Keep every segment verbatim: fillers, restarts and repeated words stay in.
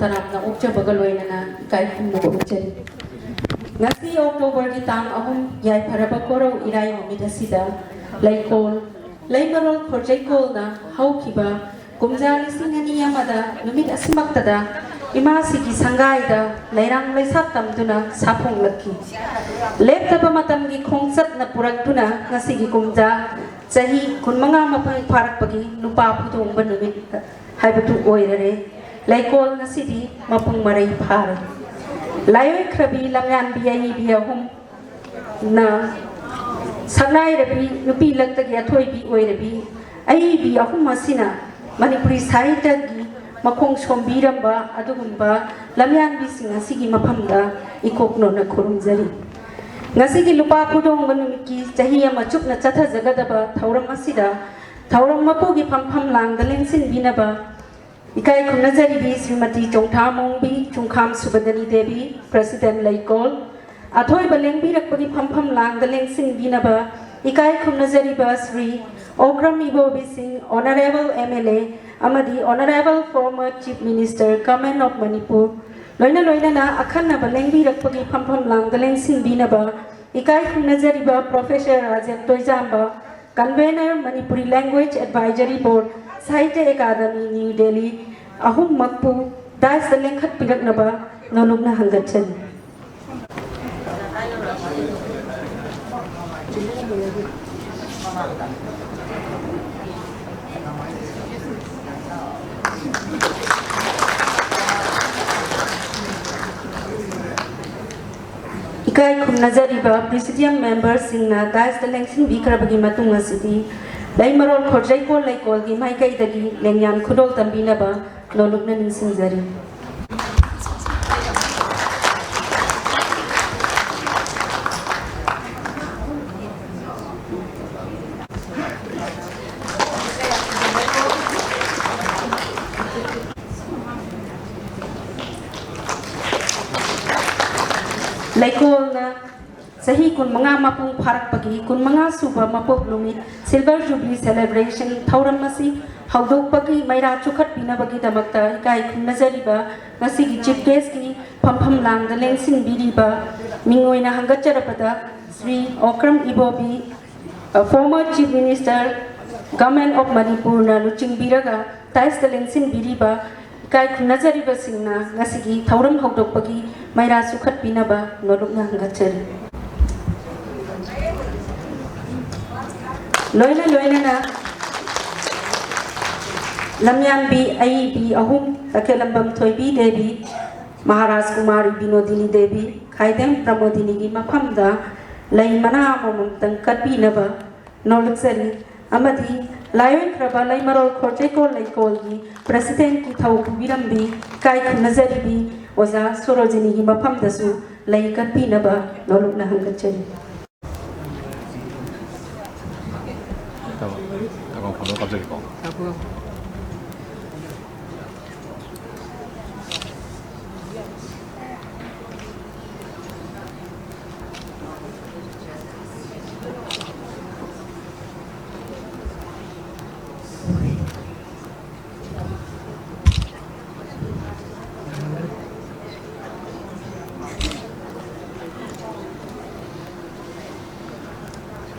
ꯇꯔꯥꯝꯅ ꯑꯣꯛꯆꯕꯒ ꯂꯣꯏꯅꯅ ꯏꯀꯥꯏ ꯈꯨꯝꯅꯕ ꯎꯠꯆꯔꯤ꯫ ꯉꯁꯤ ꯑꯣꯛꯇꯣꯕꯔꯒꯤ ꯇꯥꯡ ꯑꯍꯨꯝ, ꯌꯥꯏꯐꯔꯕ ꯀꯣꯔꯧ ꯏꯔꯥꯏ ꯅꯨꯃꯤꯠ ꯑꯁꯤꯗ ꯂꯩꯀꯣꯜ ꯂꯩꯃꯔꯣꯜ ꯈꯣꯔꯖꯩꯀꯣꯜꯅ ꯍꯧꯈꯤꯕ ꯀꯨꯝꯖꯥ ꯂꯤꯁꯤꯡ ꯑꯅꯤ ꯑꯃꯗ ꯅꯨꯃꯤꯠ ꯑꯁꯤꯃꯛꯇꯗ ꯏꯃꯥꯁꯤꯒꯤ ꯁꯪꯒꯥꯏꯗ ꯂꯩꯔꯥꯡ ꯂꯩꯁꯥꯠ ꯇꯝꯗꯨꯅ ꯁꯥꯐꯣꯡꯂꯛꯈꯤ꯫ ꯂꯦꯞꯇꯕ ꯃꯇꯝꯒꯤ ꯈꯣꯡꯆꯠꯅ ꯄꯨꯔꯛꯇꯨꯅ ꯉꯁꯤꯒꯤ ꯀꯨꯝꯖꯥ ꯆꯍꯤ ꯀꯨꯟꯃꯉꯥ ꯃꯄꯨꯡ ꯐꯥꯔꯛꯄꯒꯤ ꯅꯨꯄꯥ ꯐꯨꯗꯣꯡꯕ ꯅꯨꯃꯤꯠ ꯍꯥꯏꯕꯗꯨ ꯑꯣꯏꯔꯔꯦ꯫ ꯂꯩꯀꯣꯜ ꯉꯁꯤꯗꯤ ꯃꯄꯨꯡ ꯃꯔꯩ ꯐꯥꯔꯦ꯫ ꯂꯥꯏꯑꯣꯏꯈ꯭ꯔꯕꯤ ꯂꯝꯌꯥꯟꯕꯤ ꯑꯏꯕꯤ ꯑꯍꯨꯝ ꯅ ꯁꯛꯅꯥꯏꯔꯕꯤ ꯅꯨꯄꯤ ꯂꯛꯇꯒꯤ ꯑꯊꯣꯏꯕꯤ ꯑꯣꯏꯔꯕꯤ ꯑꯏꯕꯤ ꯑꯍꯨꯝ ꯑꯁꯤꯅ ꯃꯅꯤꯄꯨꯔꯤ ꯁꯥꯍꯤꯇ꯭ꯌꯒꯤ ꯃꯈꯣꯡ ꯁꯣꯝꯕꯤꯔꯝꯕ ꯑꯗꯨꯒꯨꯝꯕ ꯂꯝꯌꯥꯟꯕꯤꯁꯤꯡ ꯑꯁꯤꯒꯤ ꯃꯐꯝꯗ ꯏꯀꯣꯛ ꯅꯣꯟꯅ ꯈꯨꯔꯨꯝꯖꯔꯤ꯫ ꯉꯁꯤꯒꯤ ꯂꯨꯄꯥ ꯐꯨꯗꯣꯡꯕ ꯅꯨꯃꯤꯠꯀꯤ ꯆꯍꯤ ꯑꯃ ꯆꯨꯞꯅ ꯆꯠꯊꯖꯒꯗꯕ ꯊꯧꯔꯝ ꯑꯁꯤꯗ ꯊꯧꯔꯝ ꯃꯄꯨꯒꯤ ꯐꯝꯐꯝ ꯂꯥꯡꯗ ꯂꯦꯡꯁꯤꯟꯕꯤꯅꯕ ꯏꯀꯥꯏ ꯈꯨꯝꯅꯖꯔꯤꯕꯤ ꯁ꯭ꯔꯤꯃꯇꯤ ꯆꯣꯡꯊꯥꯃꯣꯡꯕꯤ ꯆꯨꯡꯈꯥꯝ ꯁꯨꯕꯗꯅꯤ ꯗꯦꯕꯤ, ꯄ꯭ꯔꯦꯁꯤꯗꯦꯟ ꯂꯩꯀꯣꯜ, ꯑꯊꯣꯏꯕ ꯂꯦꯡꯕꯤꯔꯛꯄꯒꯤ ꯐꯝꯐꯝ ꯂꯥꯡꯗ ꯂꯦꯡꯁꯤꯟꯕꯤꯅꯕ ꯏꯀꯥꯏ ꯈꯨꯝꯅꯖꯔꯤꯕ ꯁ꯭ꯔꯤ ꯑꯣꯀ꯭ꯔꯝ ꯏꯕꯣꯕꯤ ꯁꯤꯡ, ꯑꯣꯅꯔꯦꯕꯜ ꯑꯦꯝ ꯑꯦꯜ ꯑꯦ ꯑꯃꯗꯤ ꯑꯣꯅꯔꯦꯕꯜ ꯐꯣꯔꯃꯔ ꯆꯤꯐ ꯃꯤꯅꯤꯁꯇꯔ ꯒꯃꯦꯟ ꯑꯣꯐ ꯃꯅꯤꯄꯨꯔ, ꯂꯣꯏꯅ ꯂꯣꯏꯅꯅ ꯑꯈꯟꯅꯕ ꯂꯦꯡꯕꯤꯔꯛꯄꯒꯤ ꯐꯝꯐꯝ ꯂꯥꯡꯗ ꯂꯦꯡꯁꯤꯟꯕꯤꯅꯕ ꯏꯀꯥꯏ ꯈꯨꯝꯅꯖꯔꯤꯕ professor Rajen Toijamba, convenor Manipuri language advisory board, Sahitya academy, new Delhi, ꯑꯍꯨꯝꯃꯛꯄꯨ ꯗꯥꯏꯁꯇ ꯂꯦꯡꯈꯠꯄꯤꯔꯛꯅꯕ ꯅꯣꯂꯨꯛꯅ ꯍꯪꯒꯠꯆꯔꯤ꯫ ꯏꯀꯥꯏ ꯈꯨꯝꯅꯖꯔꯤꯕ ꯄ꯭ꯔꯤꯁꯤꯗꯤꯌꯝ ꯃꯦꯝꯕꯔꯁꯤꯡꯅ ꯗꯥꯏꯁꯇ ꯂꯦꯡꯁꯤꯟꯕꯤꯈ꯭ꯔꯕꯒꯤ ꯃꯇꯨꯡ ꯑꯁꯤꯗꯤ ꯂꯩꯃꯔꯣꯜ ꯈꯣꯔꯖꯩꯀꯣꯜ ꯂꯩꯀꯣꯜꯒꯤ ꯃꯥꯏꯀꯩꯗꯒꯤ ꯂꯦꯡꯌꯥꯟ ꯈꯨꯗꯣꯜ ꯇꯝꯕꯤꯅꯕ ꯅꯣꯂꯨꯛꯅ ꯅꯤꯡꯁꯤꯡꯖꯔꯤ꯫ ꯂꯩꯀꯣꯜꯅ ꯆꯍꯤ ꯀꯨꯟꯃꯉꯥ ꯃꯄꯨꯡ ꯐꯥꯔꯛꯄꯒꯤ ꯀꯨꯟꯃꯉꯥ ꯁꯨꯕ ꯃꯄꯣꯛ ꯅꯨꯃꯤꯠ Silver Jubilee Celebration ꯊꯧꯔꯝ ꯑꯁꯤ ꯍꯧꯗꯣꯛꯄꯒꯤ ꯃꯩꯔꯥ ꯆꯨꯈꯠꯄꯤꯅꯕꯒꯤꯗꯃꯛꯇ ꯏꯀꯥꯏ ꯈꯨꯝꯅꯖꯔꯤꯕ ꯉꯁꯤꯒꯤ Chief Guestꯀꯤ ꯐꯝꯐꯝ ꯂꯥꯡꯗ ꯂꯦꯡꯁꯤꯟꯕꯤꯔꯤꯕ ꯃꯤꯡ ꯑꯣꯏꯅ ꯍꯪꯒꯠꯆꯔꯛꯄꯗ ꯁ꯭ꯔꯤ ꯑꯣꯀ꯭ꯔꯝ ꯏꯕꯣꯕꯤ, former Chief Minister, Government of Manipurꯅ ꯂꯨꯆꯤꯡꯕꯤꯔꯒ ꯗꯥꯏꯁꯇ ꯂꯦꯡꯁꯤꯟꯕꯤꯔꯤꯕ ꯏꯀꯥꯏ ꯈꯨꯝꯅꯖꯔꯤꯕꯁꯤꯡꯅ ꯉꯁꯤꯒꯤ ꯊꯧꯔꯝ ꯍꯧꯗꯣꯛꯄꯒꯤ ꯃꯩꯔꯥ ꯆꯨꯈꯠꯄꯤꯅꯕ ꯅꯣꯂꯨꯛꯅ ꯍꯪꯒꯠꯆꯔꯤ꯫ ꯂꯣꯏꯅ ꯂꯣꯏꯅꯅ ꯂꯝꯌꯥꯟꯕꯤ ꯑꯏꯕꯤ ꯑꯍꯨꯝ, ꯇꯈꯦꯂꯝꯕꯝ ꯊꯣꯏꯕꯤ ꯗꯦꯕꯤ, ꯃꯍꯥꯔꯥꯖ ꯀꯨꯃꯥꯔꯤ ꯕꯤꯅꯣꯗꯤꯅꯤ ꯗꯦꯕꯤ, ꯈꯥꯏꯗꯦꯝ ꯄ꯭ꯔꯃꯣꯗꯤꯅꯤꯒꯤ ꯃꯐꯝꯗ ꯂꯩ ꯃꯅꯥ ꯑꯃꯃꯝꯇꯪ ꯀꯠꯄꯤꯅꯕ ꯅꯣꯂꯨꯛꯆꯔꯤ꯫ ꯑꯃꯗꯤ ꯂꯥꯏꯑꯣꯏꯈ꯭ꯔꯕ ꯂꯩꯃꯔꯣꯜ ꯈꯣꯔꯖꯩꯀꯣꯜ ꯂꯩꯀꯣꯜꯒꯤ Presidentꯀꯤ ꯊꯧ ꯄꯨꯕꯤꯔꯝꯕꯤ ꯏꯀꯥꯏ ꯈꯨꯝꯅꯖꯔꯤꯕꯤ ꯑꯣꯖꯥ ꯁꯣꯔꯣꯖꯤꯅꯤꯒꯤ ꯃꯐꯝꯗꯁꯨ ꯂꯩ ꯀꯠꯄꯤꯅꯕ ꯅꯣꯂꯨꯛꯅ ꯍꯪꯒꯠꯆꯔꯤ꯫ ꯇꯥꯃꯣ, ꯇꯥꯃꯣ, ꯐꯣꯇꯣ ꯀꯥꯞꯆꯒꯦꯀꯣ꯫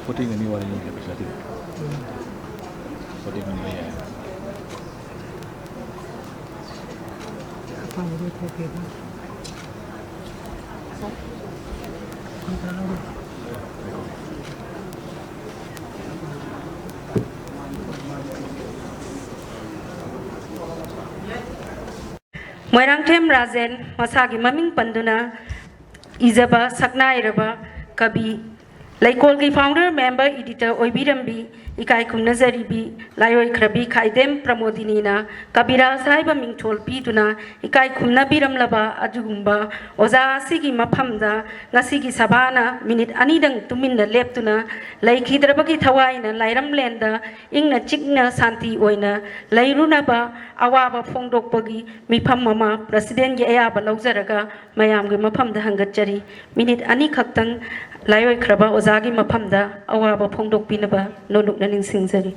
Forty ꯑꯅꯤ ꯋꯥꯔꯤ ꯄꯩꯁꯥ ꯊꯤꯔꯦ꯫ Forty ꯑꯅꯤ ꯌꯥꯏ꯫ ꯑꯄꯥꯝꯕꯗꯣ ꯊꯣꯛꯀꯦꯕ꯫ ꯃꯣꯏꯔꯥꯡꯊꯦꯝ ꯔꯥꯖꯦꯟ ꯃꯁꯥꯒꯤ ꯃꯃꯤꯡ ꯄꯟꯗꯨꯅ ꯏꯖꯕ ꯁꯛꯅꯥꯏꯔꯕ ꯀꯕꯤ, ꯂꯩꯀꯣꯜꯒꯤ founder member editor ꯑꯣꯏꯕꯤꯔꯝꯕꯤ ꯏꯀꯥꯏ ꯈꯨꯝꯅꯖꯔꯤꯕꯤ ꯂꯥꯏꯑꯣꯏꯈ꯭ꯔꯕꯤ ꯈꯥꯏꯗꯦꯝ ꯄ꯭ꯔꯃꯣꯗꯤꯅꯤꯅ ꯀꯕꯤꯔꯥꯖ ꯍꯥꯏꯕ ꯃꯤꯡꯊꯣꯜ ꯄꯤꯗꯨꯅ ꯏꯀꯥꯏ ꯈꯨꯝꯅꯕꯤꯔꯝꯂꯕ ꯑꯗꯨꯒꯨꯝꯕ ꯑꯣꯖꯥ ꯑꯁꯤꯒꯤ ꯃꯐꯝꯗ ꯉꯁꯤꯒꯤ ꯁꯚꯥꯅ ꯃꯤꯅꯤꯠ ꯑꯅꯤꯗꯪ ꯇꯨꯃꯤꯟꯅ ꯂꯦꯞꯇꯨꯅ ꯂꯩꯈꯤꯗ꯭ꯔꯕꯒꯤ ꯊꯋꯥꯏꯅ ꯂꯥꯏꯔꯝꯂꯦꯟꯗ ꯏꯪꯅ ꯆꯤꯛꯅ ꯁꯥꯟꯇꯤ ꯑꯣꯏꯅ ꯂꯩꯔꯨꯅꯕ ꯑꯋꯥꯕ ꯐꯣꯡꯗꯣꯛꯄꯒꯤ ꯃꯤꯐꯝ ꯑꯃ Presidentꯀꯤ ꯑꯌꯥꯕ ꯂꯧꯖꯔꯒ ꯃꯌꯥꯝꯒꯤ ꯃꯐꯝꯗ ꯍꯪꯒꯠꯆꯔꯤ꯫ ꯃꯤꯅꯤꯠ ꯑꯅꯤꯈꯛꯇꯪ ꯂꯥꯏꯑꯣꯏꯈ꯭ꯔꯕ ꯑꯣꯖꯥꯒꯤ ꯃꯐꯝꯗ ꯑꯋꯥꯕ ꯐꯣꯡꯗꯣꯛꯄꯤꯅꯕ ꯅꯣꯂꯨꯛꯅ ꯅꯤꯡꯁꯤꯡꯖꯔꯤ꯫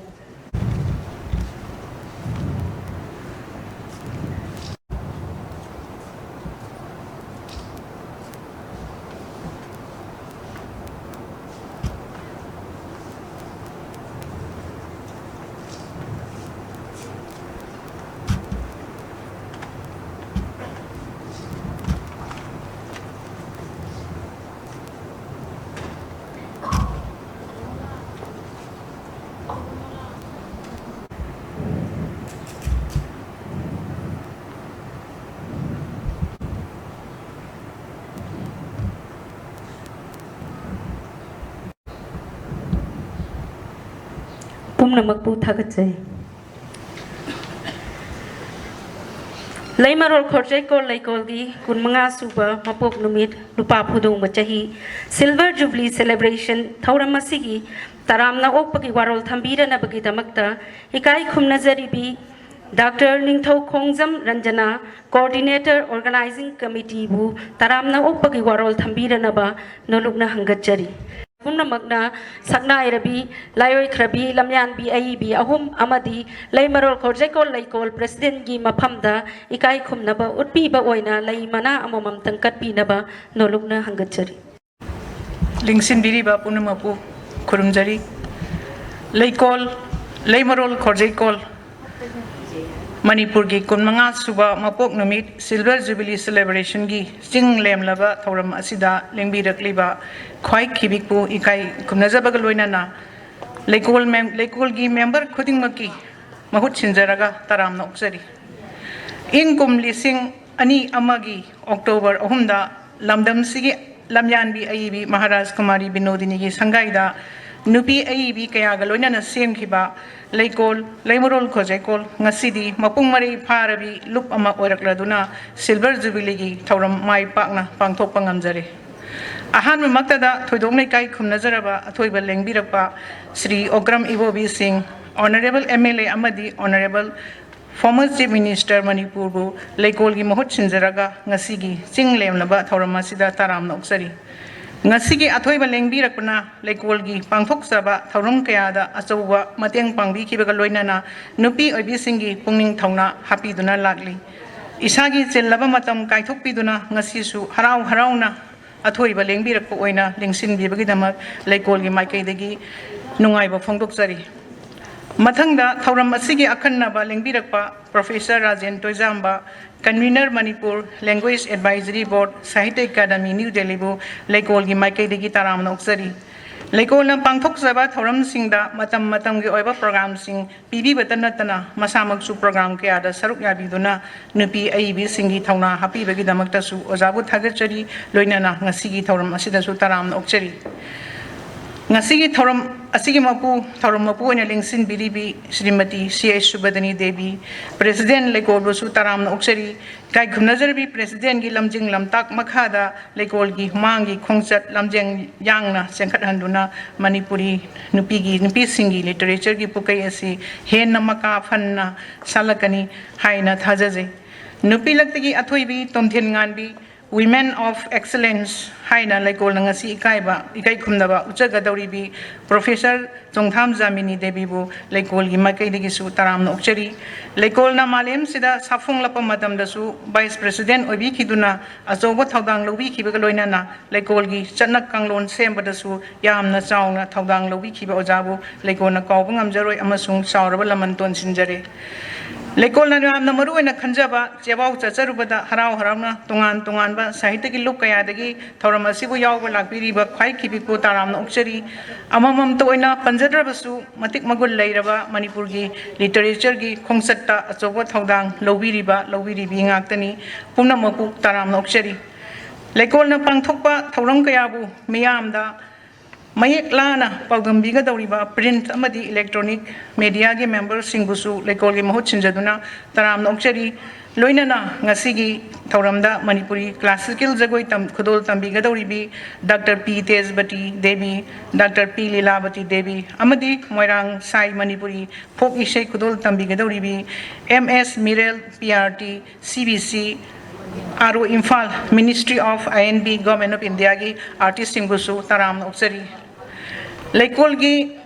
ꯄꯨꯝꯅꯃꯛꯄꯨ ꯊꯥꯒꯠꯆꯔꯤ꯫ ꯂꯩꯃꯔꯣꯜ ꯈꯣꯔꯖꯩꯀꯣꯜ ꯂꯩꯀꯣꯜꯒꯤ ꯀꯨꯟꯃꯉꯥ ꯁꯨꯕ ꯃꯄꯣꯛ ꯅꯨꯃꯤꯠ, ꯂꯨꯄꯥ ꯐꯨꯗꯣꯡꯕ ꯆꯍꯤ, Silver Jubilee Celebration ꯊꯧꯔꯝ ꯑꯁꯤꯒꯤ ꯇꯔꯥꯝꯅ ꯑꯣꯛꯄꯒꯤ ꯋꯥꯔꯣꯜ ꯊꯝꯕꯤꯔꯅꯕꯒꯤꯗꯃꯛꯇ ꯏꯀꯥꯏ ꯈꯨꯝꯅꯖꯔꯤꯕꯤ ꯗꯥꯛꯇꯔ ꯅꯤꯡꯊꯧ ꯈꯣꯡꯖꯝ ꯔꯟꯖꯅꯥ, Coordinator Organizing Committeeꯕꯨ ꯇꯔꯥꯝꯅ ꯑꯣꯛꯄꯒꯤ ꯋꯥꯔꯣꯜ ꯊꯝꯕꯤꯔꯅꯕ ꯅꯣꯂꯨꯛꯅ ꯍꯪꯒꯠꯆꯔꯤ꯫ ꯄꯨꯝꯅꯃꯛꯅ ꯁꯛꯅꯥꯏꯔꯕꯤ, ꯂꯥꯏꯑꯣꯏꯈ꯭ꯔꯕꯤ, ꯂꯝꯌꯥꯟꯕꯤ ꯑꯏꯕꯤ ꯑꯍꯨꯝ ꯑꯃꯗꯤ ꯂꯩꯃꯔꯣꯜ ꯈꯣꯔꯖꯩꯀꯣꯜ ꯂꯩꯀꯣꯜ Presidentꯀꯤ ꯃꯐꯝꯗ ꯏꯀꯥꯏ ꯈꯨꯝꯅꯕ ꯎꯠꯄꯤꯕ ꯑꯣꯏꯅ ꯂꯩ ꯃꯅꯥ ꯑꯃꯃꯝꯇꯪ ꯀꯠꯄꯤꯅꯕ ꯅꯣꯂꯨꯛꯅ ꯍꯪꯒꯠꯆꯔꯤ꯫ ꯂꯦꯡꯁꯤꯟꯕꯤꯔꯤꯕ ꯄꯨꯝꯅꯃꯛꯄꯨ ꯈꯨꯔꯨꯝꯖꯔꯤ꯫ ꯂꯩꯀꯣꯜ, ꯂꯩꯃꯔꯣꯜ ꯈꯣꯔꯖꯩꯀꯣꯜ ꯃꯅꯤꯄꯨꯔꯒꯤ ꯀꯨꯟꯃꯉꯥ ꯁꯨꯕ ꯃꯄꯣꯛ ꯅꯨꯃꯤꯠ Silver Jubilee Celebrationꯒꯤ ꯆꯤꯡ ꯂꯦꯝꯂꯕ ꯊꯧꯔꯝ ꯑꯁꯤꯗ ꯂꯦꯡꯕꯤꯔꯛꯂꯤꯕ ꯈ꯭ꯋꯥꯏ ꯈꯤꯕꯤꯛꯄꯨ ꯏꯀꯥꯏ ꯈꯨꯝꯅꯖꯕꯒ ꯂꯣꯏꯅꯅ ꯂꯩꯀꯣꯜ ꯃꯦꯝ-, ꯂꯩꯀꯣꯜꯒꯤ member ꯈꯨꯗꯤꯡꯃꯛꯀꯤ ꯃꯍꯨꯠ ꯁꯤꯟꯖꯔꯒ ꯇꯔꯥꯝꯅ ꯑꯣꯛꯆꯔꯤ꯫ ꯏꯪ ꯀꯨꯝ ꯂꯤꯁꯤꯡ ꯑꯅꯤ ꯑꯃꯒꯤ October ꯑꯍꯨꯝꯗ ꯂꯝꯗꯝꯁꯤꯒꯤ ꯂꯝꯌꯥꯟꯕꯤ ꯑꯏꯕꯤ ꯃꯍꯥꯔꯥꯖ ꯀꯨꯃꯥꯔꯤ ꯕꯤꯅꯣꯗꯤꯅꯤꯒꯤ ꯁꯪꯒꯥꯏꯗ ꯅꯨꯄꯤ ꯑꯏꯕꯤ ꯀꯌꯥꯒ ꯂꯣꯏꯅꯅ ꯁꯦꯝꯈꯤꯕ ꯂꯩꯀꯣꯜ, ꯂꯩꯃꯔꯣꯜ ꯈꯣꯖꯩꯀꯣꯜ ꯉꯁꯤꯗꯤ ꯃꯄꯨꯡ ꯃꯔꯩ ꯐꯥꯔꯕꯤ ꯂꯨꯞ ꯑꯃ ꯑꯣꯏꯔꯛꯂꯗꯨꯅ Silver Jubileeꯒꯤ ꯊꯧꯔꯝ ꯃꯥꯏ ꯄꯥꯛꯅ ꯄꯥꯡꯊꯣꯛꯄ ꯉꯝꯖꯔꯦ꯫ ꯑꯍꯥꯟꯕꯃꯛꯇꯗ ꯊꯣꯏꯗꯣꯛꯅ ꯏꯀꯥꯏ ꯈꯨꯝꯅꯖꯔꯕ ꯑꯊꯣꯏꯕ ꯂꯦꯡꯕꯤꯔꯛꯄ ꯁ꯭ꯔꯤ ꯑꯣꯀ꯭ꯔꯝ ꯏꯕꯣꯕꯤ ꯁꯤꯡ, Honourable MLA ꯑꯃꯗꯤ Honourable former Chief Minister ꯃꯅꯤꯄꯨꯔꯕꯨ ꯂꯩꯀꯣꯜꯒꯤ ꯃꯍꯨꯠ ꯁꯤꯟꯖꯔꯒ ꯉꯁꯤꯒꯤ ꯆꯤꯡ ꯂꯦꯝꯂꯕ ꯊꯧꯔꯝ ꯑꯁꯤꯗ ꯇꯔꯥꯝꯅ ꯑꯣꯛꯆꯔꯤ꯫ ꯉꯁꯤꯒꯤ ꯑꯊꯣꯏꯕ ꯂꯦꯡꯕꯤꯔꯛꯄꯅ ꯂꯩꯀꯣꯜꯒꯤ ꯄꯥꯡꯊꯣꯛꯆꯕ ꯊꯧꯔꯝ ꯀꯌꯥꯗ ꯑꯆꯧꯕ ꯃꯇꯦꯡ ꯄꯥꯡꯕꯤꯈꯤꯕꯒ ꯂꯣꯏꯅꯅ ꯅꯨꯄꯤ ꯑꯣꯏꯕꯤꯁꯤꯡꯒꯤ ꯄꯨꯛꯅꯤꯡ ꯊꯧꯅꯥ ꯍꯥꯞꯄꯤꯗꯨꯅ ꯂꯥꯛꯂꯤ꯫ ꯏꯁꯥꯒꯤ ꯆꯤꯜꯂꯕ ꯃꯇꯝ ꯀꯥꯏꯊꯣꯛꯄꯤꯗꯨꯅ ꯉꯁꯤꯁꯨ ꯍꯔꯥꯎ ꯍꯔꯥꯎꯅ ꯑꯊꯣꯏꯕ ꯂꯦꯡꯕꯤꯔꯛꯄ ꯑꯣꯏꯅ ꯂꯦꯡꯁꯤꯟꯕꯤꯕꯒꯤꯗꯃꯛ ꯂꯩꯀꯣꯜꯒꯤ ꯃꯥꯏꯀꯩꯗꯒꯤ ꯅꯨꯡꯉꯥꯏꯕ ꯐꯣꯡꯗꯣꯛꯆꯔꯤ꯫ ꯃꯊꯪꯗ ꯊꯧꯔꯝ ꯑꯁꯤꯒꯤ ꯑꯈꯟꯅꯕ ꯂꯦꯡꯕꯤꯔꯛꯄ Professor Rajen ꯇꯣꯏꯖꯥꯝꯕ, Convener Manipur Language Advisory Board, Sahitya Academy, New Delhi ꯕꯨ ꯂꯩꯀꯣꯜꯒꯤ ꯃꯥꯏꯀꯩꯗꯒꯤ ꯇꯔꯥꯝꯅ ꯑꯣꯛꯆꯔꯤ꯫ ꯂꯩꯀꯣꯜꯅ ꯄꯥꯡꯊꯣꯛꯆꯕ ꯊꯧꯔꯝꯁꯤꯡꯗ ꯃꯇꯝ ꯃꯇꯝꯒꯤ ꯑꯣꯏꯕ programꯁꯤꯡ ꯄꯤꯕꯤꯕꯇ ꯅꯠꯇꯅ ꯃꯁꯥꯃꯛꯁꯨ program ꯀꯌꯥꯗ ꯁꯔꯨꯛ ꯌꯥꯕꯤꯗꯨꯅ ꯅꯨꯄꯤ ꯑꯏꯕꯤꯁꯤꯡꯒꯤ ꯊꯧꯅꯥ ꯍꯥꯞꯄꯤꯕꯒꯤꯗꯃꯛꯇꯁꯨ ꯑꯣꯖꯥꯕꯨ ꯊꯥꯒꯠꯆꯔꯤ, ꯂꯣꯏꯅꯅ ꯉꯁꯤꯒꯤ ꯊꯧꯔꯝ ꯑꯁꯤꯗꯁꯨ ꯇꯔꯥꯝꯅ ꯑꯣꯛꯆꯔꯤ꯫ ꯉꯁꯤꯒꯤ ꯊꯧꯔꯝ ꯑꯁꯤꯒꯤ ꯃꯄꯨ, ꯊꯧꯔꯝ ꯃꯄꯨ ꯑꯣꯏꯅ ꯂꯦꯡꯁꯤꯟꯕꯤꯔꯤꯕꯤ ꯁ꯭ꯔꯤꯃꯇꯤ ꯁꯤ ꯑꯩꯆ ꯁꯨꯕꯗꯅꯤ ꯗꯦꯕꯤ, President ꯂꯩꯀꯣꯜꯕꯨꯁꯨ ꯇꯔꯥꯝꯅ ꯑꯣꯛꯆꯔꯤ꯫ ꯏꯀꯥꯏ ꯈꯨꯝꯅꯖꯔꯕꯤ Presidentꯀꯤ ꯂꯝꯖꯤꯡ ꯂꯝꯇꯥꯛ ꯃꯈꯥꯗ ꯂꯩꯀꯣꯜꯒꯤ ꯍꯨꯃꯥꯡꯒꯤ ꯈꯣꯡꯆꯠ ꯂꯝꯖꯦꯜ ꯌꯥꯡꯅ ꯆꯦꯟꯈꯠꯍꯟꯗꯨꯅ ꯃꯅꯤꯄꯨꯔꯤ ꯅꯨꯄꯤꯒꯤ, ꯅꯨꯄꯤꯁꯤꯡꯒꯤ literatureꯒꯤ ꯄꯨꯀꯩ ꯑꯁꯤ ꯍꯦꯟꯅ ꯃꯀꯥ ꯐꯟꯅ ꯁꯥꯠꯂꯛꯀꯅꯤ ꯍꯥꯏꯅ ꯊꯥꯖꯖꯩ꯫ ꯅꯨꯄꯤ ꯂꯛꯇꯒꯤ ꯑꯊꯣꯏꯕꯤ ꯇꯣꯝꯊꯤꯟ ꯉꯥꯟꯕꯤ, Women of Excellence ꯍꯥꯏꯅ ꯂꯩꯀꯣꯜꯅ ꯉꯁꯤ ꯏꯀꯥꯏꯕ, ꯏꯀꯥꯏ ꯈꯨꯝꯅꯕ ꯎꯠꯆꯒꯗꯧꯔꯤꯕꯤ Professor ꯆꯣꯡꯊꯥꯝ ꯖꯥꯃꯤꯅꯤ ꯗꯦꯕꯤꯕꯨ ꯂꯩꯀꯣꯜꯒꯤ ꯃꯥꯏꯀꯩꯗꯒꯤꯁꯨ ꯇꯔꯥꯝꯅ ꯑꯣꯛꯆꯔꯤ꯫ ꯂꯩꯀꯣꯜꯅ ꯃꯥꯂꯦꯝꯁꯤꯗ ꯁꯥꯐꯣꯡꯂꯛꯄ ꯃꯇꯝꯗꯁꯨ Vice President ꯑꯣꯏꯕꯤꯈꯤꯗꯨꯅ ꯑꯆꯧꯕ ꯊꯧꯗꯥꯡ ꯂꯧꯕꯤꯈꯤꯕꯒ ꯂꯣꯏꯅꯅ ꯂꯩꯀꯣꯜꯒꯤ ꯆꯠꯅ ꯀꯥꯡꯂꯣꯟ ꯁꯦꯝꯕꯗꯁꯨ ꯌꯥꯝꯅ ꯆꯥꯎꯅ ꯊꯧꯗꯥꯡ ꯂꯧꯕꯤꯈꯤꯕ ꯑꯣꯖꯥꯕꯨ ꯂꯩꯀꯣꯜꯅ ꯀꯥꯎꯕ ꯉꯝꯖꯔꯣꯏ ꯑꯃꯁꯨꯡ ꯆꯥꯎꯔꯕ ꯂꯃꯟ ꯇꯣꯟꯁꯤꯟꯖꯔꯤ꯫ ꯂꯩꯀꯣꯜꯅ ꯌꯥꯝꯅ ꯃꯔꯨ ꯑꯣꯏꯅ ꯈꯟꯖꯕ ꯆꯦꯕꯥꯎ ꯆꯠꯆꯔꯨꯕꯗ ꯍꯔꯥꯎ ꯍꯔꯥꯎꯅ ꯇꯣꯉꯥꯟ ꯇꯣꯉꯥꯟꯕ ꯁꯥꯍꯤꯇ꯭ꯌꯒꯤ ꯂꯨꯞ ꯀꯌꯥꯗꯒꯤ ꯊꯧꯔꯝ ꯑꯁꯤꯕꯨ ꯌꯥꯎꯕ ꯂꯥꯛꯄꯤꯔꯤꯕ ꯈ꯭ꯋꯥꯏ ꯈꯤꯕꯤꯛꯄꯨ ꯇꯔꯥꯝꯅ ꯑꯣꯛꯆꯔꯤ꯫ ꯑꯃꯃꯝꯇ ꯑꯣꯏꯅ ꯄꯟꯖꯗ꯭ꯔꯕꯁꯨ ꯃꯇꯤꯛ ꯃꯒꯨꯟ ꯂꯩꯔꯕ ꯃꯅꯤꯄꯨꯔꯒꯤ literatureꯒꯤ ꯈꯣꯡꯆꯠꯇ ꯑꯆꯧꯕ ꯊꯧꯗꯥꯡ ꯂꯧꯕꯤꯔꯤꯕ, ꯂꯧꯕꯤꯔꯤꯕꯤ ꯉꯥꯛꯇꯅꯤ꯫ ꯄꯨꯝꯅꯃꯛꯄꯨ ꯇꯔꯥꯝꯅ ꯑꯣꯛꯆꯔꯤ꯫ ꯂꯩꯀꯣꯜꯅ ꯄꯥꯡꯊꯣꯛꯄ ꯊꯧꯔꯝ ꯀꯌꯥꯕꯨ ꯃꯤꯌꯥꯝꯗ ꯃꯌꯦꯛ ꯂꯥꯅ ꯄꯥꯎꯗꯝꯕꯤꯒꯗꯧꯔꯤꯕ print ꯑꯃꯗꯤ electronic mediaꯒꯤ memberꯁꯤꯡꯕꯨꯁꯨ ꯂꯩꯀꯣꯜꯒꯤ ꯃꯍꯨꯠ ꯁꯤꯟꯖꯗꯨꯅ ꯇꯔꯥꯝꯅ ꯑꯣꯛꯆꯔꯤ꯫ ꯂꯣꯏꯅꯅ ꯉꯁꯤꯒꯤ ꯊꯧꯔꯝꯗ ꯃꯅꯤꯄꯨꯔꯤ classical ꯖꯒꯣꯏ ꯈꯨꯗꯣꯜ ꯇꯝꯕꯤꯒꯗꯧꯔꯤꯕꯤ Doctor P Tejbati Devi, Doctor P Lilavati Devi ꯑꯃꯗꯤ ꯃꯣꯏꯔꯥꯡ ꯁꯥꯏ ꯃꯅꯤꯄꯨꯔꯤ folk ꯏꯁꯩ ꯈꯨꯗꯣꯜ ꯇꯝꯕꯤꯒꯗꯧꯔꯤꯕꯤ M S Mirel, P R T, C B C, R O Imphal, Ministry of I and B, Government of India ꯒꯤ artist ꯁꯤꯡꯕꯨꯁꯨ ꯇꯔꯥꯝꯅ ꯑꯣꯛꯆꯔꯤ꯫ ꯂꯩꯀꯣꯜꯒꯤ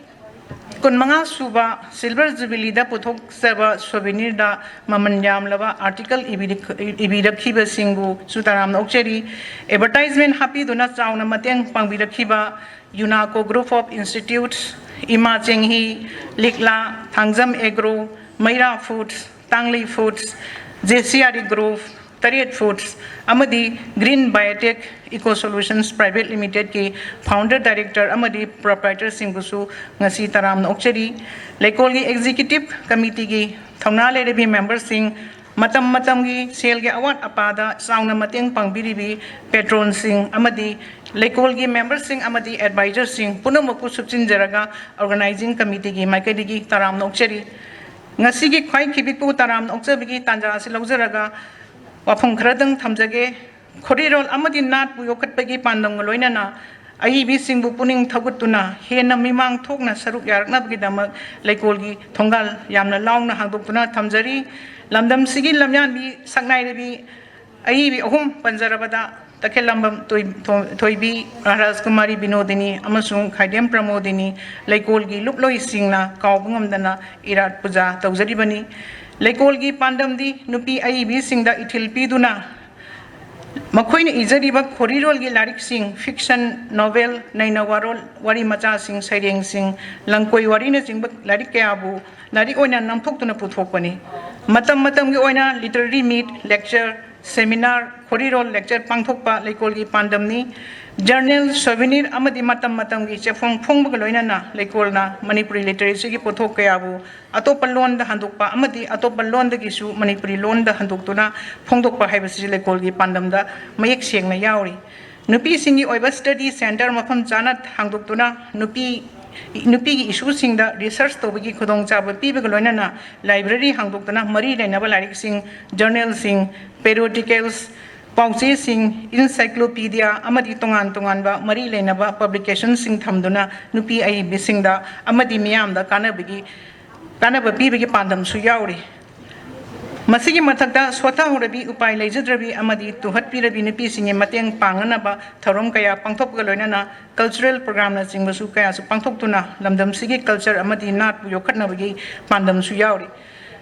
ꯀꯨꯟꯃꯉꯥ ꯁꯨꯕ Silver Jubilee ꯗ ꯄꯨꯊꯣꯛꯆꯕ souvenir ꯗ ꯃꯃꯜ ꯌꯥꯝꯂꯕ article ꯏꯕꯤꯔꯛꯈꯤꯕꯁꯤꯡꯕꯨꯁꯨ ꯇꯔꯥꯝꯅ ꯑꯣꯛꯆꯔꯤ꯫ Advertisement ꯍꯥꯞꯄꯤꯗꯨꯅ ꯆꯥꯎꯅ ꯃꯇꯦꯡ ꯄꯥꯡꯕꯤꯔꯛꯈꯤꯕ UNACO Group of Institutes, ꯏꯃꯥ ꯆꯦꯡꯍꯤ, ꯂꯤꯛꯂꯥ, Thangjam Agro, ꯃꯩꯔꯥ Foods, ꯇꯥꯡꯂꯩ Foods, J C R E Group, ꯇꯔꯦꯠ Foods ꯑꯃꯗꯤ Green Biotech Eco Solutions Private Limited ꯀꯤ founder director ꯑꯃꯗꯤ proprietor ꯁꯤꯡꯕꯨꯁꯨ ꯉꯁꯤ ꯇꯔꯥꯝꯅ ꯑꯣꯛꯆꯔꯤ꯫ ꯂꯩꯀꯣꯜꯒꯤ executive committee ꯒꯤ ꯊꯧꯅꯥ ꯂꯩꯔꯕꯤ member ꯁꯤꯡ, ꯃꯇꯝ ꯃꯇꯝꯒꯤ ꯁꯦꯜꯒꯤ ꯑꯋꯥꯠ ꯑꯄꯥꯗ ꯆꯥꯎꯅ ꯃꯇꯦꯡ ꯄꯥꯡꯕꯤꯔꯤꯕꯤ patron ꯁꯤꯡ ꯑꯃꯗꯤ ꯂꯩꯀꯣꯜꯒꯤ member ꯁꯤꯡ ꯑꯃꯗꯤ advisor ꯁꯤꯡ ꯄꯨꯝꯅꯃꯛꯄꯨ ꯁꯨꯞꯆꯤꯟꯖꯔꯒ organizing committee ꯒꯤ ꯃꯥꯏꯀꯩꯗꯒꯤ ꯇꯔꯥꯝꯅ ꯑꯣꯛꯆꯔꯤ꯫ ꯉꯁꯤꯒꯤ ꯈ꯭ꯋꯥꯏ ꯈꯤꯕꯤꯛꯄꯨ ꯇꯔꯥꯝꯅ ꯑꯣꯛꯆꯕꯒꯤ ꯇꯥꯟꯖꯥ ꯑꯁꯤ ꯂꯧꯖꯔꯒ ꯋꯥꯐꯝ ꯈꯔꯗꯪ ꯊꯝꯖꯒꯦ꯫ ꯈꯣꯔꯤꯔꯣꯜ ꯑꯃꯗꯤ ꯅꯥꯠꯄꯨ ꯌꯣꯛꯈꯠꯄꯒꯤ ꯄꯥꯟꯗꯝꯒ ꯂꯣꯏꯅꯅ ꯑꯏꯕꯤꯁꯤꯡꯕꯨ ꯄꯨꯛꯅꯤꯡ ꯊꯧꯒꯠꯇꯨꯅ ꯍꯦꯟꯅ ꯃꯤꯃꯥꯡ ꯊꯣꯛꯅ ꯁꯔꯨꯛ ꯌꯥꯔꯛꯅꯕꯒꯤꯗꯃꯛ ꯂꯩꯀꯣꯜꯒꯤ ꯊꯣꯡꯒꯥꯜ ꯌꯥꯝꯅ ꯂꯥꯎꯅ ꯍꯥꯡꯗꯣꯛꯇꯨꯅ ꯊꯝꯖꯔꯤ꯫ ꯂꯝꯗꯝꯁꯤꯒꯤ ꯂꯝꯌꯥꯟꯕꯤ ꯁꯛꯅꯥꯏꯔꯕꯤ ꯑꯏꯕꯤ ꯑꯍꯨꯝ ꯄꯟꯖꯔꯕꯗ ꯇꯈꯦꯜꯂꯝꯕꯝ ꯊꯣꯏ-, ꯊꯣ-, ꯊꯣꯏꯕꯤ, ꯔꯥꯖꯀꯨꯃꯥꯔꯤ ꯕꯤꯅꯣꯗꯤꯅꯤ ꯑꯃꯁꯨꯡ ꯈꯥꯏꯗꯦꯝ ꯄ꯭ꯔꯃꯣꯗꯤꯅꯤ ꯂꯩꯀꯣꯜꯒꯤ ꯂꯨꯞꯂꯣꯏꯁꯤꯡꯅ ꯀꯥꯎꯕ ꯉꯝꯗꯅ ꯏꯔꯥꯠ ꯄꯨꯖꯥ ꯇꯧꯖꯔꯤꯕꯅꯤ꯫ ꯂꯩꯀꯣꯜꯒꯤ ꯄꯥꯟꯗꯝꯗꯤ ꯅꯨꯄꯤ ꯑꯏꯕꯤꯁꯤꯡꯗ ꯏꯊꯤꯜ ꯄꯤꯗꯨꯅ ꯃꯈꯣꯏꯅ ꯏꯖꯔꯤꯕ ꯈꯣꯔꯤꯔꯣꯜꯒꯤ ꯂꯥꯏꯔꯤꯛꯁꯤꯡ, fiction, novel, ꯅꯩꯅ ꯋꯥꯔꯣꯜ, ꯋꯥꯔꯤ ꯃꯆꯥꯁꯤꯡ, ꯁꯩꯔꯦꯡꯁꯤꯡ, ꯂꯪꯀꯣꯏ ꯋꯥꯔꯤꯅꯆꯤꯡꯕ ꯂꯥꯏꯔꯤꯛ ꯀꯌꯥꯕꯨ ꯂꯥꯏꯔꯤꯛ ꯑꯣꯏꯅ ꯅꯝꯊꯣꯛꯇꯨꯅ ꯄꯨꯊꯣꯛꯄꯅꯤ꯫ ꯃꯇꯝ ꯃꯇꯝꯒꯤ ꯑꯣꯏꯅ literary meet, lecture, seminar, ꯈꯣꯔꯤꯔꯣꯜ lecture ꯄꯥꯡꯊꯣꯛꯄ ꯂꯩꯀꯣꯜꯒꯤ ꯄꯥꯟꯗꯝꯅꯤ꯫ Journal, souvenir ꯑꯃꯗꯤ ꯃꯇꯝ ꯃꯇꯝꯒꯤ ꯆꯦꯐꯣꯡ ꯐꯣꯡꯕꯒ ꯂꯣꯏꯅꯅ ꯂꯩꯀꯣꯜꯅ ꯃꯅꯤꯄꯨꯔꯤ literature ꯒꯤ ꯄꯣꯠꯊꯣꯛ ꯀꯌꯥꯕꯨ ꯑꯇꯣꯞꯄ ꯂꯣꯟꯗ ꯍꯟꯗꯣꯛꯄ ꯑꯃꯗꯤ ꯑꯇꯣꯞꯄ ꯂꯣꯟꯗꯒꯤꯁꯨ ꯃꯅꯤꯄꯨꯔꯤ ꯂꯣꯟꯗ ꯍꯟꯗꯣꯛꯇꯨꯅ ꯐꯣꯡꯗꯣꯛꯄ ꯍꯥꯏꯕꯁꯤ ꯂꯩꯀꯣꯜꯒꯤ ꯄꯥꯟꯗꯝꯗ ꯃꯌꯦꯛ ꯁꯦꯡꯅ ꯌꯥꯎꯔꯤ꯫ ꯅꯨꯄꯤꯁꯤꯡꯒꯤ ꯑꯣꯏꯕ study centre ꯃꯐꯝ ꯆꯥꯅ ꯍꯥꯡꯗꯣꯛꯇꯨꯅ ꯅꯨꯄꯤ ꯅꯨꯄꯤꯒꯤ ꯏꯁꯨꯁꯤꯡꯗ ꯔꯤꯁꯔꯁ ꯇꯧꯕꯒꯤ ꯈꯨꯗꯣꯡꯆꯥꯕ ꯄꯤꯕꯒ ꯂꯣꯏꯅꯅ ꯂꯥꯏꯕ꯭ꯔꯦꯔꯤ ꯍꯥꯡꯗꯣꯛꯇꯨꯅ ꯃꯔꯤ ꯂꯩꯅꯕ ꯂꯥꯏꯔꯤꯛꯁꯤꯡ, ꯖꯔꯅꯦꯜꯁꯤꯡ, ꯄꯦꯔꯤꯌꯣꯗꯤꯀꯦꯜꯁ, ꯄꯥꯎꯆꯦꯁꯤꯡ, ꯏꯟꯁꯥꯏꯀ꯭ꯂꯣꯄꯤꯗꯤꯌꯥ ꯑꯃꯗꯤ ꯇꯣꯉꯥꯟ ꯇꯣꯉꯥꯟꯕ ꯃꯔꯤ ꯂꯩꯅꯕ ꯄꯕ꯭ꯂꯤꯀꯦꯁꯟꯁꯤꯡ ꯊꯝꯗꯨꯅ ꯅꯨꯄꯤ ꯑꯏꯕꯤꯁꯤꯡꯗ ꯑꯃꯗꯤ ꯃꯤꯌꯥꯝꯗ ꯀꯥꯟꯅꯕꯒꯤ, ꯀꯥꯟꯅꯕ ꯄꯤꯕꯒꯤ ꯄꯥꯟꯗꯝꯁꯨ ꯌꯥꯎꯔꯤ꯫ ꯃꯁꯤꯒꯤ ꯃꯊꯛꯇ ꯁꯣꯊꯍꯧꯔꯕꯤ, ꯎꯄꯥꯏ ꯂꯩꯖꯗ꯭ꯔꯕꯤ ꯑꯃꯗꯤ ꯇꯨꯍꯠꯄꯤꯔꯕꯤ ꯅꯨꯄꯤꯁꯤꯡꯒꯤ ꯃꯇꯦꯡ ꯄꯥꯡꯅꯅꯕ ꯊꯧꯔꯝ ꯀꯌꯥ ꯄꯥꯡꯊꯣꯛꯄꯒ ꯂꯣꯏꯅꯅ ꯀꯜꯆꯔꯦꯜ ꯄ꯭ꯔꯣꯒ꯭ꯔꯥꯝꯅꯆꯤꯡꯕꯁꯨ ꯀꯌꯥꯁꯨ ꯄꯥꯡꯊꯣꯛꯇꯨꯅ ꯂꯝꯗꯝꯁꯤꯒꯤ ꯀꯜꯆꯔ ꯑꯃꯗꯤ ꯅꯥꯠꯄꯨ ꯌꯣꯛꯈꯠꯅꯕꯒꯤ ꯄꯥꯟꯗꯝꯁꯨ ꯌꯥꯎꯔꯤ꯫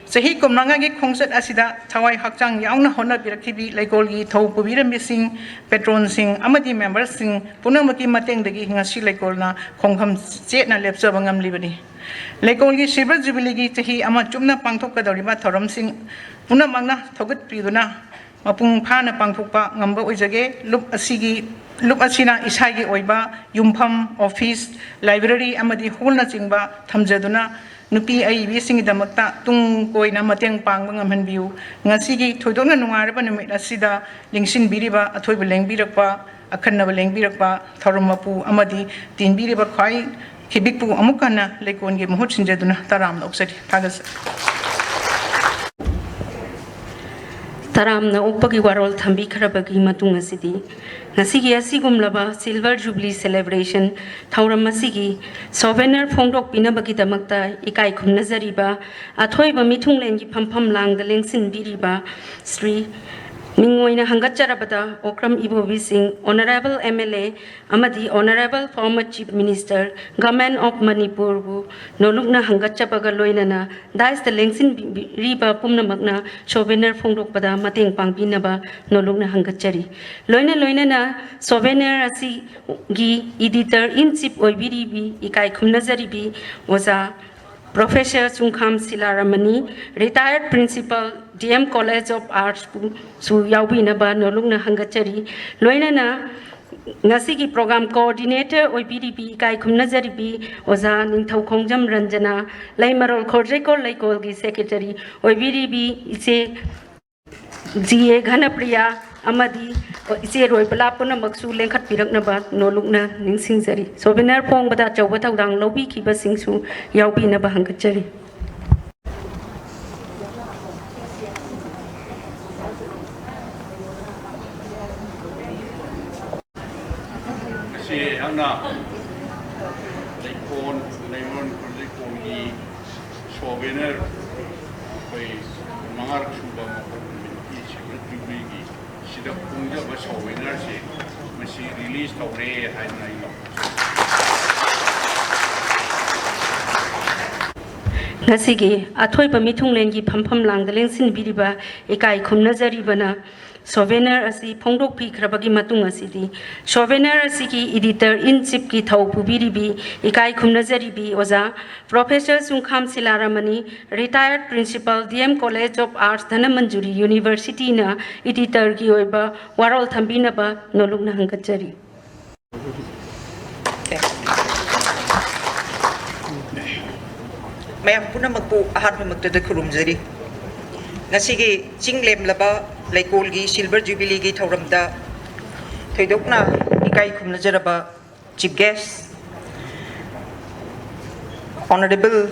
ꯆꯍꯤ ꯀꯨꯟꯃꯉꯥꯒꯤ ꯈꯣꯡꯆꯠ ꯑꯁꯤꯗ ꯊꯋꯥꯏ ꯍꯛꯆꯥꯡ ꯌꯥꯎꯅ ꯍꯣꯠꯅꯕꯤꯔꯛꯈꯤꯕꯤ ꯂꯩꯀꯣꯜꯒꯤ ꯊꯧ ꯄꯨꯕꯤꯔꯝꯕꯤꯁꯤꯡ, ꯄꯦꯇ꯭ꯔꯣꯟꯁꯤꯡ ꯑꯃꯗꯤ ꯃꯦꯝꯕꯔꯁꯤꯡ ꯄꯨꯝꯅꯃꯛꯀꯤ ꯃꯇꯦꯡꯗꯒꯤ ꯉꯁꯤ ꯂꯩꯀꯣꯜꯅ ꯈꯣꯡꯐꯝ ꯆꯦꯠꯅ ꯂꯦꯞꯆꯕ ꯉꯝꯂꯤꯕꯅꯤ꯫ ꯂꯩꯀꯣꯜꯒꯤ ꯁꯤꯜꯚꯔ ꯖꯨꯕꯤꯂꯤꯒꯤ ꯆꯍꯤ ꯑꯃ ꯆꯨꯞꯅ ꯄꯥꯡꯊꯣꯛꯀꯗꯧꯔꯤꯕ ꯊꯧꯔꯝꯁꯤꯡ ꯄꯨꯝꯅꯃꯛꯅ ꯊꯧꯒꯠꯄꯤꯗꯨꯅ ꯃꯄꯨꯡ ꯐꯥꯅ ꯄꯥꯡꯊꯣꯛꯄ ꯉꯝꯕ ꯑꯣꯏꯖꯒꯦ꯫ ꯂꯨꯞ ꯑꯁꯤꯒꯤ, ꯂꯨꯞ ꯑꯁꯤꯅ ꯏꯁꯥꯒꯤ ꯑꯣꯏꯕ ꯌꯨꯝꯐꯝ, ꯑꯣꯐꯤꯁ, ꯂꯥꯏꯕ꯭ꯔꯦꯔꯤ ꯑꯃꯗꯤ ꯍꯣꯜꯅꯆꯤꯡꯕ ꯊꯝꯖꯗꯨꯅ ꯅꯨꯄꯤ ꯑꯏꯕꯤꯁꯤꯡꯒꯤꯗꯃꯛꯇ ꯇꯨꯡ ꯀꯣꯏꯅ ꯃꯇꯦꯡ ꯄꯥꯡꯕ ꯉꯝꯍꯟꯕꯤꯌꯨ꯫ ꯉꯁꯤꯒꯤ ꯊꯣꯏꯗꯣꯛꯅ ꯅꯨꯡꯉꯥꯏꯔꯕ ꯅꯨꯃꯤꯠ ꯑꯁꯤꯗ ꯂꯦꯡꯁꯤꯟꯕꯤꯔꯤꯕ, ꯑꯊꯣꯏꯕ ꯂꯦꯡꯕꯤꯔꯛꯄ, ꯑꯈꯟꯅꯕ ꯂꯦꯡꯕꯤꯔꯛꯄ, ꯊꯧꯔꯝ ꯃꯄꯨ ꯑꯃꯗꯤ ꯇꯤꯟꯕꯤꯔꯤꯕ ꯈ꯭ꯋꯥꯏ ꯈꯤꯕꯤꯛꯄꯨ ꯑꯃꯨꯛ ꯍꯟꯅ ꯂꯩꯀꯣꯟꯒꯤ ꯃꯍꯨꯠ ꯁꯤꯟꯖꯗꯨꯅ ꯇꯔꯥꯝꯅ ꯑꯣꯛꯆꯔꯤ꯫ ꯊꯥꯒꯠꯆꯔꯤ꯫ ꯇꯔꯥꯝꯅ ꯑꯣꯛꯄꯒꯤ ꯋꯥꯔꯣꯜ ꯊꯝꯕꯤꯈ꯭ꯔꯕꯒꯤ ꯃꯇꯨꯡ ꯑꯁꯤꯗꯤ ꯉꯁꯤꯒꯤ ꯑꯁꯤꯒꯨꯝꯂꯕ Silver Jubilee Celebration ꯊꯧꯔꯝ ꯑꯁꯤꯒꯤ ꯁꯣꯚꯦꯅꯔ ꯐꯣꯡꯗꯣꯛꯄꯤꯅꯕꯒꯤꯗꯃꯛꯇ ꯏꯀꯥꯏ ꯈꯨꯝꯅꯖꯔꯤꯕ ꯑꯊꯣꯏꯕ ꯃꯤꯊꯨꯡꯂꯦꯟꯒꯤ ꯐꯝꯐꯝ ꯂꯥꯡꯗ ꯂꯦꯡꯁꯤꯟꯕꯤꯔꯤꯕ ꯁ꯭ꯔꯤ ꯃꯤꯡ ꯑꯣꯏꯅ ꯍꯪꯒꯠꯆꯔꯕꯗ ꯑꯣꯀ꯭ꯔꯝ ꯏꯕꯣꯕꯤ ꯁꯤꯡ, Honourable M L A ꯑꯃꯗꯤ Honourable former Chief Minister, Government of ꯃꯅꯤꯄꯨꯔꯕꯨ ꯅꯣꯂꯨꯛꯅ ꯍꯪꯒꯠꯆꯕꯒ ꯂꯣꯏꯅꯅ ꯗꯥꯏꯁꯇ ꯂꯦꯡꯁꯤꯟꯕꯤꯔꯤꯕ ꯄꯨꯝꯅꯃꯛꯅ ꯁꯣꯚꯦꯅꯔ ꯐꯣꯡꯗꯣꯛꯄꯗ ꯃꯇꯦꯡ ꯄꯥꯡꯕꯤꯅꯕ ꯅꯣꯂꯨꯛꯅ ꯍꯪꯒꯠꯆꯔꯤ꯫ ꯂꯣꯏꯅ ꯂꯣꯏꯅꯅ ꯁꯣꯚꯦꯅꯔ ꯑꯁꯤꯒꯤ editor in chief ꯑꯣꯏꯕꯤꯔꯤꯕꯤ ꯏꯀꯥꯏ ꯈꯨꯝꯅꯖꯔꯤꯕꯤ ꯑꯣꯖꯥ Professor ꯆꯨꯡꯈꯥꯝ ꯁꯤꯂꯥꯔꯥꯃꯅꯤ, retired principal, D M College of Arts ꯁꯨ ꯌꯥꯎꯕꯤꯅꯕ ꯅꯣꯂꯨꯛꯅ ꯍꯪꯒꯠꯆꯔꯤ꯫ ꯂꯣꯏꯅꯅ ꯉꯁꯤꯒꯤ program coordinator ꯑꯣꯏꯕꯤꯔꯤꯕꯤ ꯏꯀꯥꯏ ꯈꯨꯝꯅꯖꯔꯤꯕꯤ ꯑꯣꯖꯥ ꯅꯤꯡꯊꯧ ꯈꯣꯡꯖꯝ ꯔꯟꯖꯅꯥ, ꯂꯩꯃꯔꯣꯜ ꯈꯣꯔꯖꯩꯀꯣꯜ ꯂꯩꯀꯣꯜꯒꯤ secretary ꯑꯣꯏꯕꯤꯔꯤꯕꯤ ꯏꯆꯦ G A ꯘꯅꯄ꯭ꯔꯤꯌꯥ, ꯑꯃꯗꯤ ꯏꯆꯦ ꯔꯣꯏꯕꯂꯥ ꯄꯨꯝꯅꯃꯛꯁꯨ ꯂꯦꯡꯈꯠꯄꯤꯔꯛꯅꯕ ꯅꯣꯂꯨꯛꯅ ꯅꯤꯡꯁꯤꯡꯖꯔꯤ꯫ Souvenir ꯐꯣꯡꯕꯗ ꯑꯆꯧꯕ ꯊꯧꯗꯥꯡ ꯂꯧꯕꯤꯈꯤꯕꯁꯤꯡꯁꯨ ꯌꯥꯎꯕꯤꯅꯕ ꯍꯪꯒꯠꯆꯔꯤ꯫ ꯉꯁꯤ ꯑꯩꯍꯥꯛꯅ ꯂꯩꯀꯣꯜ, ꯂꯩꯔꯣꯟ ꯈꯨꯜ ꯂꯩꯀꯣꯜꯒꯤ Souvenir ꯑꯩꯈꯣꯏ ꯃꯉꯥꯔꯛ ꯁꯨꯕ ꯃꯄꯣꯛ ꯅꯨꯃꯤꯠꯀꯤ Silver Jubilee ꯒꯤ ꯁꯤꯗ ꯐꯣꯡꯖꯕ Souvenir ꯁꯦ ꯃꯁꯤ release ꯇꯧꯔꯦ ꯍꯥꯏꯅ ꯑꯩ ꯂꯧꯖꯩ꯫ ꯉꯁꯤꯒꯤ ꯑꯊꯣꯏꯕ ꯃꯤꯊꯨꯡꯂꯦꯟꯒꯤ ꯐꯝꯐꯝ ꯂꯥꯡꯗ ꯂꯦꯡꯁꯤꯟꯕꯤꯔꯤꯕ ꯏꯀꯥꯏ ꯈꯨꯝꯅꯖꯔꯤꯕꯅ Souvenir ꯑꯁꯤ ꯐꯣꯡꯗꯣꯛꯄꯤꯈ꯭ꯔꯕꯒꯤ ꯃꯇꯨꯡ ꯑꯁꯤꯗꯤ Souvenir ꯑꯁꯤꯒꯤ Editor in Chief ꯀꯤ ꯊꯧ ꯄꯨꯕꯤꯔꯤꯕꯤ ꯏꯀꯥꯏ ꯈꯨꯝꯅꯖꯔꯤꯕꯤ ꯑꯣꯖꯥ Professor ꯆꯨꯡꯈꯥꯝ ꯁꯤꯂꯥꯔꯥꯃꯅꯤ, Retired Principal, D M College of Arts, Dhanamanjuri University ꯅ Editor ꯒꯤ ꯑꯣꯏꯕ ꯋꯥꯔꯣꯜ ꯊꯝꯕꯤꯅꯕ ꯅꯣꯂꯨꯛꯅ ꯍꯪꯒꯠꯆꯔꯤ꯫ ꯃꯌꯥꯝ ꯄꯨꯝꯅꯃꯛꯄꯨ ꯑꯍꯥꯟꯕꯃꯛꯇꯗ ꯈꯨꯔꯨꯝꯖꯔꯤ꯫ ꯉꯁꯤꯒꯤ ꯆꯤꯡ ꯂꯦꯝꯂꯕ ꯂꯩꯀꯣꯜꯒꯤ Silver Jubilee ꯒꯤ ꯊꯧꯔꯝꯗ ꯊꯣꯏꯗꯣꯛꯅ ꯏꯀꯥꯏ ꯈꯨꯝꯅꯖꯔꯕ Chief Guest, Honorable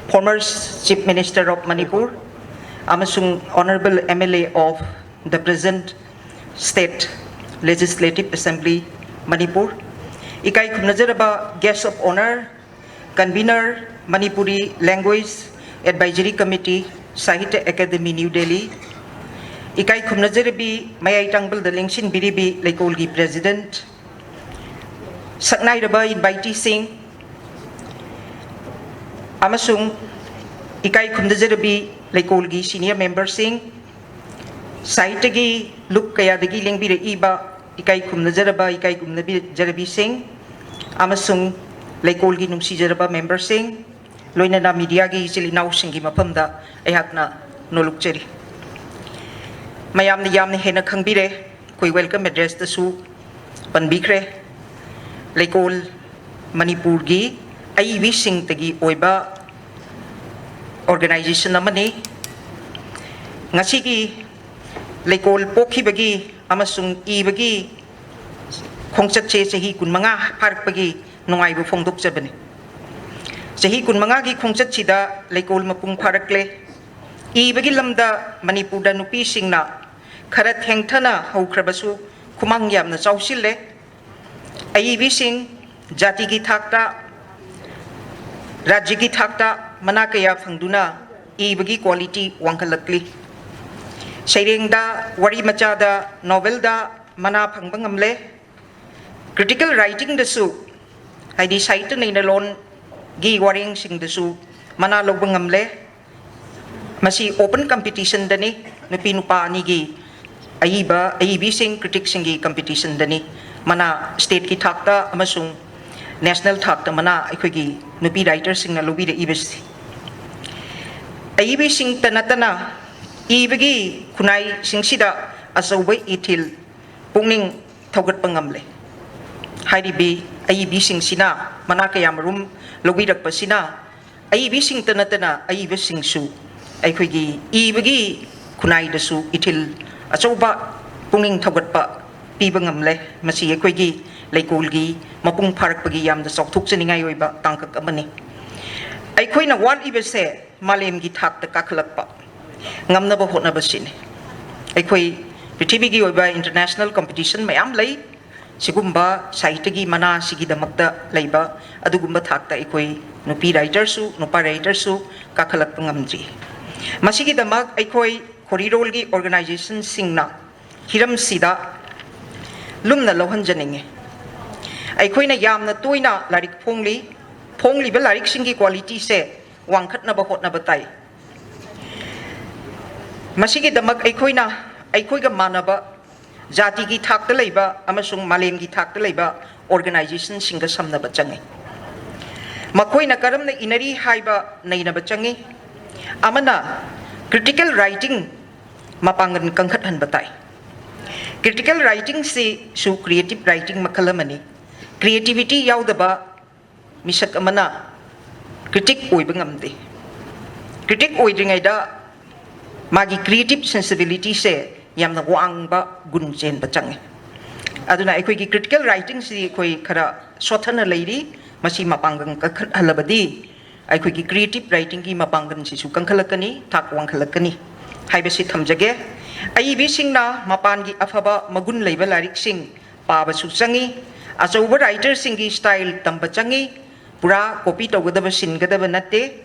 former Chief Minister of Manipur, ꯑꯃꯁꯨꯡ Honorable M L A of the present State Legislative Assembly, Manipur, ꯏꯀꯥꯏ ꯈꯨꯝꯅꯖꯔꯕ Guest of Honour, Convener, Manipuri Language Advisory Committee, Sahitya Academy, New Delhi, ꯏꯀꯥꯏ ꯈꯨꯝꯅꯖꯔꯕꯤ ꯃꯌꯥꯏ ꯇꯥꯡꯕꯜꯗ ꯂꯦꯡꯁꯤꯟꯕꯤꯔꯤꯕꯤ ꯂꯩꯀꯣꯜꯒꯤ President, ꯁꯛꯅꯥꯏꯔꯕ invitee ꯁꯤꯡ ꯑꯃꯁꯨꯡ ꯏꯀꯥꯏ ꯈꯨꯝꯅꯖꯔꯕꯤ ꯂꯩꯀꯣꯜꯒꯤ senior member ꯁꯤꯡ, ꯁꯥꯍꯤꯇ꯭ꯌꯒꯤ ꯂꯨꯞ ꯀꯌꯥꯗꯒꯤ ꯂꯦꯡꯕꯤꯔꯛꯏꯕ ꯏꯀꯥꯏ ꯈꯨꯝꯅꯖꯔꯕ ꯏꯀꯥꯏ ꯈꯨꯝꯅꯖꯔꯕꯤꯁꯤꯡ ꯑꯃꯁꯨꯡ ꯂꯩꯀꯣꯜꯒꯤ ꯅꯨꯡꯁꯤꯖꯔꯕ member ꯁꯤꯡ, ꯂꯣꯏꯅꯅ media ꯒꯤ ꯏꯆꯤꯜ ꯏꯅꯥꯎꯁꯤꯡꯒꯤ ꯃꯐꯝꯗ ꯑꯩꯍꯥꯛꯅ ꯅꯣꯂꯨꯛꯆꯔꯤ꯫ ꯃꯌꯥꯝꯅ ꯌꯥꯝꯅ ꯍꯦꯟꯅ ꯈꯪꯕꯤꯔꯦ, ꯑꯩꯈꯣꯏ welcome address ꯇꯁꯨ ꯄꯟꯕꯤꯈ꯭ꯔꯦ꯫ ꯂꯩꯀꯣꯜ ꯃꯅꯤꯄꯨꯔꯒꯤ ꯑꯏꯕꯤꯁꯤꯡꯇꯒꯤ ꯑꯣꯏꯕ organization ꯑꯃꯅꯤ꯫ ꯉꯁꯤꯒꯤ ꯂꯩꯀꯣꯜ ꯄꯣꯛꯈꯤꯕꯒꯤ ꯑꯃꯁꯨꯡ ꯏꯕꯒꯤ ꯈꯣꯡꯆꯠꯁꯦ ꯆꯍꯤ ꯀꯨꯟꯃꯉꯥ ꯐꯥꯔꯛꯄꯒꯤ ꯅꯨꯡꯉꯥꯏꯕ ꯐꯣꯡꯗꯣꯛꯆꯕꯅꯤ꯫ ꯆꯍꯤ ꯀꯨꯟꯃꯉꯥꯒꯤ ꯈꯣꯡꯆꯠꯁꯤꯗ ꯂꯩꯀꯣꯜ ꯃꯄꯨꯡ ꯐꯥꯔꯛꯂꯦ꯫ ꯏꯕꯒꯤ ꯂꯝꯗ ꯃꯅꯤꯄꯨꯔꯗ ꯅꯨꯄꯤꯁꯤꯡꯅ ꯈꯔ ꯊꯦꯡꯊꯅ ꯍꯧꯈ꯭ꯔꯕꯁꯨ ꯈꯨꯃꯥꯡ ꯌꯥꯝꯅ ꯆꯥꯎꯁꯤꯜꯂꯦ꯫ ꯑꯏꯕꯤꯁꯤꯡ ꯖꯥꯇꯤꯒꯤ ꯊꯥꯛꯇ, ꯔꯥꯖ꯭ꯌꯒꯤ ꯊꯥꯛꯇ ꯃꯅꯥ ꯀꯌꯥ ꯐꯪꯗꯨꯅ ꯏꯕꯒꯤ quality ꯋꯥꯡꯈꯠꯂꯛꯂꯤ꯫ ꯁꯩꯔꯦꯡꯗ, ꯋꯥꯔꯤ ꯃꯆꯥꯗ, novelꯗ ꯃꯅꯥ ꯐꯪꯕ ꯉꯝꯂꯦ꯫ Critical writingꯗꯁꯨ, ꯍꯥꯏꯗꯤ ꯁꯥꯍꯤꯇ꯭ꯌ ꯅꯩꯅꯂꯣꯟꯒꯤ ꯋꯥꯔꯦꯡꯁꯤꯡꯗꯁꯨ ꯃꯅꯥ ꯂꯧꯕ ꯉꯝꯂꯦ꯫ ꯃꯁꯤ open competitionꯗꯅꯤ, ꯅꯨꯄꯤ ꯅꯨꯄꯥ ꯑꯅꯤꯒꯤ ꯑꯏꯕ, ꯑꯏꯕꯤꯁꯤꯡ, criticꯁꯤꯡꯒꯤ competitionꯗꯅꯤ ꯃꯅꯥ stateꯀꯤ ꯊꯥꯛꯇ ꯑꯃꯁꯨꯡ national ꯊꯥꯛꯇ ꯃꯅꯥ ꯑꯩꯈꯣꯏꯒꯤ ꯅꯨꯄꯤ writerꯁꯤꯡꯅ ꯂꯧꯕꯤꯔꯛꯏꯕꯁꯤ꯫ ꯑꯏꯕꯤꯁꯤꯡꯇ ꯅꯠꯇꯅ ꯏꯕꯒꯤ ꯈꯨꯟꯅꯥꯏꯁꯤꯡꯁꯤꯗ ꯑꯆꯧꯕ ꯏꯊꯤꯜ ꯄꯨꯛꯅꯤꯡ ꯊꯧꯒꯠꯄ ꯉꯝꯂꯦ꯫ ꯍꯥꯏꯔꯤꯕꯤ ꯑꯏꯕꯤꯁꯤꯡꯁꯤꯅ ꯃꯅꯥ ꯀꯌꯥꯃꯔꯨꯝ ꯂꯧꯕꯤꯔꯛꯄꯁꯤꯅ ꯑꯏꯕꯤꯁꯤꯡꯇ ꯅꯠꯇꯅ ꯑꯏꯕꯁꯤꯡꯁꯨ ꯑꯩꯈꯣꯏꯒꯤ ꯏꯕꯒꯤ ꯈꯨꯟꯅꯥꯏꯗꯁꯨ ꯏꯊꯤꯜ ꯑꯆꯧꯕ ꯄꯨꯛꯅꯤꯡ ꯊꯧꯒꯠꯄ ꯄꯤꯕ ꯉꯝꯂꯦ꯫ ꯃꯁꯤ ꯑꯩꯈꯣꯏꯒꯤ ꯂꯩꯀꯣꯜꯒꯤ ꯃꯄꯨꯡ ꯐꯥꯔꯛꯄꯒꯤ ꯌꯥꯝꯅ ꯆꯥꯎꯊꯣꯛꯆꯅꯤꯡꯉꯥꯏ ꯑꯣꯏꯕ ꯇꯥꯡꯀꯛ ꯑꯃꯅꯤ꯫ ꯑꯩꯈꯣꯏꯅ ꯋꯥꯠꯂꯤꯕꯁꯦ ꯃꯥꯂꯦꯝꯒꯤ ꯊꯥꯛꯇ ꯀꯥꯈꯠꯂꯛꯄ ꯉꯝꯅꯕ ꯍꯣꯠꯅꯕꯁꯤꯅꯤ꯫ ꯑꯩꯈꯣꯏ ꯄ꯭ꯔꯤꯊꯤꯕꯤꯒꯤ ꯑꯣꯏꯕ international competition ꯃꯌꯥꯝ ꯂꯩ꯫ ꯁꯤꯒꯨꯝꯕ ꯁꯥꯍꯤꯇ꯭ꯌꯒꯤ ꯃꯅꯥ ꯑꯁꯤꯒꯤꯗꯃꯛꯇ ꯂꯩꯕ ꯑꯗꯨꯒꯨꯝꯕ ꯊꯥꯛꯇ ꯑꯩꯈꯣꯏ ꯅꯨꯄꯤ writerꯁꯨ, ꯅꯨꯄꯥ writerꯁꯨ ꯀꯥꯈꯠꯂꯛꯄ ꯉꯝꯗ꯭ꯔꯤ꯫ ꯃꯁꯤꯒꯤꯗꯃꯛ ꯑꯩꯈꯣꯏ ꯈꯣꯔꯤꯔꯣꯜꯒꯤ organizationꯁꯤꯡꯅ ꯍꯤꯔꯝꯁꯤꯗ ꯂꯨꯝꯅ ꯂꯧꯍꯟꯖꯅꯤꯡꯉꯤ꯫ ꯑꯩꯈꯣꯏꯅ ꯌꯥꯝꯅ ꯇꯣꯏꯅ ꯂꯥꯏꯔꯤꯛ ꯐꯣꯡꯂꯤ, ꯐꯣꯡꯂꯤꯕ ꯂꯥꯏꯔꯤꯛꯁꯤꯡꯒꯤ qualityꯁꯦ ꯋꯥꯡꯈꯠꯅꯕ ꯍꯣꯠꯅꯕ ꯇꯥꯏ꯫ ꯃꯁꯤꯒꯤꯗꯃꯛ ꯑꯩꯈꯣꯏꯅ, ꯑꯩꯈꯣꯏꯒ ꯃꯥꯟꯅꯕ ꯖꯥꯇꯤꯒꯤ ꯊꯥꯛꯇ ꯂꯩꯕ ꯑꯃꯁꯨꯡ ꯃꯥꯂꯦꯝꯒꯤ ꯊꯥꯛꯇ ꯂꯩꯕ organizationꯁꯤꯡꯒ ꯁꯝꯅꯕ ꯆꯪꯉꯤ꯫ ꯃꯈꯣꯏꯅ ꯀꯔꯝꯅ ꯏꯅꯔꯤ ꯍꯥꯏꯕ ꯅꯩꯅꯕ ꯆꯪꯉꯤ꯫ ꯑꯃꯅ critical writing ꯃꯄꯥꯡꯒꯜ ꯀꯟꯈꯠꯍꯟꯕ ꯇꯥꯏ꯫ Critical writingꯁꯤꯁꯨ creative writing ꯃꯈꯜ ꯑꯃꯅꯤ꯫ Creativity ꯌꯥꯎꯗꯕ ꯃꯤꯁꯛ ꯑꯃꯅ critic ꯑꯣꯏꯕ ꯉꯝꯗꯦ꯫ Critic ꯑꯣꯏꯗ꯭ꯔꯤꯉꯩꯗ ꯃꯥꯒꯤ creative sensibilityꯁꯦ ꯌꯥꯝꯅ ꯋꯥꯡꯕ ꯒꯨꯟ ꯆꯦꯟꯕ ꯆꯪꯉꯤ꯫ ꯑꯗꯨꯅ ꯑꯩꯈꯣꯏꯒꯤ ꯀ꯭ꯔꯤꯇꯤꯀꯦꯜ ꯔꯥꯏꯇꯤꯡꯁꯤ ꯑꯩꯈꯣꯏ ꯈꯔ ꯁꯣꯠꯊꯅ ꯂꯩꯔꯤ꯫ ꯃꯁꯤ ꯃꯄꯥꯡꯒꯜ ꯀꯟꯈꯠꯍꯜꯂꯕꯗꯤ ꯑꯩꯈꯣꯏꯒꯤ ꯀ꯭ꯔꯤꯌꯦꯇꯤꯞ ꯔꯥꯏꯇꯤꯡꯒꯤ ꯃꯄꯥꯡꯒꯜꯁꯤꯁꯨ ꯀꯟꯈꯠꯂꯛꯀꯅꯤ, ꯊꯥꯛ ꯋꯥꯡꯈꯠꯂꯛꯀꯅꯤ ꯍꯥꯏꯕꯁꯤ ꯊꯝꯖꯒꯦ꯫ ꯑꯏꯕꯤꯁꯤꯡꯅ ꯃꯄꯥꯟꯒꯤ ꯑꯐꯕ ꯃꯒꯨꯟ ꯂꯩꯕ ꯂꯥꯏꯔꯤꯛꯁꯤꯡ ꯄꯥꯕꯁꯨ ꯆꯪꯉꯤ꯫ ꯑꯆꯧꯕ ꯔꯥꯏꯇꯔꯁꯤꯡꯒꯤ ꯁ꯭ꯇꯥꯏꯜ ꯇꯝꯕ ꯆꯪꯉꯤ꯫ ꯄꯨꯔꯥ ꯀꯣꯄꯤ ꯇꯧꯒꯗꯕ, ꯁꯤꯟꯒꯗꯕ ꯅꯠꯇꯦ꯫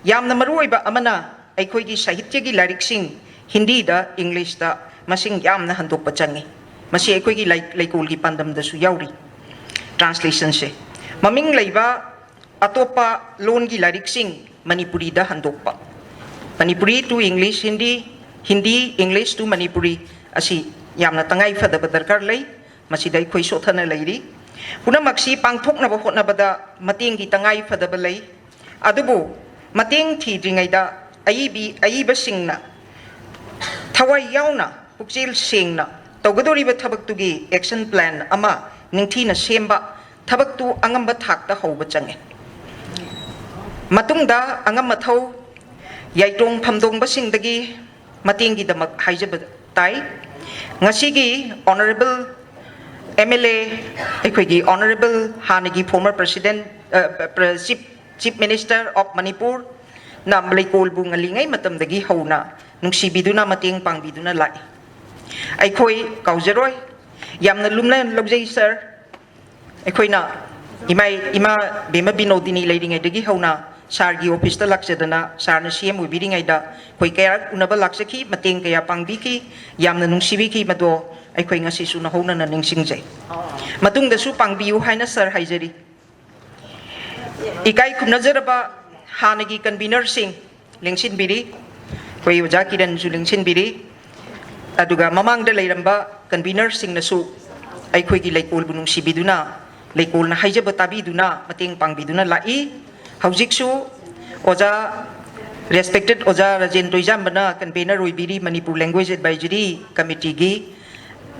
ꯌꯥꯝꯅ ꯃꯔꯨꯑꯣꯏꯕ ꯑꯃꯅ ꯑꯩꯈꯣꯏꯒꯤ ꯁꯥꯍꯤꯇ꯭ꯌꯒꯤ ꯂꯥꯏꯔꯤꯛꯁꯤꯡ ꯍꯤꯟꯗꯤꯗ, ꯏꯪꯂꯤꯁꯇ ꯃꯁꯤꯡ ꯌꯥꯝꯅ ꯍꯟꯗꯣꯛꯄ ꯆꯪꯉꯤ꯫ ꯃꯁꯤ ꯑꯩꯈꯣꯏꯒꯤ ꯂꯩꯀꯣꯜꯒꯤ ꯄꯥꯟꯗꯝꯗꯁꯨ ꯌꯥꯎꯔꯤ꯫ ꯇ꯭ꯔꯥꯟꯁꯂꯦꯁꯟꯁꯦ ꯃꯃꯤꯡ ꯂꯩꯕ ꯑꯇꯣꯞꯄ ꯂꯣꯟꯒꯤ ꯂꯥꯏꯔꯤꯛꯁꯤꯡ ꯃꯅꯤꯄꯨꯔꯤꯗ ꯍꯟꯗꯣꯛꯄ, Manipuri to English, Hindi, Hindi, English to Manipuri ꯑꯁꯤ ꯌꯥꯝꯅ ꯇꯉꯥꯏ ꯐꯗꯕ ꯗꯔꯀꯥꯔ ꯂꯩ꯫ ꯃꯁꯤꯗ ꯑꯩꯈꯣꯏ ꯁꯣꯠꯊꯅ ꯂꯩꯔꯤ꯫ ꯄꯨꯝꯅꯃꯛꯁꯤ ꯄꯥꯡꯊꯣꯛꯅꯕ ꯍꯣꯠꯅꯕꯗ ꯃꯇꯦꯡꯒꯤ ꯇꯉꯥꯏ ꯐꯗꯕ ꯂꯩ꯫ ꯑꯗꯨꯕꯨ ꯃꯇꯦꯡ ꯊꯤꯗ꯭ꯔꯤꯉꯩꯗ ꯑꯏꯕꯤ ꯑꯏꯕꯁꯤꯡꯅ ꯊꯋꯥꯏ ꯌꯥꯎꯅ, ꯄꯨꯛꯆꯦꯜ ꯁꯦꯡꯅ ꯇꯧꯒꯗꯧꯔꯤꯕ ꯊꯕꯛꯇꯨꯒꯤ action plan ꯑꯃ ꯅꯤꯡꯊꯤꯅ ꯁꯦꯝꯕ, ꯊꯕꯛꯇꯨ ꯑꯉꯝꯕ ꯊꯥꯛꯇ ꯍꯧꯕ ꯆꯪꯉꯤ꯫ ꯃꯇꯨꯡꯗ ꯑꯉꯝ ꯑꯊꯧ ꯌꯥꯏꯇꯣꯡ ꯐꯝꯗꯣꯡꯕꯁꯤꯡꯗꯒꯤ ꯃꯇꯦꯡꯒꯤꯗꯃꯛ ꯍꯥꯏꯖꯕ ꯇꯥꯏ꯫ ꯉꯁꯤꯒꯤ Honourable M L A, ꯑꯩꯈꯣꯏꯒꯤ Honourable ꯍꯥꯟꯅꯒꯤ former President, ꯑ, Chief, Chief Minister of Manipur ꯅ ꯂꯩꯀꯣꯜꯕꯨ ꯉꯜꯂꯤꯉꯩ ꯃꯇꯝꯗꯒꯤ ꯍꯧꯅ ꯅꯨꯡꯁꯤꯕꯤꯗꯨꯅ ꯃꯇꯦꯡ ꯄꯥꯡꯕꯤꯗꯨꯅ ꯂꯥꯛꯏ꯫ ꯑꯩꯈꯣꯏ ꯀꯥꯎꯖꯔꯣꯏ꯫ ꯌꯥꯝꯅ ꯂꯨꯝꯅ ꯂꯧꯖꯩ, sir꯫ ꯑꯩꯈꯣꯏꯅ ꯏꯃꯥ, ꯏꯃꯥ ꯕꯦꯝꯃ ꯕꯤꯅꯣꯗꯤꯅꯤ ꯂꯩꯔꯤꯉꯩꯗꯒꯤ ꯍꯧꯅ sir ꯒꯤ office ꯇ ꯂꯥꯛꯆꯗꯅ, sir ꯅ C M ꯑꯣꯏꯕꯤꯔꯤꯉꯩꯗ ꯑꯩꯈꯣꯏ ꯀꯌꯥꯔꯛ ꯎꯅꯕ ꯂꯥꯛꯆꯈꯤ, ꯃꯇꯦꯡ ꯀꯌꯥ ꯄꯥꯡꯕꯤꯈꯤ, ꯌꯥꯝꯅ ꯅꯨꯡꯁꯤꯕꯤꯈꯤ꯫ ꯃꯗꯣ ꯑꯩꯈꯣꯏ ꯉꯁꯤꯁꯨ ꯅꯧꯍꯧꯅꯅ ꯅꯤꯡꯁꯤꯡꯖꯩ꯫ ꯃꯇꯨꯡꯗꯁꯨ ꯄꯥꯡꯕꯤꯌꯨ ꯍꯥꯏꯅ sir ꯍꯥꯏꯖꯔꯤ꯫ ꯏꯀꯥꯏ ꯈꯨꯝꯅꯖꯔꯕ ꯍꯥꯟꯅꯒꯤ convener ꯁꯤꯡ ꯂꯦꯡꯁꯤꯟꯕꯤꯔꯤ, ꯑꯩꯈꯣꯏ ꯑꯣꯖꯥ ꯀꯤꯔꯟꯁꯨ ꯂꯦꯡꯁꯤꯟꯕꯤꯔꯤ, ꯑꯗꯨꯒ ꯃꯃꯥꯡꯗ ꯂꯩꯔꯝꯕ convener ꯁꯤꯡꯅꯁꯨ ꯑꯩꯈꯣꯏꯒꯤ ꯂꯩꯀꯣꯜꯕꯨ ꯅꯨꯡꯁꯤꯕꯤꯗꯨꯅ, ꯂꯩꯀꯣꯜꯅ ꯍꯥꯏꯖꯕ ꯇꯥꯕꯤꯗꯨꯅ, ꯃꯇꯦꯡ ꯄꯥꯡꯕꯤꯗꯨꯅ ꯂꯥꯛꯏ꯫ ꯍꯧꯖꯤꯛꯁꯨ ꯑꯣꯖꯥ, respected ꯑꯣꯖꯥ Rajen ꯇꯣꯏꯖꯥꯝꯕꯅ convener ꯑꯣꯏꯕꯤꯔꯤ, Manipur Language Advisory Committee ꯒꯤ,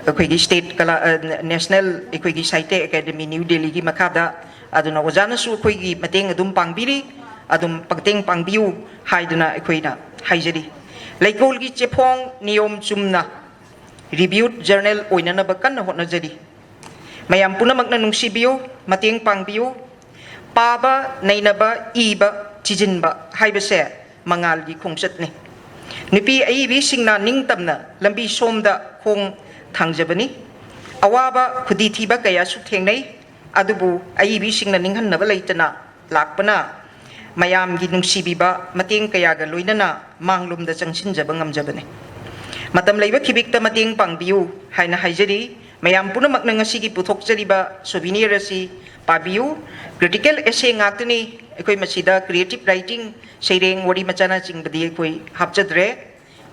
ꯑꯩꯈꯣꯏꯒꯤ state ꯀꯂꯥ, ꯑ, national ꯑꯩꯈꯣꯏꯒꯤ ꯁꯥꯍꯤꯇ꯭ꯌ ꯑꯦꯀꯥꯗꯃꯤ ꯅ꯭ꯌꯨ ꯗꯦꯜꯂꯤꯒꯤ ꯃꯈꯥꯗ꯫ ꯑꯗꯨꯅ ꯑꯣꯖꯥꯅꯁꯨ ꯑꯩꯈꯣꯏꯒꯤ ꯃꯇꯦꯡ ꯑꯗꯨꯝ ꯄꯥꯡꯕꯤꯔꯤ, ꯑꯗꯨꯝ ꯃꯇꯦꯡ ꯄꯥꯡꯕꯤꯌꯨ ꯍꯥꯏꯗꯨꯅ ꯑꯩꯈꯣꯏꯅ ꯍꯥꯏꯖꯔꯤ꯫ ꯂꯩꯀꯣꯜꯒꯤ ꯆꯦꯐꯣꯡ ꯅꯤꯌꯣꯝ ꯆꯨꯝꯅ ꯔꯤꯚꯤꯌꯨꯠ ꯖꯔꯅꯦꯜ ꯑꯣꯏꯅꯅꯕ ꯀꯟꯅ ꯍꯣꯠꯅꯖꯔꯤ꯫ ꯃꯌꯥꯝ ꯄꯨꯝꯅꯃꯛꯅ ꯅꯨꯡꯁꯤꯕꯤꯌꯨ, ꯃꯇꯦꯡ ꯄꯥꯡꯕꯤꯌꯨ꯫ ꯄꯥꯕ, ꯅꯩꯅꯕ, ꯏꯕ, ꯊꯤꯖꯤꯟꯕ ꯍꯥꯏꯕꯁꯦ ꯃꯉꯥꯜꯒꯤ ꯈꯣꯡꯆꯠꯅꯤ꯫ ꯅꯨꯄꯤ ꯑꯏꯕꯤꯁꯤꯡꯅ ꯅꯤꯡꯇꯝꯅ ꯂꯝꯕꯤ ꯁꯣꯝꯗ ꯈꯣꯡ ꯊꯥꯡꯖꯕꯅꯤ꯫ ꯑꯋꯥꯕ, ꯈꯨꯗꯤ ꯊꯤꯕ ꯀꯌꯥꯁꯨ ꯊꯦꯡꯅꯩ, ꯑꯗꯨꯕꯨ ꯑꯏꯕꯤꯁꯤꯡꯅ ꯅꯤꯡꯍꯟꯅꯕ ꯂꯩꯇꯅ ꯂꯥꯛꯄꯅ ꯃꯌꯥꯝꯒꯤ ꯅꯨꯡꯁꯤꯕꯤꯕ, ꯃꯇꯦꯡ ꯀꯌꯥꯒ ꯂꯣꯏꯅꯅ ꯃꯥꯡꯂꯣꯝꯗ ꯆꯪꯁꯤꯟꯖꯕ ꯉꯝꯖꯕꯅꯤ꯫ ꯃꯇꯝ ꯂꯩꯕ ꯈꯤꯕꯤꯛꯇ ꯃꯇꯦꯡ ꯄꯥꯡꯕꯤꯌꯨ ꯍꯥꯏꯅ ꯍꯥꯏꯖꯔꯤ꯫ ꯃꯌꯥꯝ ꯄꯨꯝꯅꯃꯛꯅ ꯉꯁꯤꯒꯤ ꯄꯨꯊꯣꯛꯆꯔꯤꯕ ꯁꯣꯚꯤꯅꯤꯌꯔ ꯑꯁꯤ ꯄꯥꯕꯤꯌꯨ꯫ ꯀ꯭ꯔꯤꯇꯤꯀꯦꯜ ꯑꯦꯁꯦ ꯉꯥꯛꯇꯅꯤ꯫ ꯑꯩꯈꯣꯏ ꯃꯁꯤꯗ ꯀ꯭ꯔꯤꯌꯦꯇꯤꯚ ꯔꯥꯏꯇꯤꯡ, ꯁꯩꯔꯦꯡ, ꯋꯥꯔꯤ ꯃꯆꯥꯅꯆꯤꯡꯕꯗꯤ ꯑꯩꯈꯣꯏ ꯍꯥꯞꯆꯗ꯭ꯔꯦ꯫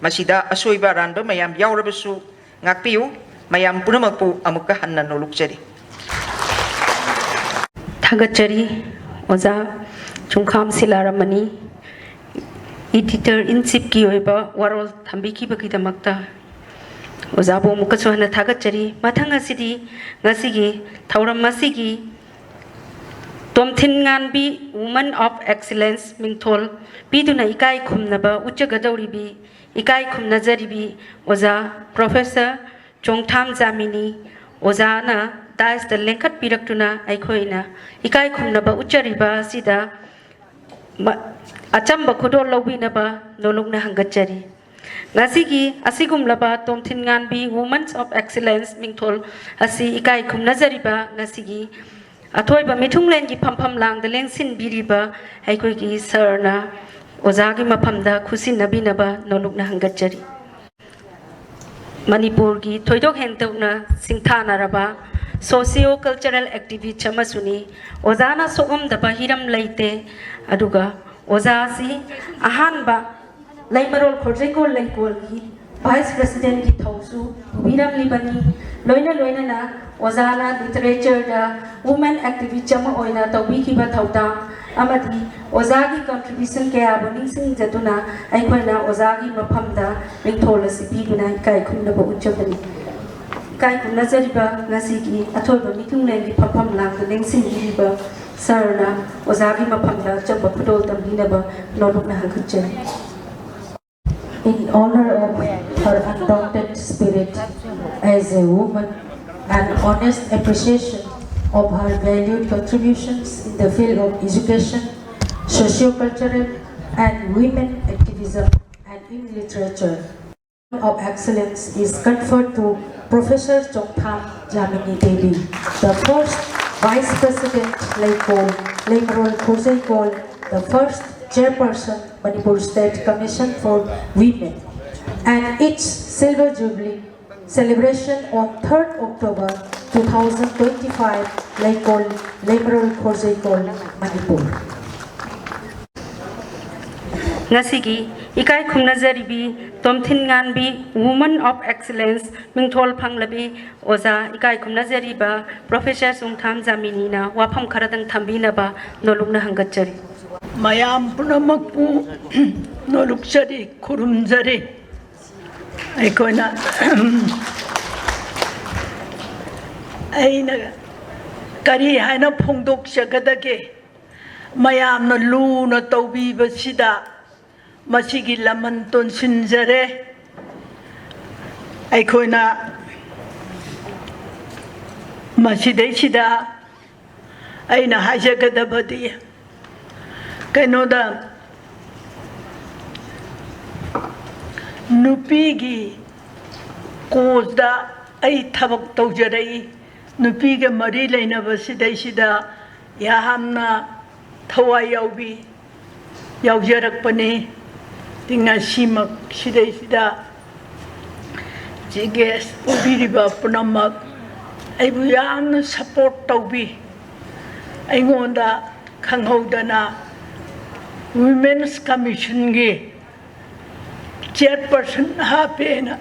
ꯃꯁꯤꯗ ꯑꯁꯣꯏꯕ ꯑꯔꯥꯟꯕ ꯃꯌꯥꯝ ꯌꯥꯎꯔꯕꯁꯨ ꯉꯥꯛꯄꯤꯌꯨ꯫ ꯃꯌꯥꯝ ꯄꯨꯝꯅꯃꯛꯄꯨ ꯑꯃꯨꯛꯀ ꯍꯟꯅ ꯅꯣꯂꯨꯛꯆꯔꯤ꯫ ꯊꯥꯒꯠꯆꯔꯤ ꯑꯣꯖꯥ ꯆꯨꯡꯈꯥꯝ ꯁꯤꯂꯥꯔꯥꯃꯅꯤ, editor in chiefꯀꯤ ꯑꯣꯏꯕ ꯋꯥꯔꯣꯜ ꯊꯝꯕꯤꯈꯤꯕꯒꯤꯗꯃꯛꯇ꯫ ꯑꯣꯖꯥꯕꯨ ꯑꯃꯨꯛꯀꯁꯨ ꯍꯟꯅ ꯊꯥꯒꯠꯆꯔꯤ꯫ ꯃꯊꯪ ꯑꯁꯤꯗꯤ ꯉꯁꯤꯒꯤ ꯊꯧꯔꯝ ꯑꯁꯤꯒꯤ ꯇꯣꯝꯊꯤꯟ ꯉꯥꯟꯕꯤ Woman of Excellence ꯃꯤꯡꯊꯣꯜ ꯄꯤꯗꯨꯅ ꯏꯀꯥꯏ ꯈꯨꯝꯅꯕ ꯎꯠꯆꯒꯗꯧꯔꯤꯕꯤ, ꯏꯀꯥꯏ ꯈꯨꯝꯅꯖꯔꯤꯕꯤ ꯑꯣꯖꯥ ꯄ꯭ꯔꯣꯐꯦꯁꯔ ꯆꯣꯡꯊꯥꯝ ꯖꯥꯃꯤꯅꯤ ꯑꯣꯖꯥꯅ ꯗꯥꯏꯁꯇ ꯂꯦꯡꯈꯠꯄꯤꯔꯛꯇꯨꯅ ꯑꯩꯈꯣꯏꯅ ꯏꯀꯥꯏ ꯈꯨꯝꯅꯕ ꯎꯠꯆꯔꯤꯕ ꯑꯁꯤꯗ ꯃ-, ꯑꯆꯝꯕ ꯈꯨꯗꯣꯜ ꯂꯧꯕꯤꯅꯕ ꯅꯣꯂꯨꯛꯅ ꯍꯪꯒꯠꯆꯔꯤ꯫ ꯉꯁꯤꯒꯤ ꯑꯁꯤꯒꯨꯝꯂꯕ ꯇꯣꯝꯊꯤꯟ ꯉꯥꯟꯕꯤ Women of Excellence ꯃꯤꯡꯊꯣꯜ ꯑꯁꯤ ꯏꯀꯥꯏ ꯈꯨꯝꯅꯖꯔꯤꯕ ꯉꯁꯤꯒꯤ ꯑꯊꯣꯏꯕ ꯃꯤꯊꯨꯡꯂꯦꯟꯒꯤ ꯐꯝꯐꯝ ꯂꯥꯡꯗ ꯂꯦꯡꯁꯤꯟꯕꯤꯔꯤꯕ ꯑꯩꯈꯣꯏꯒꯤ ꯁꯥꯔꯅ ꯑꯣꯖꯥꯒꯤ ꯃꯐꯝꯗ ꯈꯨꯠꯁꯤꯟꯅꯕꯤꯅꯕ ꯅꯣꯂꯨꯛꯅ ꯍꯪꯒꯠꯆꯔꯤ꯫ ꯃꯅꯤꯄꯨꯔꯒꯤ ꯊꯣꯏꯗꯣꯛ ꯍꯦꯟꯗꯣꯛꯅ ꯁꯤꯡꯊꯥꯅꯔꯕ socio cultural activist ꯑꯃꯁꯨꯅꯤ꯫ ꯑꯣꯖꯥꯅ ꯁꯣꯛꯂꯝꯗꯕ ꯍꯤꯔꯝ ꯂꯩꯇꯦ꯫ ꯑꯗꯨꯒ ꯑꯣꯖꯥꯁꯤ ꯑꯍꯥꯟꯕ ꯂꯩꯃꯔꯣꯜ ꯈꯣꯔꯖꯩꯀꯣꯜ ꯂꯩꯀꯣꯜꯒꯤ vice presidentꯀꯤ ꯊꯧꯁꯨ ꯄꯨꯕꯤꯔꯝꯂꯤꯕꯅꯤ꯫ ꯂꯣꯏꯅ ꯂꯣꯏꯅꯅ ꯑꯣꯖꯥꯅ literatureꯗ women activist ꯑꯃ ꯑꯣꯏꯅ ꯇꯧꯕꯤꯈꯤꯕ ꯊꯧꯗꯥꯡ ꯑꯃꯗꯤ ꯑꯣꯖꯥꯒꯤ contribution ꯀꯌꯥꯕꯨ ꯅꯤꯡꯁꯤꯡꯖꯗꯨꯅ ꯑꯩꯈꯣꯏꯅ ꯑꯣꯖꯥꯒꯤ ꯃꯐꯝꯗ ꯃꯤꯡꯊꯣꯜ ꯑꯁꯤ ꯄꯤꯗꯨꯅ ꯏꯀꯥꯏ ꯈꯨꯝꯅꯕ ꯎꯠꯆꯕꯅꯤ꯫ ꯏꯀꯥꯏ ꯈꯨꯝꯅꯖꯔꯤꯕ ꯉꯁꯤꯒꯤ ꯑꯊꯣꯏꯕ ꯃꯤꯊꯨꯡꯂꯦꯟꯒꯤ ꯐꯝꯐꯝ ꯂꯥꯡꯗ ꯂꯦꯡꯁꯤꯟꯕꯤꯔꯤꯕ ꯁꯥꯔꯅ ꯑꯣꯖꯥꯒꯤ ꯃꯐꯝꯗ ꯑꯆꯝꯕ ꯈꯨꯗꯣꯜ ꯇꯝꯕꯤꯅꯕ ꯅꯣꯂꯨꯛꯅ ꯍꯪꯒꯠꯆꯔꯤ꯫ In honor of her undaunted spirit, As a woman, an honest appreciation of her valued contributions in the field of education, socio-cultural, and women activism, and in literature of excellence is conferred to Professor Chongtham Jamini Devi, the first Vice President Leikol, Leimarol Khorjeikol, the first Chairperson Manipur State Commission for Women, and its Silver Jubilee celebration on third October two thousand twenty-five, Leikol, Leimarol Khorjeikol, Manipur. ꯉꯁꯤꯒꯤ ꯏꯀꯥꯏ ꯈꯨꯝꯅꯖꯔꯤꯕꯤ ꯇꯣꯝꯊꯤꯟ ꯉꯥꯟꯕꯤ, Woman of Excellence, ꯃꯤꯡꯊꯣꯜ ꯐꯪꯂꯕꯤ ꯑꯣꯖꯥ ꯏꯀꯥꯏ ꯈꯨꯝꯅꯖꯔꯤꯕ Professor ꯆꯣꯡꯊꯥꯝ ꯖꯥꯃꯤꯅꯤꯅ ꯋꯥꯐꯝ ꯈꯔꯗꯪ ꯊꯝꯕꯤꯅꯕ ꯅꯣꯂꯨꯛꯅ ꯍꯪꯒꯠꯆꯔꯤ꯫ ꯃꯌꯥꯝ ꯄꯨꯝꯅꯃꯛꯄꯨ ꯅꯣꯂꯨꯛꯆꯔꯤ, ꯈꯨꯔꯨꯝꯖꯔꯤ꯫ ꯑꯩꯈꯣꯏꯅ ꯑꯩꯅ ꯀꯔꯤ ꯍꯥꯏꯅ ꯐꯣꯡꯗꯣꯛꯆꯒꯗꯒꯦ? ꯃꯌꯥꯝꯅ ꯂꯨꯅ ꯇꯧꯕꯤꯕꯁꯤꯗ ꯃꯁꯤꯒꯤ ꯂꯃꯟ ꯇꯣꯟꯁꯤꯟꯖꯔꯦ꯫ ꯑꯩꯈꯣꯏꯅ ꯃꯁꯤꯗꯩꯁꯤꯗ ꯑꯩꯅ ꯍꯥꯏꯖꯒꯗꯕꯗꯤ ꯀꯩꯅꯣꯗ ꯅꯨꯄꯤꯒꯤ ꯀꯣꯁꯇ ꯑꯩ ꯊꯕꯛ ꯇꯧꯖꯔꯛꯏ꯫ ꯅꯨꯄꯤꯒ ꯃꯔꯤ ꯂꯩꯅꯕ ꯁꯤꯗꯩꯁꯤꯗ ꯌꯥꯝꯅ ꯊꯋꯥꯏ ꯌꯥꯎꯕꯤ ꯌꯥꯎꯖꯔꯛꯄꯅꯤ꯫ ꯉꯁꯤꯃꯛ ꯁꯤꯗꯩꯁꯤꯗ ꯆꯤꯐ ꯒꯦꯁ ꯑꯣꯏꯕꯤꯔꯤꯕ ꯄꯨꯝꯅꯃꯛ ꯑꯩꯕꯨ ꯌꯥꯝꯅ ꯁꯄꯣꯔꯠ ꯇꯧꯕꯤ꯫ ꯑꯩꯉꯣꯟꯗ ꯈꯪꯍꯧꯗꯅ ꯋꯨꯃꯦꯟꯁ ꯀꯃꯤꯁꯟꯒꯤ ꯆꯤꯌꯔꯄꯔꯁꯟ ꯍꯥꯞꯄꯦꯅ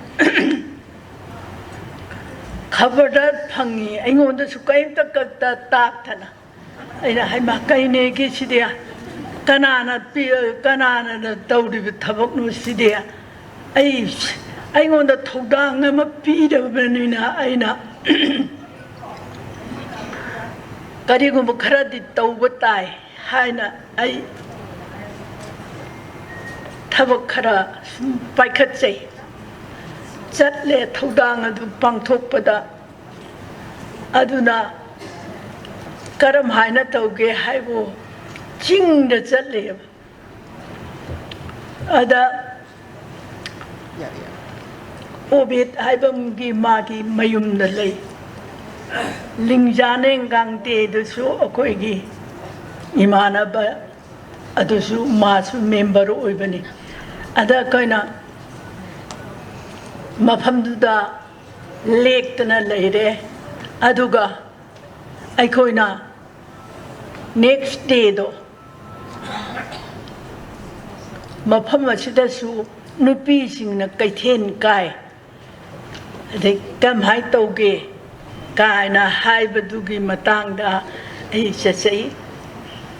ꯈꯕꯔꯗ ꯐꯪꯉꯤ꯫ ꯑꯩꯉꯣꯟꯗꯁꯨ ꯀꯔꯤꯝꯇ ꯀꯛꯇ ꯇꯥꯛꯇꯅ꯫ ꯑꯩꯅ ꯍꯩꯃꯥ, ꯀꯩꯅꯦꯒꯤ ꯁꯤꯗꯤ? ꯀꯅꯥꯅ ꯄꯤ-, ꯀꯅꯥꯅ ꯇꯧꯔꯤꯕ ꯊꯕꯛꯅꯣ ꯁꯤꯗꯤ? ꯑꯩ, ꯑꯩꯉꯣꯟꯗ ꯊꯧꯗꯥꯡ ꯑꯃ ꯄꯤꯔꯕꯅꯤꯅ ꯑꯩꯅ ꯀꯔꯤꯒꯨꯝꯕ ꯈꯔꯗꯤ ꯇꯧꯕ ꯇꯥꯏ ꯍꯥꯏꯅ ꯑꯩ ꯊꯕꯛ ꯈꯔ ꯁꯨꯝ ꯄꯥꯏꯈꯠꯆꯩ꯫ ꯆꯠꯂꯦ ꯊꯧꯗꯥꯡ ꯑꯗꯨ ꯄꯥꯡꯊꯣꯛꯄꯗ꯫ ꯑꯗꯨꯅ ꯀꯔꯝ ꯍꯥꯏꯅ ꯇꯧꯒꯦ ꯍꯥꯏꯕꯨ, ꯆꯤꯡꯗ ꯆꯠꯂꯦꯕ꯫ ꯑꯗ ꯑꯣꯕꯤꯠ ꯍꯥꯏꯕ ꯑꯃꯒꯤ ꯃꯥꯒꯤ ꯃꯌꯨꯝꯗ ꯂꯩ꯫ ꯂꯤꯡꯖꯥꯅꯦꯡ ꯒꯥꯡꯇꯦꯗꯨꯁꯨ ꯑꯩꯈꯣꯏꯒꯤ ꯏꯃꯥꯟꯅꯕ, ꯑꯗꯨꯁꯨ ꯃꯥꯁꯨ ꯃꯦꯝꯕꯔ ꯑꯣꯏꯕꯅꯤ꯫ ꯑꯗ ꯑꯩꯈꯣꯏꯅ ꯃꯐꯝꯗꯨꯗ ꯂꯦꯛꯇꯅ ꯂꯩꯔꯦ꯫ ꯑꯗꯨꯒ ꯑꯩꯈꯣꯏꯅ ꯅꯦꯛꯁ ꯗꯦꯗꯣ ꯃꯐꯝ ꯑꯁꯤꯗꯁꯨ ꯅꯨꯄꯤꯁꯤꯡꯅ ꯀꯩꯊꯦꯜ ꯀꯥꯏ, ꯑꯗꯩ ꯀꯃꯥꯏꯅ ꯇꯧꯒꯦ ꯀꯥꯏꯅ ꯍꯥꯏꯕꯗꯨꯒꯤ ꯃꯇꯥꯡꯗ ꯑꯩ ꯆꯠꯆꯩ,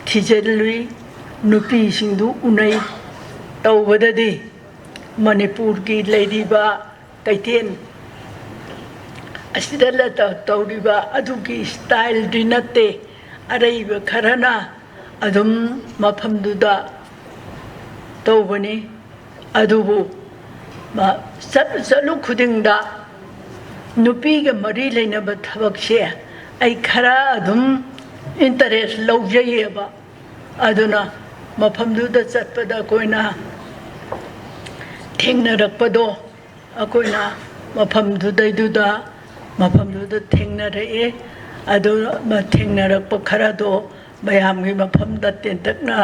ꯊꯤꯖꯤꯜꯂꯨꯏ, ꯅꯨꯄꯤꯁꯤꯡꯗꯨ ꯎꯅꯩ꯫ ꯇꯧꯕꯗꯗꯤ ꯃꯅꯤꯄꯨꯔꯒꯤ ꯂꯩꯔꯤꯕ ꯀꯩꯊꯦꯜ ꯑꯁꯤꯗ ꯂ-, ꯇꯧꯔꯤꯕ ꯑꯗꯨꯒꯤ ꯏꯁꯇꯥꯏꯜꯗꯤ ꯅꯠꯇꯦ꯫ ꯑꯔꯩꯕ ꯈꯔꯅ ꯑꯗꯨꯝ ꯃꯐꯝꯗꯨꯗ ꯇꯧꯕꯅꯤ꯫ ꯑꯗꯨꯕꯨ ꯃ-, ꯆꯠꯂꯨ ꯆꯠꯂꯨ ꯈꯨꯗꯤꯡꯗ ꯅꯨꯄꯤꯒ ꯃꯔꯤ ꯂꯩꯅꯕ ꯊꯕꯛꯁꯦ ꯑꯩ ꯈꯔ ꯑꯗꯨꯝ ꯏꯟꯇꯔꯦꯁ ꯂꯧꯖꯩꯌꯦꯕ꯫ ꯑꯗꯨꯅ ꯃꯐꯝꯗꯨꯗ ꯆꯠꯄꯗ ꯑꯩꯈꯣꯏꯅ ꯊꯦꯡꯅꯔꯛꯄꯗꯣ, ꯑꯩꯈꯣꯏꯅ ꯃꯐꯝꯗꯨꯗꯩꯗꯨꯗ, ꯃꯐꯝꯗꯨꯗ ꯊꯦꯡꯅꯔꯛꯑꯦ꯫ ꯑꯗꯨ ꯊꯦꯡꯅꯔꯛꯄ ꯈꯔꯗꯣ ꯃꯌꯥꯝꯒꯤ ꯃꯐꯝꯗ ꯇꯦꯟꯇꯛꯅ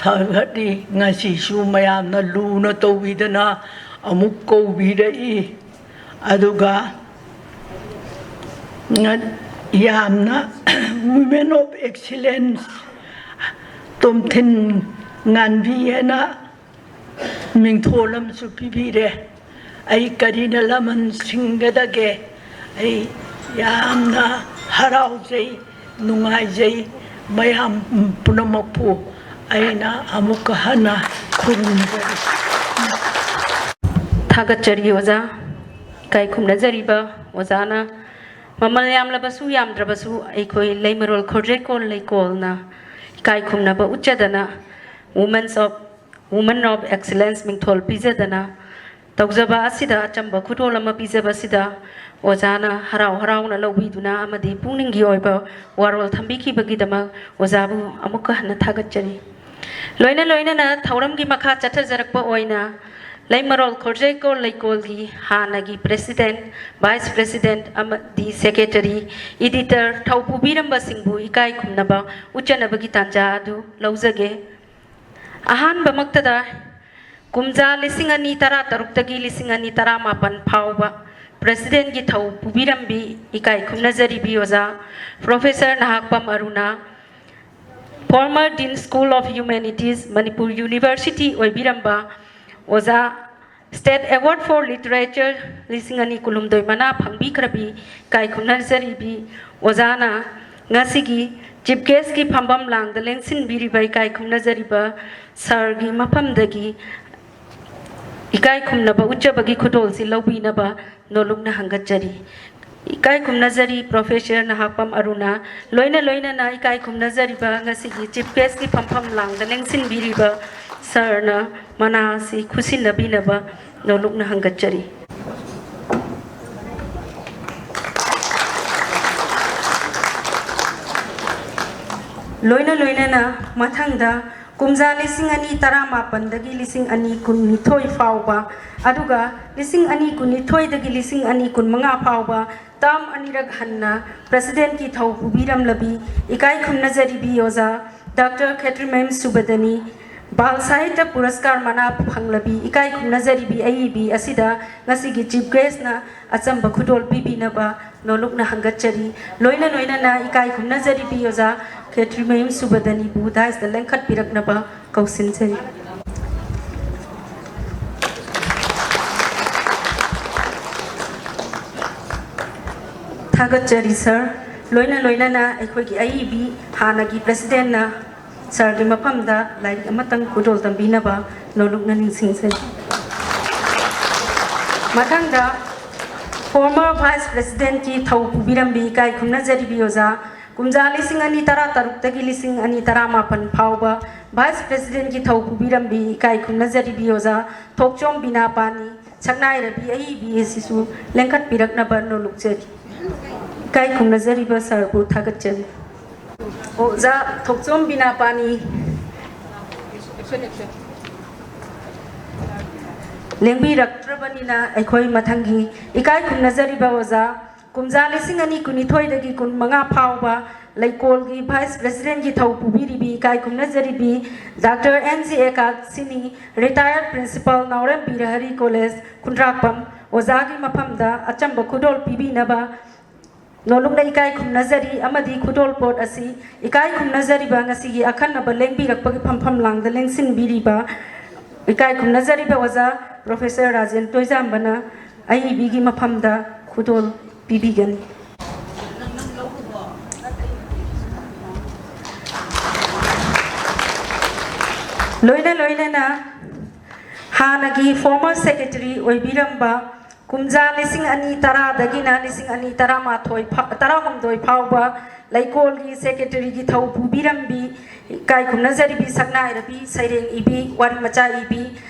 ꯁꯥꯒꯠꯂꯤ꯫ ꯉꯁꯤꯁꯨ ꯃꯌꯥꯝꯅ ꯂꯨꯅ ꯇꯧꯕꯤꯗꯅ ꯑꯃꯨꯛ ꯀꯧꯕꯤꯔꯛꯏ꯫ ꯑꯗꯨꯒ ꯉ-, ꯌꯥꯝꯅ Women of Excellence ꯇꯣꯝꯊꯤꯟ ꯉꯥꯟꯕꯤ ꯍꯥꯏꯅ ꯃꯤꯡꯊꯣꯜ ꯑꯃꯁꯨ ꯄꯤꯕꯤꯔꯦ꯫ ꯑꯩ ꯀꯔꯤꯅ ꯂꯃꯟ ꯁꯤꯡꯒꯗꯒꯦ? ꯑꯩ ꯌꯥꯝꯅ ꯍꯔꯥꯎꯖꯩ, ꯅꯨꯡꯉꯥꯏꯖꯩ꯫ ꯃꯌꯥꯝ ꯄꯨꯝꯅꯃꯛꯄꯨ ꯑꯩꯅ ꯑꯃꯨꯛꯀ ꯍꯟꯅ ꯈꯨꯔꯨꯝꯖꯔꯤ꯫ ꯊꯥꯒꯠꯆꯔꯤ ꯑꯣꯖꯥ꯫ ꯏꯀꯥꯏ ꯈꯨꯝꯅꯖꯔꯤꯕ ꯑꯣꯖꯥꯅ ꯃꯃꯜ ꯌꯥꯝꯂꯕꯁꯨ ꯌꯥꯝꯗ꯭ꯔꯕꯁꯨ ꯑꯩꯈꯣꯏ ꯂꯩꯃꯔꯣꯜ ꯈꯣꯔꯖꯦꯀꯣꯜ ꯂꯩꯀꯣꯜꯅ ꯏꯀꯥꯏ ꯈꯨꯝꯅꯕ ꯎꯠꯆꯗꯅ Women's of, Women of Excellence ꯃꯤꯡꯊꯣꯜ ꯄꯤꯖꯗꯅ ꯇꯧꯖꯕ ꯑꯁꯤꯗ ꯑꯆꯝꯕ ꯈꯨꯗꯣꯜ ꯑꯃ ꯄꯤꯖꯕꯁꯤꯗ ꯑꯣꯖꯥꯅ ꯍꯔꯥꯎ ꯍꯔꯥꯎꯅ ꯂꯧꯕꯤꯗꯨꯅ ꯑꯃꯗꯤ ꯄꯨꯛꯅꯤꯡꯒꯤ ꯑꯣꯏꯕ ꯋꯥꯔꯣꯜ ꯊꯝꯕꯤꯈꯤꯕꯒꯤꯗꯃꯛ ꯑꯣꯖꯥꯕꯨ ꯑꯃꯨꯛꯀ ꯍꯟꯅ ꯊꯥꯒꯠꯆꯔꯤ꯫ ꯂꯣꯏꯅ ꯂꯣꯏꯅꯅ ꯊꯧꯔꯝꯒꯤ ꯃꯈꯥ ꯆꯠꯊꯖꯔꯛꯄ ꯑꯣꯏꯅ ꯂꯩꯃꯔꯣꯜ ꯈꯣꯔꯖꯩꯀꯣꯜ ꯂꯩꯀꯣꯜꯒꯤ ꯍꯥꯟꯅꯒꯤ president, vice president ꯑꯃꯗꯤ secretary, editor ꯊꯧ ꯄꯨꯕꯤꯔꯝꯕꯁꯤꯡꯕꯨ ꯏꯀꯥꯏ ꯈꯨꯝꯅꯕ ꯎꯠꯆꯅꯕꯒꯤ ꯇꯥꯟꯖꯥ ꯑꯗꯨ ꯂꯧꯖꯒꯦ꯫ ꯑꯍꯥꯟꯕꯃꯛꯇꯗ ꯀꯨꯝꯖꯥ ꯂꯤꯁꯤꯡ ꯑꯅꯤ ꯇꯔꯥꯇꯔꯨꯛꯇꯒꯤ ꯂꯤꯁꯤꯡ ꯑꯅꯤ ꯇꯔꯥꯃꯥꯄꯟ ꯐꯥꯎꯕ presidentꯀꯤ ꯊꯧ ꯄꯨꯕꯤꯔꯝꯕꯤ ꯏꯀꯥꯏ ꯈꯨꯝꯅꯖꯔꯤꯕꯤ ꯑꯣꯖꯥ Professor Nahakpam Aruna, former Dean School of Humanities, Manipur University ꯑꯣꯏꯕꯤꯔꯝꯕ ꯑꯣꯖꯥ, State Award for Literature ꯂꯤꯁꯤꯡ ꯑꯅꯤ ꯀꯨꯟꯍꯨꯝꯗꯣꯏ ꯃꯅꯥ ꯐꯪꯕꯤꯈ꯭ꯔꯕꯤ ꯏꯀꯥꯏ ꯈꯨꯝꯅꯖꯔꯤꯕꯤ ꯑꯣꯖꯥꯅ ꯉꯁꯤꯒꯤ chief guestꯀꯤ ꯐꯝꯐꯝ ꯂꯥꯡꯗ ꯂꯦꯡꯁꯤꯟꯕꯤꯔꯤꯕ ꯏꯀꯥꯏ ꯈꯨꯝꯅꯖꯔꯤꯕ sirꯒꯤ ꯃꯐꯝꯗꯒꯤ ꯏꯀꯥꯏ ꯈꯨꯝꯅꯕ ꯎꯠꯆꯕꯒꯤ ꯈꯨꯗꯣꯜꯁꯤ ꯂꯧꯕꯤꯅꯕ ꯅꯣꯂꯨꯛꯅ ꯍꯪꯒꯠꯆꯔꯤ꯫ ꯏꯀꯥꯏ ꯈꯨꯝꯅꯖꯔꯤ Professor ꯅꯍꯥꯛꯄꯝ ꯑꯔꯨꯅꯥ꯫ ꯂꯣꯏꯅ ꯂꯣꯏꯅꯅ ꯏꯀꯥꯏ ꯈꯨꯝꯅꯖꯔꯤꯕ ꯉꯁꯤꯒꯤ chief guestꯀꯤ ꯐꯝꯐꯝ ꯂꯥꯡꯗ ꯂꯦꯡꯁꯤꯟꯕꯤꯔꯤꯕ sirꯅ ꯃꯅꯥ ꯑꯁꯤ ꯈꯨꯠꯁꯤꯟꯅꯕꯤꯅꯕ ꯅꯣꯂꯨꯛꯅ ꯍꯪꯒꯠꯆꯔꯤ꯫ ꯂꯣꯏꯅ ꯂꯣꯏꯅꯅ ꯃꯊꯪꯗ ꯀꯨꯝꯖꯥ ꯂꯤꯁꯤꯡ ꯑꯅꯤ ꯇꯔꯥꯃꯥꯄꯟꯗꯒꯤ ꯂꯤꯁꯤꯡ ꯑꯅꯤ ꯀꯨꯟꯅꯤꯊꯣꯏ ꯐꯥꯎꯕ, ꯑꯗꯨꯒ ꯂꯤꯁꯤꯡ ꯑꯅꯤ ꯀꯨꯟꯅꯤꯊꯣꯏꯗꯒꯤ ꯂꯤꯁꯤꯡ ꯑꯅꯤ ꯀꯨꯟꯃꯉꯥ ꯐꯥꯎꯕ term ꯑꯅꯤꯔꯛ ꯍꯟꯅ presidentꯀꯤ ꯊꯧ ꯄꯨꯕꯤꯔꯝꯂꯕꯤ ꯏꯀꯥꯏ ꯈꯨꯝꯅꯖꯔꯤꯕꯤ ꯑꯣꯖꯥ Doctor ꯈꯦꯇ꯭ꯔꯤꯃꯌꯨꯝ ꯁꯨꯕꯗꯅꯤ ꯕꯥꯜ ꯁꯥꯍꯤꯇ꯭ꯌ ꯄꯨꯔꯁꯀꯥꯔ ꯃꯅꯥ ꯐꯪꯂꯕꯤ ꯏꯀꯥꯏ ꯈꯨꯝꯅꯖꯔꯤꯕꯤ ꯑꯏꯕꯤ ꯑꯁꯤꯗ ꯉꯁꯤꯒꯤ chief guestꯅ ꯑꯆꯝꯕ ꯈꯨꯗꯣꯜ ꯄꯤꯕꯤꯅꯕ ꯅꯣꯂꯨꯛꯅ ꯍꯪꯒꯠꯆꯔꯤ꯫ ꯂꯣꯏꯅ ꯂꯣꯏꯅꯅ ꯏꯀꯥꯏ ꯈꯨꯝꯅꯖꯔꯤꯕꯤ ꯑꯣꯖꯥ ꯈꯦꯇ꯭ꯔꯤꯃꯌꯨꯝ ꯁꯨꯕꯗꯅꯤꯕꯨ daisꯇ ꯂꯦꯡꯈꯠꯄꯤꯔꯛꯅꯕ ꯀꯧꯁꯤꯟꯖꯔꯤ꯫ ꯊꯥꯒꯠꯆꯔꯤ sir꯫ ꯂꯣꯏꯅ ꯂꯣꯏꯅꯅ ꯑꯩꯈꯣꯏꯒꯤ ꯑꯏꯕꯤ ꯍꯥꯟꯅꯒꯤ presidentꯅ sirꯒꯤ ꯃꯐꯝꯗ ꯂꯥꯏꯔꯤꯛ ꯑꯃꯇꯪ ꯈꯨꯗꯣꯜ ꯇꯝꯕꯤꯅꯕ ꯅꯣꯂꯨꯛꯅ ꯅꯤꯡꯁꯤꯡꯖꯔꯤ꯫ ꯃꯊꯪꯗ former vice presidentꯀꯤ ꯊꯧ ꯄꯨꯕꯤꯔꯝꯕꯤ ꯏꯀꯥꯏ ꯈꯨꯝꯅꯖꯔꯤꯕꯤ ꯑꯣꯖꯥ, ꯀꯨꯝꯖꯥ ꯂꯤꯁꯤꯡ ꯑꯅꯤ ꯇꯔꯥꯇꯔꯨꯛꯇꯒꯤ ꯂꯤꯁꯤꯡ ꯑꯅꯤ ꯇꯔꯥꯃꯥꯄꯟ ꯐꯥꯎꯕ vice presidentꯀꯤ ꯊꯧ ꯄꯨꯕꯤꯔꯝꯕꯤ ꯏꯀꯥꯏ ꯈꯨꯝꯅꯖꯔꯤꯕꯤ ꯑꯣꯖꯥ ꯊꯣꯛꯆꯣꯝ ꯕꯤꯅꯥ ꯄꯥꯅꯤ, ꯁꯛꯅꯥꯏꯔꯕꯤ ꯑꯏꯕꯤ ꯑꯁꯤꯁꯨ ꯂꯦꯡꯈꯠꯄꯤꯔꯛꯅꯕ ꯅꯣꯂꯨꯛꯆꯔꯤ꯫ ꯏꯀꯥꯏ ꯈꯨꯝꯅꯖꯔꯤꯕ ꯁꯥꯔꯕꯨ ꯊꯥꯒꯠꯆꯔꯤ꯫ ꯑꯣꯖꯥ ꯊꯣꯛꯆꯣꯝ ꯕꯤꯅꯥꯄꯥꯅꯤ꯫ ꯂꯦꯡꯕꯤꯔꯛꯇ꯭ꯔꯕꯅꯤꯅ ꯑꯩꯈꯣꯏ ꯃꯊꯪꯒꯤ ꯏꯀꯥꯏ ꯈꯨꯝꯅꯖꯔꯤꯕ ꯑꯣꯖꯥ ꯀꯨꯝꯖꯥ ꯂꯤꯁꯤꯡ ꯑꯅꯤ ꯀꯨꯟꯅꯤꯊꯣꯏꯗꯒꯤ ꯀꯨꯟꯃꯉꯥ ꯐꯥꯎꯕ ꯂꯩꯀꯣꯜꯒꯤ Vice Presidentꯀꯤ ꯊꯧ ꯄꯨꯕꯤꯔꯤꯕꯤ ꯏꯀꯥꯏ ꯈꯨꯝꯅꯖꯔꯤꯕꯤ Doctor N G ꯑꯦꯀꯥꯁꯤꯅꯤ, Retired Principal, ꯅꯥꯎꯔꯦꯝ ꯕꯤꯔꯍꯔꯤ College, ꯈꯨꯟꯗ꯭ꯔꯥꯛꯄꯝ, ꯑꯣꯖꯥꯒꯤ ꯃꯐꯝꯗ ꯑꯆꯝꯕ ꯈꯨꯗꯣꯜ ꯄꯤꯕꯤꯅꯕ ꯅꯣꯂꯨꯛꯅ ꯏꯀꯥꯏ ꯈꯨꯝꯅꯖꯔꯤ ꯑꯃꯗꯤ ꯈꯨꯗꯣꯜꯄꯣꯠ ꯑꯁꯤ ꯏꯀꯥꯏ ꯈꯨꯝꯅꯖꯔꯤꯕ ꯉꯁꯤꯒꯤ ꯑꯈꯟꯅꯕ ꯂꯦꯡꯕꯤꯔꯛꯄꯒꯤ ꯐꯝꯐꯝ ꯂꯥꯡꯗ ꯂꯦꯡꯁꯤꯟꯕꯤꯔꯤꯕ ꯏꯀꯥꯏ ꯈꯨꯝꯅꯖꯔꯤꯕ ꯑꯣꯖꯥ Professor ꯔꯥꯖꯦꯟ ꯇꯣꯏꯖꯥꯝꯕꯅ ꯑꯏꯕꯤꯒꯤ ꯃꯐꯝꯗ ꯈꯨꯗꯣꯜ ꯄꯤꯕꯤꯒꯅꯤ꯫ ꯂꯣꯏꯅ ꯂꯣꯏꯅꯅ ꯍꯥꯟꯅꯒꯤ former secretary ꯑꯣꯏꯕꯤꯔꯝꯕ ꯀꯨꯝꯖꯥ ꯂꯤꯁꯤꯡ ꯑꯅꯤ ꯇꯔꯥꯗꯒꯤꯅ ꯂꯤꯁꯤꯡ ꯑꯅꯤ ꯇꯔꯥꯃꯥꯊꯣꯏ ꯐꯥ-, ꯇꯔꯥꯍꯨꯝꯗꯣꯏ ꯐꯥꯎꯕ ꯂꯩꯀꯣꯜꯒꯤ secretaryꯒꯤ ꯊꯧ ꯄꯨꯕꯤꯔꯝꯕꯤ ꯏꯀꯥꯏ ꯈꯨꯝꯅꯖꯔꯤꯕꯤ ꯁꯛꯅꯥꯏꯔꯕꯤ ꯁꯩꯔꯦꯡ ꯏꯕꯤ ꯋꯥꯔꯤ ꯃꯆꯥ ꯏꯕꯤ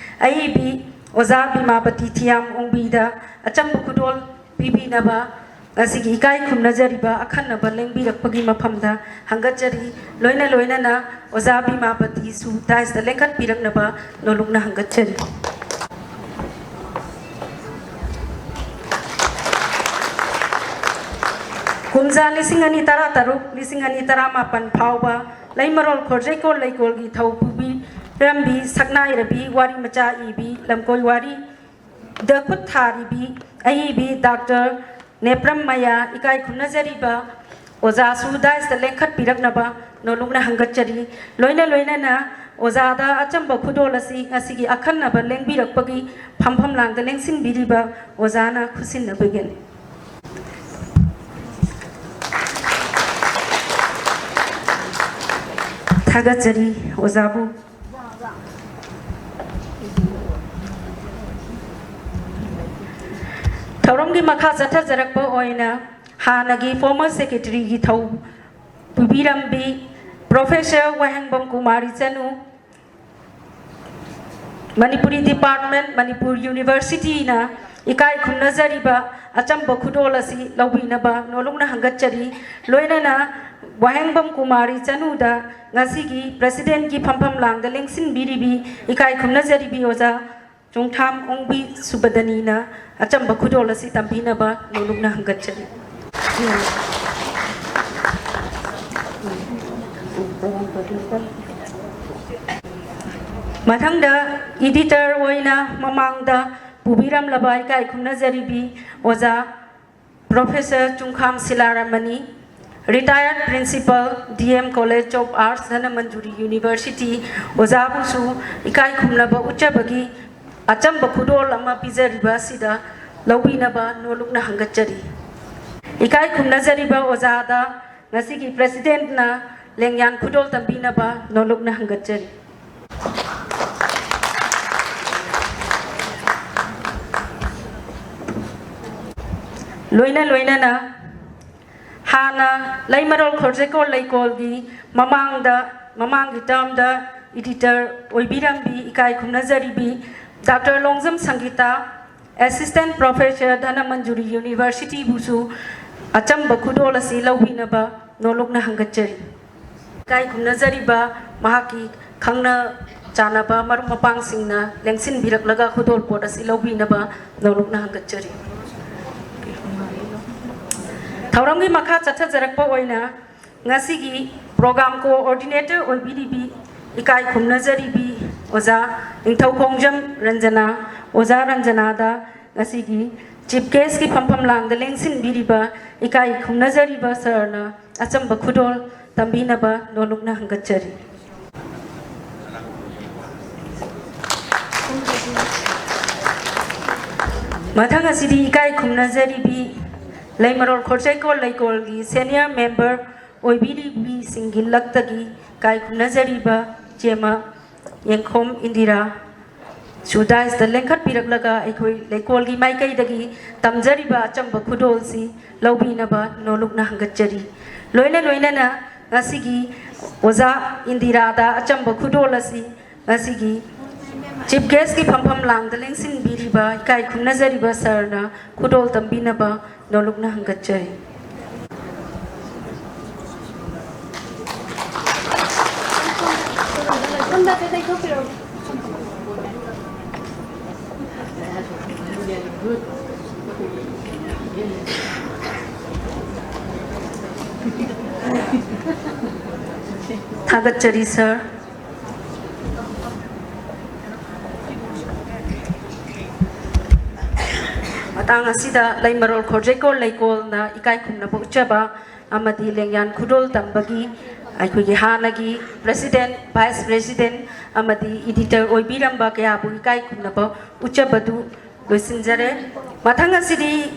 ꯑꯏꯕꯤ ꯑꯣꯖꯥ ꯕꯤꯃꯥꯄꯇꯤ ꯊꯤꯌꯥꯝ ꯑꯣꯡꯕꯤꯗ ꯑꯆꯝꯕ ꯈꯨꯗꯣꯜ ꯄꯤꯕꯤꯅꯕ ꯉꯁꯤꯒꯤ ꯏꯀꯥꯏ ꯈꯨꯝꯅꯖꯔꯤꯕ ꯑꯈꯟꯅꯕ ꯂꯦꯡꯕꯤꯔꯛꯄꯒꯤ ꯃꯐꯝꯗ ꯍꯪꯒꯠꯆꯔꯤ꯫ ꯂꯣꯏꯅ ꯂꯣꯏꯅꯅ ꯑꯣꯖꯥ ꯕꯤꯃꯥꯄꯇꯤꯁꯨ daisꯇ ꯂꯦꯡꯈꯠꯄꯤꯔꯛꯅꯕ ꯅꯣꯂꯨꯛꯅ ꯍꯪꯒꯠꯆꯔꯤ꯫ ꯀꯨꯝꯖꯥ ꯂꯤꯁꯤꯡ ꯑꯅꯤ ꯇꯔꯥꯇꯔꯨꯛ, ꯂꯤꯁꯤꯡ ꯑꯅꯤ ꯇꯔꯥꯃꯥꯄꯟ ꯐꯥꯎꯕ ꯂꯩꯃꯔꯣꯜ ꯈꯣꯔꯖꯩꯀꯣꯜ ꯂꯩꯀꯣꯜꯒꯤ ꯊꯧ ꯄꯨꯕꯤꯔꯝꯕꯤ ꯁꯛꯅꯥꯏꯔꯕꯤ ꯋꯥꯔꯤ ꯃꯆꯥ ꯏꯕꯤ ꯂꯝꯀꯣꯏ ꯋꯥꯔꯤ ꯗ ꯈꯨꯠ ꯊꯥꯔꯤꯕꯤ ꯑꯏꯕꯤ Doctor ꯅꯦꯄ꯭ꯔꯝ ꯃꯌꯥ ꯏꯀꯥꯏ ꯈꯨꯝꯅꯖꯔꯤꯕ ꯑꯣꯖꯥꯁꯨ daisꯇ ꯂꯦꯡꯈꯠꯄꯤꯔꯛꯅꯕ ꯅꯣꯂꯨꯛꯅ ꯍꯪꯒꯠꯆꯔꯤ꯫ ꯂꯣꯏꯅ ꯂꯣꯏꯅꯅ ꯑꯣꯖꯥꯗ ꯑꯆꯝꯕ ꯈꯨꯗꯣꯜ ꯑꯁꯤ ꯉꯁꯤꯒꯤ ꯑꯈꯟꯅꯕ ꯂꯦꯡꯕꯤꯔꯛꯄꯒꯤ ꯐꯝꯐꯝ ꯂꯥꯡꯗ ꯂꯦꯡꯁꯤꯟꯕꯤꯔꯤꯕ ꯑꯣꯖꯥꯅ ꯈꯨꯠꯁꯤꯟꯅꯕꯤꯒꯅꯤ꯫ ꯊꯥꯒꯠꯆꯔꯤ ꯑꯣꯖꯥꯕꯨ꯫ ꯊꯧꯔꯝꯒꯤ ꯃꯈꯥ ꯆꯠꯊꯖꯔꯛꯄ ꯑꯣꯏꯅ ꯍꯥꯟꯅꯒꯤ former secretaryꯒꯤ ꯊꯧ ꯄꯨꯕꯤꯔꯝꯕꯤ Professor ꯋꯥꯍꯦꯡꯕꯝ ꯀꯨꯃꯥꯔꯤ ꯆꯅꯨ, ꯃꯅꯤꯄꯨꯔꯤ ꯗꯤꯄꯥꯔꯠꯃꯦꯟ, ꯃꯅꯤꯄꯨꯔ ꯌꯨꯅꯤꯚꯔꯁꯤꯇꯤꯅ ꯏꯀꯥꯏ ꯈꯨꯝꯅꯖꯔꯤꯕ ꯑꯆꯝꯕ ꯈꯨꯗꯣꯜ ꯑꯁꯤ ꯂꯧꯕꯤꯅꯕ ꯅꯣꯂꯨꯛꯅ ꯍꯪꯒꯠꯆꯔꯤ꯫ ꯂꯣꯏꯅꯅ ꯋꯥꯍꯦꯡꯕꯝ ꯀꯨꯃꯥꯔꯤ ꯆꯅꯨꯗ ꯉꯁꯤꯒꯤ ꯄ꯭ꯔꯦꯁꯤꯗꯦꯟꯠꯀꯤ ꯐꯝꯐꯝ ꯂꯥꯡꯗ ꯂꯦꯡꯁꯤꯟꯕꯤꯔꯤꯕꯤ ꯏꯀꯥꯏ ꯈꯨꯝꯅꯖꯔꯤꯕꯤ ꯑꯣꯖꯥ ꯆꯣꯡꯊꯥꯝ ꯑꯣꯡꯕꯤ ꯁꯨꯕꯗꯅꯤꯅ ꯑꯆꯝꯕ ꯈꯨꯗꯣꯜ ꯑꯁꯤ ꯇꯝꯕꯤꯅꯕ ꯅꯣꯂꯨꯛꯅ ꯍꯪꯒꯠꯆꯔꯤ꯫ ꯃꯊꯪꯗ ꯏꯗꯤꯇꯔ ꯑꯣꯏꯅ ꯃꯃꯥꯡꯗ ꯄꯨꯕꯤꯔꯝꯂꯕ ꯏꯀꯥꯏ ꯈꯨꯝꯅꯖꯔꯤꯕꯤ ꯑꯣꯖꯥ ꯄ꯭ꯔꯣꯐꯦꯁꯔ ꯆꯨꯡꯈꯥꯝ ꯁꯤꯂꯥꯔꯥꯃꯅꯤ, ꯔꯤꯇꯥꯌꯔꯗ principal, D M college of arts Dhanamanjuri university, ꯑꯣꯖꯥꯕꯨꯁꯨ ꯏꯀꯥꯏ ꯈꯨꯝꯅꯕ ꯎꯠꯆꯕꯒꯤ ꯑꯆꯝꯕ ꯈꯨꯗꯣꯜ ꯑꯃ ꯄꯤꯖꯔꯤꯕ ꯑꯁꯤꯗ ꯂꯧꯕꯤꯅꯕ ꯅꯣꯂꯨꯛꯅ ꯍꯪꯒꯠꯆꯔꯤ꯫ ꯏꯀꯥꯏ ꯈꯨꯝꯅꯖꯔꯤꯕ ꯑꯣꯖꯥꯗ ꯉꯁꯤꯒꯤ ꯄ꯭ꯔꯦꯁꯤꯗꯦꯟꯠꯅ ꯂꯦꯡꯌꯥꯟ ꯈꯨꯗꯣꯜ ꯇꯝꯕꯤꯅꯕ ꯅꯣꯂꯨꯛꯅ ꯍꯪꯒꯠꯆꯔꯤ꯫ ꯂꯣꯏꯅ ꯂꯣꯏꯅꯅ ꯍꯥꯟꯅ ꯂꯩꯃꯔꯣꯜ ꯈꯣꯔꯖꯦꯀꯣꯜ ꯂꯩꯀꯣꯜꯒꯤ ꯃꯃꯥꯡꯗ, ꯃꯃꯥꯡꯒꯤ ꯇꯔꯝꯗ ꯏꯗꯤꯇꯔ ꯑꯣꯏꯕꯤꯔꯝꯕꯤ ꯏꯀꯥꯏ ꯈꯨꯝꯅꯖꯔꯤꯕꯤ doctor Longjam ꯁꯪꯒꯤꯇꯥ, assistant professor Dhanamanjuri ꯌꯨꯅꯤꯚꯔꯁꯤꯇꯤꯕꯨꯁꯨ ꯑꯆꯝꯕ ꯈꯨꯗꯣꯜ ꯑꯁꯤ ꯂꯧꯕꯤꯅꯕ ꯅꯣꯂꯨꯛꯅ ꯍꯪꯒꯠꯆꯔꯤ꯫ ꯏꯀꯥꯏ ꯈꯨꯝꯅꯖꯔꯤꯕ ꯃꯍꯥꯛꯀꯤ ꯈꯪꯅ ꯆꯥꯟꯅꯕ ꯃꯔꯨꯞ ꯃꯄꯥꯡꯁꯤꯡꯅ ꯂꯦꯡꯁꯤꯟꯕꯤꯔꯛꯂꯒ ꯈꯨꯗꯣꯜꯄꯣꯠ ꯑꯁꯤ ꯂꯧꯕꯤꯅꯕ ꯅꯣꯂꯨꯛꯅ ꯍꯪꯒꯠꯆꯔꯤ꯫ ꯊꯧꯔꯝꯒꯤ ꯃꯈꯥ ꯆꯠꯊꯖꯔꯛꯄ ꯑꯣꯏꯅ ꯉꯁꯤꯒꯤ ꯄ꯭ꯔꯣꯒ꯭ꯔꯥꯝ ꯀꯣꯑꯣꯔꯗꯤꯅꯦꯇꯔ ꯑꯣꯏꯕꯤꯔꯤꯕꯤ ꯏꯀꯥꯏ ꯈꯨꯝꯅꯖꯔꯤꯕꯤ ꯑꯣꯖꯥ ꯅꯤꯡꯊꯧꯈꯣꯡꯖꯝ ꯔꯟꯖꯅꯥ, ꯑꯣꯖꯥ ꯔꯟꯖꯅꯥꯗ ꯉꯁꯤꯒꯤ ꯆꯤꯐ ꯒꯦꯁꯀꯤ ꯐꯝꯐꯝ ꯂꯥꯡꯗ ꯂꯦꯡꯁꯤꯟꯕꯤꯔꯤꯕ ꯏꯀꯥꯏ ꯈꯨꯝꯅꯖꯔꯤꯕ ꯁꯥꯔꯅ ꯑꯆꯝꯕ ꯈꯨꯗꯣꯜ ꯇꯝꯕꯤꯅꯕ ꯅꯣꯂꯨꯛꯅ ꯍꯪꯒꯠꯆꯔꯤ꯫ ꯃꯊꯪ ꯑꯁꯤꯗꯤ ꯏꯀꯥꯏ ꯈꯨꯝꯅꯖꯔꯤꯕꯤ ꯂꯩꯃꯔꯣꯜ ꯈꯣꯔꯆꯩꯀꯣꯜ ꯂꯩꯀꯣꯜꯒꯤ ꯁꯦꯅꯤꯌꯔ ꯃꯦꯝꯕꯔ ꯑꯣꯏꯕꯤꯔꯤꯕꯤꯁꯤꯡꯒꯤ ꯂꯛꯇꯒꯤ ꯏꯀꯥꯏ ꯈꯨꯝꯅꯖꯔꯤꯕ ꯏꯆꯦꯃ ꯌꯦꯡꯈꯣꯝ ꯏꯟꯗꯤꯔꯥ ꯁꯨ ꯗꯥꯏꯁꯇ ꯂꯦꯡꯈꯠꯄꯤꯔꯛꯂꯒ ꯑꯩꯈꯣꯏ ꯂꯩꯀꯣꯜꯒꯤ ꯃꯥꯏꯀꯩꯗꯒꯤ ꯇꯝꯖꯔꯤꯕ ꯑꯆꯝꯕ ꯈꯨꯗꯣꯜꯁꯤ ꯂꯧꯕꯤꯅꯕ ꯅꯣꯂꯨꯛꯅ ꯍꯪꯒꯠꯆꯔꯤ꯫ ꯂꯣꯏꯅ ꯂꯣꯏꯅꯅ ꯉꯁꯤꯒꯤ ꯑꯣꯖꯥ ꯏꯟꯗꯤꯔꯥꯗ ꯑꯆꯝꯕ ꯈꯨꯗꯣꯜ ꯑꯁꯤ ꯉꯁꯤꯒꯤ Chief Guest ꯀꯤ ꯐꯝꯐꯝ ꯂꯥꯡꯗ ꯂꯦꯡꯁꯤꯟꯕꯤꯔꯤꯕ ꯏꯀꯥꯏ ꯈꯨꯝꯅꯖꯔꯤꯕ Sir ꯅ ꯈꯨꯗꯣꯜ ꯇꯝꯕꯤꯅꯕ ꯅꯣꯂꯨꯛꯅ ꯍꯪꯒꯠꯆꯔꯤ꯫ ꯊꯥꯒꯠꯆꯔꯤ, Sir꯫ ꯃꯇꯥꯡ ꯑꯁꯤꯗ ꯂꯩꯃꯔꯣꯜ ꯈꯣꯔꯖꯩꯀꯣꯜ ꯂꯩꯀꯣꯜꯅ ꯏꯀꯥꯏ ꯈꯨꯝꯅꯕ ꯎꯠꯆꯕ ꯑꯃꯗꯤ ꯂꯦꯡꯌꯥꯟ ꯈꯨꯗꯣꯜ ꯇꯝꯕꯒꯤ ꯑꯩꯈꯣꯏꯒꯤ ꯍꯥꯟꯅꯒꯤ President, Vice President ꯑꯃꯗꯤ Editor ꯑꯣꯏꯕꯤꯔꯝꯕ ꯀꯌꯥꯕꯨ ꯏꯀꯥꯏ ꯈꯨꯝꯅꯕ ꯎꯠꯆꯕꯗꯨ ꯂꯣꯏꯁꯤꯟꯖꯔꯦ꯫ ꯃꯊꯪ ꯑꯁꯤꯗꯤ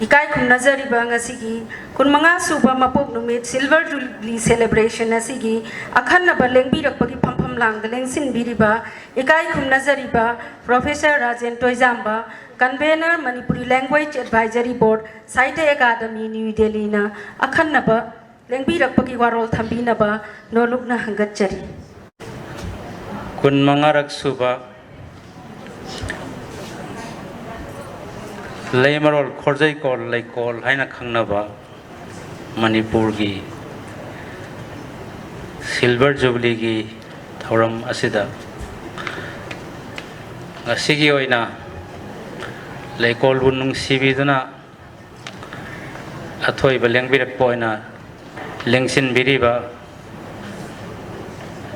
ꯏꯀꯥꯏ ꯈꯨꯝꯅꯖꯔꯤꯕ ꯉꯁꯤꯒꯤ ꯀꯨꯟꯃꯉꯥ ꯁꯨꯕ ꯃꯄꯣꯛ ꯅꯨꯃꯤꯠ Silver Jubilee Celebration ꯑꯁꯤꯒꯤ ꯑꯈꯟꯅꯕ ꯂꯦꯡꯕꯤꯔꯛꯄꯒꯤ ꯐꯝꯐꯝ ꯂꯥꯡꯗ ꯂꯦꯡꯁꯤꯟꯕꯤꯔꯤꯕ ꯏꯀꯥꯏ ꯈꯨꯝꯅꯖꯔꯤꯕ Professor Rajen ꯇꯣꯏꯖꯥꯝꯕ, Convener Manipuri Language Advisory Board, Sahitya Academy, New Delhi ꯅ ꯑꯈꯟꯅꯕ ꯂꯦꯡꯕꯤꯔꯛꯄꯒꯤ ꯋꯥꯔꯣꯜ ꯊꯝꯕꯤꯅꯕ ꯅꯣꯂꯨꯛꯅ ꯍꯪꯒꯠꯆꯔꯤ꯫ ꯀꯨꯟꯃꯉꯥꯔꯛ ꯁꯨꯕ ꯂꯩꯃꯔꯣꯜ ꯈꯣꯔꯖꯩꯀꯣꯜ ꯂꯩꯀꯣꯜ ꯍꯥꯏꯅ ꯈꯪꯅꯕ ꯃꯅꯤꯄꯨꯔꯒꯤ Silver Jubilee ꯒꯤ ꯊꯧꯔꯝ ꯑꯁꯤꯗ ꯉꯁꯤꯒꯤ ꯑꯣꯏꯅ ꯂꯩꯀꯣꯜꯕꯨ ꯅꯨꯡꯁꯤꯕꯤꯗꯨꯅ ꯑꯊꯣꯏꯕ ꯂꯦꯡꯕꯤꯔꯛꯄ ꯑꯣꯏꯅ ꯂꯦꯡꯁꯤꯟꯕꯤꯔꯤꯕ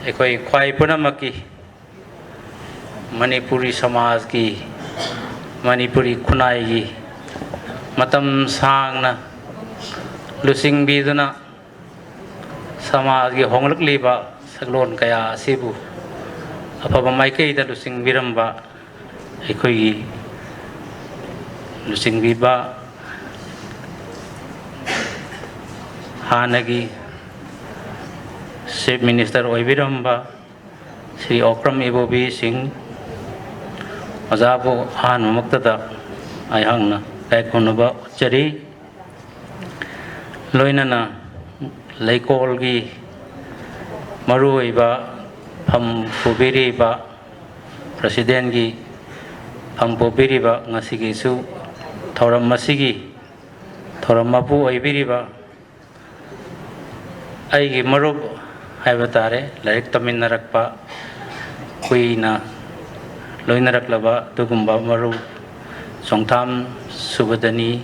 ꯑꯩꯈꯣꯏ ꯈ꯭ꯋꯥꯏ ꯄꯨꯝꯅꯃꯛꯀꯤ ꯃꯅꯤꯄꯨꯔꯤ ꯁꯃꯥꯖꯀꯤ, ꯃꯅꯤꯄꯨꯔꯤ ꯈꯨꯟꯅꯥꯏꯒꯤ ꯃꯇꯝ ꯁꯥꯡꯅ ꯂꯨꯆꯤꯡꯕꯤꯗꯨꯅ ꯁꯃꯥꯖꯒꯤ ꯍꯣꯡꯂꯛꯂꯤꯕ ꯁꯛꯂꯣꯟ ꯀꯌꯥ ꯑꯁꯤꯕꯨ ꯑꯐꯕ ꯃꯥꯏꯀꯩꯗ ꯂꯨꯆꯤꯡꯕꯤꯔꯝꯕ ꯑꯩꯈꯣꯏꯒꯤ ꯂꯨꯆꯤꯡꯕꯤꯕ ꯍꯥꯟꯅꯒꯤ Chief Minister ꯑꯣꯏꯕꯤꯔꯝꯕ ꯁ꯭ꯔꯤ ꯑꯣꯀ꯭ꯔꯝ ꯏꯕꯣꯕꯤ ꯁꯤꯡ ꯑꯣꯖꯥꯕꯨ ꯑꯍꯥꯟꯕꯃꯛꯇꯗ ꯑꯩꯍꯥꯛꯅ ꯏꯀꯥꯏꯈꯨꯝꯅꯕ ꯎꯠꯆꯔꯤ꯫ ꯂꯣꯏꯅꯅ ꯂꯩꯀꯣꯜꯒꯤ ꯃꯔꯨꯑꯣꯏꯕ ꯐꯝ ꯄꯨꯕꯤꯔꯤꯕ ꯄ꯭ꯔꯁꯤꯗꯦꯟꯒꯤ ꯐꯝ ꯄꯣꯛꯄꯤꯔꯤꯕ, ꯉꯁꯤꯒꯤꯁꯨ ꯊꯧꯔꯝ ꯑꯁꯤꯒꯤ ꯊꯧꯔꯝ ꯃꯄꯨ ꯑꯣꯏꯕꯤꯔꯤꯕ ꯑꯩꯒꯤ ꯃꯔꯨꯞ ꯍꯥꯏꯕ ꯇꯥꯔꯦ, ꯂꯥꯏꯔꯤꯛ ꯇꯝꯃꯤꯟꯅꯔꯛꯄ, ꯀꯨꯏꯅ ꯂꯣꯏꯅꯔꯛꯂꯕ ꯑꯗꯨꯒꯨꯝꯕ ꯃꯔꯨꯞ ꯆꯣꯡꯊꯥꯝ ꯁꯨꯕꯗꯅꯤ,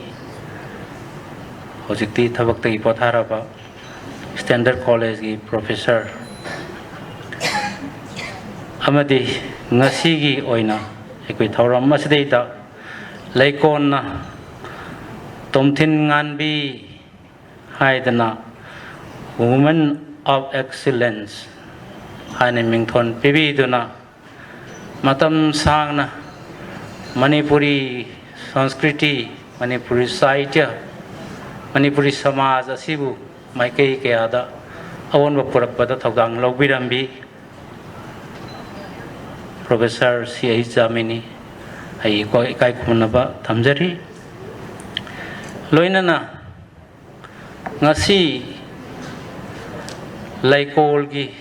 ꯍꯧꯖꯤꯛꯇꯤ ꯊꯕꯛꯇꯒꯤ ꯄꯣꯊꯥꯔꯕ ꯁ꯭ꯇꯦꯟꯗꯔꯗ ꯀꯣꯂꯦꯖꯀꯤ ꯄ꯭ꯔꯣꯐꯦꯁꯔ, ꯑꯃꯗꯤ ꯉꯁꯤꯒꯤ ꯑꯣꯏꯅ ꯑꯩꯈꯣꯏ ꯊꯧꯔꯝ ꯑꯁꯤꯗꯩꯗ ꯂꯩꯀꯣꯟꯅ ꯇꯣꯝꯊꯤꯟ ꯉꯥꯟꯕꯤ ꯍꯥꯏꯗꯅ Women of Excellence ꯍꯥꯏꯅ ꯃꯤꯡꯊꯣꯟ ꯄꯤꯕꯤꯗꯨꯅ, ꯃꯇꯝ ꯁꯥꯡꯅ ꯃꯅꯤꯄꯨꯔꯤ ꯁꯪꯁꯀ꯭ꯔꯤꯇꯤ, ꯃꯅꯤꯄꯨꯔꯤ ꯁꯥꯍꯤꯇ꯭ꯌ, ꯃꯅꯤꯄꯨꯔꯤ ꯁꯃꯥꯖ ꯑꯁꯤꯕꯨ ꯃꯥꯏꯀꯩ ꯀꯌꯥꯗ ꯑꯑꯣꯟꯕ ꯄꯨꯔꯛꯄꯗ ꯊꯧꯗꯥꯡ ꯂꯧꯕꯤꯔꯝꯕꯤ ꯄ꯭ꯔꯣꯐꯦꯁꯔ ꯁꯤ ꯑꯩꯆ ꯖꯥꯃꯤꯅꯤ, ꯑꯩ ꯏꯀꯥꯏ ꯈꯨꯝꯅꯕ ꯊꯝꯖꯔꯤ꯫ ꯂꯣꯏꯅꯅ ꯉꯁꯤ ꯂꯩꯀꯣꯜꯒꯤ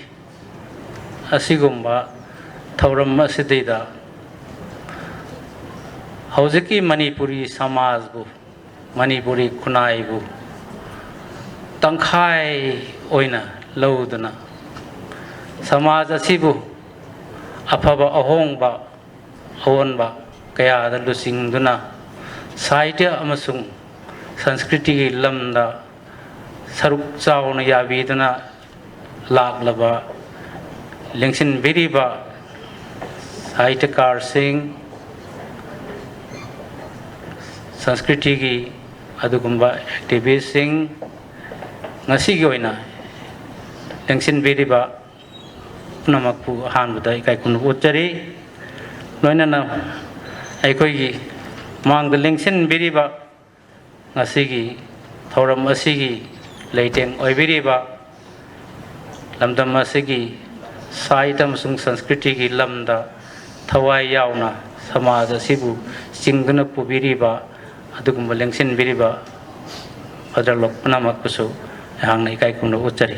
ꯑꯁꯤꯒꯨꯝꯕ ꯊꯧꯔꯝ ꯑꯁꯤꯗꯩꯗ ꯍꯧꯖꯤꯛꯀꯤ ꯃꯅꯤꯄꯨꯔꯤ ꯁꯃꯥꯖꯕꯨ, ꯃꯅꯤꯄꯨꯔꯤ ꯈꯨꯟꯅꯥꯏꯕꯨ ꯇꯪꯈꯥꯏ ꯑꯣꯏꯅ ꯂꯧꯗꯨꯅ, ꯁꯃꯥꯖ ꯑꯁꯤꯕꯨ ꯑꯐꯕ ꯑꯍꯣꯡꯕ, ꯑꯑꯣꯟꯕ ꯀꯌꯥꯗ ꯂꯨꯆꯤꯡꯗꯨꯅ, ꯁꯥꯍꯤꯇ꯭ꯌ ꯑꯃꯁꯨꯡ ꯁꯪꯁꯀ꯭ꯔꯤꯇꯤꯒꯤ ꯂꯝꯗ ꯁꯔꯨꯛ ꯆꯥꯎꯅ ꯌꯥꯕꯤꯗꯨꯅ ꯂꯥꯛꯂꯕ, ꯂꯦꯡꯁꯤꯟꯕꯤꯔꯤꯕ ꯁꯥꯍꯤꯇ꯭ꯌꯀꯥꯔꯁꯤꯡ, ꯁꯪꯁꯀ꯭ꯔꯤꯇꯤꯒꯤ ꯑꯗꯨꯒꯨꯝꯕ ꯑꯦꯛꯇꯤꯚꯤꯁꯁꯤꯡ, ꯉꯁꯤꯒꯤ ꯑꯣꯏꯅ ꯂꯦꯡꯁꯤꯟꯕꯤꯔꯤꯕ ꯄꯨꯝꯅꯃꯛꯄꯨ ꯑꯍꯥꯟꯕꯗ ꯏꯀꯥꯏ ꯈꯨꯝꯅꯕ ꯎꯠꯆꯔꯤ꯫ ꯂꯣꯏꯅꯅ ꯑꯩꯈꯣꯏꯒꯤ ꯃꯥꯡꯗ ꯂꯦꯡꯁꯤꯟꯕꯤꯔꯤꯕ, ꯉꯁꯤꯒꯤ ꯊꯧꯔꯝ ꯑꯁꯤꯒꯤ ꯂꯩꯇꯦꯡ ꯑꯣꯏꯕꯤꯔꯤꯕ, ꯂꯝꯗꯝ ꯑꯁꯤꯒꯤ ꯁꯥꯍꯤꯇ꯭ꯌ ꯑꯃꯁꯨꯡ ꯁꯪꯁꯀ꯭ꯔꯤꯇꯤꯒꯤ ꯂꯝꯗ ꯊꯋꯥꯏ ꯌꯥꯎꯅ ꯁꯃꯥꯖ ꯑꯁꯤꯕꯨ ꯆꯤꯡꯗꯨꯅ ꯄꯨꯕꯤꯔꯤꯕ ꯑꯗꯨꯒꯨꯝꯕ ꯂꯦꯡꯁꯤꯟꯕꯤꯔꯤꯕ ꯐꯥꯗꯔ ꯂꯣꯛ ꯄꯨꯝꯅꯃꯛꯄꯨꯁꯨ ꯑꯩꯍꯥꯛꯅ ꯏꯀꯥꯏ ꯈꯨꯝꯅꯕ ꯎꯠꯆꯔꯤ꯫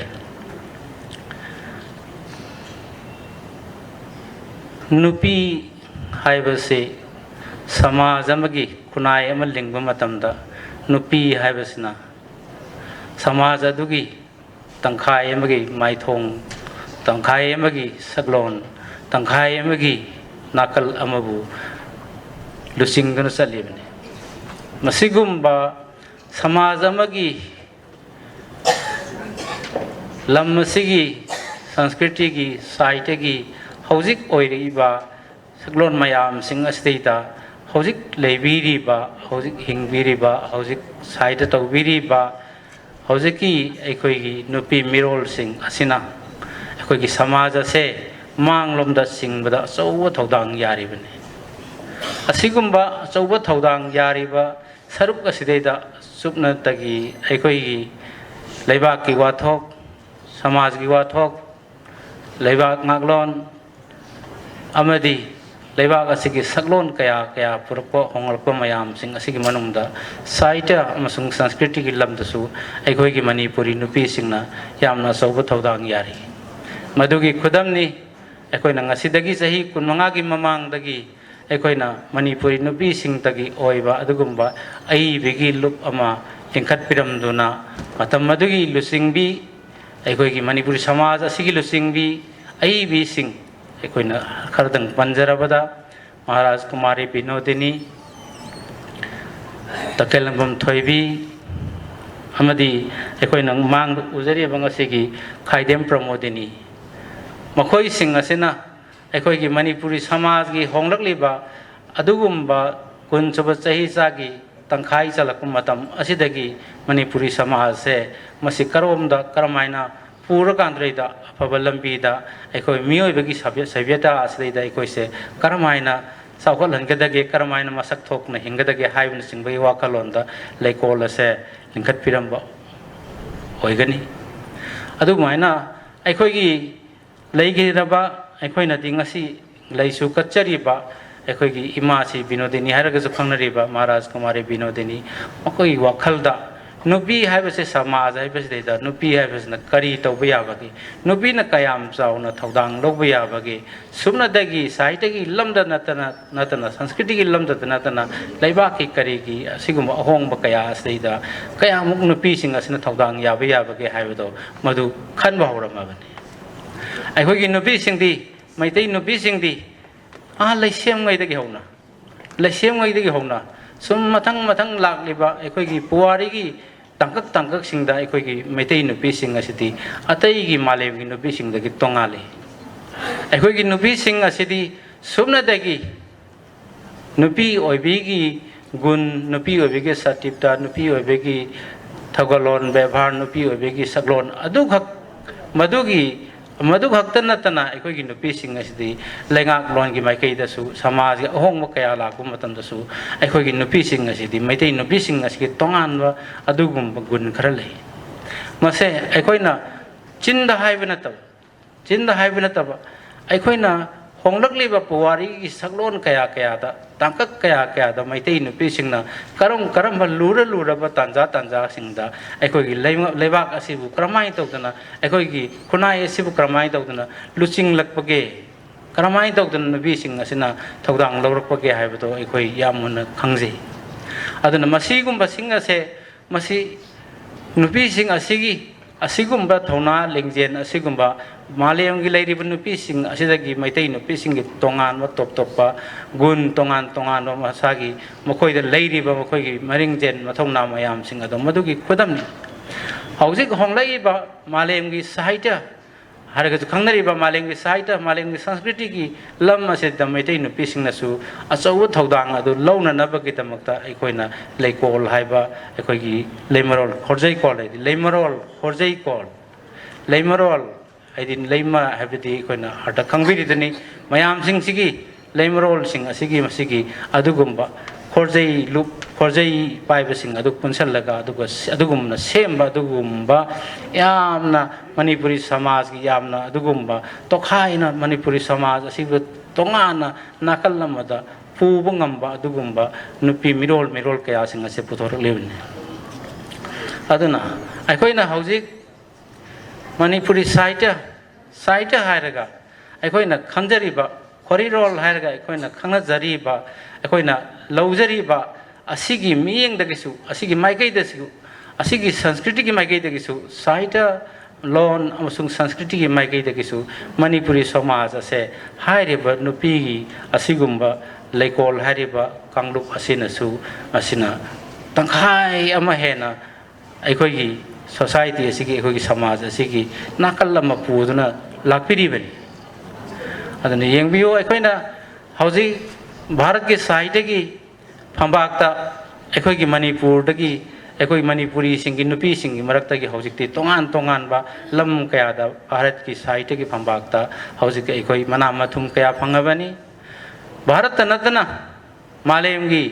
ꯅꯨꯄꯤ ꯍꯥꯏꯕꯁꯤ ꯁꯃꯥꯖ ꯑꯃꯒꯤ ꯈꯨꯟꯅꯥꯏ ꯑꯃ ꯂꯤꯡꯕ ꯃꯇꯝꯗ ꯅꯨꯄꯤ ꯍꯥꯏꯕꯁꯤꯅ ꯁꯃꯥꯖ ꯑꯗꯨꯒꯤ ꯇꯪꯈꯥꯏ ꯑꯃꯒꯤ ꯃꯥꯏꯊꯣꯡ, ꯇꯪꯈꯥꯏ ꯑꯃꯒꯤ ꯁꯛꯂꯣꯟ, ꯇꯪꯈꯥꯏ ꯑꯃꯒꯤ ꯅꯥꯀꯜ ꯑꯃꯕꯨ ꯂꯨꯆꯤꯡꯗꯨꯅ ꯆꯠꯂꯤꯕꯅꯤ꯫ ꯃꯁꯤꯒꯨꯝꯕ ꯁꯃꯥꯖ ꯑꯃꯒꯤ, ꯂꯝ ꯑꯁꯤꯒꯤ ꯁꯪꯁꯀ꯭ꯔꯤꯇꯤꯒꯤ, ꯁꯥꯍꯤꯇ꯭ꯌꯒꯤ ꯍꯧꯖꯤꯛ ꯑꯣꯏꯔꯛꯏꯕ ꯁꯛꯂꯣꯟ ꯃꯌꯥꯝꯁꯤꯡ ꯑꯁꯤꯗꯩꯗ ꯍꯧꯖꯤꯛ ꯂꯩꯕꯤꯔꯤꯕ, ꯍꯧꯖꯤꯛ ꯍꯤꯡꯕꯤꯔꯤꯕ, ꯍꯧꯖꯤꯛ ꯁꯥꯍꯤꯇ꯭ꯌ ꯇꯧꯕꯤꯔꯤꯕ ꯍꯧꯖꯤꯛꯀꯤ ꯑꯩꯈꯣꯏꯒꯤ ꯅꯨꯄꯤ ꯃꯤꯔꯣꯜꯁꯤꯡ ꯑꯁꯤꯅ ꯑꯩꯈꯣꯏꯒꯤ ꯁꯃꯥꯖ ꯑꯁꯦ ꯃꯥꯡꯂꯣꯝꯗ ꯆꯤꯡꯕꯗ ꯑꯆꯧꯕ ꯊꯧꯗꯥꯡ ꯌꯥꯔꯤꯕꯅꯤ꯫ ꯑꯁꯤꯒꯨꯝꯕ ꯑꯆꯧꯕ ꯊꯧꯗꯥꯡ ꯌꯥꯔꯤꯕ ꯁꯔꯨꯛ ꯑꯁꯤꯗꯩꯗ ꯆꯨꯞꯅꯇꯒꯤ ꯑꯩꯈꯣꯏꯒꯤ ꯂꯩꯕꯥꯛꯀꯤ ꯋꯥꯊꯣꯛ, ꯁꯃꯥꯖꯒꯤ ꯋꯥꯊꯣꯛ, ꯂꯩꯕꯥꯛ ꯉꯥꯛꯂꯣꯟ ꯑꯃꯗꯤ ꯂꯩꯕꯥꯛ ꯑꯁꯤꯒꯤ ꯁꯛꯂꯣꯟ ꯀꯌꯥ ꯀꯌꯥ ꯄꯨꯔꯛꯄ, ꯍꯣꯡꯂꯛꯄ ꯃꯌꯥꯝꯁꯤꯡ ꯑꯁꯤꯒꯤ ꯃꯅꯨꯡꯗ ꯁꯥꯍꯤꯇ꯭ꯌ ꯑꯃꯁꯨꯡ ꯁꯪꯁꯀ꯭ꯔꯤꯇꯤꯒꯤ ꯂꯝꯗꯁꯨ ꯑꯩꯈꯣꯏꯒꯤ ꯃꯅꯤꯄꯨꯔꯤ ꯅꯨꯄꯤꯁꯤꯡꯅ ꯌꯥꯝꯅ ꯑꯆꯧꯕ ꯊꯧꯗꯥꯡ ꯌꯥꯔꯤ꯫ ꯃꯗꯨꯒꯤ ꯈꯨꯗꯝꯅꯤ, ꯑꯩꯈꯣꯏꯅ ꯉꯁꯤꯗꯒꯤ ꯆꯍꯤ ꯀꯨꯟꯃꯉꯥꯒꯤ ꯃꯃꯥꯡꯗꯒꯤ ꯑꯩꯈꯣꯏꯅ ꯃꯅꯤꯄꯨꯔꯤ ꯅꯨꯄꯤꯁꯤꯡꯇꯒꯤ ꯑꯣꯏꯕ ꯑꯗꯨꯒꯨꯝꯕ ꯑꯏꯕꯒꯤ ꯂꯨꯞ ꯑꯃ ꯂꯤꯡꯈꯠꯄꯤꯔꯝꯗꯨꯅ, ꯃꯇꯝ ꯑꯗꯨꯒꯤ ꯂꯨꯆꯤꯡꯕꯤ, ꯑꯩꯈꯣꯏꯒꯤ ꯃꯅꯤꯄꯨꯔꯤ ꯁꯃꯥꯖ ꯑꯁꯤꯒꯤ ꯂꯨꯆꯤꯡꯕꯤ ꯑꯏꯕꯤꯁꯤꯡ, ꯑꯩꯈꯣꯏꯅ ꯈꯔꯗꯪ ꯄꯟꯖꯔꯕꯗ, ꯃꯍꯥꯔꯥꯖ ꯀꯨꯃꯥꯔꯤ ꯕꯤꯅꯣꯗꯤꯅꯤ, ꯇꯈꯦꯜꯂꯝꯕꯝ ꯊꯣꯏꯕꯤ, ꯑꯃꯗꯤ ꯑꯩꯈꯣꯏꯅ ꯃꯥꯡꯗ ꯎꯖꯔꯤꯕ ꯉꯁꯤꯒꯤ ꯈꯥꯏꯗꯦꯝ ꯄ꯭ꯔꯃꯣꯗꯤꯅꯤ, ꯃꯈꯣꯏꯁꯤꯡ ꯑꯁꯤꯅ ꯑꯩꯈꯣꯏꯒꯤ ꯃꯅꯤꯄꯨꯔꯤ ꯁꯃꯥꯖꯒꯤ ꯍꯣꯡꯂꯛꯂꯤꯕ ꯑꯗꯨꯒꯨꯝꯕ ꯀꯨꯟꯁꯨꯕ ꯆꯍꯤꯆꯥꯒꯤ ꯇꯪꯈꯥꯏ ꯆꯜꯂꯛꯄ ꯃꯇꯝ ꯑꯁꯤꯗꯒꯤ ꯃꯅꯤꯄꯨꯔꯤ ꯁꯃꯥꯖꯁꯦ ꯃꯁꯤ ꯀꯔꯣꯝꯗ ꯀꯔꯝꯍꯥꯏꯅ ꯄꯨꯔꯀꯥꯟꯗꯩꯗ ꯑꯐꯕ ꯂꯝꯕꯤꯗ ꯑꯩꯈꯣꯏ ꯃꯤꯑꯣꯏꯕꯒꯤ ꯁꯚ꯭ꯌ-, ꯁꯚ꯭ꯌꯇꯥ ꯑꯁꯤꯗꯩꯗ ꯑꯩꯈꯣꯏꯁꯦ ꯀꯔꯝꯍꯥꯏꯅ ꯆꯥꯎꯈꯠꯍꯟꯒꯗꯒꯦ, ꯀꯔꯝꯍꯥꯏꯅ ꯃꯁꯛ ꯊꯣꯛꯅ ꯍꯤꯡꯒꯗꯒꯦ ꯍꯥꯏꯕꯅꯆꯤꯡꯕꯒꯤ ꯋꯥꯈꯜꯂꯣꯟꯗ ꯂꯩꯀꯣꯜ ꯑꯁꯦ ꯂꯤꯡꯈꯠꯄꯤꯔꯝꯕ ꯑꯣꯏꯒꯅꯤ꯫ ꯑꯗꯨꯃꯥꯏꯅ ꯑꯩꯈꯣꯏꯒꯤ ꯂꯩꯈꯤꯗ꯭ꯔꯕ, ꯑꯩꯈꯣꯏꯅꯗꯤ ꯉꯁꯤ ꯂꯩꯁꯨ ꯀꯠꯆꯔꯤꯕ ꯑꯩꯈꯣꯏꯒꯤ ꯏꯃꯥꯁꯤ ꯕꯤꯅꯣꯗꯤꯅꯤ ꯍꯥꯏꯔꯒꯁꯨ ꯈꯪꯅꯔꯤꯕ ꯃꯍꯥꯔꯥꯖ ꯀꯨꯃꯥꯔꯤ ꯕꯤꯅꯣꯗꯤꯅꯤ, ꯃꯈꯣꯏꯒꯤ ꯋꯥꯈꯜꯗ ꯅꯨꯄꯤ ꯍꯥꯏꯕꯁꯦ, ꯁꯃꯥꯖ ꯍꯥꯏꯕꯁꯤꯗꯩꯗ ꯅꯨꯄꯤ ꯍꯥꯏꯕꯁꯤꯅ ꯀꯔꯤ ꯇꯧꯕ ꯌꯥꯕꯒꯦ? ꯅꯨꯄꯤꯅ ꯀꯌꯥꯝ ꯆꯥꯎꯅ ꯊꯧꯗꯥꯡ ꯂꯧꯕ ꯌꯥꯕꯒꯦ? ꯁꯨꯞꯅꯗꯒꯤ ꯁꯥꯍꯤꯇ꯭ꯌꯒꯤ ꯂꯝꯗ ꯅꯠꯇꯅ, ꯅꯠꯇꯅ ꯁꯪꯁꯀ꯭ꯔꯤꯇꯤꯒꯤ ꯂꯝꯗꯇ ꯅꯠꯇꯅ ꯂꯩꯕꯥꯛꯀꯤ ꯀꯔꯤꯒꯤ ꯑꯁꯤꯒꯨꯝꯕ ꯑꯍꯣꯡꯕ ꯀꯌꯥ ꯑꯁꯤꯗꯩꯗ ꯀꯌꯥꯃꯨꯛ ꯅꯨꯄꯤꯁꯤꯡ ꯑꯁꯤꯅ ꯊꯧꯗꯥꯡ ꯌꯥꯕ ꯌꯥꯕꯒꯦ ꯍꯥꯏꯕꯗꯣ ꯃꯗꯨ ꯈꯟꯕ ꯍꯧꯔꯝꯃꯕꯅꯤ꯫ ꯑꯩꯈꯣꯏꯒꯤ ꯅꯨꯄꯤꯁꯤꯡꯗꯤ, ꯃꯩꯇꯩ ꯅꯨꯄꯤꯁꯤꯡꯗꯤ ꯑꯥ ꯂꯩꯁꯦꯝꯉꯩꯗꯒꯤ ꯍꯧꯅ, ꯂꯩꯁꯦꯝꯉꯩꯗꯒꯤ ꯍꯧꯅ ꯁꯨꯝ ꯃꯊꯪ ꯃꯊꯪ ꯂꯥꯛꯂꯤꯕ ꯑꯩꯈꯣꯏꯒꯤ ꯄꯨꯋꯥꯔꯤꯒꯤ ꯇꯥꯡꯀꯛ ꯇꯥꯡꯀꯛꯁꯤꯡꯗ ꯑꯩꯈꯣꯏꯒꯤ ꯃꯩꯇꯩ ꯅꯨꯄꯤꯁꯤꯡ ꯑꯁꯤꯗꯤ ꯑꯇꯩꯒꯤ ꯃꯥꯂꯦꯝꯒꯤ ꯅꯨꯄꯤꯁꯤꯡꯗꯒꯤ ꯇꯣꯉꯥꯜꯂꯤ꯫ ꯑꯩꯈꯣꯏꯒꯤ ꯅꯨꯄꯤꯁꯤꯡ ꯑꯁꯤꯗꯤ ꯁꯨꯞꯅꯗꯒꯤ ꯅꯨꯄꯤ ꯑꯣꯏꯕꯤꯒꯤ ꯒꯨꯟ, ꯅꯨꯄꯤ ꯑꯣꯏꯕꯤꯒꯤ ꯁꯇꯤꯞꯇ, ꯅꯨꯄꯤ ꯑꯣꯏꯕꯤꯒꯤ ꯊꯧꯒꯜꯂꯣꯟ ꯕꯦꯕꯥꯔ, ꯅꯨꯄꯤ ꯑꯣꯏꯕꯤꯒꯤ ꯁꯛꯂꯣꯟ ꯑꯗꯨꯈꯛ, ꯃꯗꯨꯒꯤ, ꯃꯗꯨꯈꯛꯇ ꯅꯠꯇꯅ ꯑꯩꯈꯣꯏꯒꯤ ꯅꯨꯄꯤꯁꯤꯡ ꯑꯁꯤꯗꯤ ꯂꯩꯉꯥꯛꯂꯣꯟꯒꯤ ꯃꯥꯏꯀꯩꯗꯁꯨ, ꯁꯃꯥꯖꯒꯤ ꯑꯍꯣꯡꯕ ꯀꯌꯥ ꯂꯥꯛꯄ ꯃꯇꯝꯗꯁꯨ ꯑꯩꯈꯣꯏꯒꯤ ꯅꯨꯄꯤꯁꯤꯡ ꯑꯁꯤꯗꯤ, ꯃꯩꯇꯩ ꯅꯨꯄꯤꯁꯤꯡ ꯑꯁꯤꯒꯤ ꯇꯣꯉꯥꯟꯕ ꯑꯗꯨꯒꯨꯝꯕ ꯒꯨꯟ ꯈꯔ ꯂꯩ꯫ ꯃꯁꯦ ꯑꯩꯈꯣꯏꯅ ꯆꯤꯟꯗ ꯍꯥꯏꯕ ꯅꯠꯇꯕ, ꯆꯤꯟꯗ ꯍꯥꯏꯕ ꯅꯠꯇꯕ, ꯑꯩꯈꯣꯏꯅ ꯍꯣꯡꯂꯛꯂꯤꯕ ꯄꯨꯋꯥꯔꯤꯒꯤ ꯁꯛꯂꯣꯟ ꯀꯌꯥ ꯀꯌꯥꯗ, ꯇꯥꯡꯀꯛ ꯀꯌꯥ ꯀꯌꯥꯗ ꯃꯩꯇꯩ ꯅꯨꯄꯤꯁꯤꯡꯅ ꯀꯔꯝ ꯀꯔꯝꯕ ꯂꯨꯔ ꯂꯨꯔꯕ ꯇꯥꯟꯖꯥ ꯇꯥꯟꯖꯥꯁꯤꯡꯗ ꯑꯩꯈꯣꯏꯒꯤ ꯂꯩꯉ-, ꯂꯩꯕꯥꯛ ꯑꯁꯤꯕꯨ ꯀꯔꯝꯍꯥꯏꯅ ꯇꯧꯗꯅ, ꯑꯩꯈꯣꯏꯒꯤ ꯈꯨꯟꯅꯥꯏ ꯑꯁꯤꯕꯨ ꯀꯔꯝꯍꯥꯏꯅ ꯇꯧꯗꯅ ꯂꯨꯆꯤꯡꯂꯛꯄꯒꯦ, ꯀꯔꯝꯍꯥꯏꯅ ꯇꯧꯗꯅ ꯅꯨꯄꯤꯁꯤꯡ ꯑꯁꯤꯅ ꯊꯧꯗꯥꯡ ꯂꯧꯔꯛꯄꯒꯦ ꯍꯥꯏꯕꯗꯣ ꯑꯩꯈꯣꯏ ꯌꯥꯝ ꯃꯨꯟꯅ ꯈꯪꯖꯩ꯫ ꯑꯗꯨꯅ ꯃꯁꯤꯒꯨꯝꯕꯁꯤꯡ ꯑꯁꯦ, ꯃꯁꯤ ꯅꯨꯄꯤꯁꯤꯡ ꯑꯁꯤꯒꯤ, ꯑꯁꯤꯒꯨꯝꯕ ꯊꯧꯅꯥ ꯂꯤꯡꯖꯦꯜ ꯑꯁꯤꯒꯨꯝꯕ ꯃꯥꯂꯦꯝꯒꯤ ꯂꯩꯔꯤꯕ ꯅꯨꯄꯤꯁꯤꯡ ꯑꯁꯤꯗꯒꯤ ꯃꯩꯇꯩ ꯅꯨꯄꯤꯁꯤꯡꯒꯤ ꯇꯣꯉꯥꯟꯕ ꯇꯣꯞ ꯇꯣꯞꯄ ꯒꯨꯟ, ꯇꯣꯉꯥꯟ ꯇꯣꯉꯥꯟꯕ ꯃꯁꯥꯒꯤ, ꯃꯈꯣꯏꯗ ꯂꯩꯔꯤꯕ ꯃꯈꯣꯏꯒꯤ ꯃꯔꯤꯡꯖꯦꯜ ꯃꯊꯧꯅꯥ ꯃꯌꯥꯝꯁꯤꯡ ꯑꯗꯣ ꯃꯗꯨꯒꯤ ꯈꯨꯗꯝꯅꯤ꯫ ꯍꯧꯖꯤꯛ ꯍꯣꯡꯂꯛꯏꯕ ꯃꯥꯂꯦꯝꯒꯤ ꯁꯥꯍꯤꯇ꯭ꯌ ꯍꯥꯏꯔꯒꯁꯨ ꯈꯪꯅꯔꯤꯕ ꯃꯥꯂꯦꯝꯒꯤ ꯁꯥꯍꯤꯇ꯭ꯌ, ꯃꯥꯂꯦꯝꯒꯤ ꯁꯪꯁꯀ꯭ꯔꯤꯇꯤꯒꯤ ꯂꯝ ꯑꯁꯤꯗ ꯃꯩꯇꯩ ꯅꯨꯄꯤꯁꯤꯡꯅꯁꯨ ꯑꯆꯧꯕ ꯊꯧꯗꯥꯡ ꯑꯗꯨ ꯂꯧꯅꯅꯕꯒꯤꯗꯃꯛꯇ ꯑꯩꯈꯣꯏꯅ ꯂꯩꯀꯣꯜ ꯍꯥꯏꯕ ꯑꯩꯈꯣꯏꯒꯤ ꯂꯩꯃꯔꯣꯜ ꯈꯣꯔꯖꯩꯀꯣꯜ ꯍꯥꯏꯗꯤ ꯂꯩꯃꯔꯣꯜ ꯈꯣꯔꯖꯩꯀꯣꯜ, ꯂꯩꯃꯔꯣꯜ ꯍꯥꯏꯗꯤ ꯂꯩꯃ ꯍꯥꯏꯕꯗꯤ ꯑꯩꯈꯣꯏꯅ ꯑꯥꯔꯊ ꯈꯪꯕꯤꯔꯤꯗꯨꯅꯤ꯫ ꯃꯌꯥꯝꯁꯤꯡꯁꯤꯒꯤ ꯂꯩꯃꯔꯣꯜꯁꯤꯡ ꯑꯁꯤꯒꯤ, ꯃꯁꯤꯒꯤ ꯑꯗꯨꯒꯨꯝꯕ ꯈꯣꯔꯖꯩ ꯂꯨꯞ, ꯈꯣꯔꯖꯩ ꯄꯥꯏꯕꯁꯤꯡ ꯑꯗꯨ ꯄꯨꯟꯁꯤꯜꯂꯒ, ꯑꯗꯨꯒ ꯁ-, ꯑꯗꯨꯒꯨꯝꯅ ꯁꯦꯝꯕ ꯑꯗꯨꯒꯨꯝꯕ ꯌꯥꯝꯅ ꯃꯅꯤꯄꯨꯔꯤ ꯁꯃꯥꯖꯀꯤ ꯌꯥꯝꯅ ꯑꯗꯨꯒꯨꯝꯕ ꯇꯣꯈꯥꯏꯅ ꯃꯅꯤꯄꯨꯔꯤ ꯁꯃꯥꯖ ꯑꯁꯤꯕꯨ ꯇꯣꯉꯥꯟꯅ ꯅꯥꯀꯜ ꯑꯃꯗ ꯄꯨꯕ ꯉꯝꯕ ꯑꯗꯨꯒꯨꯝꯕ ꯅꯨꯄꯤ ꯃꯤꯔꯣꯜ ꯃꯤꯔꯣꯜ ꯀꯌꯥꯁꯤꯡ ꯑꯁꯤ ꯄꯨꯊꯣꯔꯛꯂꯤꯕꯅꯤ꯫ ꯑꯗꯨꯅ ꯑꯩꯈꯣꯏꯅ ꯍꯧꯖꯤꯛ ꯃꯅꯤꯄꯨꯔꯤ ꯁꯥꯍꯤꯇ꯭ꯌ, ꯁꯥꯍꯤꯇ꯭ꯌ ꯍꯥꯏꯔꯒ ꯑꯩꯈꯣꯏꯅ ꯈꯪꯖꯔꯤꯕ, ꯈꯣꯔꯤꯔꯣꯜ ꯍꯥꯏꯔꯒ ꯑꯩꯈꯣꯏꯅ ꯈꯪꯅꯖꯔꯤꯕ, ꯑꯩꯈꯣꯏꯅ ꯂꯧꯖꯔꯤꯕ ꯑꯁꯤꯒꯤ ꯃꯤꯠꯌꯦꯡꯗꯒꯤꯁꯨ, ꯑꯁꯤꯒꯤ ꯃꯥꯏꯀꯩꯗꯁꯨ, ꯑꯁꯤꯒꯤ ꯁꯪꯁꯀ꯭ꯔꯤꯇꯤꯒꯤ ꯃꯥꯏꯀꯩꯗꯒꯤꯁꯨ, ꯁꯥꯍꯤꯇ꯭ꯌ, ꯂꯣꯟ ꯑꯃꯁꯨꯡ ꯁꯪꯁꯀ꯭ꯔꯤꯇꯤꯒꯤ ꯃꯥꯏꯀꯩꯗꯒꯤꯁꯨ ꯃꯅꯤꯄꯨꯔꯤ ꯁꯃꯥꯖ ꯑꯁꯦ ꯍꯥꯏꯔꯤꯕ ꯅꯨꯄꯤꯒꯤ ꯑꯁꯤꯒꯨꯝꯕ ꯂꯩꯀꯣꯜ ꯍꯥꯏꯔꯤꯕ ꯀꯥꯡꯂꯨꯞ ꯑꯁꯤꯅꯁꯨ, ꯑꯁꯤꯅ ꯇꯪꯈꯥꯏ ꯑꯃ ꯍꯦꯟꯅ ꯑꯩꯈꯣꯏꯒꯤ ꯁꯣꯁꯥꯏꯇꯤ ꯑꯁꯤꯒꯤ, ꯑꯩꯈꯣꯏꯒꯤ ꯁꯃꯥꯖ ꯑꯁꯤꯒꯤ ꯅꯥꯀꯜ ꯑꯃ ꯄꯨꯗꯨꯅ ꯂꯥꯛꯄꯤꯔꯤꯕꯅꯤ꯫ ꯑꯗꯨꯅ ꯌꯦꯡꯕꯤꯌꯨ, ꯑꯩꯈꯣꯏꯅ ꯍꯧꯖꯤꯛ ꯚꯥꯔꯠꯀꯤ ꯁꯥꯍꯤꯇ꯭ꯌꯒꯤ ꯐꯝꯕꯥꯛꯇ ꯑꯩꯈꯣꯏꯒꯤ ꯃꯅꯤꯄꯨꯔꯗꯒꯤ, ꯑꯩꯈꯣꯏ ꯃꯅꯤꯄꯨꯔꯤꯁꯤꯡꯒꯤ ꯅꯨꯄꯤꯁꯤꯡꯒꯤ ꯃꯔꯛꯇꯒꯤ ꯍꯧꯖꯤꯛꯇꯤ ꯇꯣꯉꯥꯟ ꯇꯣꯉꯥꯟꯕ ꯂꯝ ꯀꯌꯥꯗ ꯚꯥꯔꯠꯀꯤ ꯁꯥꯍꯤꯇ꯭ꯌꯒꯤ ꯐꯝꯕꯥꯛꯇ ꯍꯧꯖꯤꯛ ꯑꯩꯈꯣꯏ ꯃꯅꯥ ꯃꯊꯨꯝ ꯀꯌꯥ ꯐꯪꯉꯕꯅꯤ꯫ ꯚꯥꯔꯠꯇ ꯅꯠꯇꯅ ꯃꯥꯂꯦꯝꯒꯤ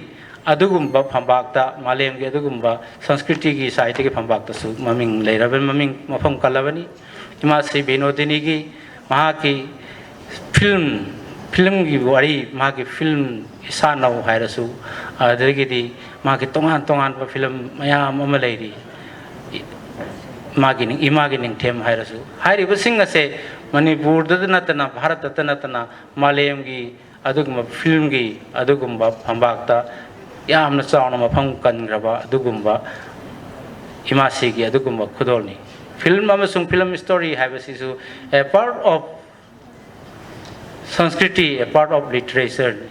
ꯑꯗꯨꯒꯨꯝꯕ ꯐꯝꯕꯥꯛꯇ, ꯃꯥꯂꯦꯝꯒꯤ ꯑꯗꯨꯒꯨꯝꯕ ꯁꯪꯁꯀ꯭ꯔꯤꯇꯤꯒꯤ ꯁꯥꯍꯤꯇ꯭ꯌꯒꯤ ꯐꯝꯕꯥꯛꯇꯁꯨ ꯃꯃꯤꯡ ꯂꯩꯔꯕ, ꯃꯃꯤꯡ ꯃꯐꯝ ꯀꯜꯂꯕꯅꯤ꯫ ꯏꯃꯥ ꯁ꯭ꯔꯤ ꯕꯤꯅꯣꯗꯤꯅꯤꯒꯤ ꯃꯍꯥꯛꯀꯤ ꯐꯤꯂꯝ, ꯐꯤꯂꯝꯒꯤ ꯋꯥꯔꯤ, ꯃꯍꯥꯛꯀꯤ ꯐꯤꯂꯝ ꯏꯁꯥꯅꯧ ꯍꯥꯏꯔꯁꯨ, ꯑꯗꯨꯗꯒꯤꯗꯤ ꯃꯥꯒꯤ ꯇꯣꯉꯥꯟ ꯇꯣꯉꯥꯟꯕ ꯐꯤꯂꯝ ꯃꯌꯥꯝ ꯑꯃ ꯂꯩꯔꯤ꯫ ꯃꯥꯒꯤ ꯅꯤꯡ-, ꯏꯃꯥꯒꯤ ꯅꯤꯡꯊꯦꯝ ꯍꯥꯏꯔꯁꯨ, ꯍꯥꯏꯔꯤꯕꯁꯤꯡ ꯑꯁꯦ ꯃꯅꯤꯄꯨꯔꯗꯇ ꯅꯠꯇꯅ, ꯚꯥꯔꯠꯇꯇ ꯅꯠꯇꯅ, ꯃꯥꯂꯦꯝꯒꯤ ꯑꯗꯨꯒꯨꯝꯕ ꯐꯤꯂꯝꯒꯤ ꯑꯗꯨꯒꯨꯝꯕ ꯐꯝꯕꯥꯛꯇ ꯌꯥꯝꯅ ꯆꯥꯎꯅ ꯃꯐꯝ ꯀꯟꯈ꯭ꯔꯕ ꯑꯗꯨꯒꯨꯝꯕ ꯏꯃꯥꯁꯤꯒꯤ ꯑꯗꯨꯒꯨꯝꯕ ꯈꯨꯗꯣꯜꯅꯤ꯫ ꯐꯤꯂꯝ ꯑꯃꯁꯨꯡ ꯐꯤꯂꯝ ꯁ꯭ꯇꯣꯔꯤ ꯍꯥꯏꯕꯁꯤꯁꯨ a part of ꯁꯪꯁꯀ꯭ꯔꯤꯇꯤ, a part of literature ꯅꯤ꯫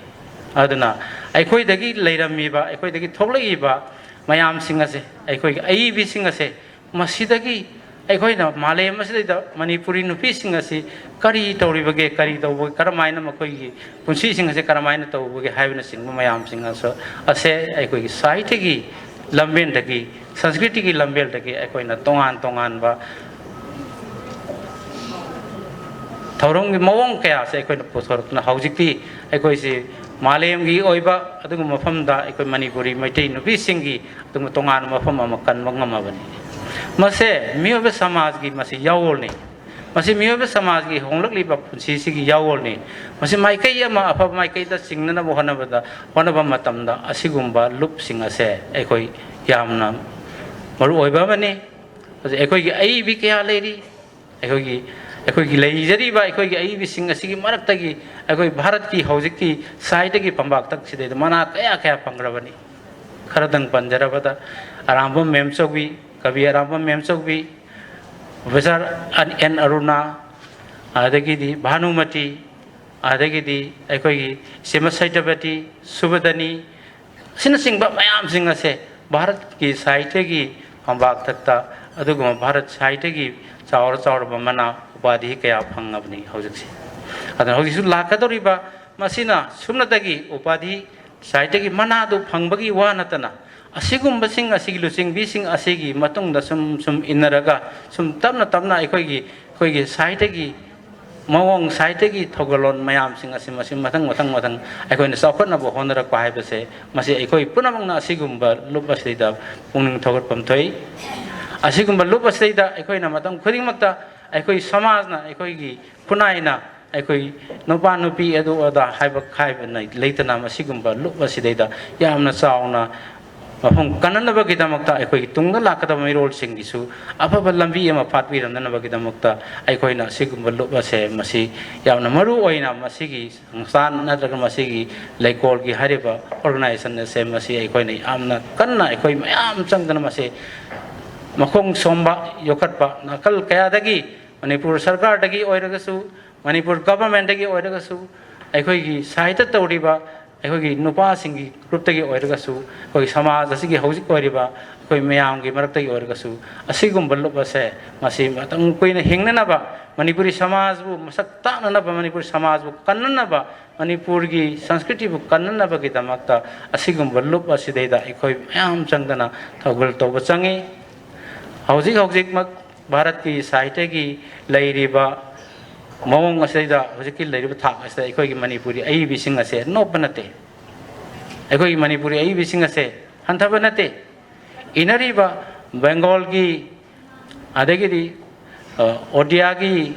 ꯑꯗꯨꯅ ꯑꯩꯈꯣꯏꯗꯒꯤ ꯂꯩꯔꯝꯃꯤꯕ, ꯑꯩꯈꯣꯏꯗꯒꯤ ꯊꯣꯛꯂꯛꯏꯕ ꯃꯌꯥꯝꯁꯤꯡ ꯑꯁꯦ, ꯑꯩꯈꯣꯏꯒꯤ ꯑꯏꯕꯤꯁꯤꯡ ꯑꯁꯦ, ꯃꯁꯤꯗꯒꯤ ꯑꯩꯈꯣꯏꯅ ꯃꯥꯂꯦꯝ ꯑꯁꯤꯗ ꯃꯅꯤꯄꯨꯔꯤ ꯅꯨꯄꯤꯁꯤꯡ ꯑꯁꯤ ꯀꯔꯤ ꯇꯧꯔꯤꯕꯒꯦ, ꯀꯔꯤ ꯇꯧꯕꯒꯦ, ꯀꯔꯝꯍꯥꯏꯅ ꯃꯈꯣꯏꯒꯤ ꯄꯨꯟꯁꯤꯁꯤꯡ ꯑꯁꯦ ꯀꯔꯝꯍꯥꯏꯅ ꯇꯧꯕꯒꯦ ꯍꯥꯏꯕꯅꯆꯤꯡꯕ ꯃꯌꯥꯝꯁꯤꯡ ꯑꯁꯨ-, ꯑꯁꯦ ꯑꯩꯈꯣꯏꯒꯤ ꯁꯥꯍꯤꯇ꯭ꯌꯒꯤ ꯂꯝꯕꯦꯜꯗꯒꯤ, ꯁꯪꯁꯀ꯭ꯔꯤꯇꯤꯒꯤ ꯂꯝꯕꯦꯜꯗꯒꯤ ꯑꯩꯈꯣꯏꯅ ꯇꯣꯉꯥꯟ ꯇꯣꯉꯥꯟꯕ ꯊꯧꯔꯝꯒꯤ ꯃꯑꯣꯡ ꯀꯌꯥꯁꯦ ꯑꯩꯈꯣꯏꯅ ꯄꯨꯊꯣꯔꯛꯇꯨꯅ ꯍꯧꯖꯤꯛꯇꯤ ꯑꯩꯈꯣꯏꯁꯤ ꯃꯥꯂꯦꯝꯒꯤ ꯑꯣꯏꯕ ꯑꯗꯨꯒꯨꯝꯕ ꯃꯐꯝꯗ ꯑꯩꯈꯣꯏ ꯃꯅꯤꯄꯨꯔꯤ ꯃꯩꯇꯩ ꯅꯨꯄꯤꯁꯤꯡꯒꯤ ꯑꯗꯨꯒꯨꯝꯕ ꯇꯣꯉꯥꯟꯕ ꯃꯐꯝ ꯑꯃ ꯀꯟꯕ ꯉꯝꯃꯕꯅꯤ꯫ ꯃꯁꯦ ꯃꯤꯑꯣꯏꯕ ꯁꯃꯥꯖꯒꯤ ꯃꯁꯤ ꯌꯥꯑꯣꯜꯅꯤ꯫ ꯃꯁꯤ ꯃꯤꯑꯣꯏꯕ ꯁꯃꯥꯖꯒꯤ ꯍꯣꯡꯂꯛꯂꯤꯕ ꯄꯨꯟꯁꯤꯁꯤꯒꯤ ꯌꯥꯑꯣꯜꯅꯤ꯫ ꯃꯁꯤ ꯃꯥꯏꯀꯩ ꯑꯃ, ꯑꯐꯕ ꯃꯥꯏꯀꯩꯗ ꯆꯤꯡꯅꯅꯕ ꯍꯣꯠꯅꯕꯗ, ꯍꯣꯠꯅꯕ ꯃꯇꯝꯗ ꯑꯁꯤꯒꯨꯝꯕ ꯂꯨꯞꯁꯤꯡ ꯑꯁꯦ ꯑꯩꯈꯣꯏ ꯌꯥꯝꯅ ꯃꯔꯨ ꯑꯣꯏꯕ ꯑꯃꯅꯤ꯫ ꯍꯧꯖꯤꯛ ꯑꯩꯈꯣꯏꯒꯤ ꯑꯏꯕꯤ ꯀꯌꯥ ꯂꯩꯔꯤ꯫ ꯑꯩꯈꯣꯏꯒꯤ, ꯑꯩꯈꯣꯏꯒꯤ ꯂꯩꯖꯔꯤꯕ ꯑꯩꯈꯣꯏꯒꯤ ꯑꯏꯕꯤꯁꯤꯡ ꯑꯁꯤꯒꯤ ꯃꯔꯛꯇꯒꯤ ꯑꯩꯈꯣꯏ ꯚꯥꯔꯠꯀꯤ ꯍꯧꯖꯤꯛꯀꯤ ꯁꯥꯍꯤꯇ꯭ꯌꯒꯤ ꯐꯝꯕꯥꯛꯇꯛꯁꯤꯗꯩꯗ ꯃꯅꯥ ꯀꯌꯥ ꯀꯌꯥ ꯐꯪꯈ꯭ꯔꯕꯅꯤ꯫ ꯈꯔꯗꯪ ꯄꯟꯖꯔꯕꯗ, ꯑꯔꯥꯝꯕꯝ ꯃꯦꯝꯆꯧꯕꯤ, ꯀꯕꯤ ꯑꯔꯥꯝꯕꯝ ꯃꯦꯝꯆꯧꯕꯤ, ꯄ꯭ꯔꯣꯐꯦꯁꯔ ꯑꯦꯟ ꯑꯔꯨꯅꯥ, ꯑꯗꯒꯤꯗꯤ ꯚꯥꯅꯨꯃꯇꯤ, ꯑꯗꯒꯤꯗꯤ ꯑꯩꯈꯣꯏꯒꯤ ꯁ꯭ꯔꯤꯃꯠ ꯁꯇ꯭ꯌꯕꯇꯤ, ꯁꯨꯚꯗꯅꯤ, ꯑꯁꯤꯅꯆꯤꯡꯕ ꯃꯌꯥꯝꯁꯤꯡ ꯑꯁꯦ ꯚꯥꯔꯠꯀꯤ ꯁꯥꯍꯤꯇ꯭ꯌꯒꯤ ꯐꯝꯕꯥꯛꯇꯛꯇ ꯑꯗꯨꯒꯨꯝꯕ ꯚꯥꯔꯠ ꯁꯥꯍꯤꯇ꯭ꯌꯒꯤ ꯆꯥꯎꯔ ꯆꯥꯎꯔꯕ ꯃꯅꯥ ꯎꯄꯥꯙꯤ ꯀꯌꯥ ꯐꯪꯉꯕꯅꯤ ꯍꯧꯖꯤꯛꯁꯦ꯫ ꯑꯗꯨꯅ ꯍꯧꯖꯤꯛꯁꯨ ꯂꯥꯛꯀꯗꯧꯔꯤꯕ ꯃꯁꯤꯅ ꯁꯨꯞꯅꯇꯒꯤ ꯎꯄꯥꯙꯤ ꯁꯥꯍꯤꯇ꯭ꯌꯒꯤ ꯃꯅꯥꯗꯨ ꯐꯪꯕꯒꯤ ꯋꯥ ꯅꯠꯇꯅ, ꯑꯁꯤꯒꯨꯝꯕꯁꯤꯡ ꯑꯁꯤꯒꯤ ꯂꯨꯆꯤꯡꯕꯤꯁꯤꯡ ꯑꯁꯤꯒꯤ ꯃꯇꯨꯡꯗ ꯁꯨꯝ ꯁꯨꯝ ꯏꯟꯅꯔꯒ ꯁꯨꯝ ꯇꯞꯅ ꯇꯞꯅ ꯑꯩꯈꯣꯏꯒꯤ, ꯑꯩꯈꯣꯏꯒꯤ ꯁꯥꯍꯤꯇ꯭ꯌꯒꯤ ꯃꯑꯣꯡ, ꯁꯥꯍꯤꯇ꯭ꯌꯒꯤ ꯊꯧꯒꯜꯂꯣꯟ ꯃꯌꯥꯝꯁꯤꯡ ꯑꯁꯤ ꯃꯁꯤ ꯃꯊꯪ ꯃꯊꯪ ꯃꯊꯪ ꯑꯩꯈꯣꯏꯅ ꯆꯥꯎꯈꯠꯅꯕ ꯍꯣꯠꯅꯔꯛꯄ ꯍꯥꯏꯕꯁꯦ, ꯃꯁꯤ ꯑꯩꯈꯣꯏ ꯄꯨꯝꯅꯃꯛꯅ ꯑꯁꯤꯒꯨꯝꯕ ꯂꯨꯞ ꯑꯁꯤꯗ ꯄꯨꯛꯅꯤꯡ ꯊꯧꯒꯠꯐꯝ ꯊꯣꯛꯏ꯫ ꯑꯁꯤꯒꯨꯝꯕ ꯂꯨꯞ ꯑꯁꯤꯗꯩꯗ ꯑꯩꯈꯣꯏꯅ ꯃꯇꯝ ꯈꯨꯗꯤꯡꯃꯛꯇ ꯑꯩꯈꯣꯏ ꯁꯃꯥꯖꯅ, ꯑꯩꯈꯣꯏꯒꯤ ꯈꯨꯟꯅꯥꯏꯅ, ꯑꯩꯈꯣꯏ ꯅꯨꯄꯥ ꯅꯨꯄꯤ ꯑꯗꯨ ꯑꯗꯥ ꯍꯥꯏꯕ ꯈꯥꯏꯕ ꯂꯩꯇꯅ, ꯃꯁꯤꯒꯨꯝꯕ ꯂꯨꯞ ꯑꯁꯤꯗꯩꯗ ꯌꯥꯝꯅ ꯆꯥꯎꯅ ꯃꯐꯝ ꯀꯟꯅꯅꯕꯒꯤꯗꯃꯛꯇ, ꯑꯩꯈꯣꯏꯒꯤ ꯇꯨꯡꯗ ꯂꯥꯛꯀꯗꯕ ꯃꯤꯔꯣꯜꯁꯤꯡꯒꯤꯁꯨ ꯑꯐꯕ ꯂꯝꯕꯤ ꯑꯃ ꯐꯥꯠꯄꯤꯔꯝꯅꯅꯕꯒꯤꯗꯃꯛꯇ ꯑꯩꯈꯣꯏꯅ ꯑꯁꯤꯒꯨꯝꯕ ꯂꯨꯞ ꯑꯁꯦ, ꯃꯁꯤ ꯌꯥꯝꯅ ꯃꯔꯨ ꯑꯣꯏꯅ ꯃꯁꯤꯒꯤ ꯁꯪꯁꯊꯥꯟ ꯅꯠꯇ꯭ꯔꯒ ꯃꯁꯤꯒꯤ ꯂꯩꯀꯣꯜꯒꯤ ꯍꯥꯏꯔꯤꯕ organization ꯑꯁꯦ, ꯃꯁꯤ ꯑꯩꯈꯣꯏꯅ ꯌꯥꯝꯅ ꯀꯟꯅ, ꯑꯩꯈꯣꯏ ꯃꯌꯥꯝ ꯆꯪꯗꯅ ꯃꯁꯤ ꯃꯈꯣꯡ ꯁꯣꯝꯕ ꯌꯣꯛꯈꯠꯄ ꯅꯥꯀꯜ ꯀꯌꯥꯗꯒꯤ, ꯃꯅꯤꯄꯨꯔ ꯁꯔꯀꯥꯔꯗꯒꯤ ꯑꯣꯏꯔꯒꯁꯨ, ꯃꯅꯤꯄꯨꯔ governmentꯇꯒꯤ ꯑꯣꯏꯔꯒꯁꯨ, ꯑꯩꯈꯣꯏꯒꯤ ꯁꯥꯍꯤꯇ꯭ꯌ ꯇꯧꯔꯤꯕ ꯑꯩꯈꯣꯏꯒꯤ ꯅꯨꯄꯥꯁꯤꯡꯒꯤ groupꯇꯒꯤ ꯑꯣꯏꯔꯒꯁꯨ, ꯑꯩꯈꯣꯏꯒꯤ ꯁꯃꯥꯖ ꯑꯁꯤꯒꯤ ꯍꯧꯖꯤꯛ ꯑꯣꯏꯔꯤꯕ ꯑꯩꯈꯣꯏ ꯃꯌꯥꯝꯒꯤ ꯃꯔꯛꯇꯒꯤ ꯑꯣꯏꯔꯒꯁꯨ, ꯑꯁꯤꯒꯨꯝꯕ ꯂꯨꯞ ꯑꯁꯦ ꯃꯁꯤ ꯃꯇꯝ ꯀꯨꯏꯅ ꯍꯤꯡꯅꯅꯕ, ꯃꯅꯤꯄꯨꯔꯤ ꯁꯃꯥꯖꯕꯨ ꯃꯁꯛ ꯇꯥꯛꯅꯅꯕ, ꯃꯅꯤꯄꯨꯔꯤ ꯁꯃꯥꯖꯕꯨ ꯀꯟꯅꯅꯕ, ꯃꯅꯤꯄꯨꯔꯒꯤ ꯁꯪꯁꯀ꯭ꯔꯤꯇꯤꯕꯨ ꯀꯟꯅꯅꯕꯒꯤꯗꯃꯛꯇ ꯑꯁꯤꯒꯨꯝꯕ ꯂꯨꯞ ꯑꯁꯤꯗꯩꯗ ꯑꯩꯈꯣꯏ ꯃꯌꯥꯝ ꯆꯪꯗꯅ ꯊꯧꯒꯜ ꯇꯧꯕ ꯆꯪꯉꯤ꯫ ꯍꯧꯖꯤꯛ ꯍꯧꯖꯤꯛꯃꯛ ꯚꯥꯔꯠꯀꯤ ꯁꯥꯍꯤꯇ꯭ꯌꯒꯤ ꯂꯩꯔꯤꯕ ꯃꯑꯣꯡ ꯑꯁꯤꯗꯩꯗ, ꯍꯧꯖꯤꯛꯀꯤ ꯂꯩꯔꯤꯕ ꯊꯥꯛ ꯑꯁꯤꯗ ꯑꯩꯈꯣꯏꯒꯤ ꯃꯅꯤꯄꯨꯔꯤ ꯑꯏꯕꯤꯁꯤꯡ ꯑꯁꯦ ꯅꯣꯞꯄ ꯅꯠꯇꯦ꯫ ꯑꯩꯈꯣꯏꯒꯤ ꯃꯅꯤꯄꯨꯔꯤ ꯑꯏꯕꯤꯁꯤꯡ ꯑꯁꯦ ꯍꯟꯊꯕ ꯅꯠꯇꯦ꯫ ꯏꯅꯔꯤꯕ ꯕꯦꯡꯒꯣꯜꯒꯤ, ꯑꯗꯒꯤꯗꯤ, ꯑ, ꯑꯣꯗꯤꯌꯥꯒꯤ,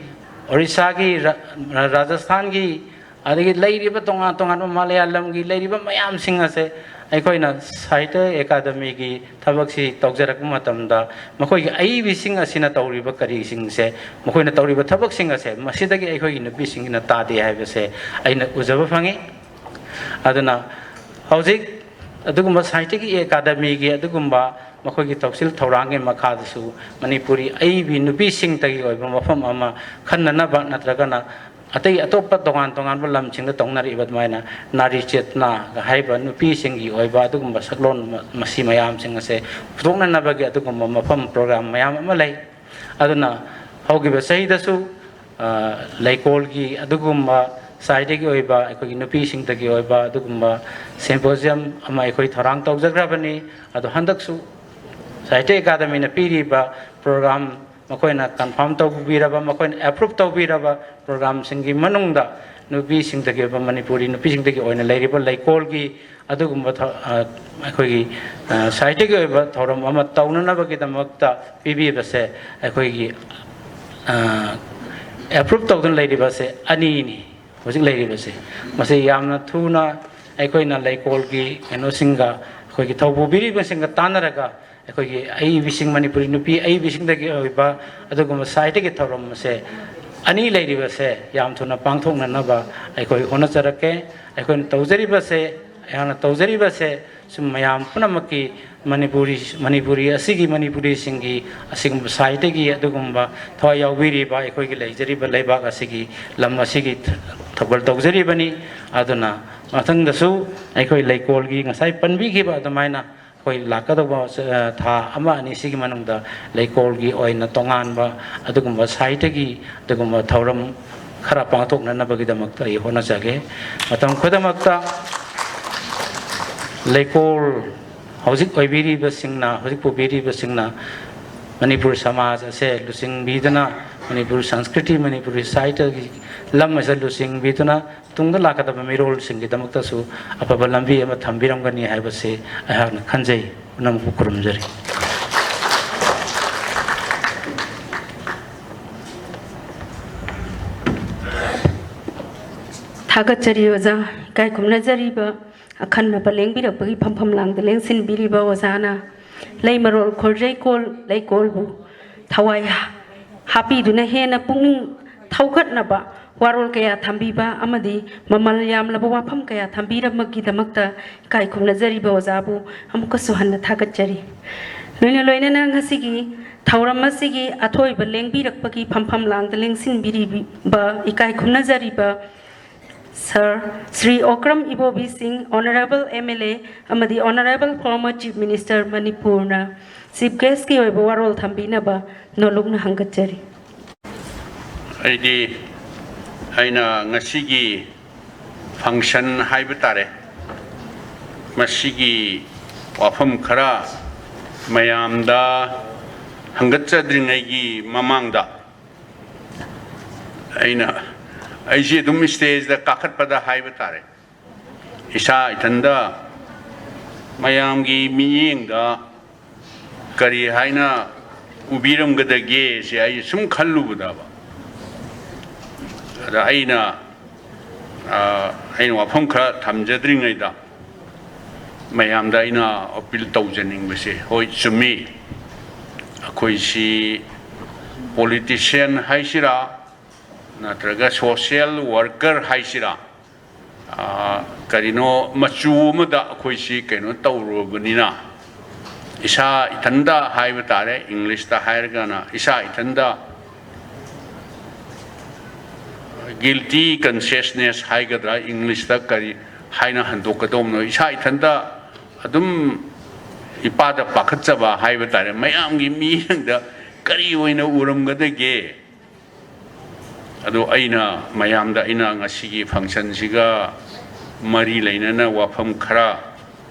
ꯑꯣꯔꯤꯁꯥꯒꯤ, ꯔ-, ꯔ-, ꯔꯥꯖꯁꯊꯥꯟꯒꯤ, ꯑꯗꯒꯤ ꯂꯩꯔꯤꯕ ꯇꯣꯉꯥꯟ ꯇꯣꯉꯥꯟꯕ ꯃꯂꯌꯥꯂꯝꯒꯤ ꯂꯩꯔꯤꯕ ꯃꯌꯥꯝꯁꯤꯡ ꯑꯁꯦ ꯑꯩꯈꯣꯏꯅ ꯁꯥꯍꯤꯇ꯭ꯌ ꯑꯦꯀꯥꯗꯃꯤꯒꯤ ꯊꯕꯛꯁꯤ ꯇꯧꯖꯔꯛꯄ ꯃꯇꯝꯗ, ꯃꯈꯣꯏꯒꯤ ꯑꯏꯕꯤꯁꯤꯡ ꯑꯁꯤꯅ ꯇꯧꯔꯤꯕ ꯀꯔꯤꯁꯤꯡꯁꯦ, ꯃꯈꯣꯏꯅ ꯇꯧꯔꯤꯕ ꯊꯕꯛꯁꯤꯡ ꯑꯁꯦ, ꯃꯁꯤꯗꯒꯤ ꯑꯩꯈꯣꯏꯒꯤ ꯅꯨꯄꯤꯁꯤꯡꯁꯤꯅ ꯇꯥꯗꯦ ꯍꯥꯏꯕꯁꯦ ꯑꯩꯅ ꯎꯖꯕ ꯐꯪꯉꯤ꯫ ꯑꯗꯨꯅ ꯍꯧꯖꯤꯛ ꯑꯗꯨꯒꯨꯝꯕ ꯁꯥꯍꯤꯇ꯭ꯌꯒꯤ ꯑꯦꯀꯥꯗꯃꯤꯒꯤ ꯑꯗꯨꯒꯨꯝꯕ ꯃꯈꯣꯏꯒꯤ ꯊꯧꯁꯤꯜ ꯊꯧꯔꯥꯡꯒꯤ ꯃꯈꯥꯗꯁꯨ ꯃꯅꯤꯄꯨꯔꯤ ꯑꯏꯕꯤ ꯅꯨꯄꯤꯁꯤꯡꯇꯒꯤ ꯑꯣꯏꯕ ꯃꯐꯝ ꯑꯃ ꯈꯟꯅꯅꯕ, ꯅꯠꯇ꯭ꯔꯒꯅ ꯑꯇꯩ ꯑꯇꯣꯞꯄ ꯇꯣꯉꯥꯟ ꯇꯣꯉꯥꯟꯕ ꯂꯝꯁꯤꯡꯗ ꯇꯧꯅꯔꯤꯕ ꯑꯗꯨꯃꯥꯏꯅ ꯅꯥꯔꯤ ꯆꯦꯇꯅꯥꯒ ꯍꯥꯏꯕ ꯅꯨꯄꯤꯁꯤꯡꯒꯤ ꯑꯣꯏꯕ ꯑꯗꯨꯒꯨꯝꯕ ꯁꯛꯂꯣꯟ ꯃ-, ꯃꯁꯤ ꯃꯌꯥꯝꯁꯤꯡ ꯑꯁꯦ ꯄꯨꯊꯣꯛꯅꯅꯕꯒꯤ ꯑꯗꯨꯒꯨꯝꯕ ꯃꯐꯝ, ꯄ꯭ꯔꯣꯒ꯭ꯔꯥꯝ ꯃꯌꯥꯝ ꯑꯃ ꯂꯩ꯫ ꯑꯗꯨꯅ ꯍꯧꯈꯤꯕ ꯆꯍꯤꯗꯁꯨ, ꯑ, ꯂꯩꯀꯣꯜꯒꯤ ꯑꯗꯨꯒꯨꯝꯕ ꯁꯥꯍꯤꯇ꯭ꯌꯒꯤ ꯑꯣꯏꯕ, ꯑꯩꯈꯣꯏꯒꯤ ꯅꯨꯄꯤꯁꯤꯡꯇꯒꯤ ꯑꯣꯏꯕ ꯑꯗꯨꯒꯨꯝꯕ symposium ꯑꯃ ꯑꯩꯈꯣꯏ ꯊꯧꯔꯥꯡ ꯇꯧꯖꯈ꯭ꯔꯕꯅꯤ꯫ ꯑꯗꯣ ꯍꯟꯗꯛꯁꯨ ꯁꯥꯍꯤꯇ꯭ꯌ ꯑꯦꯀꯥꯗꯃꯤꯅ ꯄꯤꯔꯤꯕ ꯄ꯭ꯔꯣꯒ꯭ꯔꯥꯝ, ꯃꯈꯣꯏꯅ confirm ꯇꯧꯕꯤꯔꯕ, ꯃꯈꯣꯏꯅ approve ꯇꯧꯕꯤꯔꯕ ꯄ꯭ꯔꯣꯒ꯭ꯔꯥꯝꯁꯤꯡꯒꯤ ꯃꯅꯨꯡꯗ ꯅꯨꯄꯤꯁꯤꯡꯗꯒꯤ ꯑꯣꯏꯕ, ꯃꯅꯤꯄꯨꯔꯤ ꯅꯨꯄꯤꯁꯤꯡꯗꯒꯤ ꯑꯣꯏꯅ ꯂꯩꯔꯤꯕ ꯂꯩꯀꯣꯜꯒꯤ ꯑꯗꯨꯒꯨꯝꯕ ꯊ-, ꯑ, ꯑꯩꯈꯣꯏꯒꯤ, ꯑ, ꯁꯥꯍꯤꯇ꯭ꯌꯒꯤ ꯑꯣꯏꯕ ꯊꯧꯔꯝ ꯑꯃ ꯇꯧꯅꯅꯕꯒꯤꯗꯃꯛꯇ ꯄꯤꯕꯤꯕꯁꯦ ꯑꯩꯈꯣꯏꯒꯤ, ꯑ, approve ꯇꯧꯗꯨꯅ ꯂꯩꯔꯤꯕꯁꯦ ꯑꯅꯤꯅꯤ꯫ ꯍꯧꯖꯤꯛ ꯂꯩꯔꯤꯕꯁꯦ, ꯃꯁꯤ ꯌꯥꯝꯅ ꯊꯨꯅ ꯑꯩꯈꯣꯏꯅ ꯂꯩꯀꯣꯜꯒꯤ ꯀꯩꯅꯣꯁꯤꯡꯒ, ꯑꯩꯈꯣꯏꯒꯤ ꯊꯧꯄꯨꯕꯤꯔꯤꯕꯁꯤꯡꯒ ꯇꯥꯟꯅꯔꯒ, ꯑꯩꯈꯣꯏꯒꯤ ꯑꯏꯕꯤꯁꯤꯡ, ꯃꯅꯤꯄꯨꯔꯤ ꯅꯨꯄꯤ ꯑꯏꯕꯤꯁꯤꯡꯗꯒꯤ ꯑꯣꯏꯕ ꯑꯗꯨꯒꯨꯝꯕ ꯁꯥꯍꯤꯇ꯭ꯌꯒꯤ ꯊꯧꯔꯝ ꯑꯁꯦ, ꯑꯅꯤ ꯂꯩꯔꯤꯕꯁꯦ ꯌꯥꯝ ꯊꯨꯅ ꯄꯥꯡꯊꯣꯛꯅꯅꯕ ꯑꯩꯈꯣꯏ ꯍꯣꯠꯅꯖꯔꯛꯀꯦ꯫ ꯑꯩꯈꯣꯏꯅ ꯇꯧꯖꯔꯤꯕꯁꯦ, ꯑꯩꯍꯥꯛꯅ ꯇꯧꯖꯔꯤꯕꯁꯦ ꯁꯨꯝ ꯃꯌꯥꯝ ꯄꯨꯝꯅꯃꯛꯀꯤ ꯃꯅꯤꯄꯨꯔꯤ, ꯃꯅꯤꯄꯨꯔꯤ ꯑꯁꯤꯒꯤ, ꯃꯅꯤꯄꯨꯔꯤꯁꯤꯡꯒꯤ ꯑꯁꯤꯒꯨꯝꯕ ꯁꯥꯍꯤꯇ꯭ꯌꯒꯤ ꯑꯗꯨꯒꯨꯝꯕ ꯊꯋꯥꯏ ꯌꯥꯎꯕꯤꯔꯤꯕ ꯑꯩꯈꯣꯏꯒꯤ ꯂꯩꯖꯔꯤꯕ ꯂꯩꯕꯥꯛ ꯑꯁꯤꯒꯤ, ꯂꯝ ꯑꯁꯤꯒꯤ ꯊꯧꯒꯜ ꯇꯧꯖꯔꯤꯕꯅꯤ꯫ ꯑꯗꯨꯅ ꯃꯊꯪꯗꯁꯨ ꯑꯩꯈꯣꯏ ꯂꯩꯀꯣꯜꯒꯤ ꯉꯁꯥꯏ ꯄꯟꯕꯤꯈꯤꯕ ꯑꯗꯨꯃꯥꯏꯅ ꯑꯩꯈꯣꯏ ꯂꯥꯛꯀꯗꯧꯕ, ꯑ, ꯊꯥ ꯑꯃ ꯑꯅꯤ ꯁꯤꯒꯤ ꯃꯅꯨꯡꯗ ꯂꯩꯀꯣꯜꯒꯤ ꯑꯣꯏꯅ ꯇꯣꯉꯥꯟꯕ ꯑꯗꯨꯒꯨꯝꯕ ꯁꯥꯍꯤꯇ꯭ꯌꯒꯤ ꯑꯗꯨꯒꯨꯝꯕ ꯊꯧꯔꯝ ꯈꯔ ꯄꯥꯡꯊꯣꯛꯅꯅꯕꯒꯤꯗꯃꯛꯇ ꯑꯩ ꯍꯣꯠꯅꯖꯒꯦ꯫ ꯃꯇꯝ ꯈꯨꯗꯤꯡꯃꯛꯇ ꯂꯩꯀꯣꯜ ꯍꯧꯖꯤꯛ ꯑꯣꯏꯕꯤꯔꯤꯕꯁꯤꯡꯅ, ꯍꯧꯖꯤꯛ ꯄꯨꯕꯤꯔꯤꯕꯁꯤꯡꯅ ꯃꯅꯤꯄꯨꯔ ꯁꯃꯥꯖ ꯑꯁꯦ ꯂꯨꯆꯤꯡꯕꯤꯗꯨꯅ, ꯃꯅꯤꯄꯨꯔ ꯁꯪꯁꯀ꯭ꯔꯤꯇꯤ, ꯃꯅꯤꯄꯨꯔꯤ ꯁꯥꯍꯤꯇ꯭ꯌꯒꯤ ꯂꯝ ꯑꯁꯤꯗ ꯂꯨꯆꯤꯡꯕꯤꯗꯨꯅ ꯇꯨꯡꯗ ꯂꯥꯛꯀꯗꯕ ꯃꯤꯔꯣꯜꯁꯤꯡꯒꯤꯗꯃꯛꯇꯁꯨ ꯑꯐꯕ ꯂꯝꯕꯤ ꯑꯃ ꯊꯝꯕꯤꯔꯝꯒꯅꯤ ꯍꯥꯏꯕꯁꯤ ꯑꯩꯍꯥꯛꯅ ꯈꯟꯖꯩ꯫ ꯄꯨꯝꯅꯃꯛꯄꯨ ꯈꯨꯔꯨꯝꯖꯔꯤ꯫ ꯊꯥꯒꯠꯆꯔꯤ ꯑꯣꯖꯥ꯫ ꯏꯀꯥꯏ ꯈꯨꯝꯅꯖꯔꯤꯕ ꯑꯈꯟꯅꯕ ꯂꯦꯡꯕꯤꯔꯛꯄꯒꯤ ꯐꯝꯐꯝ ꯂꯥꯡꯗ ꯂꯦꯡꯁꯤꯟꯕꯤꯔꯤꯕ ꯑꯣꯖꯥꯅ ꯂꯩꯃꯔꯣꯜ ꯈꯣꯔꯖꯩꯀꯣꯜ ꯂꯩꯀꯣꯜꯕꯨ ꯊꯋꯥꯏ ꯍꯥꯞꯄꯤꯗꯨꯅ ꯍꯦꯟꯅ ꯄꯨꯛꯅꯤꯡ ꯊꯧꯒꯠꯅꯕ ꯋꯥꯔꯣꯜ ꯀꯌꯥ ꯊꯝꯕꯤꯕ ꯑꯃꯗꯤ ꯃꯃꯜ ꯌꯥꯝꯂꯕ ꯋꯥꯐꯝ ꯀꯌꯥ ꯊꯝꯕꯤꯔꯝꯕꯒꯤꯗꯃꯛꯇ ꯏꯀꯥꯏ ꯈꯨꯝꯅꯖꯔꯤꯕ ꯑꯣꯖꯥꯕꯨ ꯑꯃꯨꯛꯀꯁꯨ ꯍꯟꯅ ꯊꯥꯒꯠꯆꯔꯤ꯫ ꯂꯣꯏꯅ ꯂꯣꯏꯅꯅ ꯉꯁꯤꯒꯤ ꯊꯧꯔꯝ ꯑꯁꯤꯒꯤ ꯑꯊꯣꯏꯕ ꯂꯦꯡꯕꯤꯔꯛꯄꯒꯤ ꯐꯝꯐꯝ ꯂꯥꯡꯗ ꯂꯦꯡꯁꯤꯟꯕꯤꯔꯤꯕ ꯏꯀꯥꯏ ꯈꯨꯝꯅꯖꯔꯤꯕ ꯁꯔ ꯁ꯭ꯔꯤ ꯑꯣꯀ꯭ꯔꯝ ꯏꯕꯣꯕꯤ ꯁꯤꯡ, Honourable M L A ꯑꯃꯗꯤ Honourable former Chief Minister ꯃꯅꯤꯄꯨꯔꯅ Chief Guestꯀꯤ ꯑꯣꯏꯕ ꯋꯥꯔꯣꯜ ꯊꯝꯕꯤꯅꯕ ꯅꯣꯂꯨꯛꯅ ꯍꯪꯒꯠꯆꯔꯤ꯫ ꯑꯩꯗꯤ ꯑꯩꯅ ꯉꯁꯤꯒꯤ function ꯍꯥꯏꯕ ꯇꯥꯔꯦ, ꯃꯁꯤꯒꯤ ꯋꯥꯐꯝ ꯈꯔ ꯃꯌꯥꯝꯗ ꯍꯪꯒꯠꯆꯗ꯭ꯔꯤꯉꯩꯒꯤ ꯃꯃꯥꯡꯗ ꯑꯩꯅ, ꯑꯩꯁꯦ ꯑꯗꯨꯝ stageꯇ ꯀꯥꯈꯠꯄꯗ ꯍꯥꯏꯕ ꯇꯥꯔꯦ, ꯏꯁꯥ ꯏꯊꯟꯗ ꯃꯌꯥꯝꯒꯤ ꯃꯤꯠꯌꯦꯡꯗ ꯀꯔꯤ ꯍꯥꯏꯅ ꯎꯕꯤꯔꯝꯒꯗꯒꯦꯁꯦ ꯑꯩ ꯁꯨꯝ ꯈꯜꯂꯨꯕꯗꯕ, ꯑꯗ ꯑꯩꯅ, ꯑ, ꯑꯩꯅ ꯋꯥꯐꯝ ꯈꯔ ꯊꯝꯖꯗ꯭ꯔꯤꯉꯩꯗ ꯃꯌꯥꯝꯗ ꯑꯩꯅ appeal ꯇꯧꯖꯅꯤꯡꯕꯁꯦ, ꯍꯣꯏ, ꯆꯨꯝꯃꯤ, ꯑꯩꯈꯣꯏꯁꯤ politician ꯍꯥꯏꯁꯤꯔꯥ ꯅꯠꯇ꯭ꯔꯒ social worker ꯍꯥꯏꯁꯤꯔꯥ, ꯑ, ꯀꯔꯤꯅꯣ ꯃꯆꯨ ꯑꯃꯗ ꯑꯩꯈꯣꯏꯁꯤ ꯀꯩꯅꯣ ꯇꯧꯔꯨꯔꯕꯅꯤꯅ, ꯏꯁꯥ ꯏꯊꯟꯗ ꯍꯥꯏꯕ ꯇꯥꯔꯦ, Englishꯇ ꯍꯥꯏꯔꯒꯅ ꯏꯁꯥ ꯏꯊꯟꯗ guilty consciousness ꯍꯥꯏꯒꯗ꯭ꯔꯥ, Englishꯇ ꯀꯔꯤ ꯍꯥꯏꯅ ꯍꯟꯗꯣꯛꯀꯗꯧꯕꯅꯣ, ꯏꯁꯥ ꯏꯊꯟꯗ ꯑꯗꯨꯝ ꯏꯄꯥꯗ ꯄꯥꯈꯠꯆꯕ ꯍꯥꯏꯕ ꯇꯥꯔꯦ, ꯃꯌꯥꯝꯒꯤ ꯃꯤꯠꯌꯦꯡꯗ ꯀꯔꯤ ꯑꯣꯏꯅ ꯎꯔꯝꯒꯗꯒꯦ? ꯑꯗꯣ ꯑꯩꯅ ꯃꯌꯥꯝꯗ, ꯑꯩꯅ ꯉꯁꯤꯒꯤ functionꯁꯤꯒ ꯃꯔꯤ ꯂꯩꯅꯅ ꯋꯥꯐꯝ ꯈꯔ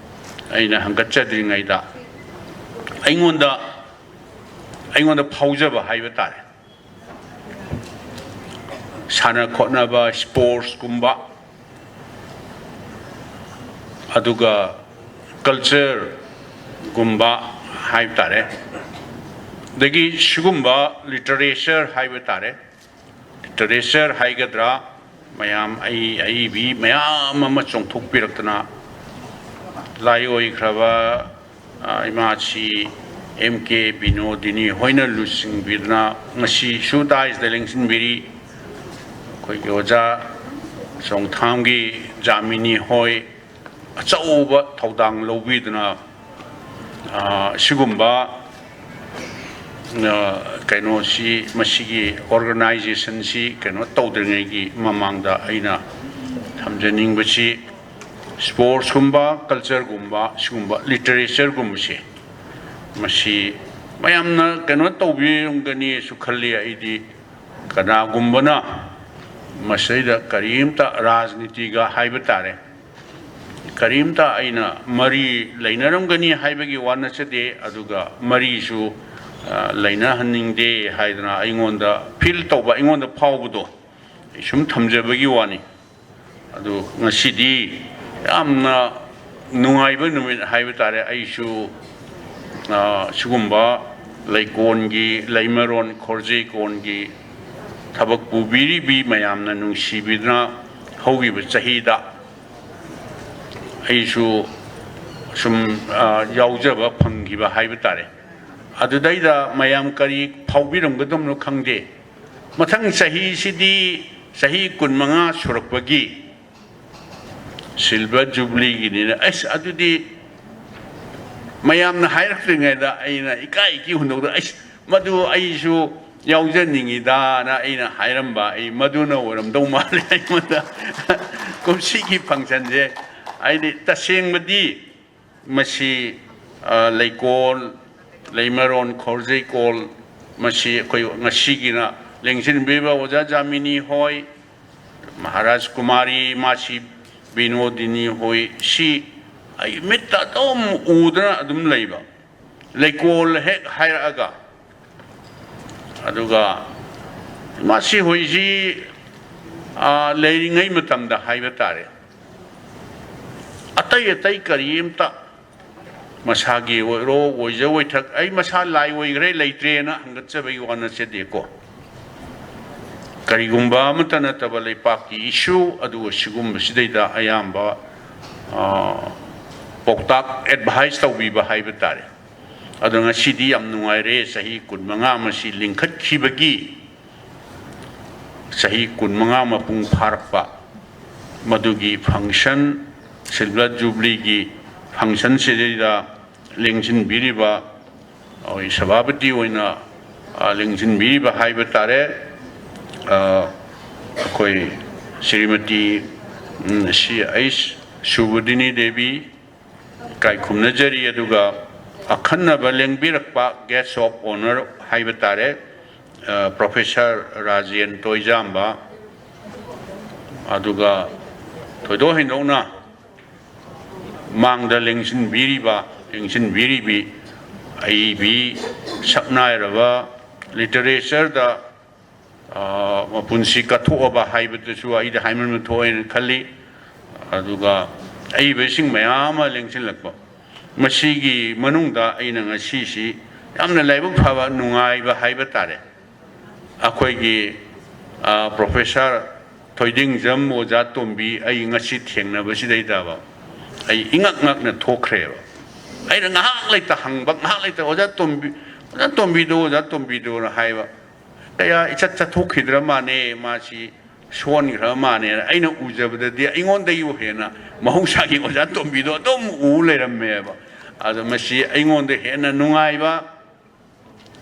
ꯑꯩꯅ ꯍꯪꯒꯠꯆꯗ꯭ꯔꯤꯉꯩꯗ ꯑꯩꯉꯣꯟꯗ, ꯑꯩꯉꯣꯟꯗ ꯐꯥꯎꯖꯕ ꯍꯥꯏꯕ ꯇꯥꯔꯦ, ꯁꯥꯟꯅ ꯈꯣꯠꯅꯕ, sportsꯀꯨꯝꯕ, ꯑꯗꯨꯒ cultureꯒꯨꯝꯕ ꯍꯥꯏꯕ ꯇꯥꯔꯦ, ꯑꯗꯒꯤ ꯁꯤꯒꯨꯝꯕ literature ꯍꯥꯏꯕ ꯇꯥꯔꯦ, literature ꯍꯥꯏꯒꯗ꯭ꯔꯥ, ꯃꯌꯥꯝ ꯑꯏ ꯑꯏꯕꯤ ꯃꯌꯥꯝ ꯑꯃ ꯆꯣꯡꯊꯣꯛꯄꯤꯔꯛꯇꯅ ꯂꯥꯏ ꯑꯣꯏꯈ꯭ꯔꯕ, ꯑ, ꯏꯃꯥꯁꯤ ꯑꯦꯝ ꯀꯦ ꯕꯤꯅꯣꯗꯤꯅꯤ ꯍꯣꯏꯅ ꯂꯨꯆꯤꯡꯕꯤꯗꯨꯅ ꯉꯁꯤꯁꯨ ꯗꯥꯏꯁꯇ ꯂꯦꯡꯁꯤꯟꯕꯤꯔꯤ꯫ ꯑꯩꯈꯣꯏꯒꯤ ꯑꯣꯖꯥ ꯆꯣꯡꯊꯥꯝꯒꯤ ꯖꯥꯃꯤꯅꯤ ꯍꯣꯏ ꯑꯆꯧꯕ ꯊꯧꯗꯥꯡ ꯂꯧꯕꯤꯗꯨꯅ, ꯑ, ꯁꯤꯒꯨꯝꯕ, ꯑ, ꯀꯩꯅꯣꯁꯤ, ꯃꯁꯤꯒꯤ organization ꯁꯤ ꯀꯩꯅꯣ ꯇꯧꯗ꯭ꯔꯤꯉꯩꯒꯤ ꯃꯃꯥꯡꯗ ꯑꯩꯅ ꯊꯝꯖꯅꯤꯡꯕꯁꯤ, sports ꯀꯨꯝꯕ, culture ꯒꯨꯝꯕ, ꯁꯤꯒꯨꯝꯕ literature ꯒꯨꯝꯕꯁꯦ, ꯃꯁꯤ ꯃꯌꯥꯝꯅ ꯀꯩꯅꯣ ꯇꯧꯕꯤꯔꯝꯒꯅꯤꯁꯨ ꯈꯜꯂꯤ꯫ ꯑꯩꯗꯤ ꯀꯅꯥꯒꯨꯝꯕꯅ ꯃꯁꯤꯗ ꯀꯔꯤꯝꯇ ꯔꯥꯖꯅꯤꯇꯤꯒ ꯍꯥꯏꯕ ꯇꯥꯔꯦ, ꯀꯔꯤꯝꯇ ꯑꯩꯅ ꯃꯔꯤ ꯂꯩꯅꯔꯝꯒꯅꯤ ꯍꯥꯏꯕꯒꯤ ꯋꯥ ꯅꯠꯆꯗꯦ, ꯑꯗꯨꯒ ꯃꯔꯤꯁꯨ, ꯑ, ꯂꯩꯅꯍꯟꯅꯤꯡꯗꯦ ꯍꯥꯏꯗꯅ ꯑꯩꯉꯣꯟꯗ feel ꯇꯧꯕ, ꯑꯩꯉꯣꯟꯗ ꯐꯥꯎꯕꯗꯣ ꯑꯩ ꯁꯨꯝ ꯊꯝꯖꯕꯒꯤ ꯋꯥꯅꯤ꯫ ꯑꯗꯨ ꯉꯁꯤꯗꯤ ꯌꯥꯝꯅ ꯅꯨꯡꯉꯥꯏꯕ ꯅꯨꯃꯤꯠ ꯍꯥꯏꯕ ꯇꯥꯔꯦ꯫ ꯑꯩꯁꯨ, ꯑ, ꯁꯤꯒꯨꯝꯕ ꯂꯩꯀꯣꯟꯒꯤ, ꯂꯩꯃꯔꯣꯟ ꯈꯣꯔꯖꯩꯀꯣꯟꯒꯤ ꯊꯕꯛ ꯄꯨꯕꯤꯔꯤꯕꯤ ꯃꯌꯥꯝꯅ ꯅꯨꯡꯁꯤꯕꯤꯗꯨꯅ ꯍꯧꯈꯤꯕ ꯆꯍꯤꯗ ꯑꯩꯁꯨ ꯁꯨꯝ, ꯑ, ꯌꯥꯎꯖꯕ ꯐꯪꯈꯤꯕ ꯍꯥꯏꯕ ꯇꯥꯔꯦ꯫ ꯑꯗꯨꯗꯩꯗ ꯃꯌꯥꯝ ꯀꯔꯤ ꯐꯥꯎꯕꯤꯔꯝꯒꯗꯕꯅꯣ ꯈꯪꯗꯦ꯫ ꯃꯊꯪ ꯆꯍꯤꯁꯤꯗꯤ ꯆꯍꯤ ꯀꯨꯟꯃꯉꯥ ꯁꯨꯔꯛꯄꯒꯤ silver jubilee ꯒꯤꯅꯤꯅ, ꯑꯩꯁ, ꯑꯗꯨꯗꯤ ꯃꯌꯥꯝꯅ ꯍꯥꯏꯔꯛꯇ꯭ꯔꯤꯉꯩꯗ ꯑꯩꯅ ꯏꯀꯥꯏ ꯏꯀꯤ ꯍꯨꯟꯗꯣꯛꯇ, "ꯑꯩꯁ, ꯃꯗꯨ ꯑꯩꯁꯨ ꯌꯥꯎꯖꯅꯤꯡꯉꯤꯗꯥꯅ" ꯑꯩꯅ ꯍꯥꯏꯔꯝꯕ, ꯑꯩ ꯃꯗꯨꯅ ꯑꯣꯏꯔꯝꯗꯧ ꯃꯥꯜꯂꯦ ꯑꯩꯉꯣꯟꯗ꯫ ꯀꯨꯝꯁꯤꯒꯤ function ꯁꯦ, ꯍꯥꯏꯗꯤ, ꯇꯁꯦꯡꯕꯗꯤ ꯃꯁꯤ, ꯑ, ꯂꯩꯀꯣꯜ, ꯂꯩꯃꯔꯣꯟ ꯈꯣꯔꯖꯩꯀꯣꯜ, ꯃꯁꯤ ꯑꯩꯈꯣꯏ ꯉꯁꯤꯒꯤꯅ ꯂꯦꯡꯁꯤꯟꯕꯤꯔꯤꯕ ꯑꯣꯖꯥ ꯖꯥꯃꯤꯅꯤ ꯍꯣꯏ, ꯃꯍꯥꯔꯥꯖ ꯀꯨꯃꯥꯔꯤ, ꯃꯥꯁꯤ ꯕꯤꯅꯣꯗꯤꯅꯤ ꯍꯣꯏ, ꯁꯤ ꯑꯩ ꯃꯤꯠꯇ ꯑꯗꯨꯝ ꯎꯗꯅ ꯑꯗꯨꯝ ꯂꯩꯕ꯫ ꯂꯩꯀꯣꯜ ꯍꯦꯛ ꯍꯥꯏꯔꯛꯑꯒ, ꯑꯗꯨꯒ ꯃꯁꯤ ꯍꯧꯖꯤꯛ, ꯑ, ꯂꯩꯔꯤꯉꯩ ꯃꯇꯝꯗ ꯍꯥꯏꯕ ꯇꯥꯔꯦ, ꯑꯇꯩ ꯑꯇꯩ ꯀꯔꯤꯝꯇ, ꯃꯁꯥꯒꯤ ꯑꯣꯏꯔꯣ, ꯑꯣꯏꯖ ꯑꯣꯏꯊꯛ, ꯑꯩ ꯃꯁꯥ ꯂꯥꯏ ꯑꯣꯏꯈ꯭ꯔꯦ, ꯂꯩꯇ꯭ꯔꯦꯅ ꯍꯪꯒꯠꯆꯕꯒꯤ ꯋꯥ ꯅꯠꯆꯗꯦꯀꯣ꯫ ꯀꯔꯤꯒꯨꯝꯕ ꯑꯃꯠꯇ ꯅꯠꯇꯕ ꯂꯩꯄꯥꯛꯀꯤ issue, ꯑꯗꯨꯒ ꯁꯤꯒꯨꯝꯕꯁꯤꯗꯩꯗ ꯑꯌꯥꯝꯕ, ꯑ, ꯄꯥꯎꯇꯥꯛ, ꯑꯦꯗꯚꯥꯏꯁ ꯇꯧꯕꯤꯕ ꯍꯥꯏꯕ ꯇꯥꯔꯦ꯫ ꯑꯗꯣ ꯉꯁꯤꯗꯤ ꯌꯥꯝ ꯅꯨꯡꯉꯥꯏꯔꯦ, ꯆꯍꯤ ꯀꯨꯟꯃꯉꯥ ꯃꯁꯤ ꯂꯤꯡꯈꯠꯈꯤꯕꯒꯤ, ꯆꯍꯤ ꯀꯨꯟꯃꯉꯥ ꯃꯄꯨꯡ ꯐꯥꯔꯛꯄ, ꯃꯗꯨꯒꯤ ꯐꯪꯁꯟ, ꯁꯤꯜꯚꯔ ꯖꯨꯕ꯭ꯂꯤꯒꯤ ꯐꯪꯁꯟꯁꯤꯗꯩꯗ ꯂꯦꯡꯁꯤꯟꯕꯤꯔꯤꯕ, ꯑꯩꯈꯣꯏ ꯁꯚꯥꯄꯇꯤ ꯑꯣꯏꯅ, ꯑ, ꯂꯦꯡꯁꯤꯟꯕꯤꯔꯤꯕ ꯍꯥꯏꯕ ꯇꯥꯔꯦ, ꯑ, ꯑꯩꯈꯣꯏ ꯁ꯭ꯔꯤꯃꯇꯤ, ꯎꯝ, ꯁꯤ ꯑꯩꯆ ꯁꯨꯕꯣꯙꯤꯅꯤ ꯗꯦꯕꯤ, ꯏꯀꯥꯏ ꯈꯨꯝꯅꯖꯔꯤ꯫ ꯑꯗꯨꯒ ꯑꯈꯟꯅꯕ ꯂꯦꯡꯕꯤꯔꯛꯄ guest of honour ꯍꯥꯏꯕ ꯇꯥꯔꯦ, ꯑ, ꯄ꯭ꯔꯣꯐꯦꯁꯔ ꯔꯥꯖꯦꯟ ꯇꯣꯏꯖꯥꯝꯕ, ꯑꯗꯨꯒ ꯊꯣꯏꯗꯣꯛ ꯍꯦꯟꯗꯣꯛꯅ ꯃꯥꯡꯗ ꯂꯦꯡꯁꯤꯟꯕꯤꯔꯤꯕ, ꯂꯦꯡꯁꯤꯟꯕꯤꯔꯤꯕꯤ ꯑꯏꯕꯤ ꯁꯛꯅꯥꯏꯔꯕ, ꯂꯤꯇꯔꯦꯆꯔꯗ, ꯑ, ꯃꯄꯨꯟꯁꯤ ꯀꯠꯊꯣꯛꯑꯕ ꯍꯥꯏꯕꯗꯨꯁꯨ ꯑꯩꯗ ꯍꯥꯏꯃꯟꯕ ꯊꯣꯛꯑꯦꯅ ꯈꯜꯂꯤ꯫ ꯑꯗꯨꯒ ꯑꯏꯕꯁꯤꯡ ꯃꯌꯥꯝ ꯑꯃ ꯂꯦꯡꯁꯤꯜꯂꯛꯄ, ꯃꯁꯤꯒꯤ ꯃꯅꯨꯡꯗ ꯑꯩꯅ ꯉꯁꯤꯁꯤ ꯌꯥꯝꯅ ꯂꯥꯏꯕꯛ ꯐꯕ, ꯅꯨꯡꯉꯥꯏꯕ ꯍꯥꯏꯕ ꯇꯥꯔꯦ꯫ ꯑꯩꯈꯣꯏꯒꯤ, ꯑ, ꯄ꯭ꯔꯣꯐꯦꯁꯔ ꯊꯣꯏꯗꯤꯡꯖꯝ ꯑꯣꯖꯥ ꯇꯣꯝꯕꯤ ꯑꯩ ꯉꯁꯤ ꯊꯦꯡꯅꯕꯁꯤꯗꯩꯗꯕ ꯑꯩ ꯏꯉꯛ ꯉꯛꯅ ꯊꯣꯛꯈ꯭ꯔꯦꯕ꯫ ꯑꯩꯅ ꯉꯥꯏꯍꯥꯛ ꯂꯩꯇ ꯍꯪꯕ, ꯉꯥꯏꯍꯥꯛ ꯂꯩꯇ, "ꯑꯣꯖꯥ ꯇꯣꯝꯕꯤ, ꯑꯣꯖꯥ ꯇꯣꯝꯕꯤꯗꯣ, ꯑꯣꯖꯥ ꯇꯣꯝꯕꯤꯗꯣꯅ" ꯍꯥꯏꯕ꯫ ꯀꯌꯥ ꯏꯆꯠ ꯆꯠꯊꯣꯛꯈꯤꯗ꯭ꯔ ꯃꯥꯅꯦ, ꯃꯥꯁꯤ ꯁꯣꯟꯈ꯭ꯔ ꯃꯥꯅꯦꯅ꯫ ꯑꯩꯅ ꯎꯖꯕꯗꯗꯤ ꯑꯩꯉꯣꯟꯗꯒꯤꯕꯨ ꯍꯦꯟꯅ ꯃꯍꯧꯁꯥꯒꯤ ꯑꯣꯖꯥ ꯇꯣꯝꯕꯤꯗꯣ ꯑꯗꯨꯝ ꯎ ꯂꯩꯔꯝꯃꯦꯕ꯫ ꯑꯗꯣ ꯃꯁꯤ ꯑꯩꯉꯣꯟꯗ ꯍꯦꯟꯅ ꯅꯨꯡꯉꯥꯏꯕ,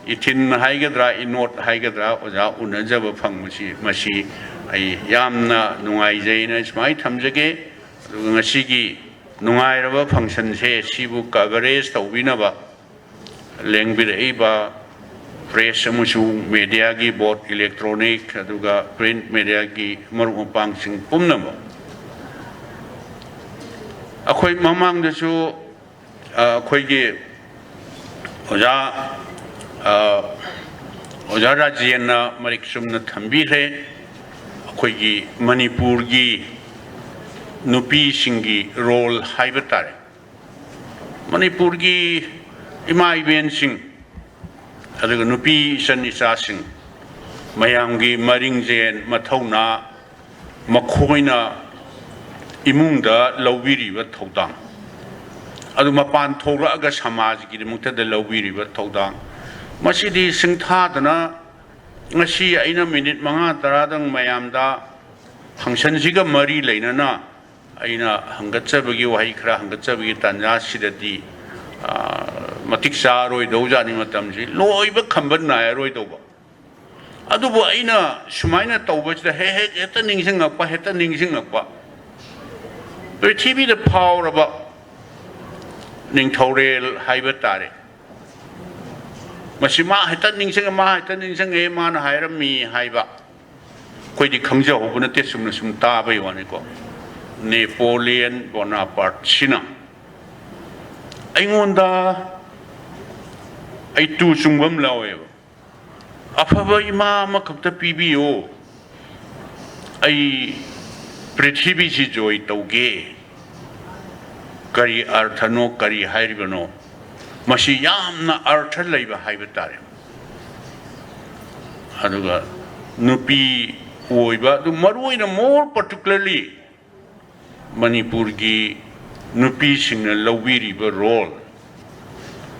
ꯏꯊꯤꯟ ꯍꯥꯏꯒꯗ꯭ꯔꯥ, ꯏꯅꯣꯠ ꯍꯥꯏꯒꯗ꯭ꯔꯥ, ꯑꯣꯖꯥ ꯎꯅꯖꯕ ꯐꯪꯕꯁꯤ, ꯃꯁꯤ ꯑꯩ ꯌꯥꯝꯅ ꯅꯨꯡꯉꯥꯏꯖꯩꯅ ꯁꯨꯃꯥꯏꯅ ꯊꯝꯖꯒꯦ꯫ ꯑꯗꯨꯒ ꯉꯁꯤꯒꯤ ꯅꯨꯡꯉꯥꯏꯔꯕ ꯐꯪꯁꯟꯁꯦ ꯁꯤꯕꯨ ꯀꯚꯔꯦꯖ ꯇꯧꯕꯤꯅꯕ ꯂꯦꯡꯕꯤꯔꯛꯏꯕ ꯄ꯭ꯔꯦꯁ ꯑꯃꯁꯨꯡ ꯃꯦꯗꯤꯌꯥꯒꯤ ꯕꯣꯔꯗ, ꯏꯂꯦꯛꯇ꯭ꯔꯣꯅꯤꯛ ꯑꯗꯨꯒ ꯄ꯭ꯔꯤꯟꯠ ꯃꯦꯗꯤꯌꯥꯒꯤ ꯃꯔꯨꯞ ꯃꯄꯥꯡꯁꯤꯡ ꯄꯨꯝꯅꯃꯛ, ꯑꯩꯈꯣꯏ ꯃꯃꯥꯡꯗꯁꯨ, ꯑ, ꯑꯩꯈꯣꯏꯒꯤ ꯑꯣꯖꯥ, ꯑ, ꯑꯣꯖꯥ ꯔꯥꯖꯦꯟꯅ ꯃꯔꯤꯛ ꯆꯨꯝꯅ ꯊꯝꯕꯤꯈ꯭ꯔꯦ, ꯑꯩꯈꯣꯏꯒꯤ ꯃꯅꯤꯄꯨꯔꯒꯤ ꯅꯨꯄꯤꯁꯤꯡꯒꯤ ꯔꯣꯜ ꯍꯥꯏꯕ ꯇꯥꯔꯦ꯫ ꯃꯅꯤꯄꯨꯔꯒꯤ ꯏꯃꯥ ꯏꯕꯦꯟꯁꯤꯡ, ꯑꯗꯨꯒ ꯅꯨꯄꯤ ꯏꯆꯟ ꯏꯆꯥꯁꯤꯡ, ꯃꯌꯥꯝꯒꯤ ꯃꯔꯤꯡꯖꯦꯜ ꯃꯊꯧꯅꯥ, ꯃꯈꯣꯏꯅ ꯏꯃꯨꯡꯗ ꯂꯧꯕꯤꯔꯤꯕ ꯊꯧꯗꯥꯡ, ꯑꯗꯨ ꯃꯄꯥꯟ ꯊꯣꯛꯂꯛꯑꯒ ꯁꯃꯥꯖꯒꯤꯗꯃꯛꯇꯗ ꯂꯧꯕꯤꯔꯤꯕ ꯊꯧꯗꯥꯡ, ꯃꯁꯤꯗꯤ ꯁꯤꯡꯊꯥꯗꯅ ꯉꯁꯤ ꯑꯩꯅ ꯃꯤꯅꯤꯠ ꯃꯉꯥ ꯇꯔꯥꯗꯪ ꯃꯌꯥꯝꯗ ꯐꯪꯁꯟꯁꯤꯒ ꯃꯔꯤ ꯂꯩꯅꯅ ꯑꯩꯅ ꯍꯪꯒꯠꯆꯕꯒꯤ ꯋꯥꯍꯩ ꯈꯔ ꯍꯪꯒꯠꯆꯕꯒꯤ ꯇꯥꯟꯖꯥꯁꯤꯗꯗꯤ, ꯑ, ꯃꯇꯤꯛ ꯆꯥꯔꯣꯏꯗꯧꯖꯥꯠꯅꯤ꯫ ꯃꯇꯝꯁꯤ ꯂꯣꯏꯕ ꯈꯝꯕ ꯅꯥꯏꯔꯔꯣꯏꯗꯧꯕ꯫ ꯑꯗꯨꯕꯨ ꯑꯩꯅ ꯁꯨꯃꯥꯏꯅ ꯇꯧꯕꯁꯤꯗ ꯍꯦꯛ ꯍꯦꯛ ꯍꯦꯛꯇ ꯅꯤꯡꯁꯤꯡꯉꯛꯄ, ꯍꯦꯛꯇ ꯅꯤꯡꯁꯤꯡꯉꯛꯄ, ꯄ꯭ꯔꯤꯊꯤꯕꯤꯗ ꯐꯥꯎꯔꯕ ꯅꯤꯡꯊꯧꯔꯦꯜ ꯍꯥꯏꯕ ꯇꯥꯔꯦ꯫ ꯃꯁꯤ ꯃꯥ ꯍꯦꯛꯇ ꯅꯤꯡꯁꯤꯡꯉꯦ, ꯃꯥ ꯍꯦꯛꯇ ꯅꯤꯡꯁꯤꯡꯉꯦ, ꯃꯥꯅ ꯍꯥꯏꯔꯝꯃꯤ ꯍꯥꯏꯕ ꯑꯩꯈꯣꯏꯗꯤ ꯈꯪꯖꯍꯧꯕ ꯅꯠꯇꯦ, ꯆꯨꯝꯅ ꯁꯨꯝ ꯇꯥꯕꯩ ꯋꯥꯅꯤꯀꯣ꯫ ꯅꯦꯄꯣꯂꯤꯌꯟ ꯕꯣꯅꯥꯄꯥꯔꯠꯁꯤꯅ ꯑꯩꯉꯣꯟꯗ, ꯑꯩ ꯇꯨ ꯆꯨꯡꯕ ꯑꯃ ꯂꯧꯋꯦꯕ, "ꯑꯐꯕ ꯏꯃꯥ ꯑꯃꯈꯛꯇ ꯄꯤꯕꯤꯌꯨ, ꯑꯩ ꯄ꯭ꯔꯤꯊꯤꯕꯤꯁꯤ ꯖꯣꯏ ꯇꯧꯒꯦ"꯫ ꯀꯔꯤ ꯑꯔꯊꯅꯣ, ꯀꯔꯤ ꯍꯥꯏꯔꯤꯕꯅꯣ? ꯃꯁꯤ ꯌꯥꯝꯅ ꯑꯔꯊ ꯂꯩꯕ ꯍꯥꯏꯕ ꯇꯥꯔꯦ꯫ ꯑꯗꯨꯒ ꯅꯨꯄꯤ ꯑꯣꯏꯕ, ꯑꯗꯨ ꯃꯔꯨꯑꯣꯏꯅ more particularly ꯃꯅꯤꯄꯨꯔꯒꯤ ꯅꯨꯄꯤꯁꯤꯡꯅ ꯂꯧꯕꯤꯔꯤꯕ ꯔꯣꯜ꯫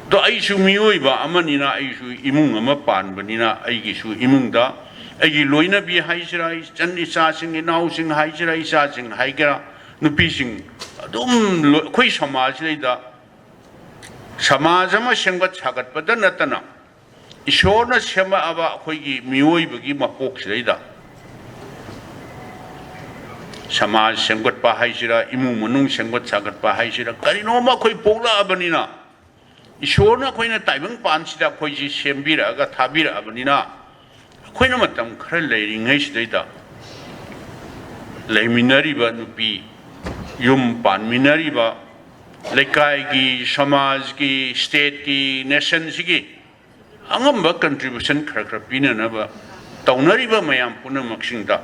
ꯑꯗꯣ ꯑꯩꯁꯨ ꯃꯤꯑꯣꯏꯕ ꯑꯃꯅꯤꯅ, ꯑꯩꯁꯨ ꯏꯃꯨꯡ ꯑꯃ ꯄꯥꯟꯕꯅꯤꯅ, ꯑꯩꯒꯤꯁꯨ ꯏꯃꯨꯡꯗ ꯑꯩꯒꯤ ꯂꯣꯏꯅꯕꯤ ꯍꯥꯏꯁꯤꯔꯥ, ꯏꯆꯟ ꯏꯆꯥꯁꯤꯡ, ꯏꯅꯥꯎꯁꯤꯡ ꯍꯥꯏꯁꯤꯔꯥ, ꯏꯆꯥꯁꯤꯡ ꯍꯥꯏꯒꯦꯔꯥ, ꯅꯨꯄꯤꯁꯤꯡ ꯑꯗꯨꯝ ꯂꯣ-, ꯑꯩꯈꯣꯏ ꯁꯃꯥꯖꯁꯤꯗꯩꯗ, ꯁꯃꯥꯖ ꯑꯃ ꯁꯦꯝꯒꯠ ꯁꯥꯒꯠꯄꯗ ꯅꯠꯇꯅ, ꯏꯁꯣꯔꯅ ꯁꯦꯝꯃꯛꯑꯕ ꯑꯩꯈꯣꯏꯒꯤ ꯃꯤꯑꯣꯏꯕꯒꯤ ꯃꯄꯣꯛꯁꯤꯗꯩꯗ ꯁꯃꯥꯖ ꯁꯦꯝꯒꯠꯄ ꯍꯥꯏꯁꯤꯔꯥ, ꯏꯃꯨꯡ ꯃꯅꯨꯡ ꯁꯦꯝꯒꯠ ꯁꯥꯒꯠꯄ ꯍꯥꯏꯁꯤꯔꯥ, ꯀꯔꯤꯅꯣꯃ ꯑꯩꯈꯣꯏ ꯄꯣꯛꯂꯛꯑꯕꯅꯤꯅ, ꯏꯁꯣꯔꯅ ꯑꯩꯈꯣꯏꯅ ꯇꯥꯏꯕꯪ ꯄꯥꯟꯁꯤꯗ ꯑꯩꯈꯣꯏꯁꯤ ꯁꯦꯝꯕꯤꯔꯛꯑꯒ ꯊꯥꯕꯤꯔꯛꯑꯕꯅꯤꯅ, ꯑꯩꯈꯣꯏꯅ ꯃꯇꯝ ꯈꯔ ꯂꯩꯔꯤꯉꯩꯁꯤꯗꯩꯗ ꯂꯩꯃꯤꯟꯅꯔꯤꯕ ꯅꯨꯄꯤ, ꯌꯨꯝ ꯄꯥꯟꯃꯤꯟꯅꯔꯤꯕ, ꯂꯩꯀꯥꯏꯒꯤ, ꯁꯃꯥꯖꯀꯤ, ꯁ꯭ꯇꯦꯠꯀꯤ, ꯅꯦꯁꯟꯁꯤꯒꯤ ꯑꯉꯝꯕ ꯀꯟꯇ꯭ꯔꯤꯕ꯭ꯌꯨꯁꯟ ꯈꯔ ꯈꯔ ꯄꯤꯅꯅꯕ ꯇꯧꯅꯔꯤꯕ ꯃꯌꯥꯝ ꯄꯨꯝꯅꯃꯛꯁꯤꯡꯗ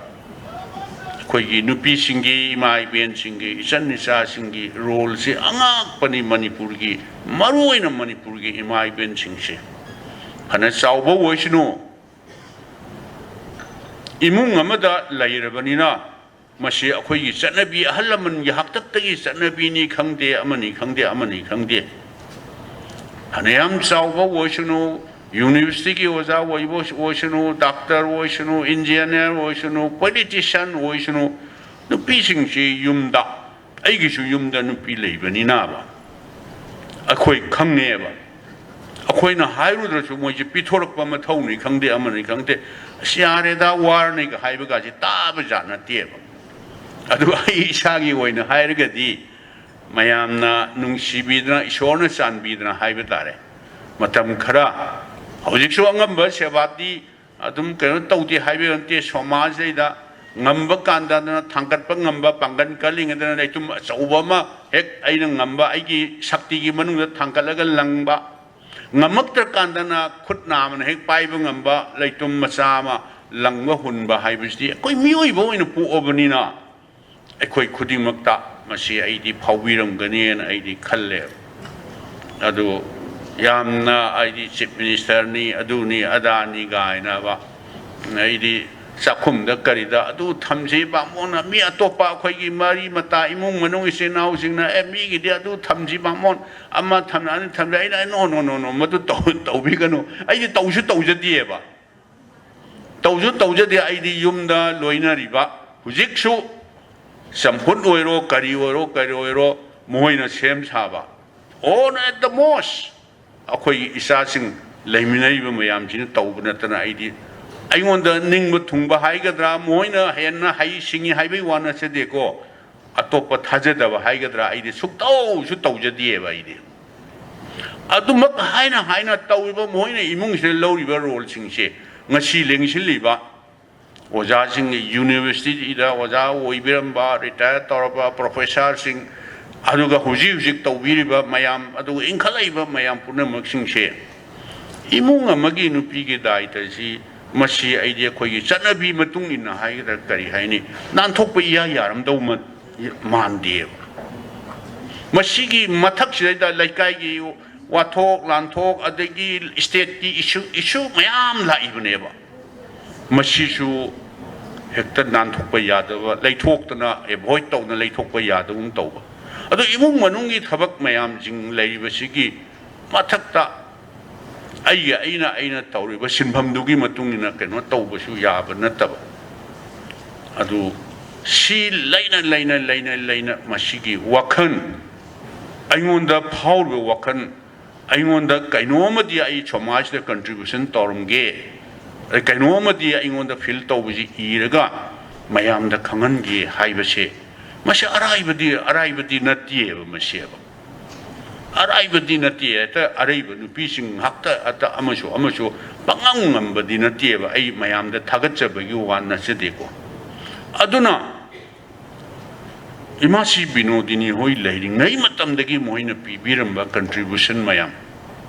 ꯑꯩꯈꯣꯏꯒꯤ ꯅꯨꯄꯤꯁꯤꯡꯒꯤ, ꯏꯃꯥ ꯏꯕꯦꯟꯁꯤꯡꯒꯤ, ꯏꯆꯟ ꯏꯆꯥꯁꯤꯡꯒꯤ ꯔꯣꯜꯁꯤ ꯑꯉꯥꯛꯄꯅꯤ꯫ ꯃꯅꯤꯄꯨꯔꯒꯤ, ꯃꯔꯨꯑꯣꯏꯅ ꯃꯅꯤꯄꯨꯔꯒꯤ ꯏꯃꯥ ꯏꯕꯦꯟꯁꯤꯡꯁꯦ ꯐꯅ ꯆꯥꯎꯕ ꯑꯣꯏꯁꯅꯨ, ꯏꯃꯨꯡ ꯑꯃꯗ ꯂꯩꯔꯕꯅꯤꯅ, ꯃꯁꯤ ꯑꯩꯈꯣꯏꯒꯤ ꯆꯠꯅꯕꯤ, ꯑꯍꯜ ꯂꯃꯟꯒꯤ ꯍꯥꯛꯇꯛꯇꯒꯤ ꯆꯠꯅꯕꯤꯅꯤ ꯈꯪꯗꯦ, ꯑꯃꯅꯤ ꯈꯪꯗꯦ, ꯑꯃꯅꯤ ꯈꯪꯗꯦ, ꯐꯅꯌꯥꯝ ꯆꯥꯎꯕ ꯑꯣꯏꯁꯅꯨ, ꯌꯨꯅꯤꯚꯔꯁꯤꯇꯤꯒꯤ ꯑꯣꯖꯥ ꯑꯣꯏꯕ ꯑꯣꯏꯁꯅꯨ, ꯗꯥꯛꯇꯔ ꯑꯣꯏꯁꯅꯨ, ꯏꯟꯖꯤꯅꯤꯌꯥꯔ ꯑꯣꯏꯁꯅꯨ, ꯄꯣꯂꯤꯇꯤꯁꯤꯌꯥꯟ ꯑꯣꯏꯁꯅꯨ, ꯅꯨꯄꯤꯁꯤꯡꯁꯤ ꯌꯨꯝꯗ, ꯑꯩꯒꯤꯁꯨ ꯌꯨꯝꯗ ꯅꯨꯄꯤ ꯂꯩꯕꯅꯤꯅꯕ, ꯑꯩꯈꯣꯏ ꯈꯪꯉꯦꯕ꯫ ꯑꯩꯈꯣꯏꯅ ꯍꯥꯏꯔꯨꯗ꯭ꯔꯁꯨ ꯃꯣꯏꯁꯦ ꯄꯤꯊꯣꯔꯛꯄ ꯃꯊꯧꯅꯤ ꯈꯪꯗꯦ, ꯑꯃꯅꯤ ꯈꯪꯗꯦ, "ꯑꯁ, ꯌꯥꯔꯦꯗ, ꯋꯥꯔꯅꯤꯒ" ꯍꯥꯏꯕꯒꯁꯦ ꯇꯥꯕ ꯖꯥꯠ ꯅꯠꯇꯦꯕ꯫ ꯑꯗꯨ ꯑꯩ ꯏꯁꯥꯒꯤ ꯑꯣꯏꯅ ꯍꯥꯏꯔꯒꯗꯤ, ꯃꯌꯥꯝꯅ ꯅꯨꯡꯁꯤꯕꯤꯗꯅ, ꯏꯁꯣꯔꯅ ꯆꯥꯟꯕꯤꯗꯅ ꯍꯥꯏꯕ ꯇꯥꯔꯦ, ꯃꯇꯝ ꯈꯔ, ꯍꯧꯖꯤꯛꯁꯨ ꯑꯉꯝꯕ ꯁꯦꯕꯥꯗꯤ ꯑꯗꯨꯝ ꯀꯩꯅꯣ ꯇꯧꯗꯦ ꯍꯥꯏꯕ ꯅꯠꯇꯦ, ꯁꯃꯥꯖꯁꯤꯗ ꯉꯝꯕ ꯀꯥꯟꯗꯅ ꯊꯥꯡꯒꯠꯄ ꯉꯝꯕ, ꯄꯥꯡꯒꯜ ꯀꯜꯂꯤꯉꯩꯗꯅ ꯂꯩꯇꯨꯝ ꯑꯆꯧꯕ ꯑꯃ ꯍꯦꯛ ꯑꯩꯅ ꯉꯝꯕ, ꯑꯩꯒꯤ ꯁꯛꯇꯤꯒꯤ ꯃꯅꯨꯡꯗ ꯊꯥꯡꯒꯠꯂꯒ ꯂꯪꯕ, ꯉꯝꯃꯛꯇ꯭ꯔꯀꯥꯟꯗꯅ ꯈꯨꯠ ꯅꯥꯝꯃꯅ ꯍꯦꯛ ꯄꯥꯏꯕ ꯉꯝꯕ ꯂꯩꯇꯨꯝ ꯃꯆꯥ ꯑꯃ ꯂꯪꯕ ꯍꯨꯟꯕ ꯍꯥꯏꯕꯁꯤꯗꯤ ꯑꯩꯈꯣꯏ ꯃꯤꯑꯣꯏꯕ ꯑꯣꯏꯅ ꯄꯣꯛꯑꯕꯅꯤꯅ, ꯑꯩꯈꯣꯏ ꯈꯨꯗꯤꯡꯃꯛꯇ ꯃꯁꯤ ꯑꯩꯗꯤ ꯐꯥꯎꯕꯤꯔꯝꯒꯅꯤꯅ ꯑꯩꯗꯤ ꯈꯜꯂꯦ꯫ ꯑꯗꯨ ꯌꯥꯝꯅ ꯑꯩꯗꯤ ꯆꯤꯐ ꯃꯤꯅꯤꯁꯇꯔꯅꯤ, ꯑꯗꯨꯅꯤ ꯑꯗꯥꯅꯤ ꯀꯥꯏꯅꯕ, ꯑꯩꯗꯤ ꯆꯥꯛꯈꯨꯝꯗ ꯀꯔꯤꯗ ꯑꯗꯨ ꯊꯝꯁꯤ ꯕꯥꯃꯣꯟꯅ, ꯃꯤ ꯑꯇꯣꯞꯄ ꯑꯩꯈꯣꯏꯒꯤ ꯃꯔꯤ ꯃꯇꯥ, ꯏꯃꯨꯡ ꯃꯅꯨꯡ, ꯏꯆꯤꯟ ꯏꯅꯥꯎꯁꯤꯡꯅ, "ꯑꯦ, ꯃꯤꯒꯤꯗꯤ ꯑꯗꯨ ꯊꯝꯁꯤ ꯕꯥꯃꯣꯟ, ꯑꯃ ꯊꯝꯅ ꯑꯅꯤ ꯊꯝꯅ", ꯑꯩꯅ, "ꯅꯣ, ꯅꯣ, ꯅꯣ, ꯅꯣ, ꯃꯗꯨ ꯇꯧ-, ꯇꯧꯕꯤꯒꯅꯨ"꯫ ꯑꯩꯗꯤ ꯇꯧꯁꯨ ꯇꯧꯖꯗꯦꯕ꯫ ꯇꯧꯁꯨ ꯇꯧꯖꯗꯦ꯫ ꯑꯩꯗꯤ ꯌꯨꯝꯗ ꯂꯣꯏꯅꯔꯤꯕ, ꯍꯧꯖꯤꯛꯁꯨ ꯆꯝꯐꯨꯠ ꯑꯣꯏꯔꯣ, ꯀꯔꯤ ꯑꯣꯏꯔꯣ, ꯀꯔꯤ ꯑꯣꯏꯔꯣ, ꯃꯈꯣꯏꯅ ꯁꯦꯝ ꯁꯥꯕ꯫ On at the most, ꯑꯩꯈꯣꯏꯒꯤ ꯏꯆꯥꯁꯤꯡ ꯂꯩꯃꯤꯟꯅꯔꯤꯕ ꯃꯌꯥꯝꯁꯤꯅ ꯇꯧꯕ ꯅꯠꯇꯅ, ꯑꯩꯗꯤ ꯑꯩꯉꯣꯟꯗ ꯅꯤꯡꯕ ꯊꯨꯡꯕ ꯍꯥꯏꯒꯗ꯭ꯔꯥ, ꯃꯈꯣꯏꯅ ꯍꯦꯟꯅ ꯍꯩ ꯁꯤꯡꯉꯤ ꯍꯥꯏꯕꯒꯤ ꯋꯥ ꯅꯠꯆꯗꯦꯀꯣ, ꯑꯇꯣꯞꯄ ꯊꯥꯖꯗꯕ ꯍꯥꯏꯒꯗ꯭ꯔꯥ, ꯑꯩꯗꯤ ꯁꯨꯛꯇꯧꯁꯨ ꯇꯧꯖꯗꯦꯕ꯫ ꯑꯩꯗꯤ ꯑꯗꯨꯃꯛ ꯍꯥꯏꯅ ꯍꯥꯏꯅ ꯇꯧꯔꯤꯕ, ꯃꯈꯣꯏꯅ ꯏꯃꯨꯡꯁꯤꯗ ꯂꯧꯔꯤꯕ ꯔꯣꯜꯁꯤꯡꯁꯦ, ꯉꯁꯤ ꯂꯦꯡꯁꯤꯜꯂꯤꯕ ꯑꯣꯖꯥꯁꯤꯡ, ꯌꯨꯅꯤꯚꯔꯁꯤꯇꯤꯗ ꯑꯣꯖꯥ ꯑꯣꯏꯕꯤꯔꯝꯕ, ꯔꯤꯇꯥꯌꯔ ꯇꯧꯔꯕ ꯄ꯭ꯔꯣꯐꯦꯁꯔꯁꯤꯡ, ꯑꯗꯨꯒ ꯍꯧꯖꯤꯛ ꯍꯧꯖꯤꯛ ꯇꯧꯕꯤꯔꯤꯕ ꯃꯌꯥꯝ, ꯑꯗꯨꯒ ꯏꯟꯈꯠꯂꯛꯏꯕ ꯃꯌꯥꯝ ꯄꯨꯝꯅꯃꯛꯁꯤꯡꯁꯦ, ꯏꯃꯨꯡ ꯑꯃꯒꯤ ꯅꯨꯄꯤꯒꯤ ꯗꯥꯏꯇꯁꯤ, ꯃꯁꯤ ꯑꯩꯗꯤ ꯑꯩꯈꯣꯏꯒꯤ ꯆꯠꯅꯕꯤ ꯃꯇꯨꯡ ꯏꯟꯅ ꯍꯥꯏꯒꯗ꯭ꯔꯥ ꯀꯔꯤ ꯍꯥꯏꯅꯤ, ꯅꯥꯟꯊꯣꯛꯄ ꯏꯌꯥ ꯌꯥꯔꯝꯗꯧ ꯃ-, ꯃꯥꯟꯗꯦꯕ꯫ ꯃꯁꯤꯒꯤ ꯃꯊꯛꯁꯤꯗꯩꯗ ꯂꯩꯀꯥꯏꯒꯤ ꯋꯥꯊꯣꯛ ꯂꯥꯟꯊꯣꯛ, ꯑꯗꯒꯤ ꯁ꯭ꯇꯦꯠꯀꯤ ꯏꯁꯨ, ꯏꯁꯨ ꯃꯌꯥꯝ ꯂꯥꯛꯏꯕꯅꯦꯕ꯫ ꯃꯁꯤꯁꯨ ꯍꯦꯛꯇ ꯅꯥꯟꯊꯣꯛꯄ ꯌꯥꯗꯕ, ꯂꯩꯊꯣꯛꯇꯅ ꯑꯦꯚꯣꯏꯗ ꯇꯧꯅ ꯂꯩꯊꯣꯛꯄ ꯌꯥꯗꯕꯒꯨꯝ ꯇꯧꯕ꯫ ꯑꯗꯣ ꯏꯃꯨꯡ ꯃꯅꯨꯡꯒꯤ ꯊꯕꯛ ꯃꯌꯥꯝꯁꯤꯡ ꯂꯩꯔꯤꯕꯁꯤꯒꯤ ꯃꯊꯛꯇ ꯑꯩꯒꯤ, ꯑꯩꯅ, ꯑꯩꯅ ꯇꯧꯔꯤꯕ ꯁꯤꯟꯐꯝꯗꯨꯒꯤ ꯃꯇꯨꯡ ꯏꯟꯅ ꯀꯩꯅꯣ ꯇꯧꯕꯁꯨ ꯌꯥꯕ ꯅꯠꯇꯕ꯫ ꯑꯗꯨ ꯁꯤ ꯂꯩꯅ ꯂꯩꯅ, ꯂꯩꯅ ꯂꯩꯅ ꯃꯁꯤꯒꯤ ꯋꯥꯈꯜ, ꯑꯩꯉꯣꯟꯗ ꯐꯥꯎꯔꯤꯕ ꯋꯥꯈꯜ, ꯑꯩꯉꯣꯟꯗ ꯀꯩꯅꯣꯝꯃꯗꯤ ꯑꯩ ꯁꯃꯥꯖꯇ ꯀꯟꯇ꯭ꯔꯤꯕ꯭ꯌꯨꯁꯟ ꯇꯧꯔꯝꯒꯦ, ꯑꯗꯩ ꯀꯩꯅꯣꯝꯃꯗꯤ ꯑꯩꯉꯣꯟꯗ ꯐꯤꯜ ꯇꯧꯕꯁꯤ ꯏꯔꯒ ꯃꯌꯥꯝꯗ ꯈꯪꯍꯟꯒꯦ ꯍꯥꯏꯕꯁꯦ, ꯃꯁꯤ ꯑꯔꯥꯏꯕꯗꯤ, ꯑꯔꯥꯏꯕꯗꯤ ꯅꯠꯇꯦꯕ ꯃꯁꯤꯕ꯫ ꯑꯔꯥꯏꯕꯗꯤ ꯅꯠꯇꯦ꯫ ꯍꯦꯛꯇ ꯑꯔꯩꯕ ꯅꯨꯄꯤꯁꯤꯡ ꯉꯥꯛꯇ, ꯍꯦꯛꯇ ꯑꯃꯁꯨ ꯑꯃꯁꯨ ꯄꯪꯉꯝ ꯉꯝꯕꯗꯤ ꯅꯠꯇꯦꯕ꯫ ꯑꯩ ꯃꯌꯥꯝꯗ ꯊꯥꯒꯠꯆꯕꯒꯤ ꯋꯥ ꯅꯠꯆꯗꯦꯀꯣ꯫ ꯑꯗꯨꯅ ꯏꯃꯥꯁꯤ ꯕꯤꯅꯣꯗꯤꯅꯤ ꯍꯣꯏ ꯂꯩꯔꯤꯉꯩ ꯃꯇꯝꯗꯒꯤ ꯃꯈꯣꯏꯅ ꯄꯤꯕꯤꯔꯝꯕ ꯀꯟꯇ꯭ꯔꯤꯕ꯭ꯌꯨꯁꯟ ꯃꯌꯥꯝ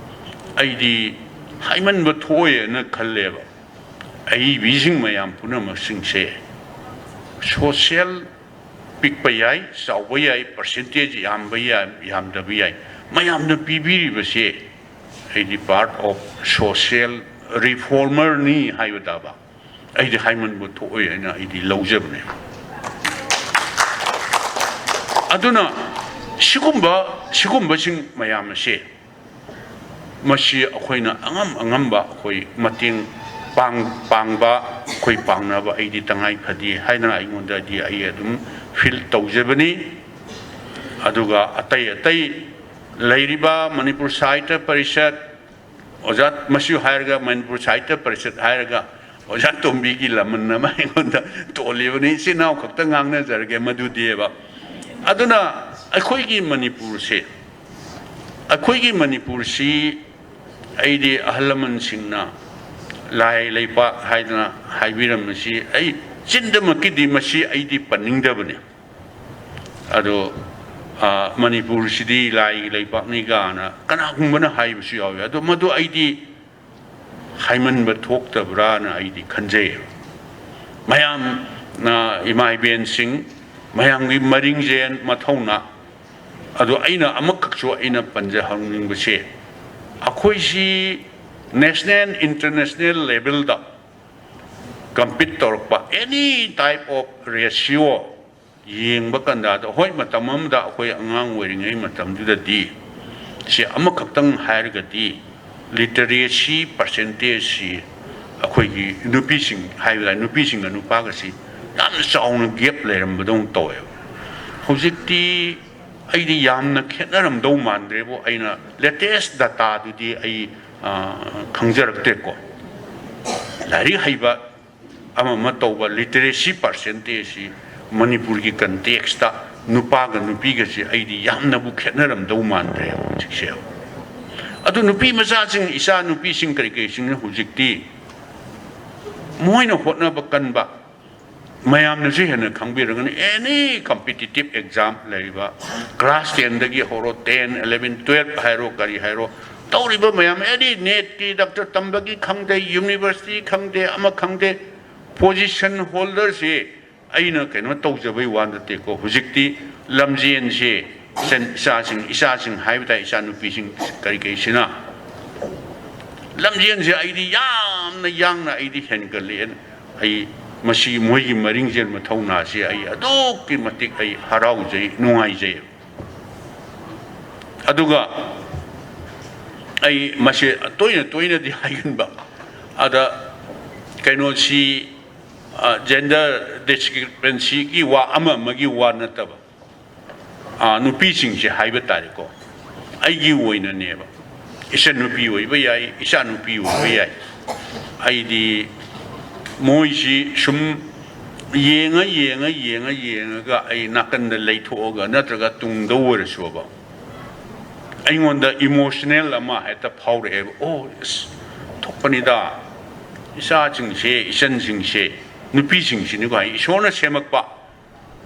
ꯑꯩꯗꯤ ꯍꯥꯏꯃꯟꯕ ꯊꯣꯛꯑꯣꯏꯅ ꯈꯜꯂꯦꯕ꯫ ꯑꯏꯕꯤꯁꯤꯡ ꯃꯌꯥꯝ ꯄꯨꯝꯅꯃꯛꯁꯤꯡꯁꯦ ꯁꯣꯁꯤꯌꯦꯜ ꯄꯤꯛꯄ ꯌꯥꯏ, ꯆꯥꯎꯕ ꯌꯥꯏ, ꯄꯥꯔꯁꯦꯟꯇꯦꯖ ꯌꯥꯝꯕ ꯌꯥꯏ, ꯌꯥꯝꯗꯕ ꯌꯥꯏ, ꯃꯌꯥꯝꯅ ꯄꯤꯕꯤꯔꯤꯕꯁꯦ ꯑꯩꯗꯤ ꯄꯥꯔꯠ ꯑꯣꯐ ꯁꯣꯁꯤꯌꯦꯜ ꯔꯤꯐꯣꯔꯃꯔꯅꯤ ꯍꯥꯏꯕ ꯇꯥꯕ꯫ ꯑꯩꯗꯤ ꯍꯥꯏꯃꯟꯕ ꯊꯣꯛꯑꯣꯏ ꯍꯥꯏꯅ ꯑꯩꯗꯤ ꯂꯧꯖꯕꯅꯦ꯫ ꯑꯗꯨꯅ ꯁꯤꯒꯨꯝꯕ, ꯁꯤꯒꯨꯝꯕꯁꯤꯡ ꯃꯌꯥꯝ ꯑꯁꯦ ꯃꯁꯤ ꯑꯩꯈꯣꯏꯅ ꯑꯉꯝ ꯑꯉꯝꯕ ꯑꯩꯈꯣꯏ ꯃꯇꯦꯡ ꯄꯥꯡ-, ꯄꯥꯡꯕ, ꯑꯩꯈꯣꯏ ꯄꯥꯡꯅꯕ ꯑꯩꯗꯤ ꯇꯉꯥꯏ ꯐꯗꯦ ꯍꯥꯏꯗꯅ ꯑꯩꯉꯣꯟꯗꯗꯤ ꯑꯩ ꯑꯗꯨꯝ ꯐꯤꯜ ꯇꯧꯖꯕꯅꯤ꯫ ꯑꯗꯨꯒ ꯑꯇꯩ ꯑꯇꯩ ꯂꯩꯔꯤꯕ ꯃꯅꯤꯄꯨꯔ ꯁꯥꯍꯤꯇ꯭ꯌ ꯄꯔꯤꯁꯠ, ꯑꯣꯖꯥ, ꯃꯁꯤ ꯍꯥꯏꯔꯒ, ꯃꯅꯤꯄꯨꯔ ꯁꯥꯍꯤꯇ꯭ꯌ ꯄꯔꯤꯁꯠ ꯍꯥꯏꯔꯒ ꯑꯣꯖꯥ ꯇꯣꯝꯕꯤꯒꯤ ꯂꯃꯟ ꯑꯃ ꯑꯩꯉꯣꯟꯗ ꯇꯣꯜꯂꯤꯕꯅꯤ꯫ ꯏꯆꯤꯟ ꯏꯅꯥꯎ ꯈꯛꯇ ꯉꯥꯡꯅꯖꯔꯒꯦ ꯃꯗꯨꯗꯤꯕ꯫ ꯑꯗꯨꯅ ꯑꯩꯈꯣꯏꯒꯤ ꯃꯅꯤꯄꯨꯔꯁꯦ, ꯑꯩꯈꯣꯏꯒꯤ ꯃꯅꯤꯄꯨꯔꯁꯤ ꯑꯩꯗꯤ ꯑꯍꯜ ꯂꯃꯟꯁꯤꯡꯅ ꯂꯥꯏ ꯂꯩꯄꯥꯛ ꯍꯥꯏꯗꯅ ꯍꯥꯏꯕꯤꯔꯝꯕꯁꯤ ꯑꯩ ꯆꯤꯟꯗꯃꯛꯀꯤꯗꯤ ꯃꯁꯤ ꯑꯩꯗꯤ ꯄꯟꯅꯤꯡꯗꯕꯅꯤ꯫ ꯑꯗꯣ, ꯑ, ꯃꯅꯤꯄꯨꯔꯁꯤꯗꯤ ꯂꯥꯏꯒꯤ ꯂꯩꯄꯥꯛꯅꯤ ꯀꯥꯏꯅ ꯀꯅꯥꯒꯨꯝꯕꯅ ꯍꯥꯏꯕꯁꯨ ꯌꯥꯎꯏ꯫ ꯑꯗꯣ ꯃꯗꯨ ꯑꯩꯗꯤ ꯍꯥꯏꯃꯟꯕ ꯊꯣꯛꯇꯕ꯭ꯔꯥꯅ ꯑꯩꯗꯤ ꯈꯟꯖꯩ꯫ ꯃꯌꯥꯝꯅ, ꯏꯃꯥ ꯏꯕꯦꯟꯁꯤꯡ, ꯃꯌꯥꯝꯒꯤ ꯃꯔꯤꯡꯖꯦꯜ ꯃꯊꯧꯅꯥ, ꯑꯗꯣ ꯑꯩꯅ ꯑꯃꯈꯛꯁꯨ ꯑꯩꯅ ꯄꯟꯖꯍꯧꯅꯤꯡꯕꯁꯦ, ꯑꯩꯈꯣꯏꯁꯤ ꯅꯦꯁꯅꯦꯜ, ꯏꯟꯇꯔꯅꯦꯁꯅꯦꯜ ꯂꯦꯚꯦꯜꯗ ꯀꯝꯄꯤꯠ ꯇꯧꯔꯛꯄ, any type of ratio ꯌꯦꯡꯕ ꯀꯥꯟꯗ, ꯍꯣꯏ, ꯃꯇꯝ ꯑꯃꯗ ꯑꯩꯈꯣꯏ ꯑꯉꯥꯡ ꯑꯣꯏꯔꯤꯉꯩ ꯃꯇꯝꯗꯨꯗꯗꯤ ꯁꯤ ꯑꯃꯈꯛꯇꯪ ꯍꯥꯏꯔꯒꯗꯤ, ꯂꯤꯇꯔꯦꯁꯤ ꯄꯥꯔꯁꯦꯟꯇꯦꯖꯁꯤ ꯑꯩꯈꯣꯏꯒꯤ ꯅꯨꯄꯤꯁꯤꯡ ꯍꯥꯏꯕ ꯇꯥꯔꯦ, ꯅꯨꯄꯤꯁꯤꯡꯒ ꯅꯨꯄꯥꯒꯁꯤ ꯌꯥꯝꯅ ꯆꯥꯎꯅ ꯒꯦꯞ ꯂꯩꯔꯝꯕꯗꯧꯅ ꯇꯧꯋꯦꯕ꯫ ꯍꯧꯖꯤꯛꯇꯤ ꯑꯩꯗꯤ ꯌꯥꯝꯅ ꯈꯦꯠꯅꯔꯝꯗꯧ ꯃꯥꯟꯗ꯭ꯔꯦꯕꯨ, ꯑꯩꯅ ꯂꯦꯇꯦꯁ ꯗꯇꯥꯗꯨꯗꯤ ꯑꯩ, ꯑ, ꯈꯪꯖꯔꯛꯇ꯭ꯔꯦꯀꯣ꯫ ꯂꯥꯏꯔꯤꯛ ꯍꯩꯕ ꯑꯃ ꯑꯃ ꯇꯧꯕ, ꯂꯤꯇꯔꯦꯁꯤ ꯄꯥꯔꯁꯦꯟꯇꯦꯖꯁꯤ ꯃꯅꯤꯄꯨꯔꯒꯤ ꯀꯟꯇꯦꯛꯁꯇ ꯅꯨꯄꯥꯒ ꯅꯨꯄꯤꯒꯁꯤ ꯑꯩꯗꯤ ꯌꯥꯝꯅꯕꯨ ꯈꯦꯠꯅꯔꯝꯗꯧ ꯃꯥꯟꯗ꯭ꯔꯦ ꯍꯧꯖꯤꯛꯁꯦ꯫ ꯑꯗꯨ ꯅꯨꯄꯤ ꯃꯆꯥꯁꯤꯡ, ꯏꯆꯥ ꯅꯨꯄꯤꯁꯤꯡ ꯀꯔꯤ ꯀꯔꯤꯁꯤꯡꯅ ꯍꯧꯖꯤꯛꯇꯤ ꯃꯣꯏꯅ ꯍꯣꯠꯅꯕ ꯀꯟꯕ, ꯃꯌꯥꯝꯅꯁꯨ ꯍꯦꯟꯅ ꯈꯪꯕꯤꯔꯒꯅꯤ, any competitive exam ꯂꯩꯔꯤꯕ, class ten ꯗꯒꯤ ꯍꯧꯔꯣ, ten, eleven, twelve ꯍꯥꯏꯔꯣ, ꯀꯔꯤ ꯍꯥꯏꯔꯣ, ꯇꯧꯔꯤꯕ ꯃꯌꯥꯝ, any NEET ꯀꯤ ꯗꯥꯛꯇꯔ ꯇꯝꯕꯒꯤ ꯈꯪꯗꯦ, ꯌꯨꯅꯤꯚꯔꯁꯤꯇꯤ ꯈꯪꯗꯦ, ꯑꯃ ꯈꯪꯗꯦ, position holder ꯁꯤ ꯑꯩꯅ ꯀꯩꯅꯣ ꯇꯧꯖꯕꯩ ꯋꯥ ꯅꯠꯇꯦꯀꯣ꯫ ꯍꯧꯖꯤꯛꯇꯤ ꯂꯝꯖꯦꯟꯁꯦ ꯏꯆꯟ-, ꯏꯆꯥꯁꯤꯡ, ꯏꯆꯥꯁꯤꯡ ꯍꯥꯏꯕ ꯇꯥꯏ, ꯏꯆꯥ ꯅꯨꯄꯤꯁꯤꯡ ꯀꯔꯤ ꯀꯩꯁꯤꯅ, ꯂꯝꯖꯦꯟꯁꯦ ꯑꯩꯗꯤ ꯌꯥꯝꯅ ꯌꯥꯡꯅ ꯑꯩꯗꯤ ꯍꯦꯟꯒꯠꯂꯛꯑꯦꯅ, ꯑꯩ ꯃꯁꯤ ꯃꯣꯏꯒꯤ ꯃꯔꯤꯡꯖꯦꯜ ꯃꯊꯧꯅꯥꯁꯤ ꯑꯩ ꯑꯗꯨꯛꯀꯤ ꯃꯇꯤꯛ ꯑꯩ ꯍꯔꯥꯎꯖꯩ, ꯅꯨꯡꯉꯥꯏꯖꯩ꯫ ꯑꯗꯨꯒ ꯑꯩ ꯃꯁꯤ ꯇꯣꯏꯅ ꯇꯣꯏꯅꯗꯤ ꯍꯥꯏꯒꯟꯕ, ꯑꯗ ꯀꯩꯅꯣꯁꯤ, ꯖꯦꯟꯗꯔ ꯗꯤꯁꯀ꯭ꯔꯤꯄꯦꯟꯁꯤꯒꯤ ꯋꯥ, ꯑꯃ ꯑꯃꯒꯤ ꯋꯥ ꯅꯠꯇꯕ, ꯑ, ꯅꯨꯄꯤꯁꯤꯡꯁꯦ ꯍꯥꯏꯕ ꯇꯥꯔꯦꯀꯣ, ꯑꯩꯒꯤ ꯑꯣꯏꯅꯅꯦꯕ, ꯏꯆꯟ ꯅꯨꯄꯤ ꯑꯣꯏꯕ ꯌꯥꯏ, ꯏꯆꯥ ꯅꯨꯄꯤ ꯑꯣꯏꯕ ꯌꯥꯏ, ꯑꯩꯗꯤ ꯃꯣꯏꯁꯤ ꯁꯨꯝ ꯌꯦꯡꯉ ꯌꯦꯡꯉ ꯌꯦꯡꯉ ꯌꯦꯡꯉꯒ ꯑꯩ ꯅꯥꯀꯟꯗ ꯂꯩꯊꯣꯛꯑꯒ ꯅꯠꯇ꯭ꯔꯒ ꯇꯨꯡꯗ ꯑꯣꯏꯔꯁꯨꯕ, ꯑꯩꯉꯣꯟꯗ ꯏꯃꯣꯁꯅꯦꯜ ꯑꯃ ꯍꯦꯛꯇ ꯐꯥꯎꯔꯛꯑꯦꯕ꯫ ꯑꯣ, ꯑꯁ, ꯊꯣꯛꯄꯅꯤꯗ, ꯏꯆꯥꯁꯤꯡꯁꯦ, ꯏꯆꯟꯁꯤꯡꯁꯦ, ꯅꯨꯄꯤꯁꯤꯡꯁꯤꯅꯤꯀꯣ, ꯍꯥꯏ, ꯏꯁꯣꯔꯅ ꯁꯦꯝꯃꯛꯄ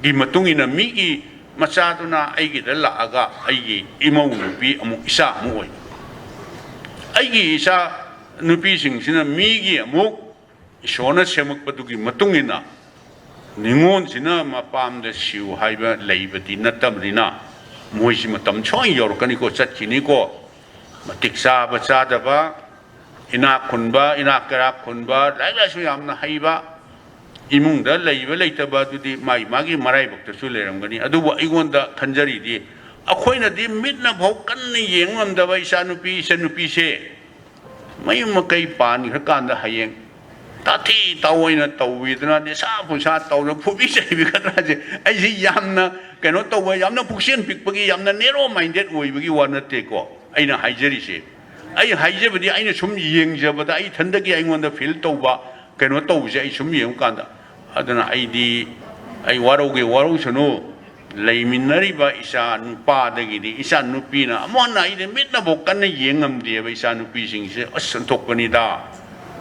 ꯒꯤ ꯃꯇꯨꯡ ꯏꯟꯅ ꯃꯤꯒꯤ ꯃꯆꯥꯗꯨꯅ ꯑꯩꯒꯤꯗ ꯂꯥꯛꯑꯒ ꯑꯩꯒꯤ ꯏꯃꯧ ꯅꯨꯄꯤ ꯑꯃꯨꯛ, ꯏꯆꯥ ꯑꯃꯨꯛ ꯑꯣꯏ꯫ ꯑꯩꯒꯤ ꯏꯆꯥ ꯅꯨꯄꯤꯁꯤꯡꯁꯤꯅ ꯃꯤꯒꯤ ꯑꯃꯨꯛ, ꯏꯁꯣꯔꯅ ꯁꯦꯝꯃꯛꯄꯗꯨꯒꯤ ꯃꯇꯨꯡ ꯏꯟꯅ, ꯅꯤꯉꯣꯜꯁꯤꯅ ꯃꯄꯥꯝꯗ ꯁꯤꯌꯨ ꯍꯥꯏꯕ ꯂꯩꯕꯗꯤ ꯅꯠꯇꯕꯅꯤꯅ, ꯃꯣꯏꯁꯤ ꯃꯇꯝ ꯁꯣꯏ ꯌꯧꯔꯛꯀꯅꯤꯀꯣ, ꯆꯠꯈꯤꯅꯤꯀꯣ꯫ ꯃꯇꯤꯛ ꯆꯥꯕ ꯆꯥꯗꯕ, ꯏꯅꯥꯛ ꯈꯨꯟꯕ, ꯏꯅꯥꯛ ꯀꯩꯔꯥꯛ ꯈꯨꯟꯕ, ꯂꯥꯏꯔꯤꯛ ꯂꯥꯏꯁꯨ ꯌꯥꯝꯅ ꯍꯩꯕ ꯏꯃꯨꯡꯗ ꯂꯩꯕ ꯂꯩꯇꯕ ꯑꯗꯨꯗꯤ ꯃꯥꯒꯤ ꯃꯥꯒꯤ ꯃꯔꯥꯏꯕꯛꯇꯁꯨ ꯂꯩꯔꯝꯒꯅꯤ꯫ ꯑꯗꯨꯕꯨ ꯑꯩꯉꯣꯟꯗ ꯈꯟꯖꯔꯤꯗꯤ, ꯑꯩꯈꯣꯏꯅꯗꯤ ꯃꯤꯠꯅ ꯐꯥꯎ ꯀꯟꯅ ꯌꯦꯡ ꯉꯝꯗꯕ ꯏꯆꯥꯅꯨꯄꯤ ꯏꯆꯟꯅꯨꯄꯤꯁꯦ ꯃꯌꯨꯝ ꯃꯀꯩ ꯄꯥꯟꯈ꯭ꯔꯀꯥꯟꯗ ꯍꯌꯦꯡ ꯇꯥꯊꯤ ꯇꯥꯑꯣꯏꯅ ꯇꯧꯕꯤꯗꯅ, ꯅꯤꯁꯥ ꯄꯨꯁꯥ ꯇꯧꯗꯅ ꯐꯨꯕꯤ ꯆꯩꯕꯤꯒꯗ꯭ꯔꯥꯁꯦ, ꯑꯩꯁꯤ ꯌꯥꯝꯅ ꯀꯩꯅꯣ ꯇꯧꯕ, ꯌꯥꯝꯅ ꯄꯨꯛꯆꯦꯜ ꯄꯤꯛꯄꯒꯤ, ꯌꯥꯝꯅ ꯅꯦꯔꯣ ꯃꯥꯏꯟꯗꯦꯠ ꯑꯣꯏꯕꯒꯤ ꯋꯥ ꯅꯠꯇꯦꯀꯣ ꯑꯩꯅ ꯍꯥꯏꯖꯔꯤꯁꯦ꯫ ꯑꯩ ꯍꯥꯏꯖꯕꯗꯤ ꯑꯩꯅ ꯁꯨꯝ ꯌꯦꯡꯖꯕꯗ, ꯑꯩ ꯏꯊꯟꯗꯒꯤ ꯑꯩꯉꯣꯟꯗ ꯐꯤꯜ ꯇꯧꯕ, ꯀꯩꯅꯣ ꯇꯧꯕꯁꯦ ꯑꯩ ꯁꯨꯝ ꯌꯦꯡꯉꯀꯥꯟꯗ, ꯑꯗꯨꯅ ꯑꯩꯗꯤ, ꯑꯩ ꯋꯥꯔꯧꯒꯦ ꯋꯥꯔꯧꯁꯅꯨ, ꯂꯩꯃꯤꯟꯅꯔꯤꯕ ꯏꯆꯥ ꯅꯨꯄꯥꯗꯒꯤꯗꯤ ꯏꯆꯥ ꯅꯨꯄꯤꯅ ꯑꯃꯨꯛ ꯍꯟꯅ, ꯑꯩꯗꯤ ꯃꯤꯠꯅꯐꯥꯎ ꯀꯟꯅ ꯌꯦꯡ ꯉꯝꯗꯦꯕ ꯏꯆꯥ ꯅꯨꯄꯤꯁꯤꯡꯁꯦ꯫ ꯑꯁ, ꯑꯣꯟꯊꯣꯛꯄꯅꯤꯗ,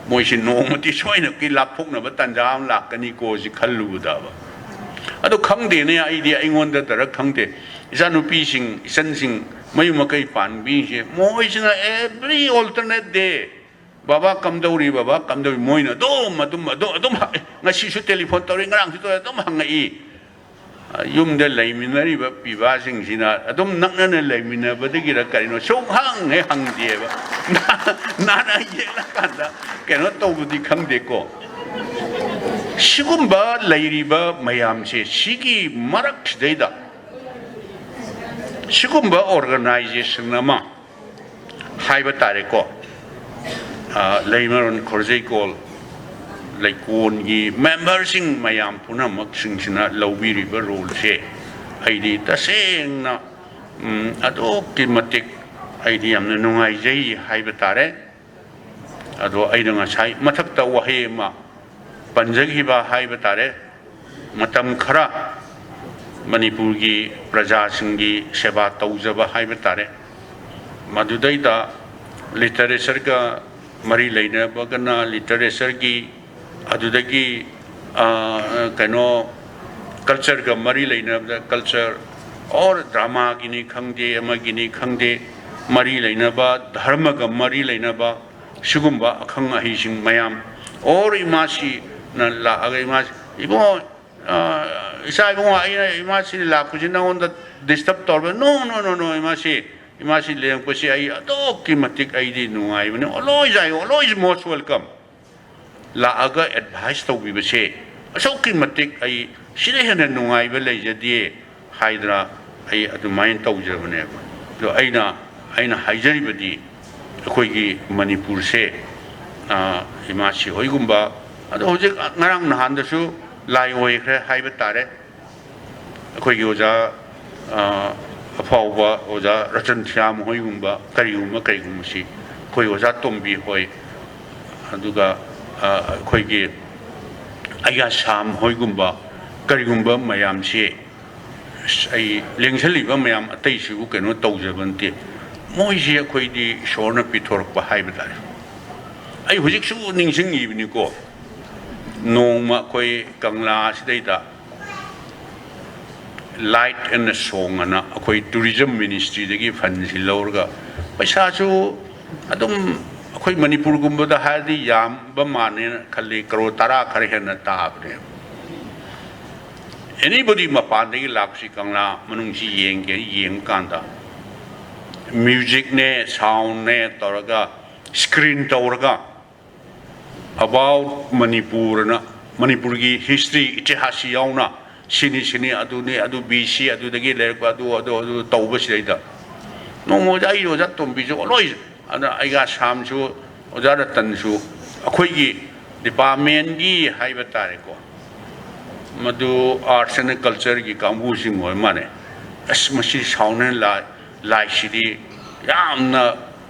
ꯃꯣꯏꯁꯤ ꯅꯣꯡꯃꯗꯤ ꯁꯣꯏꯅꯀꯤ ꯂꯥꯞꯊꯣꯛꯅꯕ ꯇꯥꯟꯖꯥ ꯑꯃ ꯂꯥꯛꯀꯅꯤꯀꯣ ꯁꯤ ꯈꯜꯂꯨꯕꯗꯕ꯫ ꯑꯗꯣ ꯈꯪꯗꯦꯅꯦ, ꯑꯩꯗꯤ ꯑꯩꯉꯣꯟꯗ ꯗꯥꯏꯔꯦꯛ ꯈꯪꯗꯦ꯫ ꯏꯆꯥꯅꯨꯄꯤꯁꯤꯡ, ꯏꯆꯟꯁꯤꯡ, ꯃꯌꯨꯝ ꯃꯀꯩ ꯄꯥꯟꯕꯤꯁꯦ, ꯃꯈꯣꯏꯁꯤꯅ every alternate day, "ꯕꯕꯥ ꯀꯝꯗꯧꯔꯤ, ꯕꯕꯥ ꯀꯝꯗꯧꯔꯤ?" ꯃꯣꯏꯅ ꯑꯗꯨꯝ, ꯑꯗꯨꯝ, ꯑꯗꯨꯝ, ꯑꯗꯨꯝ ꯍ-, "ꯉꯁꯤꯁꯨ ꯇꯦꯂꯤꯐꯣꯟ ꯇꯧꯔꯤ, ꯉꯔꯥꯡꯁꯨ ꯇꯧꯔꯤ", ꯑꯗꯨꯝ ꯍꯪꯉꯛꯏ꯫ ꯌꯨꯝꯗ ꯂꯩꯃꯤꯟꯅꯔꯤꯕ ꯄꯤꯕꯥꯁꯤꯡꯁꯤꯅ ꯑꯗꯨꯝ ꯅꯛꯅꯅ ꯂꯩꯃꯤꯟꯅꯕꯗꯒꯤꯔ ꯀꯔꯤꯅꯣ, ꯁꯨꯡꯍꯪ ꯍꯦꯛ ꯍꯪꯗꯦꯕ꯫ ꯅꯥꯅ ꯌꯦꯛꯂꯀꯥꯟꯗ ꯀꯩꯅꯣ ꯇꯧꯕꯗꯤ ꯈꯪꯗꯦꯀꯣ꯫ ꯁꯤꯒꯨꯝꯕ ꯂꯩꯔꯤꯕ ꯃꯌꯥꯝꯁꯦ, ꯁꯤꯒꯤ ꯃꯔꯛꯁꯤꯗꯩꯗ ꯁꯤꯒꯨꯝꯕ ꯑꯣꯔꯒꯅꯥꯏꯖꯦꯁꯟ ꯑꯃ ꯍꯥꯏꯕ ꯇꯥꯔꯦꯀꯣ, ꯑ, ꯂꯩꯃꯔꯣꯟ ꯈꯣꯔꯖꯩꯀꯣꯜ ꯂꯩꯀꯣꯟꯒꯤ ꯃꯦꯝꯕꯔꯁꯤꯡ ꯃꯌꯥꯝ ꯄꯨꯝꯅꯃꯛꯁꯤꯡꯁꯤꯅ ꯂꯧꯕꯤꯔꯤꯕ ꯔꯣꯜꯁꯦ, ꯑꯩꯗꯤ ꯇꯁꯦꯡꯅ, ꯎꯝ, ꯑꯗꯨꯛꯀꯤ ꯃꯇꯤꯛ ꯑꯩꯗꯤ ꯌꯥꯝꯅ ꯅꯨꯡꯉꯥꯏꯖꯩ ꯍꯥꯏꯕ ꯇꯥꯔꯦ꯫ ꯑꯗꯣ ꯑꯩꯅ ꯉꯁꯥꯏ ꯃꯊꯛꯇ ꯋꯥꯍꯩ ꯑꯃ ꯄꯟꯖꯈꯤꯕ ꯍꯥꯏꯕ ꯇꯥꯔꯦ, ꯃꯇꯝ ꯈꯔ ꯃꯅꯤꯄꯨꯔꯒꯤ ꯄ꯭ꯔꯖꯥꯁꯤꯡꯒꯤ ꯁꯦꯕꯥ ꯇꯧꯖꯕ ꯍꯥꯏꯕ ꯇꯥꯔꯦ, ꯃꯗꯨꯗꯩꯗ ꯂꯤꯇꯔꯦꯆꯔꯒ ꯃꯔꯤ ꯂꯩꯅꯕꯒꯅ ꯂꯤꯇꯔꯦꯆꯔꯒꯤ, ꯑꯗꯨꯗꯒꯤ, ꯑ, ꯀꯩꯅꯣ, ꯀꯜꯆꯔꯒ ꯃꯔꯤ ꯂꯩꯅꯕꯗ ꯀꯜꯆꯔ, ꯑꯣꯔ ꯗ꯭ꯔꯃꯥꯒꯤꯅꯤ ꯈꯪꯗꯦ, ꯑꯃꯒꯤꯅꯤ ꯈꯪꯗꯦ, ꯃꯔꯤ ꯂꯩꯅꯕ, ꯙꯔꯃꯒ ꯃꯔꯤ ꯂꯩꯅꯕ ꯁꯤꯒꯨꯝꯕ ꯑꯈꯪ ꯑꯍꯩꯁꯤꯡ ꯃꯌꯥꯝ, ꯑꯣꯔ ꯏꯃꯥꯁꯤꯅ ꯂꯥꯛꯑꯒ, "ꯏꯃꯥꯁꯤ, ꯏꯕꯨꯡꯉꯣ, ꯑ, ꯏꯆꯥ ꯏꯕꯨꯡꯉꯣ, ꯑꯩꯅ ꯏꯃꯥꯁꯤ ꯂꯥꯛꯄꯁꯤ ꯅꯉꯣꯟꯗ ꯗꯤꯁꯇꯔꯕ ꯇꯧꯔꯕ?" "No, no, no, no, ꯏꯃꯥꯁꯤ, ꯏꯃꯥꯁꯤ ꯂꯦꯡꯉꯛꯄꯁꯤ ꯑꯩ ꯑꯗꯨꯛꯀꯤ ꯃꯇꯤꯛ ꯑꯩꯗꯤ ꯅꯨꯡꯉꯥꯏꯕꯅꯤ꯫ Always, I always most welcome꯫ ꯂꯥꯛꯑꯒ ꯑꯦꯗꯚꯥꯏꯁ ꯇꯧꯕꯤꯕꯁꯦ ꯑꯁꯨꯛꯀꯤ ꯃꯇꯤꯛ ꯑꯩ ꯁꯤꯗ ꯍꯦꯟꯅ ꯅꯨꯡꯉꯥꯏꯕ ꯂꯩꯖꯗꯦ ꯍꯥꯏꯗꯅ ꯑꯩ ꯑꯗꯨꯃꯥꯏꯅ ꯇꯧꯖꯕꯅꯦꯕ꯫ ꯑꯗꯣ ꯑꯩꯅ, ꯑꯩꯅ ꯍꯥꯏꯖꯔꯤꯕꯗꯤ ꯑꯩꯈꯣꯏꯒꯤ ꯃꯅꯤꯄꯨꯔꯁꯦ, ꯑ, ꯏꯃꯥꯁꯤ ꯍꯣꯏꯒꯨꯝꯕ, ꯑꯗꯣ ꯍꯧꯖꯤꯛ ꯉꯔꯥꯡ ꯅꯍꯥꯟꯗꯁꯨ ꯂꯥꯏ ꯑꯣꯏꯈ꯭ꯔꯦ ꯍꯥꯏꯕ ꯇꯥꯔꯦ꯫ ꯑꯩꯈꯣꯏꯒꯤ ꯑꯣꯖꯥ, ꯑ, ꯑꯐꯥꯎꯕ ꯑꯣꯖꯥ ꯔꯇꯟ ꯁ꯭ꯌꯥꯝ ꯍꯣꯏꯒꯨꯝꯕ, ꯀꯔꯤꯒꯨꯝꯕ, ꯀꯔꯤꯒꯨꯝꯕꯁꯤ, ꯑꯩꯈꯣꯏ ꯑꯣꯖꯥ ꯇꯣꯝꯕꯤ ꯍꯣꯏ, ꯑꯗꯨꯒ, ꯑ, ꯑꯩꯈꯣꯏꯒꯤ ꯑꯌꯥ ꯁꯥꯝ ꯍꯣꯏꯒꯨꯝꯕ, ꯀꯔꯤꯒꯨꯝꯕ ꯃꯌꯥꯝꯁꯤ, ꯑꯁ, ꯑꯩ ꯂꯦꯡꯁꯜꯂꯤꯕ ꯃꯌꯥꯝ ꯑꯇꯩꯁꯤꯕꯨ ꯀꯩꯅꯣ ꯇꯧꯖꯕ ꯅꯠꯇꯦ꯫ ꯃꯣꯏꯁꯤ ꯑꯩꯈꯣꯏꯗꯤ ꯏꯁꯣꯔꯅ ꯄꯤꯊꯣꯔꯛꯄ ꯍꯥꯏꯕ ꯇꯥꯔꯦ꯫ ꯑꯩ ꯍꯧꯖꯤꯛꯁꯨ ꯅꯤꯡꯁꯤꯡꯉꯤꯕꯅꯤꯀꯣ, ꯅꯣꯡꯃ ꯑꯩꯈꯣꯏ ꯀꯪꯂꯥ ꯑꯁꯤꯗꯩꯗ Light and Song ꯑꯅ ꯑꯩꯈꯣꯏ ꯇꯨꯔꯤꯖꯝ ꯃꯤꯅꯤꯁꯇ꯭ꯔꯤꯗꯒꯤ ꯐꯟꯁꯤ ꯂꯧꯔꯒ, ꯄꯩꯁꯥꯁꯨ ꯑꯗꯨꯝ ꯑꯩꯈꯣꯏ ꯃꯅꯤꯄꯨꯔꯒꯨꯝꯕꯗ ꯍꯥꯏꯔꯗꯤ ꯌꯥꯝꯕ ꯃꯥꯟꯅꯦꯅ ꯈꯜꯂꯤ, ꯀꯔꯣꯔ ꯇꯔꯥ ꯈꯔ ꯍꯦꯟꯅ ꯇꯥꯕꯅꯦꯕ꯫ Anybody ꯃꯄꯥꯟꯗꯒꯤ ꯂꯥꯛꯄꯁꯤ ꯀꯪꯂꯥ ꯃꯅꯨꯡꯁꯤ ꯌꯦꯡꯒꯦ, ꯌꯦꯡꯕ ꯀꯥꯟꯗ ꯃ꯭ꯌꯨꯖꯤꯛꯅꯦ, ꯁꯥꯎꯟꯅꯦ ꯇꯧꯔꯒ, ꯁ꯭ꯀ꯭ꯔꯤꯟ ꯇꯧꯔꯒ, About ꯃꯅꯤꯄꯨꯔꯅ, ꯃꯅꯤꯄꯨꯔꯒꯤ ꯍꯤꯁꯇ꯭ꯔꯤ, ꯏꯇꯤꯍꯥꯁ ꯌꯥꯎꯅ, ꯁꯤꯅꯤ, ꯁꯤꯅꯤ, ꯑꯗꯨꯅꯤ, ꯑꯗꯨ ꯕꯤ ꯁꯤ, ꯑꯗꯨꯗꯒꯤ ꯂꯩꯔꯛꯄ, ꯑꯗꯨ, ꯑꯗꯨ, ꯑꯗꯨ ꯇꯧꯕꯁꯤꯗꯩꯗ ꯅꯣꯡꯃ ꯑꯣꯖꯥ, ꯑꯩ ꯑꯣꯖꯥ ꯇꯣꯝꯕꯤꯁꯨ always, ꯑꯗ ꯑꯩꯒ ꯁꯥꯝꯁꯨ, ꯑꯣꯖꯥ ꯔꯇꯟꯁꯨ, ꯑꯩꯈꯣꯏꯒꯤ ꯗꯤꯄꯥꯔꯠꯃꯦꯟꯒꯤ ꯍꯥꯏꯕ ꯇꯥꯔꯦꯀꯣ, ꯃꯗꯨ Arts and Cultureꯒꯤ ꯀꯥꯡꯕꯨꯁꯤꯡ ꯑꯣꯏ ꯃꯥꯜꯂꯦ꯫ ꯑꯁ, ꯃꯁꯤ ꯁꯥꯎꯟ ꯑꯦꯟ ꯂꯥꯏ-, ꯂꯥꯏꯠꯁꯤꯗꯤ ꯌꯥꯝꯅ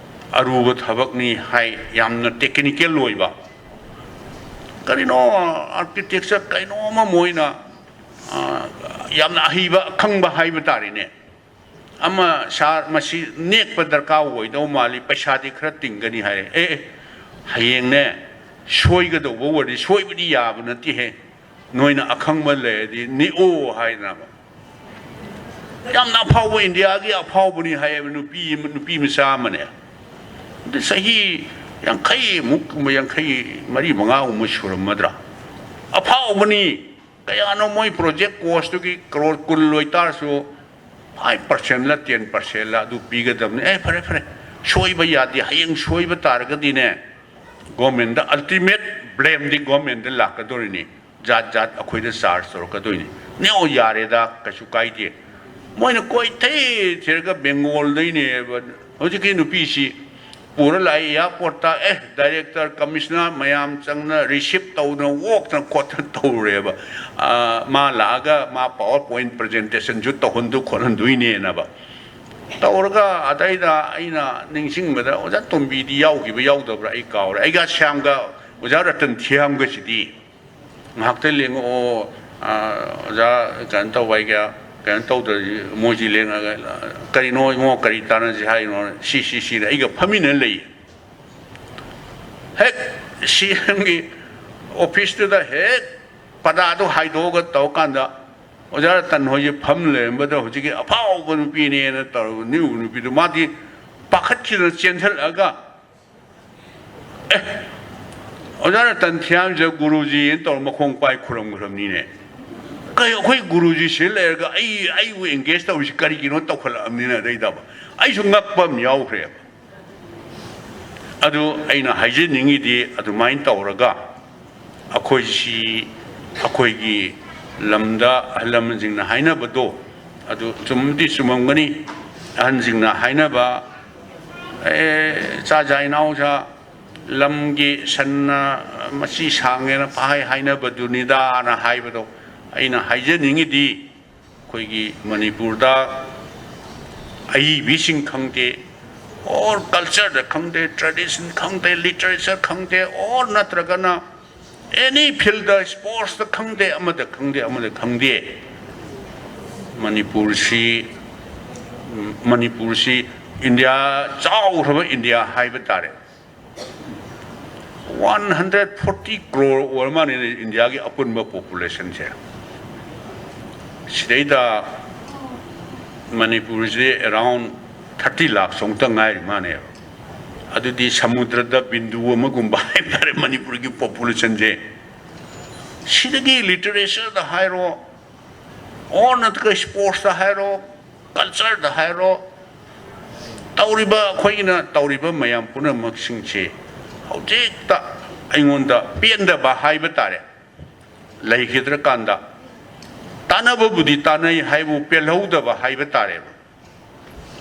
ꯑꯔꯨꯕ ꯊꯕꯛꯅꯤ ꯍꯥꯏ, ꯌꯥꯝꯅ ꯇꯦꯛꯅꯤꯀꯦꯜ ꯑꯣꯏꯕ꯫ ꯀꯔꯤꯅꯣ, ꯑꯥꯔꯀꯤꯇꯦꯛꯆꯔ ꯀꯩꯅꯣ ꯑꯃ ꯃꯣꯏꯅ, ꯑ, ꯌꯥꯝꯅ ꯑꯍꯩꯕ, ꯑꯈꯪꯕ ꯍꯥꯏꯕ ꯇꯥꯔꯦꯅꯦ꯫ ꯑꯃ, "ꯁꯥꯔ, ꯃꯁꯤ ꯅꯦꯛꯄ ꯗꯔꯀꯥꯔ ꯑꯣꯏꯗꯧ ꯃꯥꯜꯂꯤ, ꯄꯩꯁꯥꯗꯤ ꯈꯔ ꯇꯤꯡꯒꯅꯤ" ꯍꯥꯏꯔꯦ꯫ "ꯑꯦ, ꯑꯦ, ꯍꯌꯦꯡꯅꯦ, ꯁꯣꯏꯒꯗꯧꯕ ꯑꯣꯏꯔꯗꯤ ꯁꯣꯏꯕꯗꯤ ꯌꯥꯕ ꯅꯠꯇꯦꯍꯦ, ꯅꯣꯏꯅ ꯑꯈꯪꯕ ꯂꯩꯔꯗꯤ ꯅꯦꯛꯑꯣ" ꯍꯥꯏꯗꯅ꯫ ꯌꯥꯝꯅ ꯑꯐꯥꯎꯕ, ꯏꯟꯗꯤꯌꯥꯒꯤ ꯑꯐꯥꯎꯕꯅꯤ ꯍꯥꯏꯌꯦꯕ, ꯅꯨꯄꯤ ꯑꯃ, ꯅꯨꯄꯤ ꯃꯆꯥ ꯑꯃꯅꯦ꯫ ꯑꯗ ꯆꯍꯤ ꯌꯥꯡꯈꯩꯃꯨꯛ ꯀꯨꯝꯕ, ꯌꯥꯡꯈꯩ ꯃꯔꯤ ꯃꯉꯥꯒꯨꯝꯕ ꯁꯨꯔꯝꯃꯗ꯭ꯔꯥ? ꯑꯐꯥꯎꯕꯅꯤ꯫ ꯀꯌꯥꯅꯣ ꯃꯣꯏ ꯄ꯭ꯔꯣꯖꯦꯛ ꯀꯣꯁꯇꯨꯒꯤ ꯀ꯭ꯔꯣꯔ ꯀꯨꯟ ꯑꯣꯏꯇꯥꯔꯁꯨ, ꯐꯥꯏꯚ ꯄꯥꯔꯁꯦꯟꯂ ꯇꯦꯟ ꯄꯥꯔꯁꯦꯟꯂ ꯑꯗꯨ ꯄꯤꯒꯗꯕꯅꯤ꯫ ꯑꯦ, ꯐꯔꯦ, ꯐꯔꯦ, ꯁꯣꯏꯕ ꯌꯥꯗꯦ, ꯍꯌꯦꯡ ꯁꯣꯏꯕ ꯇꯥꯔꯒꯗꯤꯅꯦ, ꯒꯣꯔꯃꯦꯟꯗ, ꯑꯜꯇꯤꯃꯦꯠ ꯕ꯭ꯂꯦꯝꯗꯤ ꯒꯣꯔꯃꯦꯟꯗ ꯂꯥꯛꯀꯗꯣꯔꯤꯅꯤ, ꯖꯥꯠ ꯖꯥꯠ ꯑꯩꯈꯣꯏꯗ ꯆꯥꯔꯖ ꯇꯧꯔꯛꯀꯗꯣꯏꯅꯤ꯫ ꯅꯦꯑꯣ, ꯌꯥꯔꯦꯗ, ꯀꯩꯁꯨ ꯀꯥꯏꯗꯦ꯫ ꯃꯣꯏꯅ ꯀꯣꯏꯊꯤ ꯊꯤꯔꯒ ꯕꯦꯡꯒꯣꯜꯗꯩꯅꯦꯕ ꯍꯧꯖꯤꯛꯀꯤ ꯅꯨꯄꯤꯁꯤ ꯄꯨꯔ ꯂꯥꯛꯏ ꯑꯦꯌꯥꯔꯄꯣꯔꯠꯇ, ꯑꯦ, ꯗꯥꯏꯔꯦꯛꯇꯔ, ꯀꯃꯤꯁꯅꯔ ꯃꯌꯥꯝ ꯆꯪꯅ ꯔꯤꯁꯤꯞ ꯇꯧꯗꯅ ꯑꯣꯛꯇꯅ ꯈꯣꯠꯇꯅ ꯇꯧꯔꯦꯕ꯫ ꯑꯥ, ꯃꯥ ꯂꯥꯛꯑꯒ ꯃꯥ ꯄꯥꯋꯔ ꯄꯣꯏꯟꯠ ꯄ꯭ꯔꯖꯦꯟꯇꯦꯁꯟꯁꯨ ꯇꯧꯍꯟꯗꯨ ꯈꯣꯠꯍꯟꯗꯣꯏꯅꯦꯅꯕ ꯇꯧꯔꯒ, ꯑꯗꯩꯗ ꯑꯩꯅ ꯅꯤꯡꯁꯤꯡꯕꯗ ꯑꯣꯖꯥ ꯇꯣꯝꯕꯤꯗꯤ ꯌꯥꯎꯈꯤꯕ ꯌꯥꯎꯗꯕ꯭ꯔꯥ ꯑꯩ ꯀꯥꯎꯔꯦ꯫ ꯑꯩꯒ ꯁ꯭ꯌꯥꯝꯒ ꯑꯣꯖꯥ ꯔꯇꯟ ꯊꯤꯌꯥꯝꯒꯁꯤꯗꯤ ꯉꯥꯏꯍꯥꯛꯇ ꯂꯦꯡꯉꯛꯑꯣ, ꯑꯥ, ꯑꯣꯖꯥ, ꯀꯩꯅꯣ ꯇꯧꯕ, ꯑꯩꯒ ꯀꯩꯅꯣ ꯇꯧꯗ꯭ꯔꯗꯤ ꯃꯣꯏꯁꯤ ꯂꯦꯡꯉꯒ, "ꯀꯔꯤꯅꯣ ꯏꯕꯨꯡꯉꯣ, ꯀꯔꯤ ꯇꯥꯟꯅꯁꯤ ꯍꯥꯏꯅꯣ?" ꯁꯤ, ꯁꯤ, ꯁꯤꯗ ꯑꯩꯒ ꯐꯝꯃꯤꯟꯅ ꯂꯩꯌꯦ꯫ ꯍꯦꯛ ꯁꯤ ꯑꯦꯝꯒꯤ ꯑꯣꯐꯤꯁꯇꯨꯗ ꯍꯦꯛ ꯄꯗꯥꯗꯣ ꯍꯥꯏꯗꯣꯛꯑꯒ ꯇꯧꯔꯀꯥꯟꯗ, ꯑꯣꯖꯥ ꯔꯇꯟ ꯍꯣꯏꯁꯦ ꯐꯝ ꯂꯩꯔꯝꯕꯗ ꯍꯧꯖꯤꯛꯀꯤ ꯑꯐꯥꯎꯕ ꯅꯨꯄꯤꯅꯦꯅ ꯇꯧꯔꯒ ꯅꯤꯎ ꯅꯨꯄꯤꯗꯣ ꯃꯥꯗꯤ ꯄꯥꯈꯠꯈꯤꯗꯅ ꯆꯦꯟꯁꯤꯜꯂꯛꯑꯒ, "ꯑꯦ, ꯑꯣꯖꯥ ꯔꯇꯟ ꯊꯤꯌꯥꯝꯁꯦ ꯒꯨꯔꯨꯖꯤꯅ ꯇꯧꯔ ꯃꯈꯣꯡ ꯄꯥꯏ ꯈꯨꯔꯝꯈ꯭ꯔꯕꯅꯤꯅꯦ꯫ ꯀꯩ ꯑꯩꯈꯣꯏ ꯒꯨꯔꯨꯖꯤ ꯁꯤ ꯂꯩꯔꯒ ꯑꯩ, ꯑꯩꯕꯨ ꯑꯦꯡꯒꯦꯖ ꯇꯧꯔꯤꯁꯤ ꯀꯔꯤꯒꯤꯅꯣ?" ꯇꯧꯈꯠꯂꯛꯑꯕꯅꯤꯅ ꯑꯗꯩꯗꯕ ꯑꯩꯁꯨ ꯉꯛꯄ ꯑꯃ ꯌꯥꯎꯈ꯭ꯔꯦꯕ꯫ ꯑꯗꯨ ꯑꯩꯅ ꯍꯥꯏꯖꯅꯤꯡꯉꯤꯗꯤ, ꯑꯗꯨꯃꯥꯏꯅ ꯇꯧꯔꯒ ꯑꯩꯈꯣꯏꯁꯤ, ꯑꯩꯈꯣꯏꯒꯤ ꯂꯝꯗ ꯑꯍꯜ ꯂꯃꯟꯁꯤꯡꯅ ꯍꯥꯏꯅꯕꯗꯣ, ꯑꯗꯨ ꯆꯨꯝꯗꯤ ꯆꯨꯝꯃꯝꯒꯅꯤ꯫ ꯑꯍꯟꯁꯤꯡꯅ ꯍꯥꯏꯅꯕ, "ꯑꯦ, ꯆꯥꯖꯥ ꯏꯅꯥꯎꯁꯥ, ꯂꯝꯒꯤ ꯁꯟꯅ ꯃꯆꯤ ꯁꯥꯡꯉꯦꯅ ꯄꯍꯥꯏ ꯍꯥꯏꯅꯕꯗꯨꯅꯤꯗꯥꯅ" ꯍꯥꯏꯕꯗꯣ, ꯑꯩꯅ ꯍꯥꯏꯖꯅꯤꯡꯉꯤꯗꯤ, ꯑꯩꯈꯣꯏꯒꯤ ꯃꯅꯤꯄꯨꯔꯗ ꯑꯏꯕꯤꯁꯤꯡ ꯈꯪꯗꯦ, ꯑꯣꯔ ꯀꯜꯆꯔꯗ ꯈꯪꯗꯦ, ꯇ꯭ꯔꯦꯗꯤꯁꯟ ꯈꯪꯗꯦ, ꯂꯤꯇꯔꯦꯆꯔ ꯈꯪꯗꯦ, ꯑꯣꯔ ꯅꯠꯇ꯭ꯔꯒꯅ ꯑꯦꯅꯤ ꯐꯤꯜꯗ, ꯁ꯭ꯄꯣꯔꯠꯁꯇ ꯈꯪꯗꯦ, ꯑꯃꯗ ꯈꯪꯗꯦ, ꯑꯃꯗ ꯈꯪꯗꯦ, ꯃꯅꯤꯄꯨꯔꯁꯤ, ꯃꯅꯤꯄꯨꯔꯁꯤ ꯏꯟꯗꯤꯌꯥ, ꯆꯥꯎꯈ꯭ꯔꯕ ꯏꯟꯗꯤꯌꯥ ꯍꯥꯏꯕ ꯇꯥꯔꯦ꯫ ꯋꯥꯟ ꯍꯟꯗ꯭ꯔꯦꯠ ꯐꯣꯔꯇꯤ ꯀ꯭ꯔꯣꯔ ꯑꯣꯏꯔ ꯃꯥꯜꯂꯦꯅꯦ ꯏꯟꯗꯤꯌꯥꯒꯤ ꯑꯄꯨꯟꯕ ꯄꯣꯄꯨꯂꯦꯁꯟꯁꯦ꯫ ꯁꯤꯗꯩꯗ ꯃꯅꯤꯄꯨꯔꯁꯦ ꯑꯦꯔꯥꯎꯟ ꯊꯥꯔꯇꯤ ꯂꯥꯛꯁ ꯑꯃꯨꯛꯇ ꯉꯥꯏꯔꯤ ꯃꯥꯜꯂꯦꯕ꯫ ꯑꯗꯨꯗꯤ ꯁꯃꯨꯗ꯭ꯔꯗ ꯕꯤꯟꯗꯨ ꯑꯃꯒꯨꯝꯕ ꯍꯥꯏꯕ ꯇꯥꯔꯦ ꯃꯅꯤꯄꯨꯔꯒꯤ ꯄꯣꯄꯨꯂꯦꯁꯟꯁꯦ꯫ ꯁꯤꯗꯒꯤ ꯂꯤꯇꯔꯦꯆꯔꯗ ꯍꯥꯏꯔꯣ, ꯑꯣꯔ ꯅꯠꯇ꯭ꯔꯒ ꯁ꯭ꯄꯣꯔꯠꯁꯇ ꯍꯥꯏꯔꯣ, ꯀꯜꯆꯔꯗ ꯍꯥꯏꯔꯣ, ꯇꯧꯔꯤꯕ, ꯑꯩꯈꯣꯏꯅ ꯇꯧꯔꯤꯕ ꯃꯌꯥꯝ ꯄꯨꯝꯅꯃꯛꯁꯤꯡꯁꯦ ꯍꯧꯖꯤꯛꯇ ꯑꯩꯉꯣꯟꯗ ꯄꯦꯟꯗꯕ ꯍꯥꯏꯕ ꯇꯥꯔꯦ, ꯂꯩꯈꯤꯗ꯭ꯔꯀꯥꯟꯗ꯫ ꯇꯥꯟꯅꯕꯕꯨꯗꯤ ꯇꯥꯟꯅꯩ ꯍꯥꯏꯕꯨ ꯄꯦꯜꯍꯧꯗꯕ ꯍꯥꯏꯕ ꯇꯥꯔꯦꯕ꯫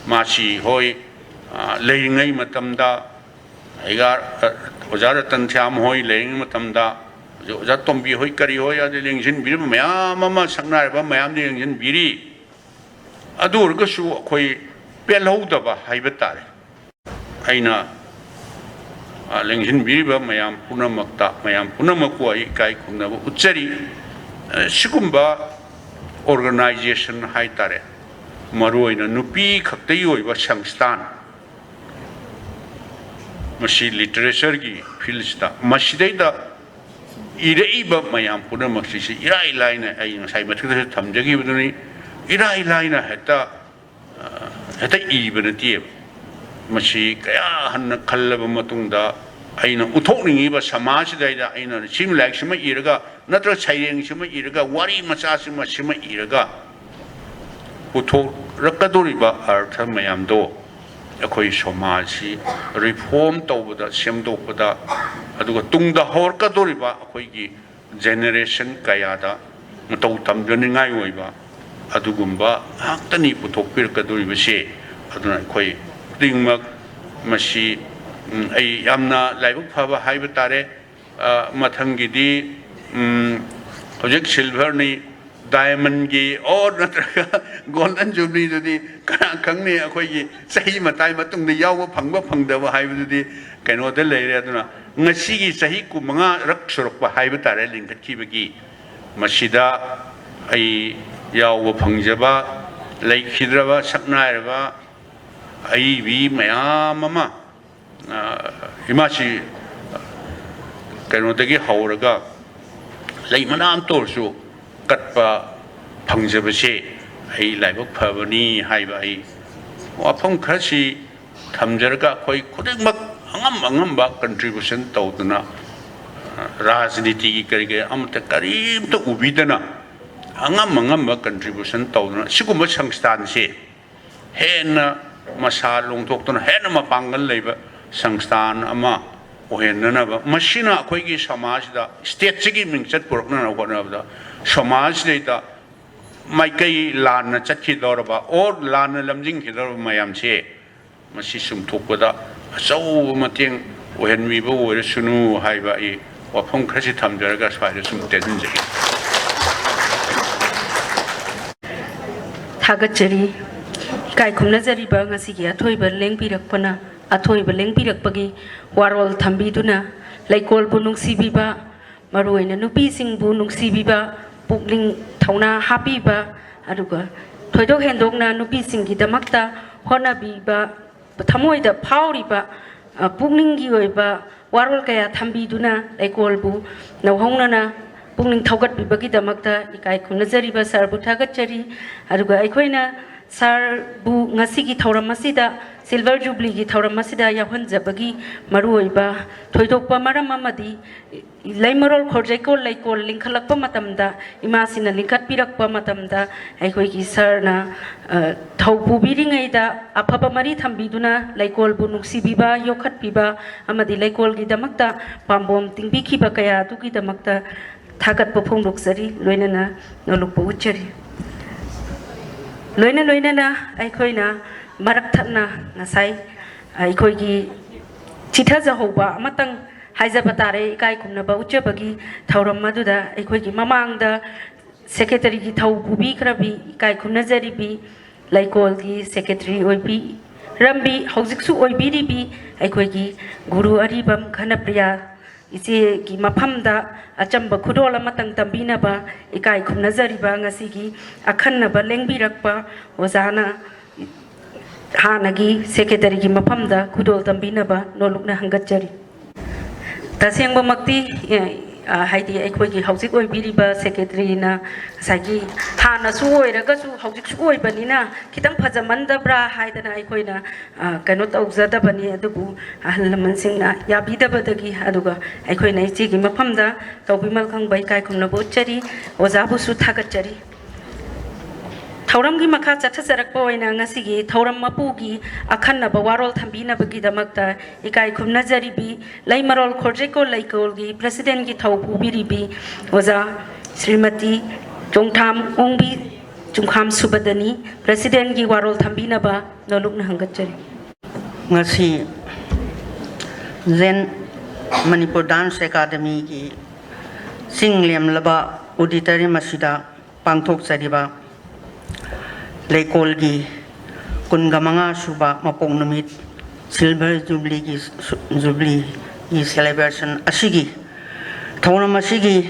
ꯃꯥꯁꯤ ꯍꯣꯏ, ꯑ, ꯂꯩꯔꯤꯉꯩ ꯃꯇꯝꯗ, ꯑꯩꯒ, ꯑ, ꯑꯣꯖꯥ ꯔꯇꯟ ꯁ꯭ꯌꯥꯝ ꯍꯣꯏ ꯂꯩꯔꯤꯉꯩ ꯃꯇꯝꯗ, ꯍꯧꯖꯤꯛ ꯑꯣꯖꯥ ꯇꯣꯝꯕꯤ ꯍꯣꯏ ꯀꯔꯤ ꯍꯣꯏ ꯑꯗ ꯂꯦꯡꯁꯤꯟꯕꯤꯔꯤꯕ ꯃꯌꯥꯝ ꯑꯃ, ꯁꯛꯅꯥꯏꯔꯕ ꯃꯌꯥꯝꯅ ꯂꯦꯡꯁꯤꯟꯕꯤꯔꯤ꯫ ꯑꯗꯨ ꯑꯣꯏꯔꯒꯁꯨ ꯑꯩꯈꯣꯏ ꯄꯦꯜꯍꯧꯗꯕ ꯍꯥꯏꯕ ꯇꯥꯔꯦ꯫ ꯑꯩꯅ, ꯑ, ꯂꯦꯡꯁꯤꯟꯕꯤꯔꯤꯕ ꯃꯌꯥꯝ ꯄꯨꯝꯅꯃꯛꯇ, ꯃꯌꯥꯝ ꯄꯨꯝꯅꯃꯛꯄꯨ ꯑꯩ ꯏꯀꯥꯏ ꯈꯨꯝꯅꯕ ꯎꯠꯆꯔꯤ꯫ ꯑ, ꯁꯤꯒꯨꯝꯕ organization ꯍꯥꯏ ꯇꯥꯔꯦ, ꯃꯔꯨꯑꯣꯏꯅ ꯅꯨꯄꯤ ꯈꯛꯇꯒꯤ ꯑꯣꯏꯕ ꯁꯪꯁꯊꯥꯟ, ꯃꯁꯤ ꯂꯤꯇꯔꯦꯆꯔꯒꯤ ꯐꯤꯜꯁꯤꯗ, ꯃꯁꯤꯗꯩꯗ ꯏꯔꯛꯏꯕ ꯃꯌꯥꯝ ꯄꯨꯝꯅꯃꯛꯁꯤꯁꯨ ꯏꯔꯥꯏ ꯂꯥꯏꯅ, ꯑꯩ ꯉꯁꯥꯏ ꯃꯊꯛꯇꯁꯨ ꯊꯝꯖꯈꯤꯕꯗꯨꯅꯤ, ꯏꯔꯥꯏ ꯂꯥꯏꯅ ꯍꯦꯛꯇ, ꯑ, ꯍꯦꯛꯇ ꯏꯕ ꯅꯠꯇꯦꯕ꯫ ꯃꯁꯤ ꯀꯌꯥ ꯍꯟꯅ ꯈꯜꯂꯕ ꯃꯇꯨꯡꯗ, ꯑꯩꯅ ꯎꯠꯊꯣꯛꯅꯤꯡꯉꯤꯕ ꯁꯃꯥꯖꯁꯤꯗꯩꯗ ꯑꯩꯅ ꯁꯤ ꯂꯥꯏꯔꯤꯛꯁꯤꯃ ꯏꯔꯒ, ꯅꯠꯇ꯭ꯔꯒ ꯁꯩꯔꯦꯡꯁꯤꯃ ꯏꯔꯒ, ꯋꯥꯔꯤ ꯃꯆꯥꯁꯤꯃ ꯁꯤꯃ ꯏꯔꯒ ꯄꯨꯊꯣꯔꯛꯀꯗꯧꯔꯤꯕ ꯑꯔꯊ ꯃꯌꯥꯝꯗꯣ ꯑꯩꯈꯣꯏ ꯁꯃꯥꯖꯁꯤ ꯔꯤꯐꯣꯔꯝ ꯇꯧꯕꯗ, ꯁꯦꯝꯗꯣꯛꯄꯗ, ꯑꯗꯨꯒ ꯇꯨꯡꯗ ꯍꯧꯔꯛꯀꯗꯧꯔꯤꯕ ꯑꯩꯈꯣꯏꯒꯤ ꯖꯦꯅꯦꯔꯦꯁꯟ ꯀꯌꯥꯗ ꯃꯇꯧ ꯇꯝꯖꯅꯤꯡꯉꯥꯏ ꯑꯣꯏꯕ ꯑꯗꯨꯒꯨꯝꯕ ꯉꯥꯛꯇꯅꯤ ꯄꯨꯊꯣꯛꯄꯤꯔꯛꯀꯗꯧꯔꯤꯕꯁꯦ꯫ ꯑꯗꯨꯅ ꯑꯩꯈꯣꯏ ꯈꯨꯗꯤꯡꯃꯛ ꯃꯁꯤ, ꯎꯝ, ꯑꯩ ꯌꯥꯝꯅ ꯂꯥꯏꯕꯛ ꯐꯕ ꯍꯥꯏꯕ ꯇꯥꯔꯦ꯫ ꯑ, ꯃꯊꯪꯒꯤꯗꯤ, ꯎꯝ, ꯍꯧꯖꯤꯛ ꯁꯤꯜꯚꯔꯅꯤ, ꯗꯥꯏꯃꯟꯒꯤ ꯑꯣꯔ ꯅꯠꯇ꯭ꯔꯒ ꯒꯣꯜꯗꯟ ꯖꯨꯕ꯭ꯂꯤꯗꯨꯗꯤ ꯀꯅꯥ ꯈꯪꯅꯤ? ꯑꯩꯈꯣꯏꯒꯤ ꯆꯍꯤ ꯃꯇꯥꯏ ꯃꯇꯨꯡꯗ ꯌꯥꯎꯕ ꯐꯪꯕ ꯐꯪꯗꯕ ꯍꯥꯏꯕꯗꯨꯗꯤ ꯀꯩꯅꯣꯗ ꯂꯩꯔꯦ꯫ ꯑꯗꯨꯅ ꯉꯁꯤꯒꯤ ꯆꯍꯤ ꯀꯨꯟꯃꯉꯥꯔꯛ ꯁꯨꯔꯛꯄ ꯍꯥꯏꯕ ꯇꯥꯔꯦ ꯂꯤꯡꯈꯠꯈꯤꯕꯒꯤ, ꯃꯁꯤꯗ ꯑꯩ ꯌꯥꯎꯕ ꯐꯪꯖꯕ, ꯂꯩꯈꯤꯗ꯭ꯔꯕ ꯁꯛꯅꯥꯏꯔꯕ ꯑꯏꯕꯤ ꯃꯌꯥꯝ ꯑꯃ, ꯑ, ꯏꯃꯥꯁꯤ ꯀꯩꯅꯣꯗꯒꯤ ꯍꯧꯔꯒ ꯂꯩ ꯃꯅꯥ ꯑꯃꯇ ꯑꯣꯏꯔꯁꯨ ꯀꯠꯄ ꯐꯪꯖꯕꯁꯦ ꯑꯩ ꯂꯥꯏꯕꯛ ꯐꯕꯅꯤ ꯍꯥꯏꯕ ꯑꯩ ꯋꯥꯐꯝ ꯈꯔꯁꯤ ꯊꯝꯖꯔꯒ, ꯑꯩꯈꯣꯏ ꯈꯨꯗꯤꯡꯃꯛ ꯑꯉꯝ ꯑꯉꯝꯕ contribution ꯇꯧꯗꯨꯅ, ꯑ, ꯔꯥꯖꯅꯤꯇꯤꯒꯤ ꯀꯔꯤ ꯀꯔꯤ ꯑꯃꯠꯇ ꯀꯔꯤꯝꯇ ꯎꯕꯤꯗꯅ, ꯑꯉꯝ ꯑꯉꯝꯕ contribution ꯇꯧꯗꯨꯅ ꯁꯤꯒꯨꯝꯕ ꯁꯪꯁꯊꯥꯟꯁꯤ ꯍꯦꯟꯅ ꯃꯁꯥ ꯂꯣꯡꯊꯣꯛꯇꯨꯅ ꯍꯦꯟꯅ ꯃꯄꯥꯡꯒꯜ ꯂꯩꯕ ꯁꯪꯁꯊꯥꯟ ꯑꯃ ꯑꯣꯏꯍꯟꯅꯅꯕ, ꯃꯁꯤꯅ ꯑꯩꯈꯣꯏꯒꯤ ꯁꯃꯥꯖꯁꯤꯗ stateꯁꯤꯒꯤ ꯃꯤꯡꯆꯠ ꯄꯨꯔꯛꯅꯅꯕ ꯍꯣꯠꯅꯕꯗ ꯁꯃꯥꯖꯁꯤꯗꯩꯗ ꯃꯥꯏꯀꯩ ꯂꯥꯟꯅ ꯆꯠꯈꯤꯗꯧꯔꯕ or ꯂꯥꯟꯅ ꯂꯝꯖꯤꯡꯈꯤꯗꯧꯔꯕ ꯃꯌꯥꯝꯁꯦ ꯃꯁꯤ ꯆꯨꯝꯊꯣꯛꯄꯗ ꯑꯆꯧꯕ ꯃꯇꯦꯡ ꯑꯣꯏꯍꯟꯕꯤꯕ ꯑꯣꯏꯔꯁꯅꯨ ꯍꯥꯏꯕ ꯑꯩ ꯋꯥꯐꯝ ꯈꯔꯁꯤ ꯊꯝꯖꯔꯒ ꯁ꯭ꯋꯥꯏꯗ ꯁꯨꯝ ꯇꯦꯟꯁꯤꯟꯖꯒꯦ꯫ ꯊꯥꯒꯠꯆꯔꯤ꯫ ꯏꯀꯥꯏ ꯈꯨꯝꯅꯖꯔꯤꯕ ꯉꯁꯤꯒꯤ ꯑꯊꯣꯏꯕ ꯂꯦꯡꯕꯤꯔꯛꯄꯅ, ꯑꯊꯣꯏꯕ ꯂꯦꯡꯕꯤꯔꯛꯄꯒꯤ ꯋꯥꯔꯣꯜ ꯊꯝꯕꯤꯗꯨꯅ ꯂꯩꯀꯣꯜꯕꯨ ꯅꯨꯡꯁꯤꯕꯤꯕ, ꯃꯔꯨꯑꯣꯏꯅ ꯅꯨꯄꯤꯁꯤꯡꯕꯨ ꯅꯨꯡꯁꯤꯕꯤꯕ, ꯄꯨꯛꯅꯤꯡ ꯊꯧꯅꯥ ꯍꯥꯞꯄꯤꯕ, ꯑꯗꯨꯒ ꯊꯣꯏꯗꯣꯛ ꯍꯦꯟꯗꯣꯛꯅ ꯅꯨꯄꯤꯁꯤꯡꯒꯤꯗꯃꯛꯇ ꯍꯣꯠꯅꯕꯤꯕ, ꯊꯃꯣꯏꯗ ꯐꯥꯎꯔꯤꯕ, ꯑ, ꯄꯨꯛꯅꯤꯡꯒꯤ ꯑꯣꯏꯕ ꯋꯥꯔꯣꯜ ꯀꯌꯥ ꯊꯝꯕꯤꯗꯨꯅ ꯂꯩꯀꯣꯜꯕꯨ ꯅꯧꯍꯧꯅꯅ ꯄꯨꯛꯅꯤꯡ ꯊꯧꯒꯠꯄꯤꯕꯒꯤꯗꯃꯛꯇ ꯏꯀꯥꯏ ꯈꯨꯝꯅꯖꯔꯤꯕ ꯁꯥꯔꯕꯨ ꯊꯥꯒꯠꯆꯔꯤ꯫ ꯑꯗꯨꯒ ꯑꯩꯈꯣꯏꯅ ꯁꯥꯔꯕꯨ ꯉꯁꯤꯒꯤ ꯊꯧꯔꯝ ꯑꯁꯤꯗ, ꯁꯤꯜꯚꯔ ꯖꯨꯕ꯭ꯂꯤꯒꯤ ꯊꯧꯔꯝ ꯑꯁꯤꯗ ꯌꯥꯎꯍꯟꯖꯕꯒꯤ ꯃꯔꯨꯑꯣꯏꯕ ꯊꯣꯏꯗꯣꯛꯄ ꯃꯔꯝ ꯑꯃꯗꯤ ꯂꯩꯃꯔꯣꯜ ꯈꯣꯔꯖꯩꯀꯣꯜ ꯂꯩꯀꯣꯜ ꯂꯤꯡꯈꯠꯂꯛꯄ ꯃꯇꯝꯗ, ꯏꯃꯥꯁꯤꯅ ꯂꯤꯡꯈꯠꯄꯤꯔꯛꯄ ꯃꯇꯝꯗ, ꯑꯩꯈꯣꯏꯒꯤ ꯁꯥꯔꯅ, ꯑ, ꯊꯧ ꯄꯨꯕꯤꯔꯤꯉꯩꯗ ꯑꯐꯕ ꯃꯔꯤ ꯊꯝꯕꯤꯗꯨꯅ ꯂꯩꯀꯣꯜꯕꯨ ꯅꯨꯡꯁꯤꯕꯤꯕ, ꯌꯣꯛꯈꯠꯄꯤꯕ ꯑꯃꯗꯤ ꯂꯩꯀꯣꯜꯒꯤꯗꯃꯛꯇ ꯄꯥꯝꯕꯣꯝ ꯇꯤꯡꯕꯤꯈꯤꯕ ꯀꯌꯥ ꯑꯗꯨꯒꯤꯗꯃꯛꯇ ꯊꯥꯒꯠꯄ ꯐꯣꯡꯗꯣꯛꯆꯔꯤ, ꯂꯣꯏꯅꯅ ꯅꯣꯂꯨꯛꯄ ꯎꯠꯆꯔꯤ꯫ ꯂꯣꯏꯅ ꯂꯣꯏꯅꯅ ꯑꯩꯈꯣꯏꯅ ꯃꯔꯛ ꯊꯠꯅ ꯉꯁꯥꯏ ꯑꯩꯈꯣꯏꯒꯤ ꯆꯤꯊꯖꯍꯧꯕ ꯑꯃꯇꯪ ꯍꯥꯏꯖꯕ ꯇꯥꯔꯦ, ꯏꯀꯥꯏ ꯈꯨꯝꯅꯕ ꯎꯠꯆꯕꯒꯤ ꯊꯧꯔꯝ ꯑꯗꯨꯗ ꯑꯩꯈꯣꯏꯒꯤ ꯃꯃꯥꯡꯗ ꯁꯦꯀ꯭ꯔꯦꯇꯔꯤꯒꯤ ꯊꯧ ꯄꯨꯕꯤꯈ꯭ꯔꯕꯤ, ꯏꯀꯥꯏ ꯈꯨꯝꯅꯖꯔꯤꯕꯤ ꯂꯩꯀꯣꯜꯒꯤ ꯁꯦꯀ꯭ꯔꯦꯇꯔꯤ ꯑꯣꯏꯕꯤꯔꯝꯕꯤ, ꯍꯧꯖꯤꯛꯁꯨ ꯑꯣꯏꯕꯤꯔꯤꯕꯤ ꯑꯩꯈꯣꯏꯒꯤ ꯒꯨꯔꯨ ꯑꯔꯤꯕꯝ ꯘꯅꯄ꯭ꯔꯤꯌꯥ ꯏꯆꯦꯒꯤ ꯃꯐꯝꯗ ꯑꯆꯝꯕ ꯈꯨꯗꯣꯜ ꯑꯃꯇꯪ ꯇꯝꯕꯤꯅꯕ ꯏꯀꯥꯏ ꯈꯨꯝꯅꯖꯔꯤꯕ ꯉꯁꯤꯒꯤ ꯑꯈꯟꯅꯕ ꯂꯦꯡꯕꯤꯔꯛꯄ ꯑꯣꯖꯥꯅ ꯍꯥꯟꯅꯒꯤ ꯁꯦꯀ꯭ꯔꯦꯇꯔꯤꯒꯤ ꯃꯐꯝꯗ ꯈꯨꯗꯣꯜ ꯇꯝꯕꯤꯅꯕ ꯅꯣꯂꯨꯛꯅ ꯍꯪꯒꯠꯆꯔꯤ꯫ ꯇꯁꯦꯡꯕꯃꯛꯇꯤ, ꯑꯦ, ꯑ, ꯍꯥꯏꯗꯤ ꯑꯩꯈꯣꯏꯒꯤ ꯍꯧꯖꯤꯛ ꯑꯣꯏꯕꯤꯔꯤꯕ ꯁꯦꯀ꯭ꯔꯦꯇꯔꯤꯅ ꯉꯁꯥꯏꯒꯤ ꯍꯥꯟꯅꯁꯨ ꯑꯣꯏꯔꯒꯁꯨ ꯍꯧꯖꯤꯛꯁꯨ ꯑꯣꯏꯕꯅꯤꯅ ꯈꯤꯇꯪ ꯐꯖꯃꯟꯗꯕ꯭ꯔꯥ ꯍꯥꯏꯗꯅ ꯑꯩꯈꯣꯏꯅ, ꯑ, ꯀꯩꯅꯣ ꯇꯧꯖꯗꯕꯅꯤ꯫ ꯑꯗꯨꯕꯨ ꯑꯍꯜ ꯂꯃꯟꯁꯤꯡꯅ ꯌꯥꯕꯤꯗꯕꯗꯒꯤ, ꯑꯗꯨꯒ ꯑꯩꯈꯣꯏꯅ ꯏꯆꯦꯒꯤ ꯃꯐꯝꯗ ꯇꯧꯕꯤꯃꯜ ꯈꯪꯕ ꯏꯀꯥꯏ ꯈꯨꯝꯅꯕ ꯎꯠꯆꯔꯤ꯫ ꯑꯣꯖꯥꯕꯨꯁꯨ ꯊꯥꯒꯠꯆꯔꯤ꯫ ꯊꯧꯔꯝꯒꯤ ꯃꯈꯥ ꯆꯠꯊꯖꯔꯛꯄ ꯑꯣꯏꯅ ꯉꯁꯤꯒꯤ ꯊꯧꯔꯝ ꯃꯄꯨꯒꯤ ꯑꯈꯟꯅꯕ ꯋꯥꯔꯣꯜ ꯊꯝꯕꯤꯅꯕꯒꯤꯗꯃꯛꯇ ꯏꯀꯥꯏ ꯈꯨꯝꯅꯖꯔꯤꯕꯤ ꯂꯩꯃꯔꯣꯜ ꯈꯣꯔꯖꯦꯀꯣ ꯂꯩꯀꯣꯜꯒꯤ ꯄ꯭ꯔꯦꯁꯤꯗꯦꯟꯒꯤ ꯊꯧ ꯄꯨꯕꯤꯔꯤꯕꯤ ꯑꯣꯖꯥ ꯁ꯭ꯔꯤꯃꯇꯤ ꯆꯣꯡꯊꯥꯝ ꯑꯣꯡꯕꯤ ꯆꯨꯡꯈꯥꯝ ꯁꯨꯕꯗꯅꯤ꯫ ꯄ꯭ꯔꯦꯁꯤꯗꯦꯟꯒꯤ ꯋꯥꯔꯣꯜ ꯊꯝꯕꯤꯅꯕ ꯅꯣꯂꯨꯛꯅ ꯍꯪꯒꯠꯆꯔꯤ꯫ ꯉꯁꯤ ꯖꯦꯟ ꯃꯅꯤꯄꯨꯔ ꯗꯥꯟꯁ ꯑꯦꯀꯥꯗꯃꯤꯒꯤ ꯆꯤꯡ ꯂꯦꯝꯂꯕ ꯑꯣꯗꯤꯇꯣꯔꯤꯌꯝ ꯑꯁꯤꯗ ꯄꯥꯡꯊꯣꯛꯆꯔꯤꯕ ꯂꯩꯀꯣꯜꯒꯤ ꯀꯨꯟꯒ ꯃꯉꯥ ꯁꯨꯕ ꯃꯄꯣꯛ ꯅꯨꯃꯤꯠ, ꯁꯤꯜꯚꯔ ꯖꯨꯕ꯭ꯂꯤꯒꯤ ꯁꯨ-, ꯖꯨꯕ꯭ꯂꯤꯒꯤ ꯁꯦꯂꯦꯕ꯭ꯔꯦꯁꯟ ꯑꯁꯤꯒꯤ ꯊꯧꯔꯝ ꯑꯁꯤꯒꯤ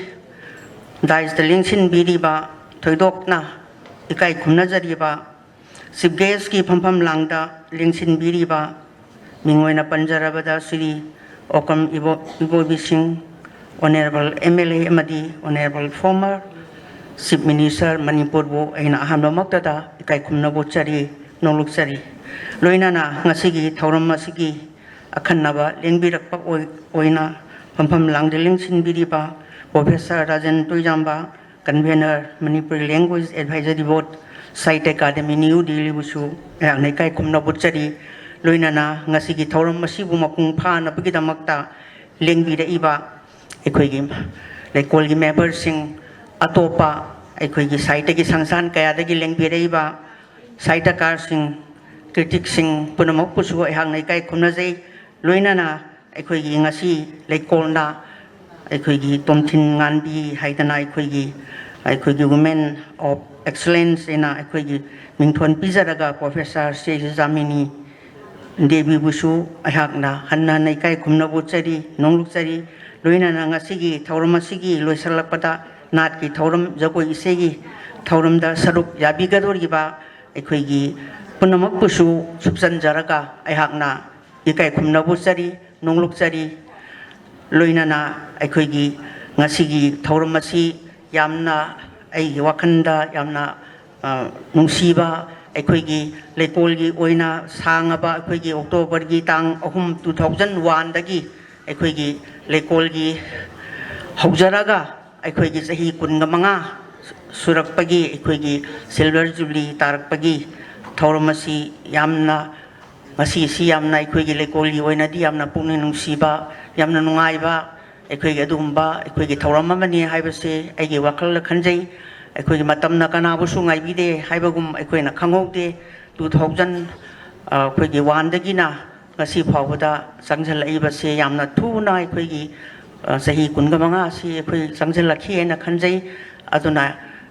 ꯗꯥꯏꯁꯇ ꯂꯦꯡꯁꯤꯟꯕꯤꯔꯤꯕ, ꯊꯣꯏꯗꯣꯛꯅ ꯏꯀꯥꯏ ꯈꯨꯝꯅꯖꯔꯤꯕ ꯆꯤꯐ ꯒꯦꯁꯀꯤ ꯐꯝꯐꯝ ꯂꯥꯡꯗ ꯂꯦꯡꯁꯤꯟꯕꯤꯔꯤꯕ ꯃꯤꯡ ꯑꯣꯏꯅ ꯄꯟꯖꯔꯕꯗ ꯁ꯭ꯔꯤ ꯑꯣꯀꯝ ꯏꯕꯣ-, ꯏꯕꯣꯕꯤ ꯁꯤꯡ, ꯑꯣꯅꯔꯦꯕꯜ ꯑꯦꯝ ꯑꯦꯜ ꯑꯦ ꯑꯃꯗꯤ ꯑꯣꯅꯔꯦꯕꯜ ꯐꯣꯔꯃꯔ ꯆꯤꯐ ꯃꯤꯅꯤꯁꯇꯔ ꯃꯅꯤꯄꯨꯔꯕꯨ ꯑꯩꯅ ꯑꯍꯥꯟꯕꯃꯛꯇꯗ ꯏꯀꯥꯏ ꯈꯨꯝꯅꯕ ꯎꯠꯆꯔꯤ, ꯅꯣꯡꯂꯨꯛꯆꯔꯤ꯫ ꯂꯣꯏꯅꯅ ꯉꯁꯤꯒꯤ ꯊꯧꯔꯝ ꯑꯁꯤꯒꯤ ꯑꯈꯟꯅꯕ ꯂꯦꯡꯕꯤꯔꯛꯄ ꯑꯣꯏ-, ꯑꯣꯏꯅ ꯐꯝꯐꯝ ꯂꯥꯡꯗ ꯂꯦꯡꯁꯤꯟꯕꯤꯔꯤꯕ professor Rajen Toijamba, convenor, Manipuri language advisory board, Sahitya academy, new ꯗꯤꯜꯂꯤꯕꯨꯁꯨ ꯑꯩꯍꯥꯛꯅ ꯏꯀꯥꯏ ꯈꯨꯝꯅꯕ ꯎꯠꯆꯔꯤ꯫ ꯂꯣꯏꯅꯅ ꯉꯁꯤꯒꯤ ꯊꯧꯔꯝ ꯑꯁꯤꯕꯨ ꯃꯄꯨꯡ ꯐꯥꯅꯕꯒꯤꯗꯃꯛꯇ ꯂꯦꯡꯕꯤꯔꯛꯏꯕ ꯑꯩꯈꯣꯏꯒꯤ ꯂꯩꯀꯣꯜꯒꯤ ꯃꯦꯝꯕꯔꯁꯤꯡ, ꯑꯇꯣꯞꯄ ꯑꯩꯈꯣꯏꯒꯤ ꯁꯥꯍꯤꯇ꯭ꯌꯒꯤ ꯁꯪꯁꯊꯥꯟ ꯀꯌꯥꯗꯒꯤ ꯂꯦꯡꯕꯤꯔꯛꯏꯕ ꯁꯥꯍꯤꯇ꯭ꯌꯀꯥꯔꯁꯤꯡ, ꯀ꯭ꯔꯤꯇꯤꯛꯁꯤꯡ ꯄꯨꯝꯅꯃꯛꯄꯨꯁꯨ ꯑꯩꯍꯥꯛꯅ ꯏꯀꯥꯏ ꯈꯨꯝꯅꯖꯩ꯫ ꯂꯣꯏꯅꯅ ꯑꯩꯈꯣꯏꯒꯤ ꯉꯁꯤ ꯂꯩꯀꯣꯜꯗ ꯑꯩꯈꯣꯏꯒꯤ ꯇꯣꯝꯊꯤꯟ ꯉꯥꯟꯕꯤ ꯍꯥꯏꯗꯅ ꯑꯩꯈꯣꯏꯒꯤ, ꯑꯩꯈꯣꯏꯒꯤ Women of Excellence ꯍꯥꯏꯅ ꯑꯩꯈꯣꯏꯒꯤ ꯃꯤꯡꯊꯣꯟ ꯄꯤꯖꯔꯒ ꯄ꯭ꯔꯣꯐꯦꯁꯔ ꯁ꯭ꯔꯤ ꯖꯥꯃꯤꯅꯤ ꯗꯦꯕꯤꯕꯨꯁꯨ ꯑꯩꯍꯥꯛꯅ ꯍꯟꯅ ꯍꯟꯅ ꯏꯀꯥꯏ ꯈꯨꯝꯅꯕ ꯎꯠꯆꯔꯤ, ꯅꯣꯡꯂꯨꯛꯆꯔꯤ꯫ ꯂꯣꯏꯅꯅ ꯉꯁꯤꯒꯤ ꯊꯧꯔꯝ ꯑꯁꯤꯒꯤ ꯂꯣꯏꯁꯤꯜꯂꯛꯄꯗ ꯅꯥꯠꯀꯤ ꯊꯧꯔꯝ, ꯖꯒꯣꯏ ꯏꯁꯩꯒꯤ ꯊꯧꯔꯝꯗ ꯁꯔꯨꯛ ꯌꯥꯕꯤꯒꯗꯧꯔꯤꯕ ꯑꯩꯈꯣꯏꯒꯤ ꯄꯨꯝꯅꯃꯛꯄꯨꯁꯨ ꯁꯨꯞꯆꯟꯖꯔꯒ ꯑꯩꯍꯥꯛꯅ ꯏꯀꯥꯏ ꯈꯨꯝꯅꯕ ꯎꯠꯆꯔꯤ, ꯅꯣꯡꯂꯨꯛꯆꯔꯤ꯫ ꯂꯣꯏꯅꯅ ꯑꯩꯈꯣꯏꯒꯤ ꯉꯁꯤꯒꯤ ꯊꯧꯔꯝ ꯑꯁꯤ ꯌꯥꯝꯅ, ꯑꯩꯒꯤ ꯋꯥꯈꯜꯗ ꯌꯥꯝꯅ, ꯑ, ꯅꯨꯡꯁꯤꯕ, ꯑꯩꯈꯣꯏꯒꯤ ꯂꯩꯀꯣꯜꯒꯤ ꯑꯣꯏꯅ ꯁꯥꯡꯉꯕ, ꯑꯩꯈꯣꯏꯒꯤ ꯑꯣꯛꯇꯣꯕꯔꯒꯤ ꯇꯥꯡ ꯑꯍꯨꯝ, two thousand one ꯗꯒꯤ ꯑꯩꯈꯣꯏꯒꯤ ꯂꯩꯀꯣꯜꯒꯤ ꯍꯧꯖꯔꯒ ꯑꯩꯈꯣꯏꯒꯤ ꯆꯍꯤ ꯀꯨꯟꯒ ꯃꯉꯥ ꯁꯨꯔꯛꯄꯒꯤ ꯑꯩꯈꯣꯏꯒꯤ silver jubilee ꯇꯥꯔꯛꯄꯒꯤ ꯊꯧꯔꯝ ꯑꯁꯤ ꯌꯥꯝꯅ, ꯉꯁꯤꯁꯤ ꯌꯥꯝꯅ ꯑꯩꯈꯣꯏꯒꯤ ꯂꯩꯀꯣꯜꯒꯤ ꯑꯣꯏꯅꯗꯤ ꯌꯥꯝꯅ ꯄꯨꯛꯅꯤꯡ ꯅꯨꯡꯁꯤꯕ, ꯌꯥꯝꯅ ꯅꯨꯡꯉꯥꯏꯕ, ꯑꯩꯈꯣꯏꯒꯤ ꯑꯗꯨꯒꯨꯝꯕ ꯑꯩꯈꯣꯏꯒꯤ ꯊꯧꯔꯝ ꯑꯃꯅꯤ ꯍꯥꯏꯕꯁꯦ ꯑꯩꯒꯤ ꯋꯥꯈꯜꯗ ꯈꯟꯖꯩ꯫ ꯑꯩꯈꯣꯏꯒꯤ ꯃꯇꯝꯅ ꯀꯅꯥꯕꯨꯁꯨ ꯉꯥꯏꯕꯤꯗꯦ ꯍꯥꯏꯕꯒꯨꯝ ꯑꯩꯈꯣꯏꯅ ꯈꯪꯍꯧꯗꯦ꯫ Two thousand, ꯑ, ꯑꯩꯈꯣꯏꯒꯤ one ꯗꯒꯤꯅ ꯉꯁꯤ ꯐꯥꯎꯕꯗ ꯆꯪꯁꯤꯜꯂꯛꯏꯕꯁꯦ ꯌꯥꯝꯅ ꯊꯨꯅ ꯑꯩꯈꯣꯏꯒꯤ, ꯑ, ꯆꯍꯤ ꯀꯨꯟꯒ ꯃꯉꯥ ꯑꯁꯤ ꯑꯩꯈꯣꯏ ꯆꯪꯁꯤꯜꯂꯛꯈꯤ ꯍꯥꯏꯅ ꯈꯟꯖꯩ꯫ ꯑꯗꯨꯅ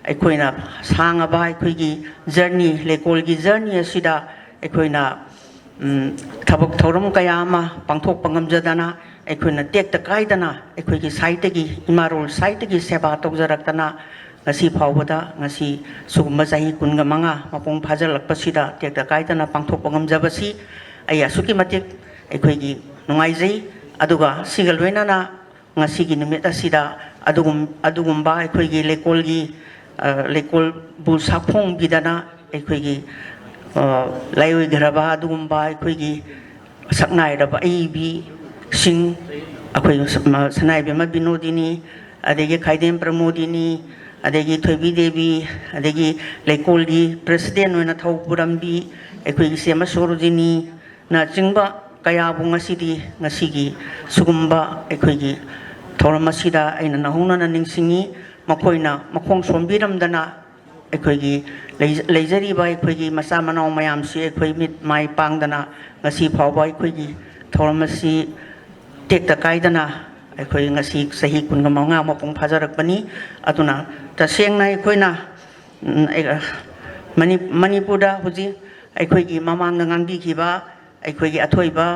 ꯑꯩꯈꯣꯏꯅ ꯁꯥꯡꯉꯕ ꯑꯩꯈꯣꯏꯒꯤ journey, ꯂꯩꯀꯣꯜꯒꯤ journey ꯑꯁꯤꯗ ꯑꯩꯈꯣꯏꯅ, ꯎꯝ, ꯊꯕꯛ ꯊꯧꯔꯝ ꯀꯌꯥ ꯑꯃ ꯄꯥꯡꯊꯣꯛꯄ ꯉꯝꯖꯗꯅ, ꯑꯩꯈꯣꯏꯅ ꯇꯦꯛꯇ ꯀꯥꯏꯗꯅ ꯑꯩꯈꯣꯏꯒꯤ side ꯇꯒꯤ, ꯏꯃꯥꯔꯣꯜ side ꯇꯒꯤ ꯁꯦꯕꯥ ꯇꯧꯖꯔꯛꯇꯅ, ꯉꯁꯤ ꯐꯥꯎꯕꯗ, ꯉꯁꯤ ꯁꯤꯒꯨꯝꯕ ꯆꯍꯤ ꯀꯨꯟꯒ ꯃꯉꯥ ꯃꯄꯨꯡ ꯐꯥꯖꯤꯜꯂꯛꯄꯁꯤꯗ ꯇꯦꯛꯇ ꯀꯥꯏꯗꯅ ꯄꯥꯡꯊꯣꯛꯄ ꯉꯝꯖꯕꯁꯤ ꯑꯩ ꯑꯁꯨꯛꯀꯤ ꯃꯇꯤꯛ ꯑꯩꯈꯣꯏꯒꯤ ꯅꯨꯡꯉꯥꯏꯖꯩ꯫ ꯑꯗꯨꯒ ꯁꯤꯒ ꯂꯣꯏꯅꯅ ꯉꯁꯤꯒꯤ ꯅꯨꯃꯤꯠ ꯑꯁꯤꯗ ꯑꯗꯨꯒꯨꯝ-, ꯑꯗꯨꯒꯨꯝꯕ ꯑꯩꯈꯣꯏꯒꯤ ꯂꯩꯀꯣꯜꯒꯤ, ꯑ, ꯂꯩꯀꯣꯜꯕꯨ ꯁꯥꯐꯣꯡꯕꯤꯗꯅ ꯑꯩꯈꯣꯏꯒꯤ, ꯑ, ꯂꯥꯏꯑꯣꯏꯈ꯭ꯔꯕ ꯑꯗꯨꯒꯨꯝꯕ ꯑꯩꯈꯣꯏꯒꯤ ꯁꯛꯅꯥꯏꯔꯕ ꯑꯏꯕꯤꯁꯤꯡ, ꯑꯩꯈꯣꯏ ꯁ-, ꯃ-, ꯁꯅꯥꯏꯕꯦꯝꯃ ꯕꯤꯅꯣꯗꯤꯅꯤ, ꯑꯗꯒꯤ ꯈꯥꯏꯗꯦꯝ ꯄ꯭ꯔꯃꯣꯗꯤꯅꯤ, ꯑꯗꯒꯤ ꯊꯣꯏꯕꯤ ꯗꯦꯕꯤ, ꯑꯗꯒꯤ ꯂꯩꯀꯣꯜꯒꯤ president ꯑꯣꯏꯅ ꯊꯧ ꯄꯨꯔꯝꯕꯤ ꯑꯩꯈꯣꯏꯒꯤ ꯏꯆꯦꯃ ꯁꯣꯔꯣꯖꯤꯅꯤꯅꯆꯤꯡꯕ ꯀꯌꯥꯕꯨ ꯉꯁꯤꯗꯤ, ꯉꯁꯤꯒꯤ ꯁꯤꯒꯨꯝꯕ ꯑꯩꯈꯣꯏꯒꯤ ꯊꯧꯔꯝ ꯑꯁꯤꯗ ꯑꯩꯅ ꯅꯧꯍꯧꯅꯅ ꯅꯤꯡꯁꯤꯡꯉꯤ꯫ ꯃꯈꯣꯏꯅ ꯃꯈꯣꯡ ꯁꯣꯝꯕꯤꯔꯝꯗꯅ ꯑꯩꯈꯣꯏꯒꯤ ꯂꯩ-, ꯂꯩꯖꯔꯤꯕ ꯑꯩꯈꯣꯏꯒꯤ ꯃꯆꯥ ꯃꯅꯥꯎ ꯃꯌꯥꯝꯁꯤ ꯑꯩꯈꯣꯏ ꯃꯤꯠ ꯃꯥꯏ ꯄꯥꯡꯗꯅ ꯉꯁꯤ ꯐꯥꯎꯕ ꯑꯩꯈꯣꯏꯒꯤ ꯊꯧꯔꯝ ꯑꯁꯤ ꯇꯦꯛꯇ ꯀꯥꯏꯗꯅ ꯑꯩꯈꯣꯏ ꯉꯁꯤ ꯆꯍꯤ ꯀꯨꯟꯒ ꯃꯉꯥ ꯃꯄꯨꯡ ꯐꯥꯖꯔꯛꯄꯅꯤ꯫ ꯑꯗꯨꯅ ꯇꯁꯦꯡꯅ ꯑꯩꯈꯣꯏꯅ, ꯎꯝ, ꯑꯩ-, ꯃꯅꯤ-, ꯃꯅꯤꯄꯨꯔꯗ ꯍꯧꯖꯤꯛ ꯑꯩꯈꯣꯏꯒꯤ ꯃꯃꯥꯡꯗ ꯉꯥꯡꯕꯤꯈꯤꯕ ꯑꯩꯈꯣꯏꯒꯤ ꯑꯊꯣꯏꯕ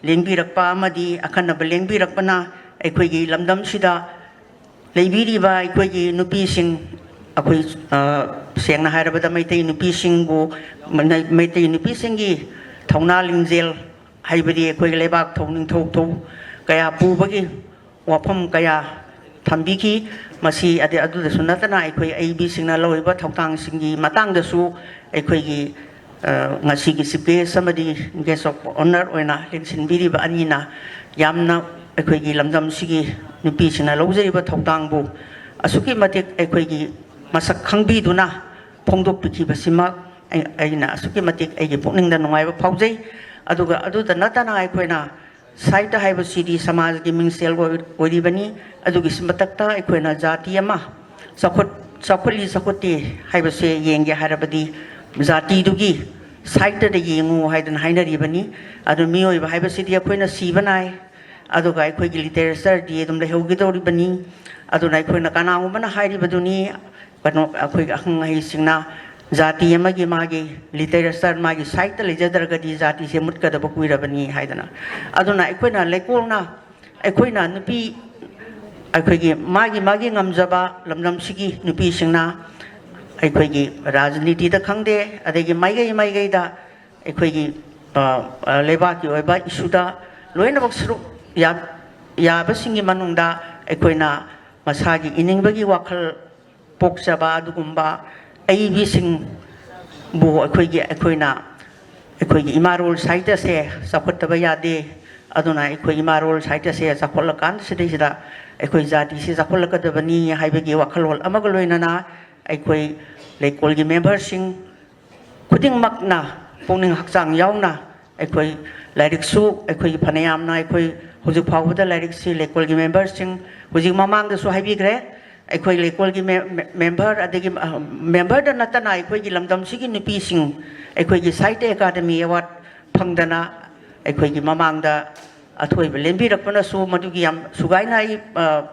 ꯂꯦꯡꯕꯤꯔꯛꯄ ꯑꯃꯗꯤ ꯑꯈꯟꯅꯕ ꯂꯦꯡꯕꯤꯔꯛꯄꯅ ꯑꯩꯈꯣꯏꯒꯤ ꯂꯝꯗꯝꯁꯤꯗ ꯂꯩꯕꯤꯔꯤꯕ ꯑꯩꯈꯣꯏꯒꯤ ꯅꯨꯄꯤꯁꯤꯡ, ꯑꯩꯈꯣꯏ, ꯑ, ꯁꯦꯡꯅ ꯍꯥꯏꯔꯕꯗ ꯃꯩꯇꯩ ꯅꯨꯄꯤꯁꯤꯡꯕꯨ, ꯃꯩ-, ꯃꯩꯇꯩ ꯅꯨꯄꯤꯁꯤꯡꯒꯤ ꯊꯧꯅꯥ ꯂꯤꯡꯖꯦꯜ ꯍꯥꯏꯕꯗꯤ ꯑꯩꯈꯣꯏꯒꯤ ꯂꯩꯕꯥꯛ ꯊꯧ ꯅꯤꯡꯊꯧ ꯊꯧ ꯀꯌꯥ ꯄꯨꯕꯒꯤ ꯋꯥꯐꯝ ꯀꯌꯥ ꯊꯝꯕꯤꯈꯤ꯫ ꯃꯁꯤ ꯑꯗꯩ ꯑꯗꯨꯗꯁꯨ ꯅꯠꯇꯅ ꯑꯩꯈꯣꯏ ꯑꯏꯕꯤꯁꯤꯡꯅ ꯂꯧꯔꯤꯕ ꯊꯧꯗꯥꯡꯁꯤꯡꯒꯤ ꯃꯇꯥꯡꯗꯁꯨ ꯑꯩꯈꯣꯏꯒꯤ, ꯑ, ꯉꯁꯤꯒꯤ chief guest ꯑꯃꯗꯤ guest of honour ꯑꯣꯏꯅ ꯂꯦꯡꯁꯤꯟꯕꯤꯔꯤꯕ ꯑꯅꯤꯅ ꯌꯥꯝꯅ ꯑꯩꯈꯣꯏꯒꯤ ꯂꯝꯗꯝꯁꯤꯒꯤ ꯅꯨꯄꯤꯁꯤꯡꯅ ꯂꯧꯖꯔꯤꯕ ꯊꯧꯗꯥꯡꯕꯨ ꯑꯁꯨꯛꯀꯤ ꯃꯇꯤꯛ ꯑꯩꯈꯣꯏꯒꯤ ꯃꯁꯛ ꯈꯪꯕꯤꯗꯨꯅ ꯐꯣꯡꯗꯣꯛꯄꯤꯈꯤꯕꯁꯤꯃꯛ ꯑꯩ-, ꯑꯩꯅ ꯑꯁꯨꯛꯀꯤ ꯃꯇꯤꯛ ꯑꯩꯒꯤ ꯄꯨꯛꯅꯤꯡꯗ ꯅꯨꯡꯉꯥꯏꯕ ꯐꯥꯎꯖꯩ꯫ ꯑꯗꯨꯒ ꯑꯗꯨꯗ ꯅꯠꯇꯅ ꯑꯩꯈꯣꯏꯅ ꯁꯥꯍꯤꯇ꯭ꯌ ꯍꯥꯏꯕꯁꯤꯗꯤ ꯁꯃꯥꯖꯒꯤ ꯃꯤꯡꯁꯦꯜ ꯑꯣꯏ-, ꯑꯣꯏꯔꯤꯕꯅꯤ꯫ ꯑꯗꯨꯒꯤ ꯃꯊꯛꯇ ꯑꯩꯈꯣꯏꯅ ꯖꯥꯇꯤ ꯑꯃ ꯆꯥꯎꯈꯠ-, ꯆꯥꯎꯈꯠꯂꯤ ꯆꯥꯎꯈꯠꯇꯦ ꯍꯥꯏꯕꯁꯦ ꯌꯦꯡꯒꯦ ꯍꯥꯏꯔꯕꯗꯤ ꯖꯥꯇꯤꯗꯨꯒꯤ ꯁꯥꯍꯤꯇ꯭ꯌꯗ ꯌꯦꯡꯉꯨ ꯍꯥꯏꯗꯅ ꯍꯥꯏꯅꯔꯤꯕꯅꯤ꯫ ꯑꯗꯨ ꯃꯤꯑꯣꯏꯕ ꯍꯥꯏꯕꯁꯤꯗꯤ ꯑꯩꯈꯣꯏꯅ ꯁꯤꯕ ꯅꯥꯏ, ꯑꯗꯨꯒ ꯑꯩꯈꯣꯏꯒꯤ literatureꯗꯤ ꯑꯗꯨꯝ ꯂꯩꯍꯧꯒꯗꯧꯔꯤꯕꯅꯤ꯫ ꯑꯗꯨꯅ ꯑꯩꯈꯣꯏꯅ ꯀꯅꯥꯒꯨꯝꯕꯅ ꯍꯥꯏꯔꯤꯕꯗꯨꯅꯤ, ꯀꯩꯅꯣ, ꯑꯩꯈꯣꯏꯒꯤ ꯑꯈꯪ ꯑꯍꯩꯁꯤꯡꯅ ꯖꯥꯇꯤ ꯑꯃꯒꯤ ꯃꯥꯒꯤ literature, ꯃꯥꯒꯤ ꯁꯥꯍꯤꯇ꯭ꯌ ꯂꯩꯖꯗ꯭ꯔꯒꯗꯤ ꯖꯥꯇꯤꯁꯦ ꯃꯨꯠꯀꯗꯕ ꯀꯨꯏꯔꯕꯅꯤ ꯍꯥꯏꯗꯅ꯫ ꯑꯗꯨꯅ ꯑꯩꯈꯣꯏꯅ ꯂꯩꯀꯣꯜꯅ, ꯑꯩꯈꯣꯏꯅ ꯅꯨꯄꯤ, ꯑꯩꯈꯣꯏꯒꯤ ꯃꯥꯒꯤ ꯃꯥꯒꯤ ꯉꯝꯖꯕ ꯂꯝꯗꯝꯁꯤꯒꯤ ꯅꯨꯄꯤꯁꯤꯡꯅ ꯑꯩꯈꯣꯏꯒꯤ ꯔꯥꯖꯅꯤꯇꯤꯗ ꯈꯪꯗꯦ, ꯑꯗꯒꯤ ꯃꯥꯏꯀꯩ ꯃꯥꯏꯀꯩꯗ ꯑꯩꯈꯣꯏꯒꯤ, ꯑ, ꯑ, ꯂꯩꯕꯥꯛꯀꯤ ꯑꯣꯏꯕ issueꯗ ꯂꯣꯏꯅꯃꯛ ꯁꯔꯨꯛ ꯌꯥ-, ꯌꯥꯕꯁꯤꯡꯒꯤ ꯃꯅꯨꯡꯗ ꯑꯩꯈꯣꯏꯅ ꯃꯁꯥꯒꯤ ꯏꯅꯤꯡꯕꯒꯤ ꯋꯥꯈꯜ ꯄꯣꯛꯆꯕ ꯑꯗꯨꯒꯨꯝꯕ ꯑꯏꯕꯤꯁꯤꯡꯕꯨ ꯑꯩꯈꯣꯏꯒꯤ, ꯑꯩꯈꯣꯏꯅ, ꯑꯩꯈꯣꯏꯒꯤ ꯏꯃꯥꯔꯣꯜ ꯁꯥꯍꯤꯇ꯭ꯌꯁꯦ ꯆꯥꯎꯈꯠꯇꯕ ꯌꯥꯗꯦ꯫ ꯑꯗꯨꯅ ꯑꯩꯈꯣꯏ ꯏꯃꯥꯔꯣꯜ ꯁꯥꯍꯤꯇ꯭ꯌꯁꯦ ꯆꯥꯎꯈꯠꯂꯀꯥꯟꯁꯤꯗꯩꯁꯤꯗ ꯑꯩꯈꯣꯏ ꯖꯥꯇꯤꯁꯤ ꯆꯥꯎꯈꯠꯂꯛꯀꯗꯕꯅꯤ ꯍꯥꯏꯕꯒꯤ ꯋꯥꯈꯜꯂꯣꯟ ꯑꯃꯒ ꯂꯣꯏꯅꯅ ꯑꯩꯈꯣꯏ ꯂꯩꯀꯣꯜꯒꯤ memberꯁꯤꯡ ꯈꯨꯗꯤꯡꯃꯛꯅ ꯄꯨꯛꯅꯤꯡ ꯍꯛꯆꯥꯡ ꯌꯥꯎꯅ ꯑꯩꯈꯣꯏ ꯂꯥꯏꯔꯤꯛꯁꯨ, ꯑꯩꯈꯣꯏꯒꯤ ꯐꯅꯌꯥꯝꯅ, ꯑꯩꯈꯣꯏ ꯍꯧꯖꯤꯛ ꯐꯥꯎꯕꯗ ꯂꯥꯏꯔꯤꯛꯁꯤ ꯂꯩꯀꯣꯜꯒꯤ memberꯁꯤꯡ, ꯍꯧꯖꯤꯛ ꯃꯃꯥꯡꯗꯁꯨ ꯍꯥꯏꯕꯤꯈ꯭ꯔꯦ, ꯑꯩꯈꯣꯏ ꯂꯩꯀꯣꯜꯒꯤ ꯃꯦ-, ꯃꯦ-, member ꯑꯗꯒꯤ, ꯑ, memberꯗ ꯅꯠꯇꯅ ꯑꯩꯈꯣꯏꯒꯤ ꯂꯝꯗꯝꯁꯤꯒꯤ ꯅꯨꯄꯤꯁꯤꯡ ꯑꯩꯈꯣꯏꯒꯤ ꯁꯥꯍꯤꯇ꯭ꯌ ꯑꯦꯀꯥꯗꯃꯤ award ꯐꯪꯗꯅ ꯑꯩꯈꯣꯏꯒꯤ ꯃꯃꯥꯡꯗ ꯑꯊꯣꯏꯕ ꯂꯦꯝꯕꯤꯔꯛꯄꯅꯁꯨ ꯃꯗꯨꯒꯤ ꯌꯥꯝ ꯁꯨꯒꯥꯏꯅ ꯑꯩ, ꯑ,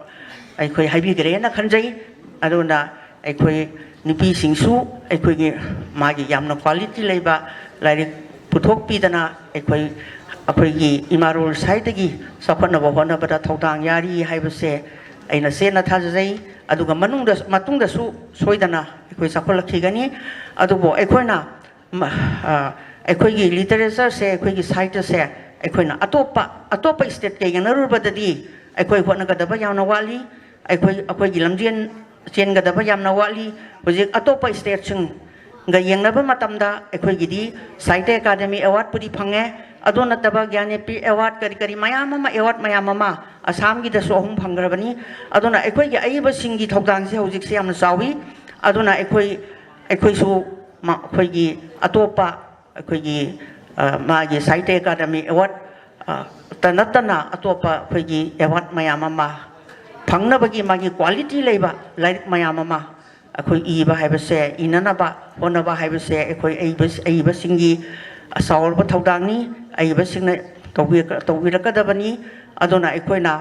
ꯑꯩꯈꯣꯏ ꯍꯥꯏꯕꯤꯈ꯭ꯔꯦꯅ ꯈꯟꯖꯩ꯫ ꯑꯗꯨꯅ ꯑꯩꯈꯣꯏ ꯅꯨꯄꯤꯁꯤꯡꯁꯨ ꯑꯩꯈꯣꯏꯒꯤ ꯃꯥꯒꯤ ꯌꯥꯝꯅ quality ꯂꯩꯕ ꯂꯥꯏꯔꯤꯛ ꯄꯨꯊꯣꯛꯄꯤꯗꯅ ꯑꯩꯈꯣꯏ, ꯑꯩꯈꯣꯏꯒꯤ ꯏꯃꯥꯔꯣꯜ ꯁꯥꯍꯤꯇ꯭ꯌꯒꯤ ꯆꯥꯎꯈꯠꯅꯕ ꯍꯣꯠꯅꯕꯗ ꯊꯧꯗꯥꯡ ꯌꯥꯔꯤ ꯍꯥꯏꯕꯁꯦ ꯑꯩꯅ ꯆꯦꯠꯅ ꯊꯥꯖꯖꯩ꯫ ꯑꯗꯨꯒ ꯃꯅꯨꯡꯗ, ꯃꯇꯨꯡꯗꯁꯨ ꯁꯣꯏꯗꯅ ꯑꯩꯈꯣꯏ ꯆꯥꯎꯈꯠꯂꯛꯈꯤꯒꯅꯤ꯫ ꯑꯗꯨꯕꯨ ꯑꯩꯈꯣꯏꯅ ꯃ-, ꯑ, ꯑꯩꯈꯣꯏꯒꯤ literatureꯁꯦ, ꯑꯩꯈꯣꯏꯒꯤ ꯁꯥꯍꯤꯇ꯭ꯌꯁꯦ ꯑꯩꯈꯣꯏꯅ ꯑꯇꯣꯞꯄ, ꯑꯇꯣꯞꯄ stateꯀ ꯌꯦꯡꯅꯔꯨꯕꯗꯗꯤ ꯑꯩꯈꯣꯏ ꯍꯣꯠꯅꯒꯗꯕ ꯌꯥꯝꯅ ꯋꯥꯠꯂꯤ꯫ ꯑꯩꯈꯣꯏ ꯑꯩꯈꯣꯏꯒꯤ ꯂꯝꯖꯦꯟ ꯆꯦꯟꯒꯗꯕ ꯌꯥꯝꯅ ꯋꯥꯠꯂꯤ꯫ ꯍꯧꯖꯤꯛ ꯑꯇꯣꯞꯄ ꯁ꯭ꯇꯦꯠꯁꯤꯡꯒ ꯌꯦꯡꯅꯕ ꯃꯇꯝꯗ ꯑꯩꯈꯣꯏꯒꯤꯗꯤ ꯁꯥꯍꯤꯇ꯭ꯌ ꯑꯦꯀꯥꯗꯃꯤ ꯑꯦꯋꯥꯔꯗꯄꯨꯗꯤ ꯐꯪꯉꯦ꯫ ꯑꯗꯨ ꯅꯠꯇꯕ ꯒ꯭ꯌꯥꯟꯌꯥꯄꯤꯊ ꯑꯦꯋꯥꯔꯗ, ꯀꯔꯤ ꯀꯔꯤ ꯃꯌꯥꯝ ꯑꯃ, ꯑꯦꯋꯥꯔꯗ ꯃꯌꯥꯝ ꯑꯃ ꯑꯁꯥꯝꯒꯤꯗꯁꯨ ꯑꯍꯨꯝ ꯐꯪꯈ꯭ꯔꯕꯅꯤ꯫ ꯑꯗꯨꯅ ꯑꯩꯈꯣꯏꯒꯤ ꯑꯏꯕꯁꯤꯡꯒꯤ ꯊꯧꯗꯥꯡꯁꯦ ꯍꯧꯖꯤꯛꯁꯦ ꯌꯥꯝꯅ ꯆꯥꯎꯏ꯫ ꯑꯗꯨꯅ ꯑꯩꯈꯣꯏ ꯑꯩꯈꯣꯏꯁꯨ ꯃ-, ꯑꯩꯈꯣꯏꯒꯤ ꯑꯇꯣꯞꯄ ꯑꯩꯈꯣꯏꯒꯤ, ꯑ, ꯃꯥꯒꯤ ꯁꯥꯍꯤꯇ꯭ꯌ ꯑꯦꯀꯥꯗꯃꯤ ꯑꯦꯋꯥꯔꯗ, ꯑ, ꯇ ꯅꯠꯇꯅ ꯑꯇꯣꯞꯄ ꯑꯩꯈꯣꯏꯒꯤ ꯑꯦꯋꯥꯔꯗ ꯃꯌꯥꯝ ꯑꯃ ꯐꯪꯅꯕꯒꯤ ꯃꯥꯒꯤ ꯀ꯭ꯋꯥꯂꯤꯇꯤ ꯂꯩꯕ ꯂꯥꯏꯔꯤꯛ ꯃꯌꯥꯝ ꯑꯃ ꯑꯩꯈꯣꯏ ꯏꯕ ꯍꯥꯏꯕꯁꯦ, ꯏꯅꯅꯕ ꯍꯣꯠꯅꯕ ꯍꯥꯏꯕꯁꯦ ꯑꯩꯈꯣꯏ ꯑꯏꯕ-, ꯑꯏꯕꯁꯤꯡꯒꯤ ꯆꯥꯎꯔꯕ ꯊꯧꯗꯥꯡꯅꯤ꯫ ꯑꯏꯕꯁꯤꯡꯅ ꯇꯧꯕꯤ-, ꯇꯧꯕꯤꯔꯛꯀꯗꯕꯅꯤ꯫ ꯑꯗꯨꯅ ꯑꯩꯈꯣꯏꯅ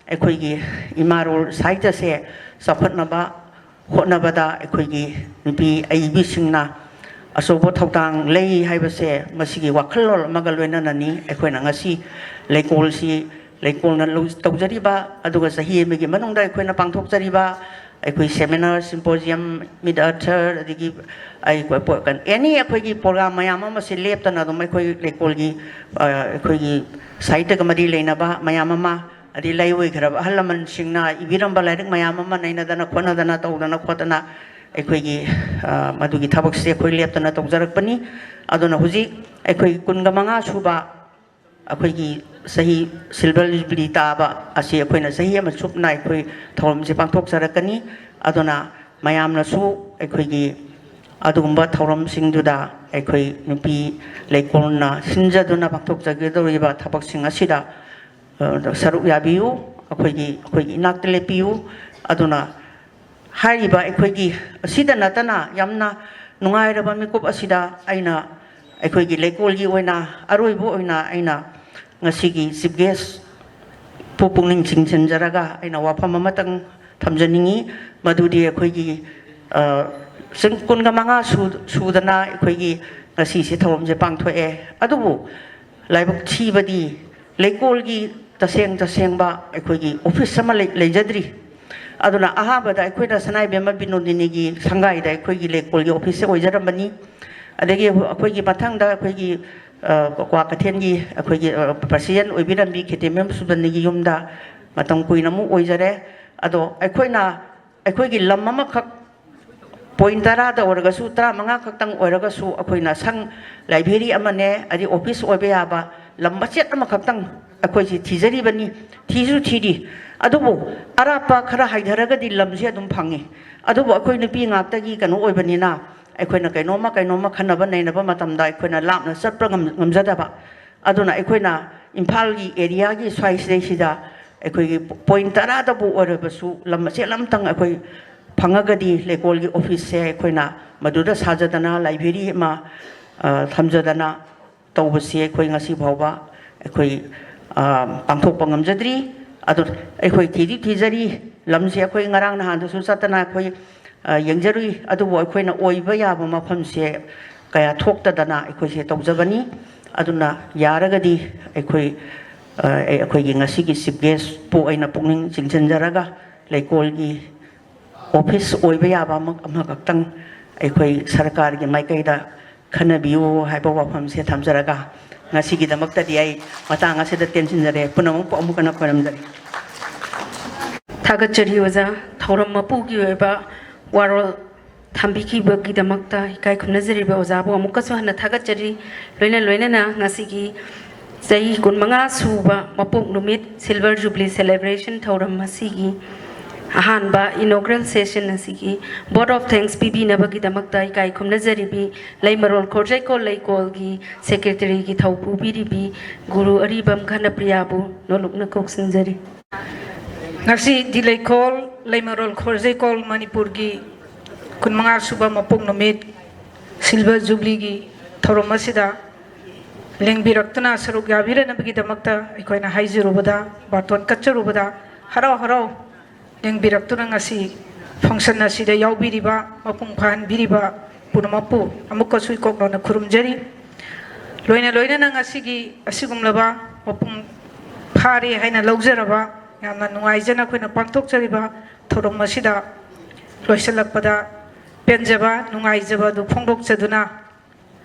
ꯑꯩꯈꯣꯏꯒꯤ ꯏꯃꯥ ꯂꯣꯜ ꯁꯥꯍꯤꯇ꯭ꯌꯁꯦ ꯆꯥꯎꯈꯠꯅꯕ ꯍꯣꯠꯅꯕꯗ ꯑꯩꯈꯣꯏꯒꯤ ꯅꯨꯄꯤ ꯑꯏꯕꯤꯁꯤꯡꯅ ꯑꯆꯧꯕ ꯊꯧꯗꯥꯡ ꯂꯩ ꯍꯥꯏꯕꯁꯦ ꯃꯁꯤꯒꯤ ꯋꯥꯈꯜꯂꯣꯟ ꯑꯃꯒ ꯂꯣꯏꯅꯅꯅꯤ ꯑꯩꯈꯣꯏꯅ ꯉꯁꯤ ꯂꯩꯀꯣꯜꯁꯤ, ꯂꯩꯀꯣꯜꯅ ꯂꯧ-, ꯇꯧꯖꯔꯤꯕ, ꯑꯗꯨꯒ ꯆꯍꯤ ꯑꯃꯒꯤ ꯃꯅꯨꯡꯗ ꯑꯩꯈꯣꯏꯅ ꯄꯥꯡꯊꯣꯛꯆꯔꯤꯕ ꯑꯩꯈꯣꯏ seminar, symposium, mid author, ꯑꯗꯒꯤ ꯑꯩ ꯄꯣ-, ꯄꯣ-, ꯑꯦꯅꯤ ꯑꯩꯈꯣꯏꯒꯤ ꯄ꯭ꯔꯣꯒ꯭ꯔꯥꯝ ꯃꯌꯥꯝ ꯑꯃꯁꯦ ꯂꯦꯞꯇꯅ ꯑꯗꯨꯝ ꯑꯩꯈꯣꯏ ꯂꯩꯀꯣꯜꯒꯤ, ꯑ, ꯑꯩꯈꯣꯏꯒꯤ ꯁꯥꯍꯤꯇ꯭ꯌꯒ ꯃꯔꯤ ꯂꯩꯅꯕ ꯃꯌꯥꯝ ꯑꯃ, ꯑꯗꯩ ꯂꯩꯑꯣꯏꯈ꯭ꯔꯕ ꯑꯍꯜ ꯂꯃꯟꯁꯤꯡꯅ ꯏꯕꯤꯔꯝꯕ ꯂꯥꯏꯔꯤꯛ ꯃꯌꯥꯝ ꯑꯃ ꯅꯩꯅꯗꯅ ꯈꯣꯠꯅꯗꯅ ꯇꯧꯗꯅ ꯈꯣꯠꯇꯅ ꯑꯩꯈꯣꯏꯒꯤ, ꯑ, ꯃꯗꯨꯒꯤ ꯊꯕꯛꯁꯦ ꯑꯩꯈꯣꯏ ꯂꯦꯞꯇꯅ ꯇꯧꯖꯔꯛꯄꯅꯤ꯫ ꯑꯗꯨꯅ ꯍꯧꯖꯤꯛ ꯑꯩꯈꯣꯏ ꯀꯨꯟꯒ ꯃꯉꯥ ꯁꯨꯕ ꯑꯩꯈꯣꯏꯒꯤ ꯆꯍꯤ silver jubilee ꯇꯥꯕ ꯑꯁꯤ ꯑꯩꯈꯣꯏꯅ ꯆꯍꯤ ꯑꯃ ꯆꯨꯞꯅ ꯑꯩꯈꯣꯏ ꯊꯧꯔꯝꯁꯦ ꯄꯥꯡꯊꯣꯛꯆꯔꯛꯀꯅꯤ꯫ ꯑꯗꯨꯅ ꯃꯌꯥꯝꯅꯁꯨ ꯑꯩꯈꯣꯏꯒꯤ ꯑꯗꯨꯒꯨꯝꯕ ꯊꯧꯔꯝꯁꯤꯡꯗꯨꯗ ꯑꯩꯈꯣꯏ ꯅꯨꯄꯤ ꯂꯩꯀꯣꯜꯅ ꯁꯤꯟꯖꯗꯨꯅ ꯄꯥꯡꯊꯣꯛꯆꯒꯗꯧꯔꯤꯕ ꯊꯕꯛꯁꯤꯡ ꯑꯁꯤꯗ, ꯑ, ꯁꯔꯨꯛ ꯌꯥꯕꯤꯌꯨ, ꯑꯩꯈꯣꯏꯒꯤ, ꯑꯩꯈꯣꯏꯒꯤ ꯏꯅꯥꯛꯇ ꯂꯦꯞꯄꯤꯌꯨ꯫ ꯑꯗꯨꯅ ꯍꯥꯏꯔꯤꯕ ꯑꯩꯈꯣꯏꯒꯤ ꯑꯁꯤꯗ ꯅꯠꯇꯅ ꯌꯥꯝꯅ ꯅꯨꯡꯉꯥꯏꯔꯕ ꯃꯤꯀꯨꯞ ꯑꯁꯤꯗ ꯑꯩꯅ ꯑꯩꯈꯣꯏꯒꯤ ꯂꯩꯀꯣꯜꯒꯤ ꯑꯣꯏꯅ ꯑꯔꯣꯏꯕ ꯑꯣꯏꯅ ꯑꯩꯅ ꯉꯁꯤꯒꯤ chief guest ꯄꯨ ꯄꯨꯛꯅꯤꯡ ꯆꯤꯡꯁꯤꯟꯖꯔꯒ ꯑꯩꯅ ꯋꯥꯐꯝ ꯑꯃꯇꯪ ꯊꯝꯖꯅꯤꯡꯉꯤ꯫ ꯃꯗꯨꯗꯤ ꯑꯩꯈꯣꯏꯒꯤ, ꯑ, ꯆꯤꯡ ꯀꯨꯟꯒ ꯃꯉꯥ ꯁꯨ-, ꯁꯨꯗꯅ ꯑꯩꯈꯣꯏꯒꯤ ꯉꯁꯤꯁꯦ ꯊꯧꯔꯝꯁꯦ ꯄꯥꯡꯊꯣꯛꯑꯦ꯫ ꯑꯗꯨꯕꯨ ꯂꯥꯏꯕꯛ ꯊꯤꯕꯗꯤ ꯂꯩꯀꯣꯜꯒꯤ ꯇꯁꯦꯡ ꯇꯁꯦꯡꯕ ꯑꯩꯈꯣꯏꯒꯤ office ꯑꯃ ꯂꯩ-, ꯂꯩꯖꯗ꯭ꯔꯤ꯫ ꯑꯗꯨꯅ ꯑꯍꯥꯟꯕꯗ ꯑꯩꯈꯣꯏꯅ ꯁꯅꯥ ꯏꯕꯦꯝꯃ ꯕꯤꯅꯣꯗꯤꯅꯤꯒꯤ ꯁꯪꯒꯥꯏꯗ ꯑꯩꯈꯣꯏꯒꯤ ꯂꯩꯀꯣꯜꯒꯤ office ꯁꯦ ꯑꯣꯏꯖꯔꯝꯕꯅꯤ꯫ ꯑꯗꯒꯤ ꯑꯩꯈꯣꯏꯒꯤ ꯃꯊꯪꯗ ꯑꯩꯈꯣꯏꯒꯤ, ꯑ, ꯀ꯭ꯋꯥ ꯀꯩꯊꯦꯜꯒꯤ ꯑꯩꯈꯣꯏꯒꯤ, ꯑ, president ꯑꯣꯏꯕꯤꯔꯝꯕꯤ ꯈꯦꯇꯦꯝꯕꯦꯝ ꯁꯨꯕꯅꯤꯒꯤ ꯌꯨꯝꯗ ꯃꯇꯝ ꯀꯨꯏꯅ ꯑꯃꯨꯛ ꯑꯣꯏꯖꯔꯦ꯫ ꯑꯗꯣ ꯑꯩꯈꯣꯏꯅ ꯑꯩꯈꯣꯏꯒꯤ ꯂꯝ ꯑꯃꯈꯛ, ꯄꯣꯏꯟ ꯇꯔꯥꯗ ꯑꯣꯏꯔꯒꯁꯨ, ꯇꯔꯥꯃꯉꯥ ꯈꯛꯇꯪ ꯑꯣꯏꯔꯒꯁꯨ, ꯑꯩꯈꯣꯏꯅ ꯁꯪ, ꯂꯥꯏꯕ꯭ꯔꯦꯔꯤ ꯑꯃꯅꯦ, ꯑꯗꯩ ꯑꯣꯐꯤꯁ ꯑꯣꯏꯕ ꯌꯥꯕ ꯂꯝ ꯃꯆꯦꯠ ꯑꯃꯈꯛꯇꯪ ꯑꯩꯈꯣꯏꯁꯤ ꯊꯤꯖꯔꯤꯕꯅꯤ, ꯊꯤꯁꯨ ꯊꯤꯔꯤ꯫ ꯑꯗꯨꯕꯨ ꯑꯔꯥꯞꯄ ꯈꯔ ꯍꯥꯏꯊꯔꯒꯗꯤ ꯂꯝꯁꯦ ꯑꯗꯨꯝ ꯐꯪꯉꯤ꯫ ꯑꯗꯨꯕꯨ ꯑꯩꯈꯣꯏ ꯅꯨꯄꯤ ꯉꯥꯛꯇꯒꯤ ꯀꯩꯅꯣ ꯑꯣꯏꯕꯅꯤꯅ, ꯑꯩꯈꯣꯏꯅ ꯀꯩꯅꯣꯝꯃ ꯀꯩꯅꯣꯝꯃ ꯈꯟꯅꯕ ꯅꯩꯅꯕ ꯃꯇꯝꯗ ꯑꯩꯈꯣꯏꯅ ꯂꯥꯞꯅ ꯆꯠꯄ ꯉꯝ-, ꯉꯝꯖꯗꯕ꯫ ꯑꯗꯨꯅ ꯑꯩꯈꯣꯏꯅ ꯏꯝꯐꯥꯜꯒꯤ ꯑꯦꯔꯤꯌꯥꯒꯤ ꯁ꯭ꯋꯥꯏꯁꯤꯗꯩꯁꯤꯗ ꯑꯩꯈꯣꯏꯒꯤ ꯄꯣꯏꯟ ꯇꯔꯥꯗꯕꯨ ꯑꯣꯏꯔꯕꯁꯨ ꯂꯝ ꯃꯆꯦꯠ ꯑꯃꯇꯪ ꯑꯩꯈꯣꯏ ꯐꯪꯉꯒꯗꯤ ꯂꯩꯀꯣꯜꯒꯤ ꯑꯣꯐꯤꯁꯁꯦ ꯑꯩꯈꯣꯏꯅ ꯃꯗꯨꯗ ꯁꯥꯖꯗꯅ, ꯂꯥꯏꯕ꯭ꯔꯦꯔꯤ ꯑꯃ, ꯑ, ꯊꯝꯖꯗꯅ ꯇꯧꯕꯁꯤ ꯑꯩꯈꯣꯏ ꯉꯁꯤ ꯐꯥꯎꯕ ꯑꯩꯈꯣꯏ, ꯑ, ꯄꯥꯡꯊꯣꯛꯄ ꯉꯝꯖꯗ꯭ꯔꯤ꯫ ꯑꯗꯨ ꯑꯩꯈꯣꯏ ꯊꯤꯗꯤ ꯊꯤꯖꯔꯤ꯫ ꯂꯝꯁꯦ ꯑꯩꯈꯣꯏ ꯉꯔꯥꯡ ꯅꯍꯥꯟꯗꯁꯨ ꯆꯠꯇꯅ ꯑꯩꯈꯣꯏ, ꯑ, ꯌꯦꯡꯖꯔꯨꯏ꯫ ꯑꯗꯨꯕꯨ ꯑꯩꯈꯣꯏꯅ ꯑꯣꯏꯕ ꯌꯥꯕ ꯃꯐꯝꯁꯦ ꯀꯌꯥ ꯊꯣꯛꯇꯗꯅ ꯑꯩꯈꯣꯏꯁꯦ ꯇꯧꯖꯕꯅꯤ꯫ ꯑꯗꯨꯅ ꯌꯥꯔꯒꯗꯤ ꯑꯩꯈꯣꯏ, ꯑ, ꯑꯩꯈꯣꯏꯒꯤ ꯉꯁꯤꯒꯤ ꯆꯤꯐ ꯒꯦꯁꯄꯨ ꯑꯩꯅ ꯄꯨꯛꯅꯤꯡ ꯆꯤꯡꯁꯤꯟꯖꯔꯒ, ꯂꯩꯀꯣꯜꯒꯤ ꯑꯣꯐꯤꯁ ꯑꯣꯏꯕ ꯌꯥꯕ ꯑꯃ, ꯑꯃꯈꯛꯇꯪ ꯑꯩꯈꯣꯏ ꯁꯔꯀꯥꯔꯒꯤ ꯃꯥꯏꯀꯩꯗ ꯈꯟꯅꯕꯤꯌꯨ ꯍꯥꯏꯕ ꯋꯥꯐꯝꯁꯦ ꯊꯝꯖꯔꯒ, ꯉꯁꯤꯒꯤꯗꯃꯛꯇꯗꯤ ꯑꯩ ꯃꯇꯥꯡ ꯑꯁꯤꯗ ꯇꯦꯟꯁꯤꯟꯖꯔꯦ꯫ ꯄꯨꯝꯅꯃꯛꯄꯨ ꯑꯃꯨꯛ ꯍꯟꯅ ꯈꯣꯏꯔꯝꯖꯔꯤ꯫ ꯊꯥꯒꯠꯆꯔꯤ ꯑꯣꯖꯥ꯫ ꯊꯧꯔꯝ ꯃꯄꯨꯒꯤ ꯑꯣꯏꯕ ꯋꯥꯔꯣꯜ ꯊꯝꯕꯤꯈꯤꯕꯒꯤꯗꯃꯛꯇ ꯏꯀꯥꯏ ꯈꯨꯝꯅꯖꯔꯤꯕ ꯑꯣꯖꯥꯕꯨ ꯑꯃꯨꯛꯀꯁꯨ ꯍꯟꯅ ꯊꯥꯒꯠꯆꯔꯤ꯫ ꯂꯣꯏꯅ ꯂꯣꯏꯅꯅ ꯉꯁꯤꯒꯤ ꯆꯍꯤ ꯀꯨꯟꯃꯉꯥ ꯁꯨꯕ ꯃꯄꯣꯛ ꯅꯨꯃꯤꯠ, Silver Jubilee celebration ꯊꯧꯔꯝ ꯑꯁꯤꯒꯤ ꯑꯍꯥꯟꯕ inaugural session ꯑꯁꯤꯒꯤ vote of thanks ꯄꯤꯕꯤꯅꯕꯒꯤꯗꯃꯛꯇ ꯏꯀꯥꯏ ꯈꯨꯝꯅꯖꯔꯤꯕꯤ ꯂꯩꯃꯔꯣꯜ ꯈꯣꯔꯖꯩꯀꯣꯜ ꯂꯩꯀꯣꯜꯒꯤ secretaryꯒꯤ ꯊꯧ ꯄꯨꯕꯤꯔꯤꯕꯤ ꯒꯨꯔꯨ ꯑꯔꯤꯕꯝ ꯘꯅꯄ꯭ꯔꯤꯌꯥꯕꯨ ꯅꯣꯂꯨꯛꯅ ꯀꯣꯛꯆꯤꯡꯖꯔꯤ꯫ ꯉꯁꯤ ꯗꯤꯂꯩꯈꯣꯜ, ꯂꯩꯃꯔꯣꯜ ꯈꯣꯔꯖꯩꯀꯣꯜ ꯃꯅꯤꯄꯨꯔꯒꯤ ꯀꯨꯟꯃꯉꯥ ꯁꯨꯕ ꯃꯄꯣꯛ ꯅꯨꯃꯤꯠ, Silver Jubileeꯒꯤ ꯊꯧꯔꯝ ꯑꯁꯤꯗ ꯂꯦꯡꯕꯤꯔꯛꯇꯨꯅ ꯁꯔꯨꯛ ꯌꯥꯕꯤꯔꯅꯕꯒꯤꯗꯃꯛꯇ ꯑꯩꯈꯣꯏꯅ ꯍꯥꯏꯖꯔꯨꯕꯗ, ꯕꯥꯇꯣꯟ ꯀꯠꯆꯔꯨꯕꯗ, ꯍꯔꯥꯎ ꯍꯔꯥꯎ ꯂꯦꯡꯕꯤꯔꯛꯇꯨꯅ ꯉꯁꯤ function ꯑꯁꯤꯗ ꯌꯥꯎꯕꯤꯔꯤꯕ, ꯃꯄꯨꯡ ꯐꯥꯍꯟꯕꯤꯔꯤꯕ ꯄꯨꯝꯅꯃꯛꯄꯨ ꯑꯃꯨꯛꯀꯁꯨ ꯏꯀꯣꯛꯅꯅ ꯈꯨꯔꯨꯝꯖꯔꯤ꯫ ꯂꯣꯏꯅ ꯂꯣꯏꯅꯅ ꯉꯁꯤꯒꯤ ꯑꯁꯤꯒꯨꯝꯂꯕ ꯃꯄꯨꯡ ꯐꯥꯔꯦ ꯍꯥꯏꯅ ꯂꯧꯖꯔꯕ, ꯌꯥꯝꯅ ꯅꯨꯡꯉꯥꯏꯖꯅ ꯑꯩꯈꯣꯏꯅ ꯄꯥꯡꯊꯣꯛꯆꯔꯤꯕ ꯊꯧꯔꯝ ꯑꯁꯤꯗ ꯂꯣꯏꯁꯤꯜꯂꯛꯄꯗ ꯄꯦꯟꯖꯕ, ꯅꯨꯡꯉꯥꯏꯖꯕ ꯑꯗꯨ ꯐꯣꯡꯗꯣꯛꯆꯗꯨꯅ,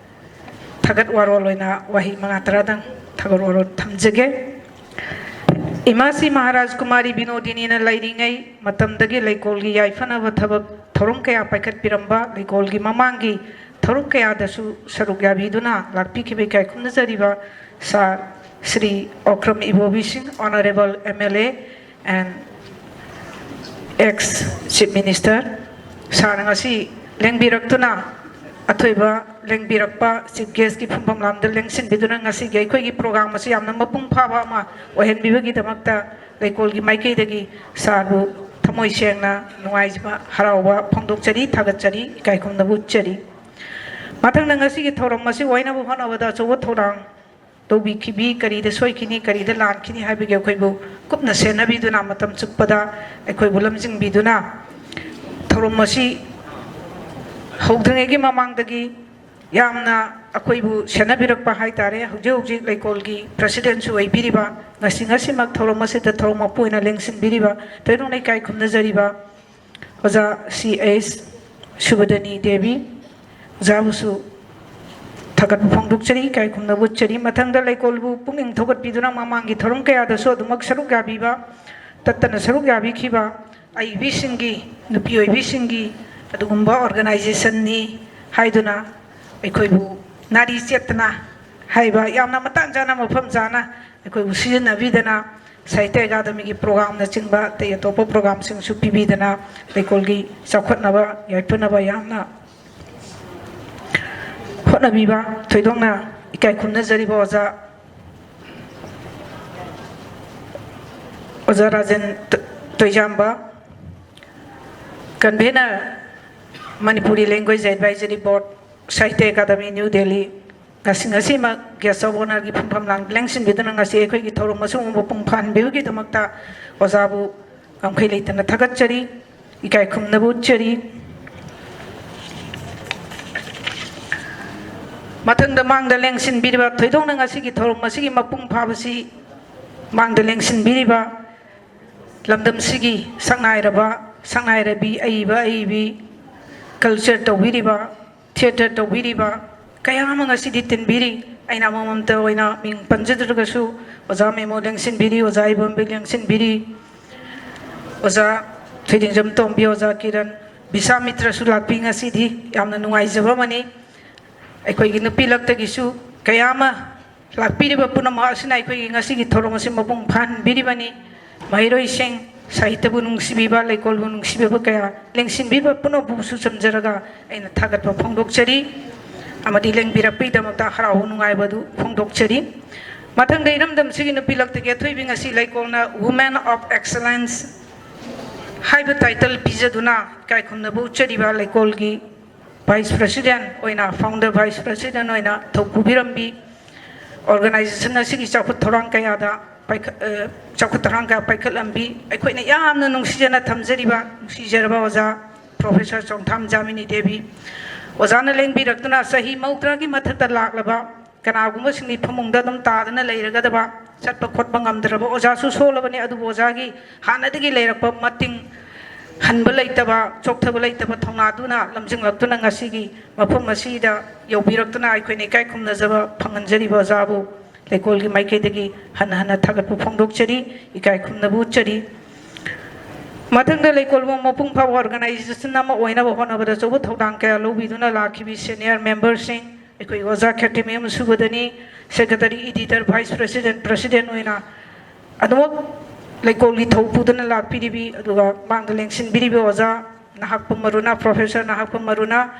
ꯊꯥꯒꯠ ꯋꯥꯔꯣꯜ ꯑꯣꯏꯅ ꯋꯥꯍꯩ ꯃꯉꯥ ꯇꯔꯥꯗꯪ ꯊꯥꯒꯠ ꯋꯥꯔꯣꯜ ꯊꯝꯖꯒꯦ꯫ ꯏꯃꯥꯁꯤ ꯃꯍꯥꯔꯥꯖ ꯀꯨꯃꯥꯔꯤ ꯕꯤꯅꯣꯗꯤꯅꯤꯅ ꯂꯩꯔꯤꯉꯩ ꯃꯇꯝꯗꯒꯤ ꯂꯩꯀꯣꯜꯒꯤ ꯌꯥꯏꯐꯅꯕ ꯊꯕꯛ ꯊꯧꯔꯝ ꯀꯌꯥ ꯄꯥꯏꯈꯠꯄꯤꯔꯝꯕ, ꯂꯩꯀꯣꯜꯒꯤ ꯃꯃꯥꯡꯒꯤ ꯊꯧꯔꯝ ꯀꯌꯥꯗꯁꯨ ꯁꯔꯨꯛ ꯌꯥꯕꯤꯗꯨꯅ ꯂꯥꯛꯄꯤꯈꯤꯕ ꯏꯀꯥꯏ ꯈꯨꯝꯅꯖꯔꯤꯕ ꯁꯥꯔ ꯁ꯭ꯔꯤ ꯑꯣꯀ꯭ꯔꯝ ꯏꯕꯣꯕꯤ ꯁꯤꯡ, Honourable M L A and ex Chief Minister, ꯁꯥꯔꯅ ꯉꯁꯤ ꯂꯦꯡꯕꯤꯔꯛꯇꯨꯅ, ꯑꯊꯣꯏꯕ ꯂꯦꯡꯕꯤꯔꯛꯄ, Chief Guestꯀꯤ ꯐꯝꯐꯝ ꯂꯥꯝꯗ ꯂꯦꯡꯁꯤꯟꯕꯤꯗꯨꯅ ꯉꯁꯤꯒꯤ ꯑꯩꯈꯣꯏꯒꯤ program ꯑꯁꯤ ꯌꯥꯝꯅ ꯃꯄꯨꯡ ꯐꯥꯕ ꯑꯃ ꯑꯣꯏꯍꯟꯕꯤꯕꯒꯤꯗꯃꯛꯇ ꯂꯩꯀꯣꯜꯒꯤ ꯃꯥꯏꯀꯩꯗꯒꯤ ꯁꯥꯔꯕꯨ ꯊꯃꯣꯏ ꯁꯦꯡꯅ ꯅꯨꯡꯉꯥꯏꯖꯕ, ꯍꯔꯥꯎꯕ ꯐꯣꯡꯗꯣꯛꯆꯔꯤ, ꯊꯥꯒꯠꯆꯔꯤ, ꯏꯀꯥꯏ ꯈꯨꯝꯅꯕ ꯎꯠꯆꯔꯤ꯫ ꯃꯊꯪꯗ ꯉꯁꯤꯒꯤ ꯊꯧꯔꯝ ꯑꯁꯤ ꯑꯣꯏꯅꯕ ꯍꯣꯠꯅꯕꯗ ꯑꯆꯧꯕ ꯊꯧꯗꯥꯡ ꯇꯧꯕꯤꯈꯤꯕꯤ, ꯀꯔꯤꯗ ꯁꯣꯏꯈꯤꯅꯤ, ꯀꯔꯤꯗ ꯂꯥꯟꯈꯤꯅꯤ ꯍꯥꯏꯕꯒꯤ ꯑꯩꯈꯣꯏꯕꯨ ꯀꯨꯞꯅ ꯁꯦꯟꯅꯕꯤꯗꯨꯅ, ꯃꯇꯝ ꯆꯨꯞꯄꯗ ꯑꯩꯈꯣꯏꯕꯨ ꯂꯝꯖꯤꯡꯕꯤꯗꯨꯅ, ꯊꯧꯔꯝ ꯑꯁꯤ ꯍꯧꯗ꯭ꯔꯤꯉꯩꯒꯤ ꯃꯃꯥꯡꯗꯒꯤ ꯌꯥꯝꯅ ꯑꯩꯈꯣꯏꯕꯨ ꯁꯦꯟꯅꯕꯤꯔꯛꯄ ꯍꯥꯏ ꯇꯥꯔꯦ, ꯍꯧꯖꯤꯛ ꯍꯧꯖꯤꯛ ꯂꯩꯀꯣꯜꯒꯤ Presidentꯁꯨ ꯑꯣꯏꯕꯤꯔꯤꯕ, ꯉꯁꯤ ꯉꯁꯤꯃꯛ ꯊꯧꯔꯝ ꯑꯁꯤꯗ ꯊꯧꯔꯝ ꯃꯄꯨ ꯑꯣꯏꯅ ꯂꯦꯡꯁꯤꯟꯕꯤꯔꯤꯕ, ꯊꯣꯏꯗꯣꯛꯅ ꯏꯀꯥꯏ ꯈꯨꯝꯅꯖꯔꯤꯕ ꯑꯣꯖꯥ ꯁꯤ ꯑꯩꯆ ꯁꯨꯕꯗꯅꯤ ꯗꯦꯕꯤ ꯑꯣꯖꯥꯕꯨꯁꯨ ꯊꯥꯒꯠꯄ ꯐꯣꯡꯗꯣꯛꯆꯔꯤ, ꯏꯀꯥꯏ ꯈꯨꯝꯅꯕ ꯎꯠꯆꯔꯤ꯫ ꯃꯊꯪꯗ ꯂꯩꯀꯣꯜꯕꯨ ꯄꯨꯛꯅꯤꯡ ꯊꯧꯒꯠꯄꯤꯗꯨꯅ ꯃꯃꯥꯡꯒꯤ ꯊꯧꯔꯝ ꯀꯌꯥꯗꯁꯨ ꯑꯗꯨꯃꯛ ꯁꯔꯨꯛ ꯌꯥꯕꯤꯕ, ꯇꯠꯇꯅ ꯁꯔꯨꯛ ꯌꯥꯕꯤꯈꯤꯕ ꯑꯏꯕꯤꯁꯤꯡꯒꯤ, ꯅꯨꯄꯤ ꯑꯣꯏꯕꯤꯁꯤꯡꯒꯤ ꯑꯗꯨꯒꯨꯝꯕ organizationꯅꯤ ꯍꯥꯏꯗꯨꯅ ꯑꯩꯈꯣꯏꯕꯨ ꯅꯥꯔꯤ ꯆꯦꯠꯇꯅ ꯍꯥꯏꯕ ꯌꯥꯝꯅ ꯃꯇꯥꯡ ꯆꯥꯅ, ꯃꯐꯝ ꯆꯥꯅ ꯑꯩꯈꯣꯏꯕꯨ ꯁꯤꯖꯤꯟꯅꯕꯤꯗꯅ ꯁꯥꯍꯤꯇ꯭ꯌ ꯑꯦꯀꯥꯗꯃꯤꯒꯤ programꯅꯆꯤꯡꯕ ꯑꯇꯩ ꯑꯇꯣꯞꯄ programꯁꯤꯡꯁꯨ ꯄꯤꯕꯤꯗꯅ ꯂꯩꯀꯣꯜꯒꯤ ꯆꯥꯎꯈꯠꯅꯕ ꯌꯥꯏꯐꯅꯕ ꯌꯥꯝꯅ ꯍꯣꯠꯅꯕꯤꯕ, ꯊꯣꯏꯗꯣꯛꯅ ꯏꯀꯥꯏ ꯈꯨꯝꯅꯖꯔꯤꯕ ꯑꯣꯖꯥ, ꯑꯣꯖꯥ Rajen ꯇꯣꯏꯖꯥꯝꯕ, Convener, Manipuri Language Advisory Board, Sahitya Academy, New Delhi, ꯉꯁꯤ ꯉꯁꯤꯃꯛ Guest of Honourꯒꯤ ꯐꯝꯐꯝ ꯂꯥꯡ ꯂꯦꯡꯁꯤꯟꯕꯤꯗꯨꯅ ꯉꯁꯤ ꯑꯩꯈꯣꯏꯒꯤ ꯊꯧꯔꯝ ꯑꯁꯤꯕꯨ ꯃꯄꯨꯡ ꯐꯥꯍꯟꯕꯤꯕꯒꯤꯗꯃꯛꯇ ꯑꯣꯖꯥꯕꯨ ꯉꯝꯈꯩ ꯂꯩꯇꯅ ꯊꯥꯒꯠꯆꯔꯤ, ꯏꯀꯥꯏ ꯈꯨꯝꯅꯕ ꯎꯠꯆꯔꯤ꯫ ꯃꯊꯪꯗ ꯃꯥꯡꯗ ꯂꯦꯡꯁꯤꯟꯕꯤꯔꯤꯕ, ꯊꯣꯏꯗꯣꯛꯅ ꯉꯁꯤꯒꯤ ꯊꯧꯔꯝ ꯑꯁꯤꯒꯤ ꯃꯄꯨꯡ ꯐꯥꯕꯁꯤ ꯃꯥꯡꯗ ꯂꯦꯡꯁꯤꯟꯕꯤꯔꯤꯕ ꯂꯝꯗꯝꯁꯤꯒꯤ ꯁꯛꯅꯥꯏꯔꯕ, ꯁꯛꯅꯥꯏꯔꯕꯤ, ꯑꯏꯕ, ꯑꯏꯕꯤ, culture ꯇꯧꯕꯤꯔꯤꯕ, theatre ꯇꯧꯕꯤꯔꯤꯕ ꯀꯌꯥ ꯑꯃ ꯉꯁꯤꯗꯤ ꯇꯤꯟꯕꯤꯔꯤ꯫ ꯑꯩꯅ ꯑꯃꯃꯝꯇ ꯑꯣꯏꯅ ꯃꯤꯡ ꯄꯟꯖꯗ꯭ꯔꯒꯁꯨ, ꯑꯣꯖꯥ ꯃꯦꯃꯣ ꯂꯦꯡꯁꯤꯟꯕꯤꯔꯤ, ꯑꯣꯖꯥ ꯏꯕꯣꯝꯕꯤ ꯂꯦꯡꯁꯤꯟꯕꯤꯔꯤ, ꯑꯣꯖꯥ ꯊꯣꯏꯗꯤꯡꯖꯝ ꯇꯣꯝꯕꯤ, ꯑꯣꯖꯥ ꯀꯤꯔꯟ, ꯕꯤꯁꯥꯃꯤꯇ꯭ꯔꯁꯨ ꯂꯥꯛꯄꯤ꯫ ꯉꯁꯤꯗꯤ ꯌꯥꯝꯅ ꯅꯨꯡꯉꯥꯏꯖꯕ ꯑꯃꯅꯤ꯫ ꯑꯩꯈꯣꯏꯒꯤ ꯅꯨꯄꯤ ꯂꯛꯇꯒꯤꯁꯨ ꯀꯌꯥ ꯑꯃ ꯂꯥꯛꯄꯤꯔꯤꯕ ꯄꯨꯝꯅꯃꯛ ꯑꯁꯤꯅ ꯑꯩꯈꯣꯏꯒꯤ ꯉꯁꯤꯒꯤ ꯊꯧꯔꯝ ꯑꯁꯤ ꯃꯄꯨꯡ ꯐꯥꯍꯟꯕꯤꯔꯤꯕꯅꯤ꯫ ꯃꯍꯩꯔꯣꯏꯁꯤꯡ, ꯁꯥꯍꯤꯇ꯭ꯌꯕꯨ ꯅꯨꯡꯁꯤꯕꯤꯕ, ꯂꯩꯀꯣꯜꯕꯨ ꯅꯨꯡꯁꯤꯕꯤꯕ ꯀꯌꯥ ꯂꯦꯡꯁꯤꯟꯕꯤꯕ ꯄꯨꯝꯅꯃꯛꯄꯨꯁꯨ ꯆꯝꯖꯔꯒ ꯑꯩꯅ ꯊꯥꯒꯠꯄ ꯐꯣꯡꯗꯣꯛꯆꯔꯤ ꯑꯃꯗꯤ ꯂꯦꯡꯕꯤꯔꯛꯄꯒꯤꯗꯃꯛꯇ ꯍꯔꯥꯎꯕ ꯅꯨꯡꯉꯥꯏꯕ ꯑꯗꯨ ꯐꯣꯡꯗꯣꯛꯆꯔꯤ꯫ ꯃꯊꯪꯗ ꯏꯔꯝꯗꯝꯁꯤꯒꯤ ꯅꯨꯄꯤ ꯂꯛꯇꯒꯤ ꯑꯊꯣꯏꯕꯤ ꯉꯁꯤ ꯂꯩꯀꯣꯜꯅ Women of Excellence ꯍꯥꯏꯕ title ꯄꯤꯖꯗꯨꯅ ꯏꯀꯥꯏ ꯈꯨꯝꯅꯕ ꯎꯠꯆꯔꯤꯕ ꯂꯩꯀꯣꯜꯒꯤ Vice President ꯑꯣꯏꯅ, Founder Vice President ꯑꯣꯏꯅ ꯊꯧ ꯄꯨꯕꯤꯔꯝꯕꯤ, organization ꯑꯁꯤꯒꯤ ꯆꯥꯎꯈꯠ ꯊꯧꯔꯥꯡ ꯀꯌꯥꯗ ꯄꯥꯏꯈꯠ-, ꯑ, ꯆꯥꯎꯈꯠ ꯊꯧꯔꯥꯡ ꯀꯌꯥ ꯄꯥꯏꯈꯠꯂꯝꯕꯤ, ꯑꯩꯈꯣꯏꯅ ꯌꯥꯝꯅ ꯅꯨꯡꯁꯤꯖꯅ ꯊꯝꯖꯔꯤꯕ, ꯅꯨꯡꯁꯤꯖꯔꯕ ꯑꯣꯖꯥ Professor ꯆꯣꯡꯊꯥꯝ ꯖꯥꯃꯤꯅꯤ ꯗꯦꯕꯤ, ꯑꯣꯖꯥꯅ ꯂꯦꯡꯕꯤꯔꯛꯇꯨꯅ ꯆꯍꯤ ꯃꯧꯗ꯭ꯔꯥꯒꯤ ꯃꯊꯛꯇ ꯂꯥꯛꯂꯕ ꯀꯅꯥꯒꯨꯝꯕꯁꯤꯡꯗꯤ ꯐꯃꯨꯡꯗ ꯑꯗꯨꯝ ꯇꯥꯗꯅ ꯂꯩꯔꯒꯗꯕ, ꯆꯠꯄ ꯈꯣꯠꯄ ꯉꯝꯗ꯭ꯔꯕ ꯑꯣꯖꯥꯁꯨ ꯁꯣꯛꯂꯕꯅꯤ꯫ ꯑꯗꯨꯕꯨ ꯑꯣꯖꯥꯒꯤ ꯍꯥꯟꯅꯗꯒꯤ ꯂꯩꯔꯛꯄ ꯃꯇꯤꯡ ꯍꯟꯕ ꯂꯩꯇꯕ, ꯆꯣꯛꯊꯕ ꯂꯩꯇꯕ ꯊꯧꯅꯥꯗꯨꯅ ꯂꯝꯖꯤꯡꯂꯛꯇꯨꯅ ꯉꯁꯤꯒꯤ ꯃꯐꯝ ꯑꯁꯤꯗ ꯌꯧꯕꯤꯔꯛꯇꯨꯅ ꯑꯩꯈꯣꯏꯅ ꯏꯀꯥꯏ ꯈꯨꯝꯅꯖꯕ ꯐꯪꯍꯟꯖꯔꯤꯕ ꯑꯣꯖꯥꯕꯨ ꯂꯩꯀꯣꯜꯒꯤ ꯃꯥꯏꯀꯩꯗꯒꯤ ꯍꯟꯅ ꯍꯟꯅ ꯊꯥꯒꯠꯄ ꯐꯣꯡꯗꯣꯛꯆꯔꯤ, ꯏꯀꯥꯏ ꯈꯨꯝꯅꯕ ꯎꯠꯆꯔꯤ꯫ ꯃꯊꯪꯗ ꯂꯩꯀꯣꯜꯕꯨ ꯃꯄꯨꯡ ꯐꯥꯕ organization ꯑꯃ ꯑꯣꯏꯅꯕ ꯍꯣꯠꯅꯕꯗ ꯑꯆꯧꯕ ꯊꯧꯗꯥꯡ ꯀꯌꯥ ꯂꯧꯕꯤꯗꯨꯅ ꯂꯥꯛꯈꯤꯕꯤ senior memberꯁꯤꯡ, ꯑꯩꯈꯣꯏꯒꯤ ꯑꯣꯖꯥ ꯈꯦꯇ꯭ꯔꯤꯃꯌꯨꯝ ꯁꯨꯕꯗꯅꯤ, Secretary, Editor, Vice President, President ꯑꯣꯏꯅ ꯑꯗꯨꯃꯛ ꯂꯩꯀꯣꯜꯒꯤ ꯊꯧ ꯄꯨꯗꯨꯅ ꯂꯥꯛꯄꯤꯔꯤꯕꯤ, ꯑꯗꯨꯒ ꯃꯥꯡꯗ ꯂꯦꯡꯁꯤꯟꯕꯤꯔꯤꯕꯤ ꯑꯣꯖꯥ ꯅꯍꯥꯛꯄ ꯃꯔꯨꯅ, Professor ꯅꯍꯥꯛꯄ ꯃꯔꯨꯅ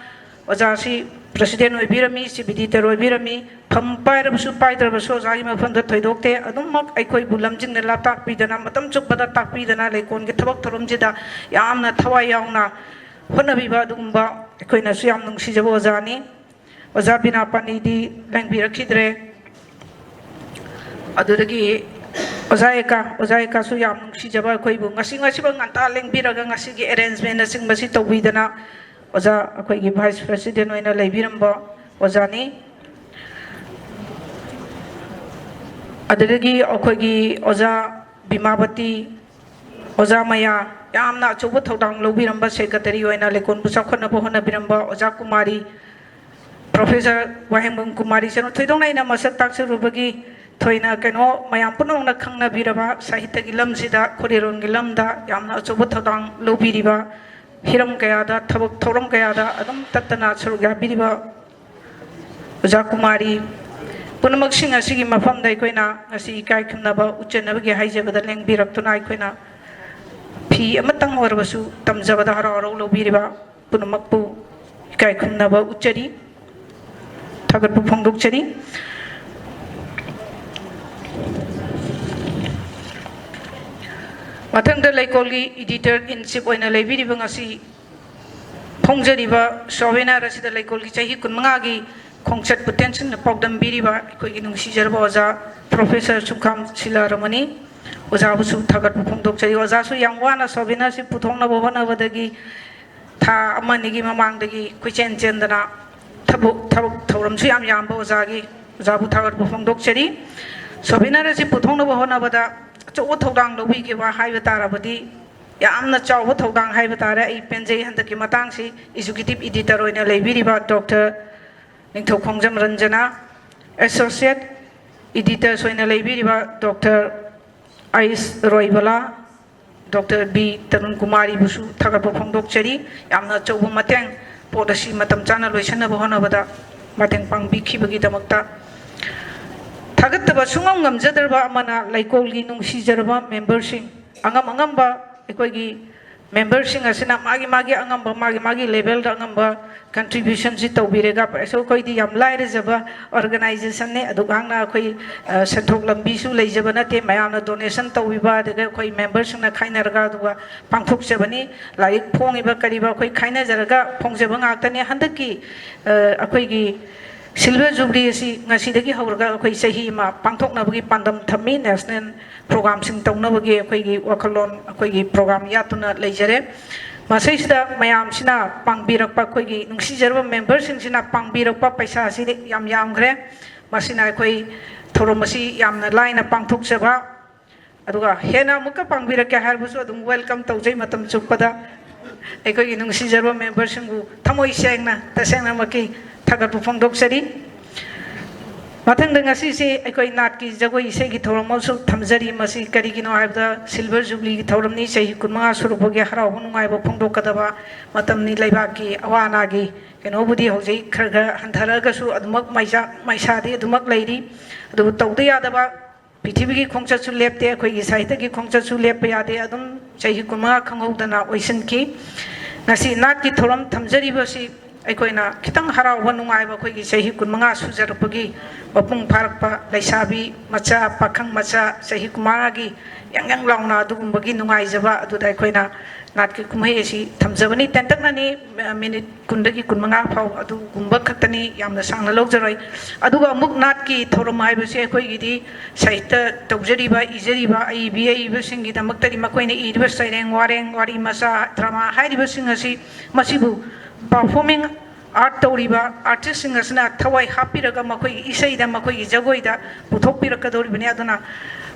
ꯑꯣꯖꯥꯁꯤ President ꯑꯣꯏꯕꯤꯔꯝꯃꯤ, Chief Editor ꯑꯣꯏꯕꯤꯔꯝꯃꯤ꯫ ꯐꯝ ꯄꯥꯏꯔꯕꯁꯨ ꯄꯥꯏꯗ꯭ꯔꯕꯁꯨ ꯑꯣꯖꯥꯒꯤ ꯃꯐꯝꯗ ꯊꯣꯏꯗꯣꯛꯇꯦ꯫ ꯑꯗꯨꯃꯛ ꯑꯩꯈꯣꯏꯕꯨ ꯂꯝꯖꯤꯡꯗꯅ ꯇꯥꯛꯄꯤꯗꯅ, ꯃꯇꯝ ꯆꯨꯞꯄꯗ ꯇꯥꯛꯄꯤꯗꯅ, ꯂꯩꯀꯣꯜꯒꯤ ꯊꯕꯛ ꯊꯧꯔꯝꯁꯤꯗ ꯌꯥꯝꯅ ꯊꯋꯥꯏ ꯌꯥꯎꯅ ꯍꯣꯠꯅꯕꯤꯕ ꯑꯗꯨꯒꯨꯝꯕ ꯑꯩꯈꯣꯏꯅꯁꯨ ꯌꯥꯝ ꯅꯨꯡꯁꯤꯖꯕ ꯑꯣꯖꯥꯅꯤ꯫ ꯑꯣꯖꯥ ꯕꯤꯅꯥ ꯄꯥꯅꯤꯗꯤ ꯂꯦꯡꯕꯤꯔꯛꯈꯤꯗ꯭ꯔꯦ꯫ ꯑꯗꯨꯗꯒꯤ ꯑꯣꯖꯥ ꯑꯦꯀꯥ, ꯑꯣꯖꯥ ꯑꯦꯀꯥꯁꯨ ꯌꯥꯝ ꯅꯨꯡꯁꯤꯖꯕ, ꯑꯩꯈꯣꯏꯕꯨ ꯉꯁꯤ, ꯉꯁꯤꯐꯥꯎ ꯉꯟꯇꯥ ꯂꯦꯡꯕꯤꯔꯒ ꯉꯁꯤꯒꯤ arrangementꯅꯆꯤꯡꯕꯁꯤ ꯇꯧꯕꯤꯗꯅ ꯑꯣꯖꯥ ꯑꯩꯈꯣꯏꯒꯤ Vice President ꯑꯣꯏꯅ ꯂꯩꯕꯤꯔꯝꯕ ꯑꯣꯖꯥꯅꯤ꯫ ꯑꯗꯨꯗꯒꯤ ꯑꯩꯈꯣꯏꯒꯤ ꯑꯣꯖꯥ ꯕꯤꯃꯥꯕꯇꯤ, ꯑꯣꯖꯥ ꯃꯌꯥ, ꯌꯥꯝꯅ ꯑꯆꯧꯕ ꯊꯧꯗꯥꯡ ꯂꯧꯕꯤꯔꯝꯕ, Secretary ꯑꯣꯏꯅ ꯂꯩꯀꯣꯜꯕꯨ ꯆꯥꯎꯈꯠꯅꯕ ꯍꯣꯠꯅꯕꯤꯔꯝꯕ ꯑꯣꯖꯥ ꯀꯨꯃꯥꯔꯤ, ꯄ꯭ꯔꯣꯐꯦꯁꯔ ꯋꯥꯍꯦꯡꯕꯝ ꯀꯨꯃꯥꯔꯤ ꯆꯅꯨ ꯊꯣꯏꯗꯣꯛꯅ ꯑꯩꯅ ꯃꯁꯛ ꯇꯥꯛꯆꯔꯨꯕꯒꯤ ꯊꯣꯏꯅ ꯀꯩꯅꯣ ꯃꯌꯥꯝ ꯄꯨꯝꯅꯃꯛꯅ ꯈꯪꯅꯕꯤꯔꯕ ꯁꯥꯍꯤꯇ꯭ꯌꯒꯤ ꯂꯝꯁꯤꯗ, ꯈꯣꯔꯤꯔꯣꯟꯒꯤ ꯂꯝꯗ ꯌꯥꯝꯅ ꯑꯆꯧꯕ ꯊꯧꯗꯥꯡ ꯂꯧꯕꯤꯔꯤꯕ, ꯍꯤꯔꯝ ꯀꯌꯥꯗ, ꯊꯕꯛ ꯊꯧꯔꯝ ꯀꯌꯥꯗ ꯑꯗꯨꯝ ꯇꯠꯇꯅ ꯁꯔꯨꯛ ꯌꯥꯕꯤꯔꯤꯕ ꯑꯣꯖꯥ ꯀꯨꯃꯥꯔꯤ ꯄꯨꯝꯅꯃꯛꯁꯤꯡ ꯑꯁꯤꯒꯤ ꯃꯐꯝꯗ ꯑꯩꯈꯣꯏꯅ ꯉꯁꯤ ꯏꯀꯥꯏ ꯈꯨꯝꯅꯕ ꯎꯠꯆꯅꯕꯒꯤ ꯍꯥꯏꯖꯕꯗ ꯂꯦꯡꯕꯤꯔꯛꯇꯨꯅ ꯑꯩꯈꯣꯏꯅ ꯐꯤ ꯑꯃꯇꯪ ꯑꯣꯏꯔꯕꯁꯨ ꯇꯝꯖꯕꯗ ꯍꯔꯥꯎ ꯍꯔꯥꯎ ꯂꯧꯕꯤꯔꯤꯕ ꯄꯨꯝꯅꯃꯛꯄꯨ ꯏꯀꯥꯏ ꯈꯨꯝꯅꯕ ꯎꯠꯆꯔꯤ, ꯊꯥꯒꯠꯄ ꯐꯣꯡꯗꯣꯛꯆꯔꯤ꯫ ꯃꯊꯪꯗ ꯂꯩꯀꯣꯜꯒꯤ editor in chief ꯑꯣꯏꯅ ꯂꯩꯕꯤꯔꯤꯕ, ꯉꯁꯤ ꯐꯣꯡꯖꯔꯤꯕ souvenir ꯑꯁꯤꯗ ꯂꯩꯀꯣꯜꯒꯤ ꯆꯍꯤ ꯀꯨꯟꯃꯉꯥꯒꯤ ꯈꯣꯡꯆꯠꯄꯨ ꯇꯦꯟꯁꯤꯟꯅ ꯄꯥꯎꯗꯝꯕꯤꯔꯤꯕ ꯑꯩꯈꯣꯏꯒꯤ ꯅꯨꯡꯁꯤꯖꯔꯕ ꯑꯣꯖꯥ ꯄ꯭ꯔꯣꯐꯦꯁꯔ ꯁꯨꯈꯥꯝ ꯁꯤꯂꯥꯔꯃꯅꯤ꯫ ꯑꯣꯖꯥꯕꯨꯁꯨ ꯊꯥꯒꯠꯄ ꯐꯣꯡꯗꯣꯛꯆꯔꯤ꯫ ꯑꯣꯖꯥꯁꯨ ꯌꯥꯝ ꯋꯥꯅ souvenir ꯑꯁꯤ ꯄꯨꯊꯣꯛꯅꯕ ꯍꯣꯠꯅꯕꯗꯒꯤ ꯊꯥ ꯑꯃ ꯑꯅꯤꯒꯤ ꯃꯃꯥꯡꯗꯒꯤ ꯀꯣꯏꯆꯦꯟ ꯆꯦꯟꯗꯅ ꯊꯕꯛ, ꯊꯕꯛ ꯊꯧꯔꯝꯁꯨ ꯌꯥꯝ ꯌꯥꯝꯕ ꯑꯣꯖꯥꯒꯤ, ꯑꯣꯖꯥꯕꯨ ꯊꯥꯒꯠꯄ ꯐꯣꯡꯗꯣꯛꯆꯔꯤ꯫ Souvenir ꯑꯁꯤ ꯄꯨꯊꯣꯛꯅꯕ ꯍꯣꯠꯅꯕꯗ ꯑꯆꯧꯕ ꯊꯧꯗꯥꯡ ꯂꯧꯕꯤꯈꯤꯕ ꯍꯥꯏꯕ ꯇꯥꯔꯕꯗꯤ, ꯌꯥꯝꯅ ꯆꯥꯎꯕ ꯊꯧꯗꯥꯡ ꯍꯥꯏꯕ ꯇꯥꯔꯦ꯫ ꯑꯩ ꯄꯦꯟꯖꯩ ꯍꯟꯗꯛꯀꯤ ꯃꯇꯥꯡꯁꯤ executive editor ꯑꯣꯏꯅ ꯂꯩꯕꯤꯔꯤꯕ ꯗꯣꯛꯇꯔ ꯅꯤꯡꯊꯧꯈꯣꯡꯖꯝ ꯔꯟꯖꯅꯥ, associate editors ꯑꯣꯏꯅ ꯂꯩꯕꯤꯔꯤꯕ doctor ice ꯔꯣꯏꯕꯂꯥ, doctor B Tarun ꯀꯨꯃꯥꯔꯤꯕꯨꯁꯨ ꯊꯥꯒꯠꯄ ꯐꯣꯡꯗꯣꯛꯆꯔꯤ꯫ ꯌꯥꯝꯅ ꯑꯆꯧꯕ ꯃꯇꯦꯡ, ꯄꯣꯠ ꯑꯁꯤ ꯃꯇꯝ ꯆꯥꯅ ꯂꯣꯏꯁꯤꯟꯅꯕ ꯍꯣꯠꯅꯕꯗ ꯃꯇꯦꯡ ꯄꯥꯡꯕꯤꯈꯤꯕꯒꯤꯗꯃꯛꯇ꯫ ꯊꯥꯒꯠꯇꯕ ꯁꯨꯡꯉꯝ ꯉꯝꯖꯗ꯭ꯔꯕ ꯑꯃꯅ ꯂꯩꯀꯣꯜꯒꯤ ꯅꯨꯡꯁꯤꯖꯔꯕ memberꯁꯤꯡ, ꯑꯉꯝ ꯑꯉꯝꯕ ꯑꯩꯈꯣꯏꯒꯤ memberꯁꯤꯡ ꯑꯁꯤꯅ ꯃꯥꯒꯤ ꯃꯥꯒꯤ ꯑꯉꯝꯕ, ꯃꯥꯒꯤ ꯃꯥꯒꯤ levelꯗ ꯑꯉꯝꯕ contributionꯁꯤ ꯇꯧꯕꯤꯔꯒ, ꯑꯩꯁꯨ ꯑꯩꯈꯣꯏꯗꯤ ꯌꯥꯝ ꯂꯥꯏꯔꯖꯕ organizationꯅꯤ, ꯑꯗꯨꯛ ꯍꯥꯡꯅ ꯑꯩꯈꯣꯏ, ꯑ, ꯁꯦꯟꯊꯣꯛ ꯂꯝꯕꯤꯁꯨ ꯂꯩꯖꯕ ꯅꯠꯇꯦ, ꯃꯌꯥꯝꯅ donation ꯇꯧꯕꯤꯕ, ꯑꯗꯒꯤ ꯑꯩꯈꯣꯏ memberꯁꯤꯡꯅ ꯈꯥꯏꯅꯔꯒ ꯑꯗꯨꯒ ꯄꯥꯡꯊꯣꯛꯆꯕꯅꯤ꯫ ꯂꯥꯏꯔꯤꯛ ꯐꯣꯡꯉꯤꯕ ꯀꯔꯤꯕ ꯑꯩꯈꯣꯏ ꯈꯥꯏꯅꯖꯔꯒ ꯐꯣꯡꯖꯕ ꯉꯥꯛꯇꯅꯤ꯫ ꯍꯟꯗꯛꯀꯤ, ꯑ, ꯑꯩꯈꯣꯏꯒꯤ silver jubilee ꯑꯁꯤ ꯉꯁꯤꯗꯒꯤ ꯍꯧꯔꯒ ꯑꯩꯈꯣꯏ ꯆꯍꯤ ꯑꯃ ꯄꯥꯡꯊꯣꯛꯅꯕꯒꯤ ꯄꯥꯟꯗꯝ ꯊꯝꯃꯤ꯫ National programꯁꯤꯡ ꯇꯧꯅꯕꯒꯤ ꯑꯩꯈꯣꯏꯒꯤ ꯋꯥꯈꯜꯂꯣꯟ, ꯑꯩꯈꯣꯏꯒꯤ program ꯌꯥꯠꯇꯨꯅ ꯂꯩꯖꯔꯦ꯫ ꯃꯁꯤꯁꯤꯗ ꯃꯌꯥꯝꯁꯤꯅ ꯄꯥꯡꯕꯤꯔꯛꯄ, ꯑꯩꯈꯣꯏꯒꯤ ꯅꯨꯡꯁꯤꯖꯔꯕ memberꯁꯤꯡꯁꯤꯅ ꯄꯥꯡꯕꯤꯔꯛꯄ ꯄꯩꯁꯥꯁꯤꯗꯤ ꯌꯥꯝ ꯌꯥꯝꯈ꯭ꯔꯦ꯫ ꯃꯁꯤꯅ ꯑꯩꯈꯣꯏ ꯊꯧꯔꯝ ꯑꯁꯤ ꯌꯥꯝꯅ ꯂꯥꯏꯅ ꯄꯥꯡꯊꯣꯛꯆꯕ, ꯑꯗꯨꯒ ꯍꯦꯟꯅ ꯑꯃꯨꯛꯀ ꯄꯥꯡꯕꯤꯔꯛꯀꯦ ꯍꯥꯏꯔꯕꯁꯨ ꯑꯗꯨꯝ welcome ꯇꯧꯖꯩ ꯃꯇꯝ ꯆꯨꯞꯄꯗ꯫ ꯑꯩꯈꯣꯏꯒꯤ ꯅꯨꯡꯁꯤꯖꯔꯕ ꯃꯦꯝꯕꯔꯁꯤꯡꯕꯨ ꯊꯃꯣꯏ ꯁꯦꯡꯅ, ꯇꯁꯦꯡꯅꯃꯛꯀꯤ ꯊꯥꯒꯠꯄ ꯐꯣꯡꯗꯣꯛꯆꯔꯤ꯫ ꯃꯊꯪꯗ ꯉꯁꯤꯁꯦ ꯑꯩꯈꯣꯏ ꯅꯥꯠꯀꯤ ꯖꯒꯣꯏ ꯏꯁꯩꯒꯤ ꯊꯧꯔꯝ ꯑꯃꯁꯨ ꯊꯝꯖꯔꯤ꯫ ꯃꯁꯤ ꯀꯔꯤꯒꯤꯅꯣ ꯍꯥꯏꯕꯗ, ꯁꯤꯜꯚꯔ ꯖꯨꯕ꯭ꯂꯤꯒꯤ ꯊꯧꯔꯝꯅꯤ, ꯆꯍꯤ ꯀꯨꯟꯃꯉꯥ ꯁꯨꯔꯛꯄꯒꯤ ꯍꯔꯥꯎꯕ ꯅꯨꯡꯉꯥꯏꯕ ꯐꯣꯡꯗꯣꯛꯀꯗꯕ ꯃꯇꯝꯅꯤ꯫ ꯂꯩꯕꯥꯛꯀꯤ ꯑꯋꯥ ꯑꯅꯥꯒꯤ ꯀꯩꯅꯣꯕꯨꯗꯤ ꯍꯧꯖꯤꯛ ꯈꯔ ꯈꯔ ꯍꯟꯊꯔꯛꯑꯒꯁꯨ, ꯑꯗꯨꯃꯛ ꯃꯩꯁꯥ, ꯃꯩꯁꯥꯗꯤ ꯑꯗꯨꯃꯛ ꯂꯩꯔꯤ꯫ ꯑꯗꯨꯕꯨ ꯇꯧꯗ ꯌꯥꯗꯕ, ꯄ꯭ꯔꯤꯊꯤꯕꯤꯒꯤ ꯈꯣꯡꯆꯠꯁꯨ ꯂꯦꯞꯇꯦ, ꯑꯩꯈꯣꯏꯒꯤ ꯁꯥꯍꯤꯇ꯭ꯌꯒꯤ ꯈꯣꯡꯆꯠꯁꯨ ꯂꯦꯞꯄ ꯌꯥꯗꯦ꯫ ꯑꯗꯨꯝ ꯆꯍꯤ ꯀꯨꯟꯃꯉꯥ ꯈꯪꯍꯧꯗꯅ ꯑꯣꯏꯁꯤꯟꯈꯤ꯫ ꯉꯁꯤ ꯅꯥꯠꯀꯤ ꯊꯧꯔꯝ ꯊꯝꯖꯔꯤꯕꯁꯤ ꯑꯩꯈꯣꯏꯅ ꯈꯤꯇꯪ ꯍꯔꯥꯎꯕ ꯅꯨꯡꯉꯥꯏꯕ, ꯑꯩꯈꯣꯏꯒꯤ ꯆꯍꯤ ꯀꯨꯟꯃꯉꯥ ꯁꯨꯖꯔꯛꯄꯒꯤ ꯃꯄꯨꯡ ꯐꯥꯔꯛꯄ ꯂꯩꯁꯥꯕꯤ ꯃꯆꯥ, ꯄꯥꯈꯪ ꯃꯆꯥ, ꯆꯍꯤ ꯀꯨꯟꯃꯉꯥꯒꯤ ꯌꯥꯡ ꯌꯥꯡ ꯂꯥꯎꯅ ꯑꯗꯨꯒꯨꯝꯕꯒꯤ ꯅꯨꯡꯉꯥꯏꯖꯕ ꯑꯗꯨꯗ ꯑꯩꯈꯣꯏꯅ ꯅꯥꯠꯀꯤ ꯀꯨꯝꯍꯩ ꯑꯁꯤ ꯊꯝꯖꯕꯅꯤ꯫ ꯇꯦꯟꯇꯛꯅꯅꯤ, ꯃꯤꯅꯤꯠ ꯀꯨꯟꯗꯒꯤ ꯀꯨꯟꯃꯉꯥ ꯐꯥꯎ ꯑꯗꯨꯒꯨꯝꯕ ꯈꯛꯇꯅꯤ, ꯌꯥꯝꯅ ꯁꯥꯡꯅ ꯂꯧꯖꯔꯣꯏ꯫ ꯑꯗꯨꯒ ꯑꯃꯨꯛ ꯅꯥꯠꯀꯤ ꯊꯧꯔꯝ ꯍꯥꯏꯕꯁꯤ ꯑꯩꯈꯣꯏꯒꯤꯗꯤ ꯁꯥꯍꯤꯇ꯭ꯌ ꯇꯧꯖꯔꯤꯕ, ꯏꯖꯔꯤꯕ ꯑꯏꯕꯤ ꯑꯏꯕꯁꯤꯡꯒꯤꯗꯃꯛꯇꯗꯤ ꯃꯈꯣꯏꯅ ꯏꯔꯤꯕ ꯁꯩꯔꯦꯡ, ꯋꯥꯔꯦꯡ, ꯋꯥꯔꯤ ꯃꯆꯥ, ꯗ꯭ꯔꯃꯥ ꯍꯥꯏꯔꯤꯕꯁꯤꯡ ꯑꯁꯤ, ꯃꯁꯤꯕꯨ ꯄꯔꯐꯣꯔꯃꯤꯡ ꯑꯥꯔꯠ ꯇꯧꯔꯤꯕ ꯑꯥꯔꯇꯤꯁꯁꯤꯡ ꯑꯁꯤꯅ ꯊꯋꯥꯏ ꯍꯥꯞꯄꯤꯔꯒ ꯃꯈꯣꯏꯒꯤ ꯏꯁꯩꯗ, ꯃꯈꯣꯏꯒꯤ ꯖꯒꯣꯏꯗ ꯄꯨꯊꯣꯛꯄꯤꯔꯛꯀꯗꯧꯔꯤꯕꯅꯤ꯫ ꯑꯗꯨꯅ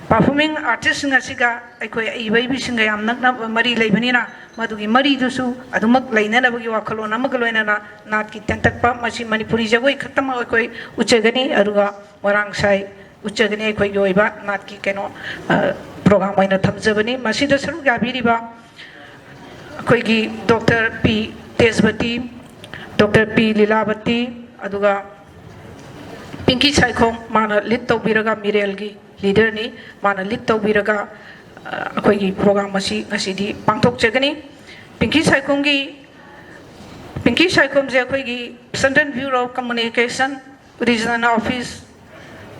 ꯄꯔꯐꯣꯔꯃꯤꯡ ꯑꯥꯔꯇꯤꯁꯁꯤꯡ ꯑꯁꯤꯒ ꯑꯩꯈꯣꯏ ꯑꯏꯕ ꯑꯏꯕꯤꯁꯤꯡꯒ ꯌꯥꯝ ꯅꯛꯅꯕ ꯃꯔꯤ ꯂꯩꯕꯅꯤꯅ, ꯃꯗꯨꯒꯤ ꯃꯔꯤꯗꯨꯁꯨ ꯑꯗꯨꯃꯛ ꯂꯩꯅꯅꯕꯒꯤ ꯋꯥꯈꯜꯂꯣꯟ ꯑꯃꯒ ꯂꯣꯏꯅꯅ ꯅꯥꯠꯀꯤ ꯇꯦꯟꯇꯛꯄ, ꯃꯁꯤ ꯃꯅꯤꯄꯨꯔꯤ ꯖꯒꯣꯏ ꯈꯛꯇꯃꯛ ꯑꯩꯈꯣꯏ ꯎꯠꯆꯒꯅꯤ, ꯑꯗꯨꯒ ꯃꯣꯏꯔꯥꯡ ꯏꯁꯩ ꯎꯠꯆꯒꯅꯤ꯫ ꯑꯩꯈꯣꯏꯒꯤ ꯑꯣꯏꯕ ꯅꯥꯠꯀꯤ ꯀꯩꯅꯣ, ꯑ, ꯄ꯭ꯔꯣꯒ꯭ꯔꯥꯝ ꯑꯣꯏꯅ ꯊꯝꯖꯕꯅꯤ꯫ ꯃꯁꯤꯗ ꯁꯔꯨꯛ ꯌꯥꯕꯤꯔꯤꯕ ꯑꯩꯈꯣꯏꯒꯤ ꯗꯣꯛꯇꯔ ꯄꯤ ꯇꯦꯖꯕꯇꯤ, ꯗꯣꯛꯇꯔ ꯄꯤ ꯂꯤꯂꯥꯕꯇꯤ, ꯑꯗꯨꯒ ꯄꯤꯡꯀꯤ ꯁꯥꯏꯈꯣꯝ, ꯃꯥꯅ ꯂꯤꯗ ꯇꯧꯕꯤꯔꯒ, ꯃꯤꯔꯦꯜꯒꯤ ꯂꯤꯗꯔꯅꯤ, ꯃꯥꯅ ꯂꯤꯗ ꯇꯧꯕꯤꯔꯒ, ꯑ, ꯑꯩꯈꯣꯏꯒꯤ ꯄ꯭ꯔꯣꯒ꯭ꯔꯥꯝ ꯑꯁꯤ ꯉꯁꯤꯗꯤ ꯄꯥꯡꯊꯣꯛꯆꯒꯅꯤ꯫ ꯄꯤꯡꯀꯤ ꯁꯥꯏꯈꯣꯝꯒꯤ, ꯄꯤꯡꯀꯤ ꯁꯥꯏꯈꯣꯝꯁꯦ ꯑꯩꯈꯣꯏꯒꯤ Central Bureau of Communication, Regional Office,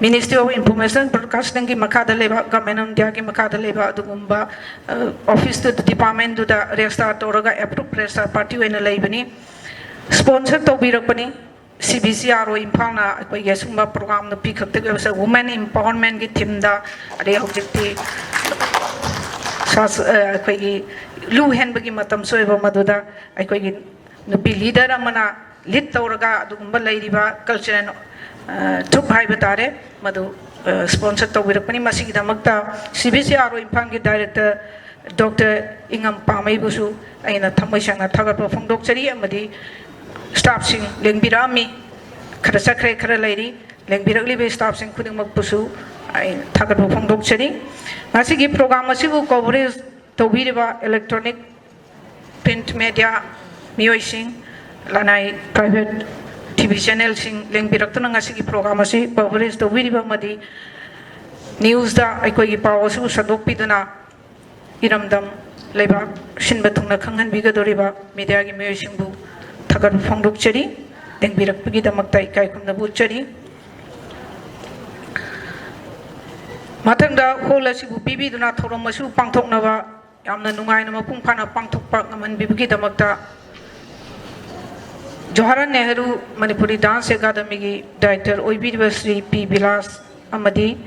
Ministry of Information Broadcasting ꯒꯤ ꯃꯈꯥꯗ ꯂꯩꯕ, Government of India ꯒꯤ ꯃꯈꯥꯗ ꯂꯩꯕ ꯑꯗꯨꯒꯨꯝꯕ, ꯑ, office ꯇꯨ, department ꯇꯨꯗ registrar ꯇꯧꯔꯒ approved registrar party ꯑꯣꯏꯅ ꯂꯩꯕꯅꯤ꯫ Sponsor ꯇꯧꯕꯤꯔꯛꯄꯅꯤ꯫ C B C R O ꯏꯝꯐꯥꯜꯅ ꯑꯩꯈꯣꯏꯒꯤ ꯑꯁꯤꯒꯨꯝꯕ ꯄ꯭ꯔꯣꯒ꯭ꯔꯥꯝ ꯅꯨꯄꯤ ꯈꯛꯇꯒꯤ ꯑꯣꯏꯕ women empowerment ꯒꯤ theme ꯗ, ꯑꯗꯩ ꯍꯧꯖꯤꯛꯇꯤ ꯁꯥꯁ-, ꯑ, ꯑꯩꯈꯣꯏꯒꯤ ꯂꯨ ꯍꯦꯟꯕꯒꯤ ꯃꯇꯝꯁꯨ ꯑꯣꯏꯕ, ꯃꯗꯨꯗ ꯑꯩꯈꯣꯏꯒꯤ ꯅꯨꯄꯤ ꯂꯤꯗꯔ ꯑꯃꯅ ꯂꯤꯗ ꯇꯧꯔꯒ ꯑꯗꯨꯒꯨꯝꯕ ꯂꯩꯔꯤꯕ cultural, ꯑ, troupe ꯍꯥꯏꯕ ꯇꯥꯔꯦ, ꯃꯗꯨ, ꯑ, sponsor ꯇꯧꯕꯤꯔꯛꯄꯅꯤ꯫ ꯃꯁꯤꯒꯤꯗꯃꯛꯇ C B C R O ꯏꯝꯐꯥꯜꯒꯤ director ꯗꯣꯛꯇꯔ ꯏꯉꯝ ꯄꯥꯝꯃꯩꯕꯨꯁꯨ ꯑꯩꯅ ꯊꯃꯣꯏ ꯁꯦꯡꯅ ꯊꯥꯒꯠꯄ ꯐꯣꯡꯗꯣꯛꯆꯔꯤ, ꯑꯃꯗꯤ staffꯁꯤꯡ ꯂꯦꯡꯕꯤꯔꯛꯑꯝꯃꯤ, ꯈꯔ ꯆꯠꯈ꯭ꯔꯦ, ꯈꯔ ꯂꯩꯔꯤ, ꯂꯦꯡꯕꯤꯔꯛꯂꯤꯕ staffꯁꯤꯡ ꯈꯨꯗꯤꯡꯃꯛꯄꯨꯁꯨ ꯑꯩ ꯊꯥꯒꯠꯄ ꯐꯣꯡꯗꯣꯛꯆꯔꯤ꯫ ꯉꯁꯤꯒꯤ program ꯑꯁꯤꯕꯨ coverage ꯇꯧꯕꯤꯔꯤꯕ electronic, print media ꯃꯤꯑꯣꯏꯁꯤꯡ, ꯂꯅꯥꯏ private TV channelꯁꯤꯡ ꯂꯦꯡꯕꯤꯔꯛꯇꯨꯅ ꯉꯁꯤꯒꯤ program ꯑꯁꯤ coverage ꯇꯧꯕꯤꯔꯤꯕ ꯑꯃꯗꯤ newsꯇ ꯑꯩꯈꯣꯏꯒꯤ ꯄꯥꯎ ꯑꯁꯤꯕꯨ ꯁꯟꯗꯣꯛꯄꯤꯗꯨꯅ ꯏꯔꯝꯗꯝ ꯂꯩꯕꯥꯛ ꯁꯤꯟꯕ ꯊꯨꯡꯅ ꯈꯪꯍꯟꯕꯤꯒꯗꯧꯔꯤꯕ mediaꯒꯤ ꯃꯤꯑꯣꯏꯁꯤꯡꯕꯨ ꯊꯥꯒꯠꯄ ꯐꯣꯡꯗꯣꯛꯆꯔꯤ꯫ ꯂꯦꯡꯕꯤꯔꯛꯄꯒꯤꯗꯃꯛꯇ ꯏꯀꯥꯏ ꯈꯨꯝꯅꯕ ꯎꯠꯆꯔꯤ꯫ ꯃꯊꯪꯗ hall ꯑꯁꯤꯕꯨ ꯄꯤꯕꯤꯗꯨꯅ ꯊꯧꯔꯝ ꯑꯁꯤꯕꯨ ꯄꯥꯡꯊꯣꯛꯅꯕ ꯌꯥꯝꯅ ꯅꯨꯡꯉꯥꯏꯅ ꯃꯄꯨꯡ ꯐꯥꯅ ꯄꯥꯡꯊꯣꯛꯄ ꯉꯝꯍꯟꯕꯤꯕꯒꯤꯗꯃꯛꯇ ꯖꯋꯥꯍꯔꯂꯥꯜ ꯅꯦꯍꯔꯨ ꯃꯅꯤꯄꯨꯔꯤ dance academyꯒꯤ director ꯑꯣꯏꯕꯤꯔꯤꯕ ꯁ꯭ꯔꯤ ꯄꯤ ꯕꯤꯂꯥꯁ ꯑꯃꯗꯤ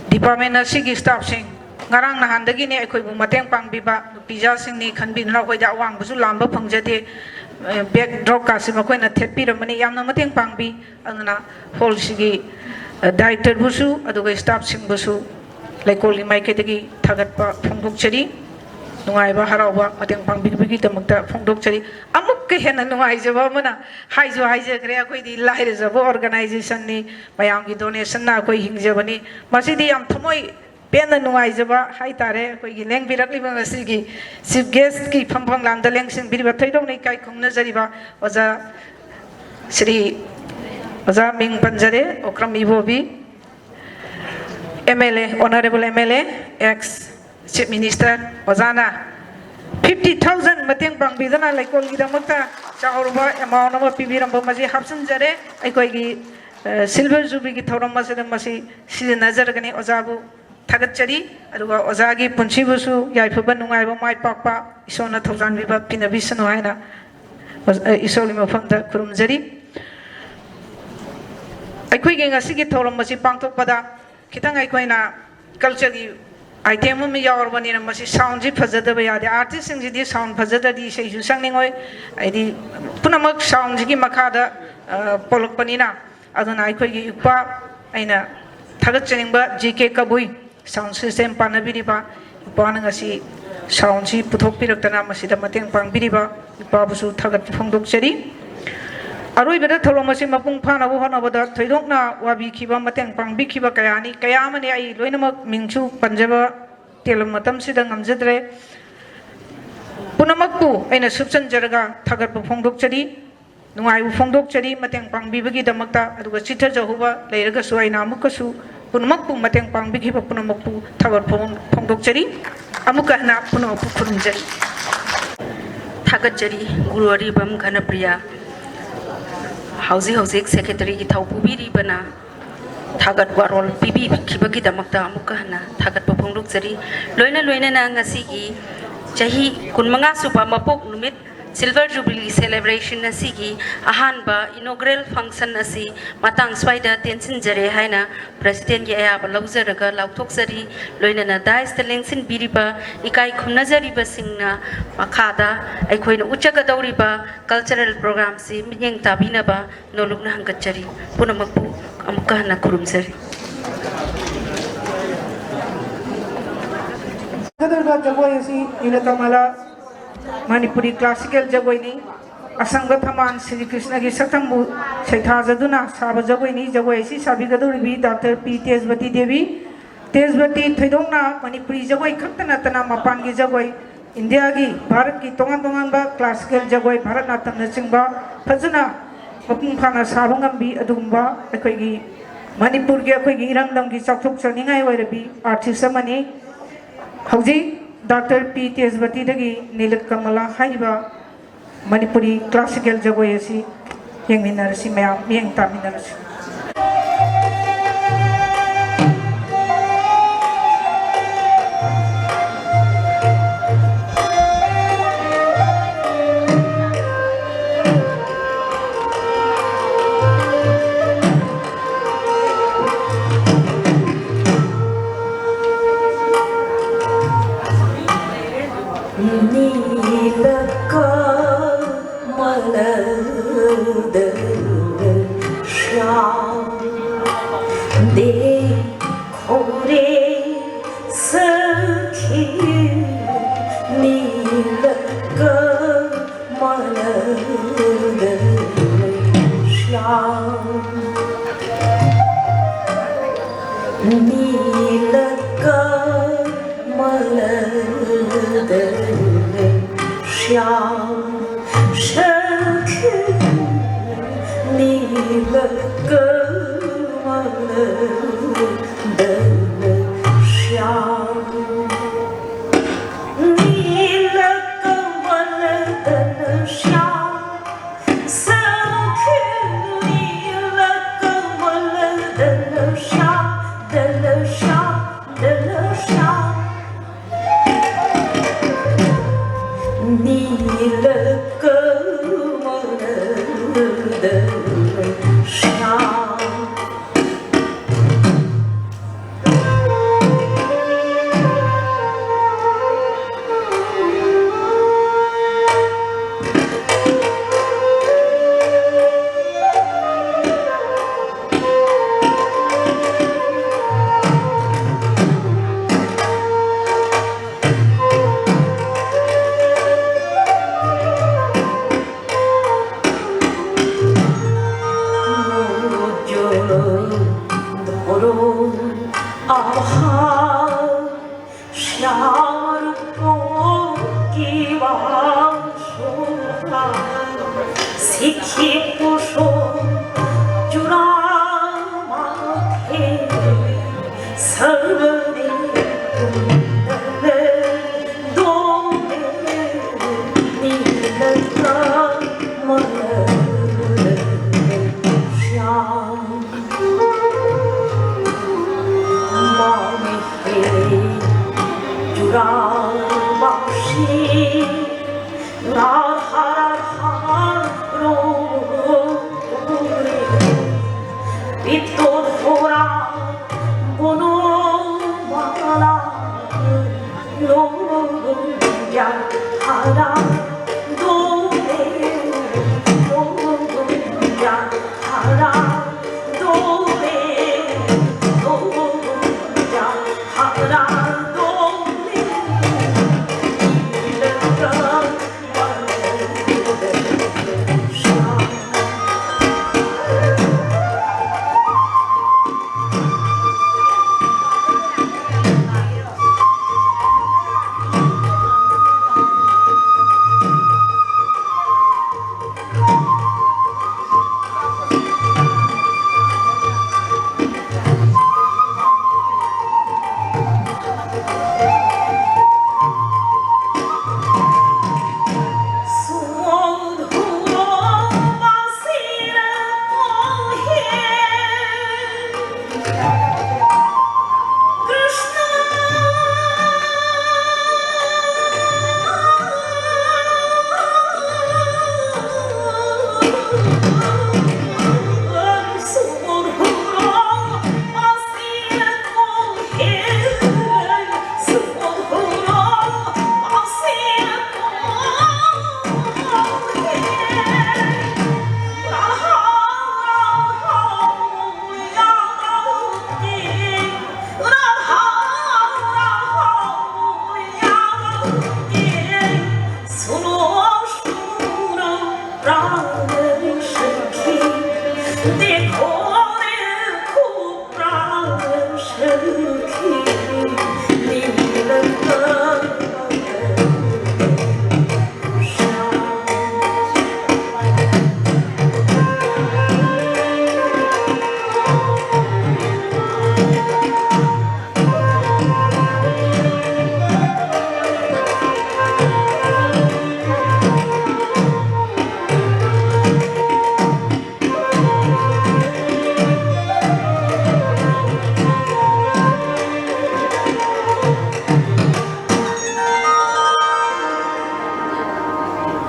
department ꯑꯁꯤꯒꯤ staffꯁꯤꯡ, ꯉꯔꯥꯡ ꯅꯍꯥꯟꯗꯒꯤꯅꯦ ꯑꯩꯈꯣꯏꯕꯨ ꯃꯇꯦꯡ ꯄꯥꯡꯕꯤꯕ ꯅꯨꯄꯤꯖꯥꯁꯤꯡꯅꯤ ꯈꯟꯕꯤꯗꯨꯅ ꯑꯩꯈꯣꯏꯗ ꯑꯋꯥꯡꯕꯁꯨ ꯂꯥꯝꯕ ꯐꯪꯖꯗꯦ꯫ ꯑ, backdropꯀꯥꯁꯤ ꯃꯈꯣꯏꯅ ꯊꯦꯠꯄꯤꯔꯝꯕꯅꯤ꯫ ꯌꯥꯝꯅ ꯃꯇꯦꯡ ꯄꯥꯡꯕꯤ꯫ ꯑꯗꯨꯅ hallꯁꯤꯒꯤ, ꯑ, directorꯕꯨꯁꯨ ꯑꯗꯨꯒ staffꯁꯤꯡꯕꯨꯁꯨ ꯂꯩꯀꯣꯜꯒꯤ ꯃꯥꯏꯀꯩꯗꯒꯤ ꯊꯥꯒꯠꯄ ꯐꯣꯡꯗꯣꯛꯆꯔꯤ꯫ ꯅꯨꯡꯉꯥꯏꯕ, ꯍꯔꯥꯎꯕ, ꯃꯇꯦꯡ ꯄꯥꯡꯕꯤꯕꯒꯤꯗꯃꯛꯇ ꯐꯣꯡꯗꯣꯛꯆꯔꯤ꯫ ꯑꯃꯨꯛꯀ ꯍꯦꯟꯅ ꯅꯨꯡꯉꯥꯏꯖꯕ ꯑꯃꯅ, ꯍꯥꯏꯁꯨ ꯍꯥꯏꯖꯈ꯭ꯔꯦ, ꯑꯩꯈꯣꯏꯗꯤ ꯂꯥꯏꯔꯖꯕ organizationꯅꯤ, ꯃꯌꯥꯝꯒꯤ donationꯅ ꯑꯩꯈꯣꯏ ꯍꯤꯡꯖꯕꯅꯤ꯫ ꯃꯁꯤꯗꯤ ꯌꯥꯝ ꯊꯃꯣꯏ ꯄꯦꯟꯅ ꯅꯨꯡꯉꯥꯏꯖꯕ ꯍꯥꯏꯇꯥꯔꯦ꯫ ꯑꯩꯈꯣꯏꯒꯤ ꯂꯦꯡꯕꯤꯔꯛꯂꯤꯕ ꯉꯁꯤꯒꯤ chief guestꯀꯤ ꯐꯝꯐꯝ ꯂꯥꯡꯗ ꯂꯦꯡꯁꯤꯟꯕꯤꯔꯤꯕ ꯊꯣꯏꯗꯣꯛꯅ ꯏꯀꯥꯏ ꯈꯨꯝꯅꯖꯔꯤꯕ ꯑꯣꯖꯥ ꯁ꯭ꯔꯤ, ꯑꯣꯖꯥ ꯃꯤꯡ ꯄꯟꯖꯔꯦ, ꯑꯣꯀ꯭ꯔꯝ ꯏꯕꯣꯕꯤ, MLA, honourable MLA, ex chief minister, ꯑꯣꯖꯥꯅ fifty thousand ꯃꯇꯦꯡ ꯄꯥꯡꯕꯤꯗꯨꯅ ꯂꯩꯀꯣꯜꯒꯤꯗꯃꯛꯇ ꯆꯥꯎꯔꯕ amount ꯑꯃ ꯄꯤꯕꯤꯔꯝꯕ ꯃꯁꯤ ꯍꯥꯞꯆꯤꯟꯖꯔꯦ꯫ ꯑꯩꯈꯣꯏꯒꯤ, ꯑ, silver jubileeꯒꯤ ꯊꯧꯔꯝ ꯑꯁꯤꯗ ꯃꯁꯤ ꯁꯤꯖꯤꯟꯅꯖꯔꯒꯅꯤ꯫ ꯑꯣꯖꯥꯕꯨ ꯊꯥꯒꯠꯆꯔꯤ꯫ ꯑꯗꯨꯒ ꯑꯣꯖꯥꯒꯤ ꯄꯨꯟꯁꯤꯕꯨꯁꯨ ꯌꯥꯏꯐꯕ, ꯅꯨꯡꯉꯥꯏꯕ, ꯃꯥꯏ ꯄꯥꯛꯄ ꯏꯁꯣꯔꯅ ꯊꯧꯖꯥꯟꯕꯤꯕ ꯄꯤꯅꯕꯤꯁꯅꯨ ꯍꯥꯏꯅ ꯏꯁꯣꯔꯒꯤ ꯃꯐꯝꯗ ꯈꯨꯔꯨꯝꯖꯔꯤ꯫ ꯑꯩꯈꯣꯏꯒꯤ ꯉꯁꯤꯒꯤ ꯊꯧꯔꯝ ꯑꯁꯤ ꯄꯥꯡꯊꯣꯛꯄꯗ ꯈꯤꯇꯪ ꯑꯩꯈꯣꯏꯅ cultureꯒꯤ item ꯑꯃ ꯌꯥꯎꯔꯕꯅꯤꯅ ꯃꯁꯤ soundꯁꯤ ꯐꯖꯗꯕ ꯌꯥꯗꯦ꯫ Artistꯁꯤꯡꯁꯤꯗꯤ sound ꯐꯖꯗ꯭ꯔꯗꯤ ꯏꯁꯩꯁꯨ ꯁꯛꯅꯤꯡꯉꯣꯏ꯫ ꯍꯥꯏꯗꯤ ꯄꯨꯝꯅꯃꯛ soundꯁꯤꯒꯤ ꯃꯈꯥꯗ, ꯑ, ꯄꯣꯛꯂꯛꯄꯅꯤꯅ꯫ ꯑꯗꯨꯅ ꯑꯩꯈꯣꯏꯒꯤ ꯏꯄꯥ, ꯑꯩꯅ ꯊꯥꯒꯠꯆꯅꯤꯡꯕ G K ꯀꯕꯨꯏ sound system ꯄꯥꯟꯅꯕꯤꯔꯤꯕ ꯅꯨꯄꯥꯅ ꯉꯁꯤ soundꯁꯤ ꯄꯨꯊꯣꯛꯄꯤꯔꯛꯇꯅ ꯃꯁꯤꯗ ꯃꯇꯦꯡ ꯄꯥꯡꯕꯤꯔꯤꯕ ꯅꯨꯄꯥꯕꯨꯁꯨ ꯊꯥꯒꯠꯄ ꯐꯣꯡꯗꯣꯛꯆꯔꯤ꯫ ꯑꯔꯣꯏꯕꯗ ꯊꯧꯔꯝ ꯑꯁꯤ ꯃꯄꯨꯡ ꯐꯥꯅꯕ ꯍꯣꯠꯅꯕꯗ ꯊꯣꯏꯗꯣꯛꯅ ꯋꯥꯕꯤꯈꯤꯕ, ꯃꯇꯦꯡ ꯄꯥꯡꯕꯤꯈꯤꯕ ꯀꯌꯥꯅꯤ, ꯀꯌꯥ ꯑꯃꯅꯤ꯫ ꯑꯩ ꯂꯣꯏꯅꯃꯛ ꯃꯤꯡꯁꯨ ꯄꯟꯖꯕ ꯇꯦꯜꯂꯕ ꯃꯇꯝꯁꯤꯗ ꯉꯝꯖꯗ꯭ꯔꯦ꯫ ꯄꯨꯝꯅꯃꯛꯄꯨ ꯑꯩꯅ ꯁꯨꯞꯆꯟꯖꯔꯒ ꯊꯥꯒꯠꯄ ꯐꯣꯡꯗꯣꯛꯆꯔꯤ, ꯅꯨꯡꯉꯥꯏꯕ ꯐꯣꯡꯗꯣꯛꯆꯔꯤ ꯃꯇꯦꯡ ꯄꯥꯡꯕꯤꯕꯒꯤꯗꯃꯛꯇ꯫ ꯑꯗꯨꯒ ꯆꯤꯊꯖꯍꯧꯕ ꯂꯩꯔꯒꯁꯨ ꯑꯩꯅ ꯑꯃꯨꯛꯀꯁꯨ ꯄꯨꯝꯅꯃꯛꯄꯨ, ꯃꯇꯦꯡ ꯄꯥꯡꯕꯤꯈꯤꯕ ꯄꯨꯝꯅꯃꯛꯄꯨ ꯊꯥꯒꯠꯄ ꯐꯣꯡꯗꯣꯛꯆꯔꯤ꯫ ꯑꯃꯨꯛꯀ ꯍꯟꯅ ꯄꯨꯝꯅꯃꯛꯄꯨ ꯈꯨꯔꯨꯝꯖꯔꯤ꯫ ꯊꯥꯒꯠꯆꯔꯤ꯫ ꯒꯨꯔꯨ ꯑꯔꯤꯕꯝ ꯘꯅꯄ꯭ꯔꯤꯌꯥ, ꯍꯧꯖꯤꯛ ꯍꯧꯖꯤꯛ ꯁꯦꯀ꯭ꯔꯦꯇꯔꯤꯒꯤ ꯊꯧ ꯄꯨꯕꯤꯔꯤꯕꯅ ꯊꯥꯒꯠ ꯋꯥꯔꯣꯜ ꯄꯤꯕꯤꯈꯤꯕꯒꯤꯗꯃꯛꯇ ꯑꯃꯨꯛꯀ ꯍꯟꯅ ꯊꯥꯒꯠꯄ ꯐꯣꯡꯗꯣꯛꯆꯔꯤ꯫ ꯂꯣꯏꯅ ꯂꯣꯏꯅꯅ ꯉꯁꯤꯒꯤ ꯆꯍꯤ ꯀꯨꯟꯃꯉꯥ ꯁꯨꯕ ꯃꯄꯣꯛ ꯅꯨꯃꯤꯠ, Silver Jubilee celebration ꯑꯁꯤꯒꯤ ꯑꯍꯥꯟꯕ inaugural function ꯑꯁꯤ ꯃꯇꯥꯡ ꯁ꯭ꯋꯥꯏꯗ ꯇꯦꯟꯁꯤꯟꯖꯔꯦ ꯍꯥꯏꯅ Presidentꯀꯤ ꯑꯌꯥꯕ ꯂꯧꯖꯔꯒ ꯂꯥꯎꯊꯣꯛꯆꯔꯤ꯫ ꯂꯣꯏꯅꯅ daisꯇ ꯂꯦꯡꯁꯤꯟꯕꯤꯔꯤꯕ ꯏꯀꯥꯏ ꯈꯨꯝꯅꯖꯔꯤꯕꯁꯤꯡꯅ ꯃꯈꯥꯗ ꯑꯩꯈꯣꯏꯅ ꯎꯠꯆꯒꯗꯧꯔꯤꯕ cultural programꯁꯤ ꯃꯤꯠꯌꯦꯡ ꯇꯥꯕꯤꯅꯕ ꯅꯣꯂꯨꯛꯅ ꯍꯪꯒꯠꯆꯔꯤ꯫ ꯄꯨꯝꯅꯃꯛꯄꯨ ꯑꯃꯨꯛꯀ ꯍꯟꯅ ꯈꯨꯔꯨꯝꯖꯔꯤ꯫ ꯁꯛꯀꯗꯧꯔꯤꯕ ꯖꯒꯣꯏ ꯑꯁꯤ ꯅꯤꯂꯀꯃꯂꯥ ꯃꯅꯤꯄꯨꯔꯤ classical ꯖꯒꯣꯏꯅꯤ꯫ ꯑꯁꯪꯕ ꯊꯝꯕꯥꯜ ꯁ꯭ꯔꯤ ꯀ꯭ꯔꯤꯁꯅꯒꯤ ꯁꯛꯇꯝꯕꯨ ꯁꯩꯊꯥꯖꯗꯨꯅ ꯁꯥꯕ ꯖꯒꯣꯏꯅꯤ꯫ ꯖꯒꯣꯏ ꯑꯁꯤ ꯁꯥꯕꯤꯒꯗꯧꯔꯤꯕꯤ ꯗꯥꯛꯇꯔ ꯄꯤ ꯇꯦꯖꯕꯇꯤ ꯗꯦꯕꯤ꯫ ꯇꯦꯖꯕꯇꯤ ꯊꯣꯏꯗꯣꯛꯅ ꯃꯅꯤꯄꯨꯔꯤ ꯖꯒꯣꯏ ꯈꯛꯇ ꯅꯠꯇꯅ ꯃꯄꯥꯟꯒꯤ ꯖꯒꯣꯏ, ꯏꯟꯗꯤꯌꯥꯒꯤ, ꯚꯥꯔꯠꯀꯤ ꯇꯣꯉꯥꯟ ꯇꯣꯉꯥꯟꯕ classical ꯖꯒꯣꯏ, ꯚꯥꯔꯠꯅꯥꯇ꯭ꯌꯝꯅꯆꯤꯡꯕ ꯐꯖꯅ ꯃꯄꯨꯡ ꯐꯥꯅ ꯁꯥꯕ ꯉꯝꯕꯤ ꯑꯗꯨꯒꯨꯝꯕ ꯑꯩꯈꯣꯏꯒꯤ ꯃꯅꯤꯄꯨꯔꯒꯤ, ꯑꯩꯈꯣꯏꯒꯤ ꯏꯔꯝꯗꯝꯒꯤ ꯆꯥꯎꯊꯣꯛꯆꯅꯤꯡꯉꯥꯏ ꯑꯣꯏꯔꯕꯤ artist ꯑꯃꯅꯤ꯫ ꯍꯧꯖꯤꯛ ꯗꯥꯛꯇꯔ ꯄꯤ ꯇꯦꯖꯕꯇꯤꯗꯒꯤ ꯅꯤꯂꯀꯃꯂꯥ ꯍꯥꯏꯔꯤꯕ ꯃꯅꯤꯄꯨꯔꯤ classical ꯖꯒꯣꯏ ꯑꯁꯤ ꯌꯦꯡꯃꯤꯟꯅꯔꯁꯤ, ꯃꯌꯥꯝ ꯃꯤꯠꯌꯦꯡ ꯇꯥꯃꯤꯟꯅꯔꯁꯤ꯫ श्याम सखी नील कमल दल श्याम, नील कमल दल श्याम, सखी नील कमल दल श्याम, दल श्याम, दल श्याम। नील कमल दल श्याम। श्याम रूप की बांसुरी, सीखी कुसुम चूड़ा माथे, सर्व ने कुंडल डोले, नील कमल श्याम। मामे हे चूड़ा बांशी, राधा राधा रो रे। पित्त धरा बनमाला लो जा हरा दो रे, लो जा हरा दो रे, लो जा हरा दो रे।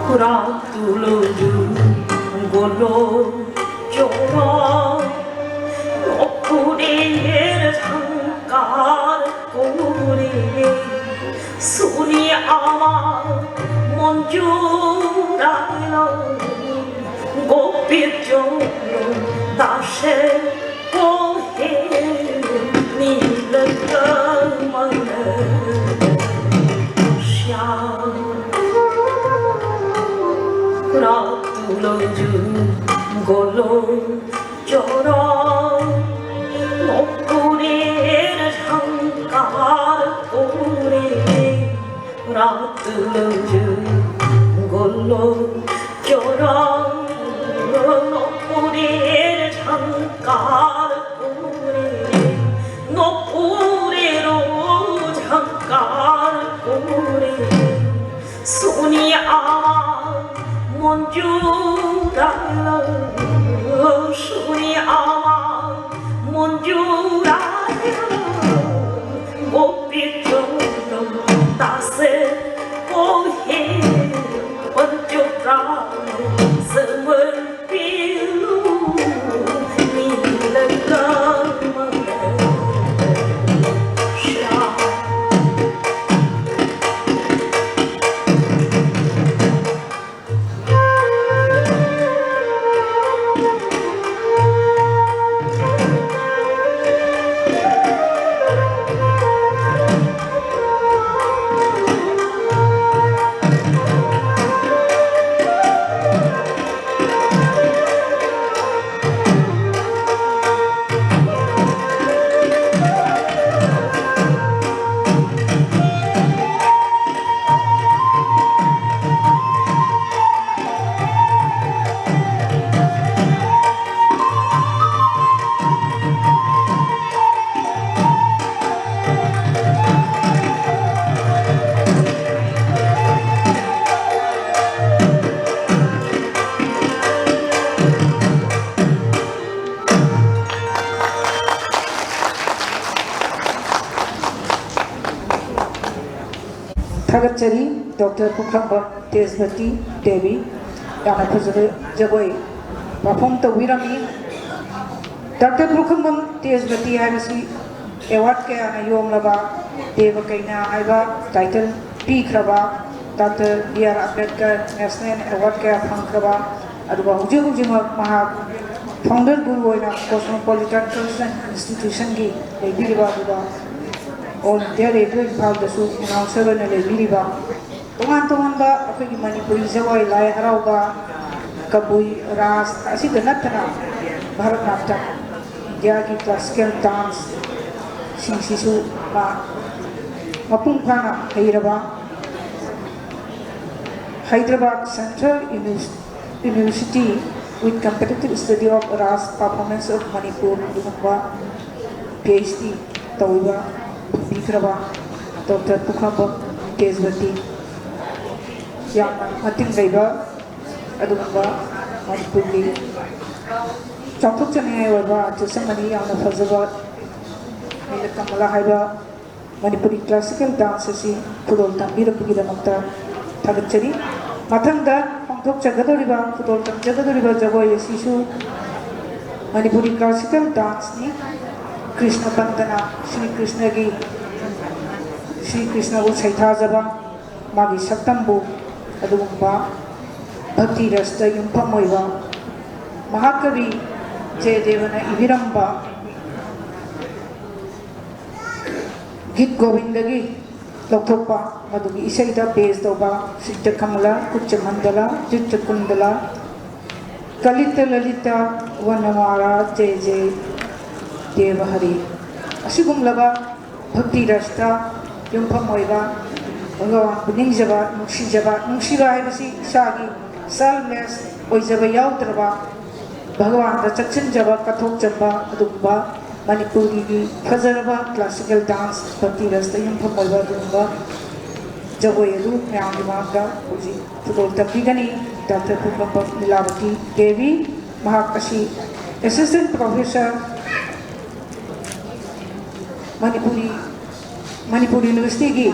রাতুল যুগল চোর, অপুরের ঝংকার করে, শুনি আমার মন জুড়াইল, গোপীর জন্য দাসে কহে নীল কমল শ্যাম। রাতুল যুগল চোর, অপুরের ঝংকার করে, রাতুল যুগল চোর, অপুরের ঝংকার করে, নপুরের ঝংকার করে, শুনি আমার মন জুড়াইল, শুনি আমার মন জুড়াইল, গোপীর জন্য দাসে কহে পঞ্চপ্রাণ সমর্পিলু নীল কমল শ্যাম। ꯊꯥꯒꯠꯆꯔꯤ꯫ ꯗꯣꯛꯇꯔ ꯄꯨꯈ꯭ꯔꯝꯕꯝ ꯇꯦꯖꯕꯇꯤ ꯗꯦꯕꯤ ꯌꯥꯝꯅ ꯐꯖꯕ ꯖꯒꯣꯏ ꯄꯔꯐꯣꯝ ꯇꯧꯕꯤꯔꯝꯃꯤ꯫ ꯗꯣꯛꯇꯔ ꯄꯨꯈ꯭ꯔꯝꯕꯝ ꯇꯦꯖꯕꯇꯤ ꯍꯥꯏꯕꯁꯤ ꯑꯦꯋꯥꯔꯗ ꯀꯌꯥꯅ ꯌꯣꯝꯂꯕ, ꯗꯦꯕ ꯀꯩꯅꯥ ꯍꯥꯏꯕ ꯇꯥꯏꯇꯜ ꯄꯤꯈ꯭ꯔꯕ, doctor B R Ambedkar national award ꯀꯌꯥ ꯐꯪꯈ꯭ꯔꯕ, ꯑꯗꯨꯒ ꯍꯧꯖꯤꯛ ꯍꯧꯖꯤꯛꯃꯛ ꯃꯍꯥꯛ ꯐꯥꯎꯟꯗꯔ ꯒꯨꯔꯨ ꯑꯣꯏꯅ ꯀꯣꯁꯃꯣꯄꯣꯂꯤꯇꯥꯟ ꯀꯜꯆꯔꯦꯜ ꯏꯟꯁꯇꯤꯇ꯭ꯌꯨꯁꯟꯒꯤ ꯂꯩꯕꯤꯔꯤꯕ, ꯑꯗꯨꯒ ꯑꯣꯜ ꯏꯟꯗꯤꯌꯥ ꯔꯦꯗꯤꯑꯣ ꯏꯝꯐꯥꯜꯗꯁꯨ ꯑꯦꯅꯥꯎꯟꯁꯔ ꯑꯣꯏꯅ ꯂꯩꯕꯤꯔꯤꯕ, ꯇꯣꯉꯥꯟ ꯇꯣꯉꯥꯟꯕ ꯑꯩꯈꯣꯏꯒꯤ ꯃꯅꯤꯄꯨꯔꯤ ꯖꯒꯣꯏ, ꯂꯥꯏ ꯍꯔꯥꯎꯕ, ꯀꯕꯨꯏ, ꯔꯥꯁ ꯑꯁꯤꯗ ꯅꯠꯇꯅ ꯚꯥꯔꯠ ꯅꯥꯇ꯭ꯌꯝ, ꯏꯟꯗꯤꯌꯥꯒꯤ ꯀ꯭ꯂꯥꯁꯤꯀꯦꯜ ꯗꯥꯟꯁ ꯁꯤꯡꯁꯤꯁꯨ ꯃꯥ ꯃꯄꯨꯡ ꯐꯥꯅ ꯍꯩꯔꯕ, Hyderabad Central Univers- University with Comparative Study of Ras Performance of Manipur ꯑꯗꯨꯒꯨꯝꯕ ꯄꯤ ꯑꯩꯆ ꯗꯤ ꯇꯧꯕ ꯐꯪꯕꯤꯈ꯭ꯔꯕ ꯗꯣꯛꯇꯔ ꯄꯨꯈ꯭ꯔꯝꯕꯝ ꯇꯦꯖꯕꯇꯤ ꯌꯥꯝꯅ ꯃꯇꯤꯡ ꯂꯩꯕ ꯑꯗꯨꯒꯨꯝꯕ ꯃꯅꯤꯄꯨꯔꯒꯤ ꯆꯥꯎꯊꯣꯛꯆꯅꯤꯡꯉꯥꯏ ꯑꯣꯏꯕ ꯑꯥꯔꯇꯤꯁ ꯑꯃꯅꯤ꯫ ꯌꯥꯝꯅ ꯐꯖꯕ ꯅꯤꯂꯀꯃꯂꯥ ꯍꯥꯏꯕ ꯃꯅꯤꯄꯨꯔꯤ ꯀ꯭ꯂꯥꯁꯤꯀꯦꯜ ꯗꯥꯟꯁ ꯑꯁꯤ ꯈꯨꯗꯣꯜ ꯇꯝꯕꯤꯔꯛꯄꯒꯤꯗꯃꯛꯇ ꯊꯥꯒꯠꯆꯔꯤ꯫ ꯃꯊꯪꯗ ꯄꯥꯡꯊꯣꯛꯆꯒꯗꯧꯔꯤꯕ, ꯈꯨꯗꯣꯜ ꯇꯝꯖꯒꯗꯧꯔꯤꯕ ꯖꯒꯣꯏ ꯑꯁꯤꯁꯨ ꯃꯅꯤꯄꯨꯔꯤ ꯀ꯭ꯂꯥꯁꯤꯀꯦꯜ ꯗꯥꯟꯁꯅꯤ꯫ ꯀ꯭ꯔꯤꯁꯅ ꯕꯟꯗꯅ, ꯁ꯭ꯔꯤ ꯀ꯭ꯔꯤꯁꯅꯒꯤ, ꯁ꯭ꯔꯤ ꯀ꯭ꯔꯤꯁꯅꯕꯨ ꯁꯩꯊꯥꯖꯕ, ꯃꯥꯒꯤ ꯁꯛꯇꯝꯕꯨ ꯑꯗꯨꯒꯨꯝꯕ ꯚꯛꯇꯤ ꯔꯁꯇ ꯌꯨꯝꯐꯝ ꯑꯣꯏꯕ ꯃꯍꯥꯀꯕꯤ ꯖꯌꯗꯦꯕꯅ ꯏꯕꯤꯔꯝꯕ ꯒꯤꯠ ꯒꯣꯕꯤꯟꯗꯒꯤ ꯂꯧꯊꯣꯛꯄ, ꯃꯗꯨꯒꯤ ꯏꯁꯩꯗ ꯕꯦꯁ ꯇꯧꯕ ꯆꯤꯠꯇ ꯀꯃꯂ, ꯀꯨꯆ ꯃꯟꯗꯂ, ꯆꯤꯠꯇ ꯀꯨꯟꯗꯂ, ꯀꯂꯤꯇ ꯂꯂꯤꯇ, ꯋꯅꯃꯥꯔꯥ, ꯖꯦ ꯖꯦ ꯗꯦꯕ ꯍꯔꯤ ꯑꯁꯤꯒꯨꯝꯂꯕ ꯚꯛꯇꯤ ꯔꯁꯇ ꯌꯨꯝꯐꯝ ꯑꯣꯏꯕ, ꯚꯒꯋꯥꯟꯕꯨ ꯅꯤꯡꯖꯕ, ꯅꯨꯡꯁꯤꯖꯕ, ꯅꯨꯡꯁꯤꯕ ꯍꯥꯏꯕꯁꯤ ꯏꯁꯥꯒꯤ ꯁꯦꯜꯐꯂꯦꯁ ꯑꯣꯏꯖꯕ ꯌꯥꯎꯗ꯭ꯔꯕ, ꯚꯒꯋꯥꯟꯗ ꯆꯪꯁꯤꯟꯖꯕ, ꯀꯠꯊꯣꯛꯆꯕ ꯑꯗꯨꯒꯨꯝꯕ ꯃꯅꯤꯄꯨꯔꯤꯒꯤ ꯐꯖꯔꯕ ꯀ꯭ꯂꯥꯁꯤꯀꯦꯜ ꯗꯥꯟꯁ, ꯚꯛꯇꯤ ꯔꯁꯇ ꯌꯨꯝꯐꯝ ꯑꯣꯏꯕ ꯑꯗꯨꯒꯨꯝꯕ ꯖꯒꯣꯏ ꯑꯗꯨ ꯃꯌꯥꯝꯒꯤ ꯃꯥꯡꯗ ꯍꯧꯖꯤꯛ ꯈꯨꯗꯣꯜ ꯇꯝꯕꯤꯒꯅꯤ ꯗꯣꯛꯇꯔ ꯄꯨꯈ꯭ꯔꯝꯕꯝ ꯂꯤꯂꯥꯕꯇꯤ ꯗꯦꯕꯤ꯫ ꯃꯍꯥꯛ ꯑꯁꯤ ꯑꯦꯁꯤꯁꯇꯦꯟ ꯄ꯭ꯔꯣꯐꯦꯁꯔ ꯃꯅꯤꯄꯨꯔꯤ, ꯃꯅꯤꯄꯨꯔ ꯌꯨꯅꯤꯚꯔꯁꯤꯇꯤꯒꯤ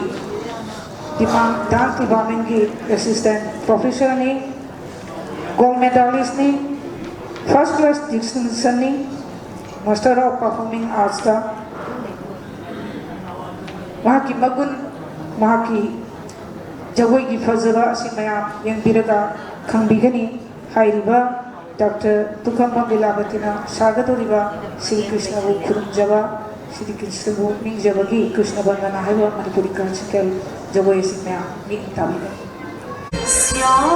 Demand Dance Department ꯒꯤ Assistant Professor ꯅꯤ, Gold Medalist ꯅꯤ, First Class Distinction ꯅꯤ, Master of Performing Arts ꯇ꯫ ꯃꯍꯥꯛꯀꯤ ꯃꯒꯨꯟ, ꯃꯍꯥꯛꯀꯤ ꯖꯒꯣꯏꯒꯤ ꯐꯖꯕ ꯑꯁꯤ ꯃꯌꯥꯝ ꯌꯦꯡꯕꯤꯔꯒ ꯈꯪꯕꯤꯒꯅꯤ꯫ ꯍꯥꯏꯔꯤꯕ ꯗꯥꯛꯇꯔ ꯄꯨꯈ꯭ꯔꯝꯕꯝ ꯂꯤꯂꯥꯕꯇꯤꯅ ꯁꯥꯒꯗꯧꯔꯤꯕ ꯁ꯭ꯔꯤ ꯀ꯭ꯔꯤꯁꯅꯕꯨ ꯈꯨꯔꯨꯝꯖꯕ, ꯁ꯭ꯔꯤ ꯀ꯭ꯔꯤꯁꯅꯕꯨ ꯅꯤꯡꯖꯕꯒꯤ ꯀ꯭ꯔꯤꯁꯅ ꯕꯟꯗꯅꯥ ꯍꯥꯏꯕ ꯃꯅꯤꯄꯨꯔꯤ classical ꯖꯒꯣꯏ ꯑꯁꯤ ꯃꯌꯥꯝ ꯃꯤꯠꯌꯦꯡ ꯇꯥꯕꯤꯒꯅꯤ꯫ श्याम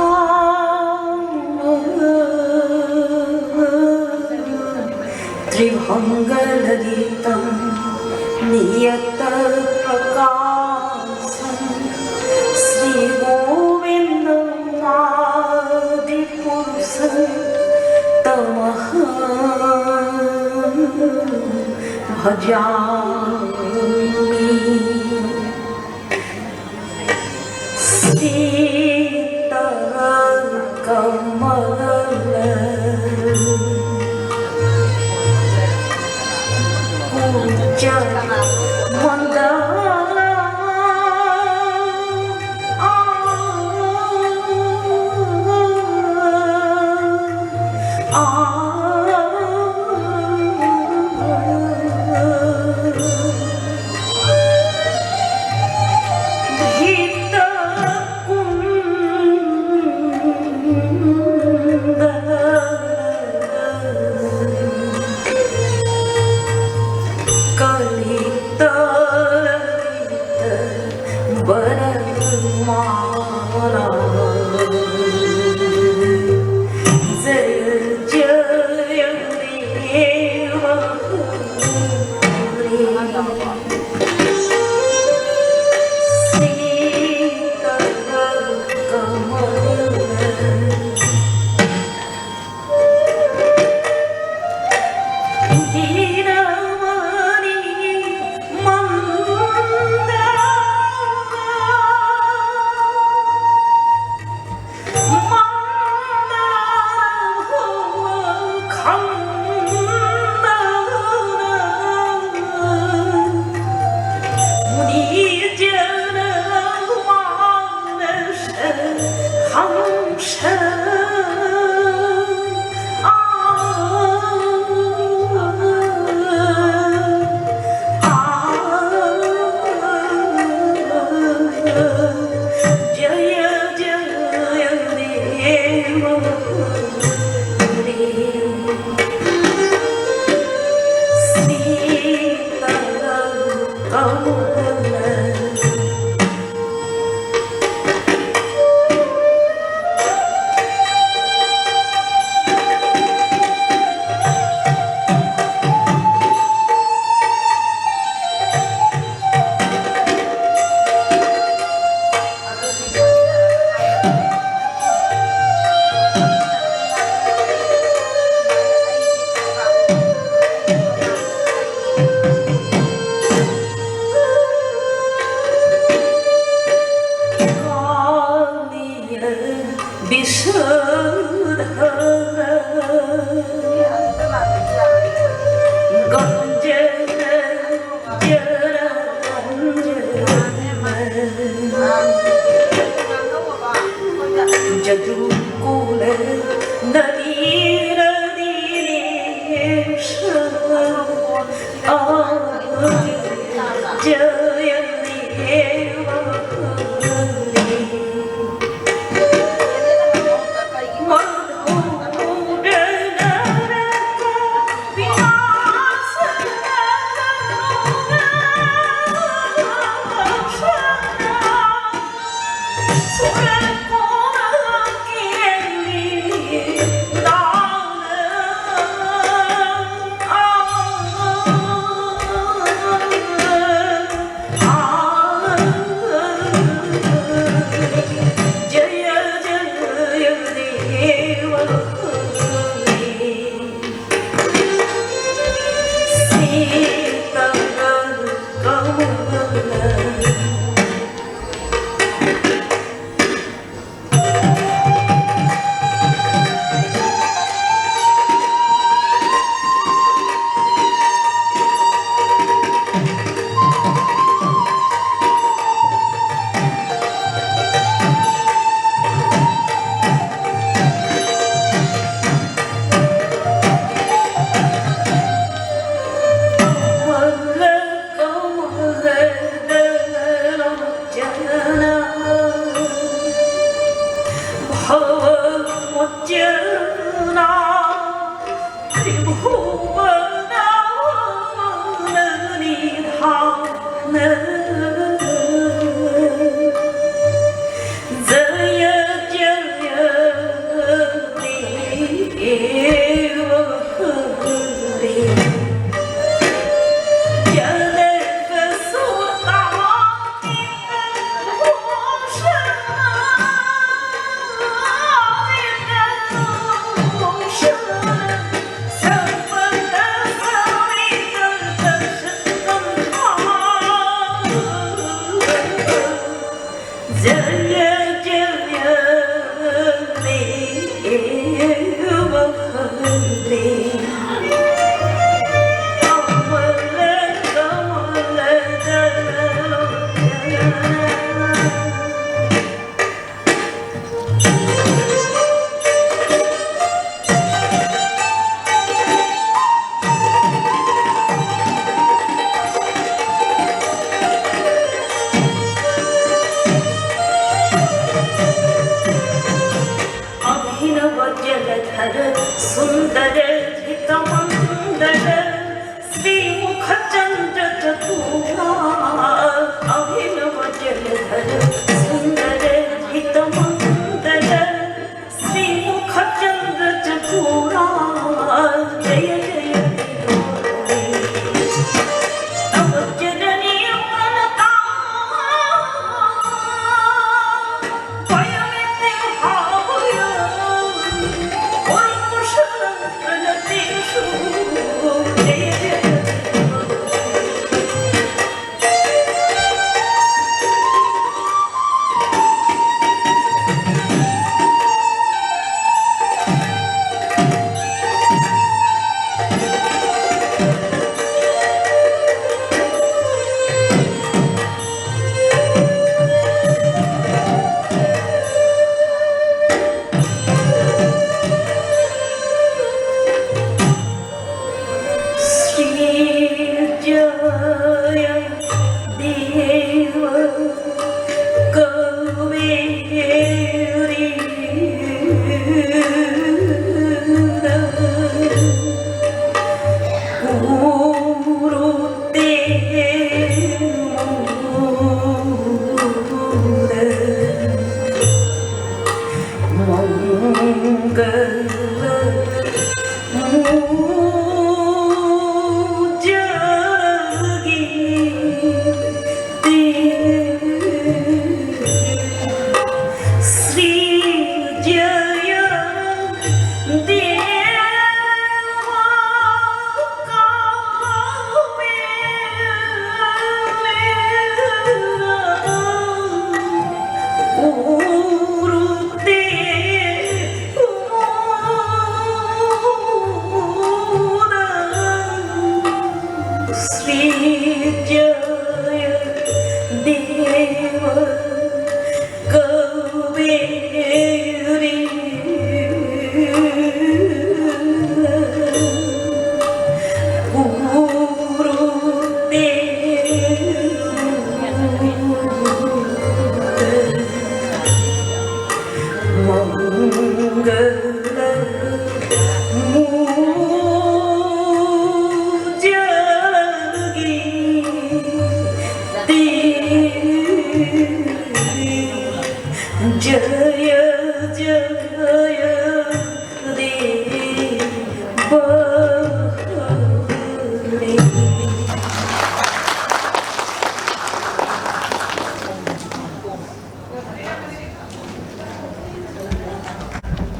त्रिभङ्गललितं नियतप्रकाशं श्रीगोविन्दमादि पुरुषोत्तमः भजामि। श्रीतरकमल कुञ्जमण्डल अभिनव जलधर सुंदर धृतमंदर श्रीमुखचंद्र चतुरा। अभिनव जलधर सुंदर धृतमंदर श्रीमुखचंद्र चतुरा। जय जय विनोदिनी। तव चरणी प्रणता वयमिति भावया। कुर्मः शरणं प्रणतेषु। जय जय विनोदिनी।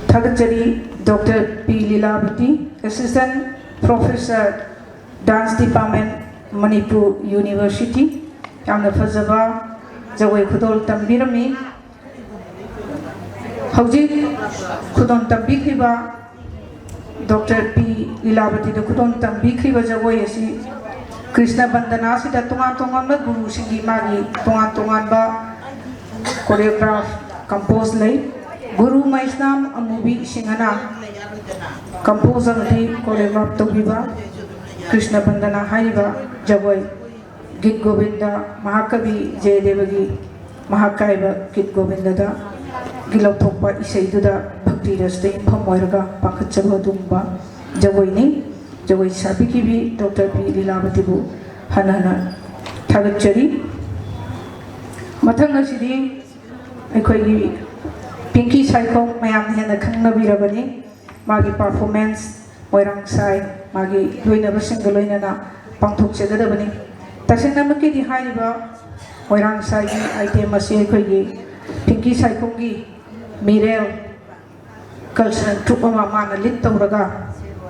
ꯊꯥꯒꯠꯆꯔꯤ ꯗꯣꯛꯇꯔ ꯄꯤ ꯂꯤꯂꯥꯕꯇꯤ, Assistant Professor, Dance Department, Manipur University꯫ ꯌꯥꯝꯅ ꯐꯖꯕ ꯖꯒꯣꯏ ꯈꯨꯗꯣꯜ ꯇꯝꯕꯤꯔꯝꯃꯤ꯫ ꯍꯧꯖꯤꯛ ꯈꯨꯗꯣꯜ ꯇꯝꯕꯤꯈ꯭ꯔꯤꯕ ꯗꯣꯛꯇꯔ ꯄꯤ ꯂꯤꯂꯥꯕꯇꯤꯗ ꯈꯨꯗꯣꯜ ꯇꯝꯕꯤꯈ꯭ꯔꯤꯕ ꯖꯒꯣꯏ ꯑꯁꯤ ꯀ꯭ꯔꯤꯁꯅ ꯕꯟꯗꯅꯥꯁꯤꯗ ꯇꯣꯉꯥꯟ ꯇꯣꯉꯥꯟꯕ ꯒꯨꯔꯨꯁꯤꯡꯒꯤ ꯃꯥꯒꯤ ꯇꯣꯉꯥꯟ ꯇꯣꯉꯥꯟꯕ choreograph compose ꯂꯩ꯫ ꯒꯨꯔꯨ ꯃꯩꯁꯅꯥꯝ ꯑꯃꯨꯕꯤ ꯁꯤꯡꯍꯅ compose ꯑꯃꯗꯤ choreograph ꯇꯧꯕꯤꯕ ꯀ꯭ꯔꯤꯁꯅ ꯕꯟꯗꯅꯥ ꯍꯥꯏꯔꯤꯕ ꯖꯒꯣꯏ ꯒꯤꯠ ꯒꯣꯕꯤꯟꯗ, ꯃꯍꯥꯀꯕꯤ ꯖꯌꯗꯦꯕꯒꯤ ꯃꯍꯥꯀꯥꯏꯕ ꯒꯤꯠ ꯒꯣꯕꯤꯟꯗꯗꯒꯤ ꯂꯧꯊꯣꯛꯄ ꯏꯁꯩꯗꯨꯗ ꯚꯛꯇꯤ ꯔꯁꯇ ꯌꯨꯝꯐꯝ ꯑꯣꯏꯔꯒ ꯄꯥꯈꯠꯆꯕ ꯑꯗꯨꯒꯨꯝꯕ ꯖꯒꯣꯏꯅꯤ꯫ ꯖꯒꯣꯏ ꯁꯥꯕꯤꯈꯤꯕꯤ ꯗꯣꯛꯇꯔ ꯄꯤ ꯂꯤꯂꯥꯕꯇꯤꯕꯨ ꯍꯟꯅ ꯍꯟꯅ ꯊꯥꯒꯠꯆꯔꯤ꯫ ꯃꯊꯪ ꯑꯁꯤꯗꯤ ꯑꯩꯈꯣꯏꯒꯤ ꯄꯤꯡꯀꯤ ꯁꯥꯏꯈꯣꯝ, ꯃꯌꯥꯝꯅ ꯍꯦꯟꯅ ꯈꯪꯅꯕꯤꯔꯕꯅꯤ꯫ ꯃꯥꯒꯤ performance ꯃꯣꯏꯔꯥꯡ ꯁꯥꯏ ꯃꯥꯒꯤ ꯂꯣꯏꯅꯕꯁꯤꯡꯒ ꯂꯣꯏꯅꯅ ꯄꯥꯡꯊꯣꯛꯆꯒꯗꯕꯅꯤ꯫ ꯇꯁꯦꯡꯅꯃꯛꯀꯤꯗꯤ ꯍꯥꯏꯔꯤꯕ ꯃꯣꯏꯔꯥꯡ ꯁꯥꯏꯒꯤ item ꯑꯁꯤ ꯑꯩꯈꯣꯏꯒꯤ ꯄꯤꯡꯀꯤ ꯁꯥꯏꯈꯣꯝꯒꯤ ꯃꯤꯔꯦꯜ cultural troupe ꯑꯃ ꯃꯥꯅ lead ꯇꯧꯔꯒ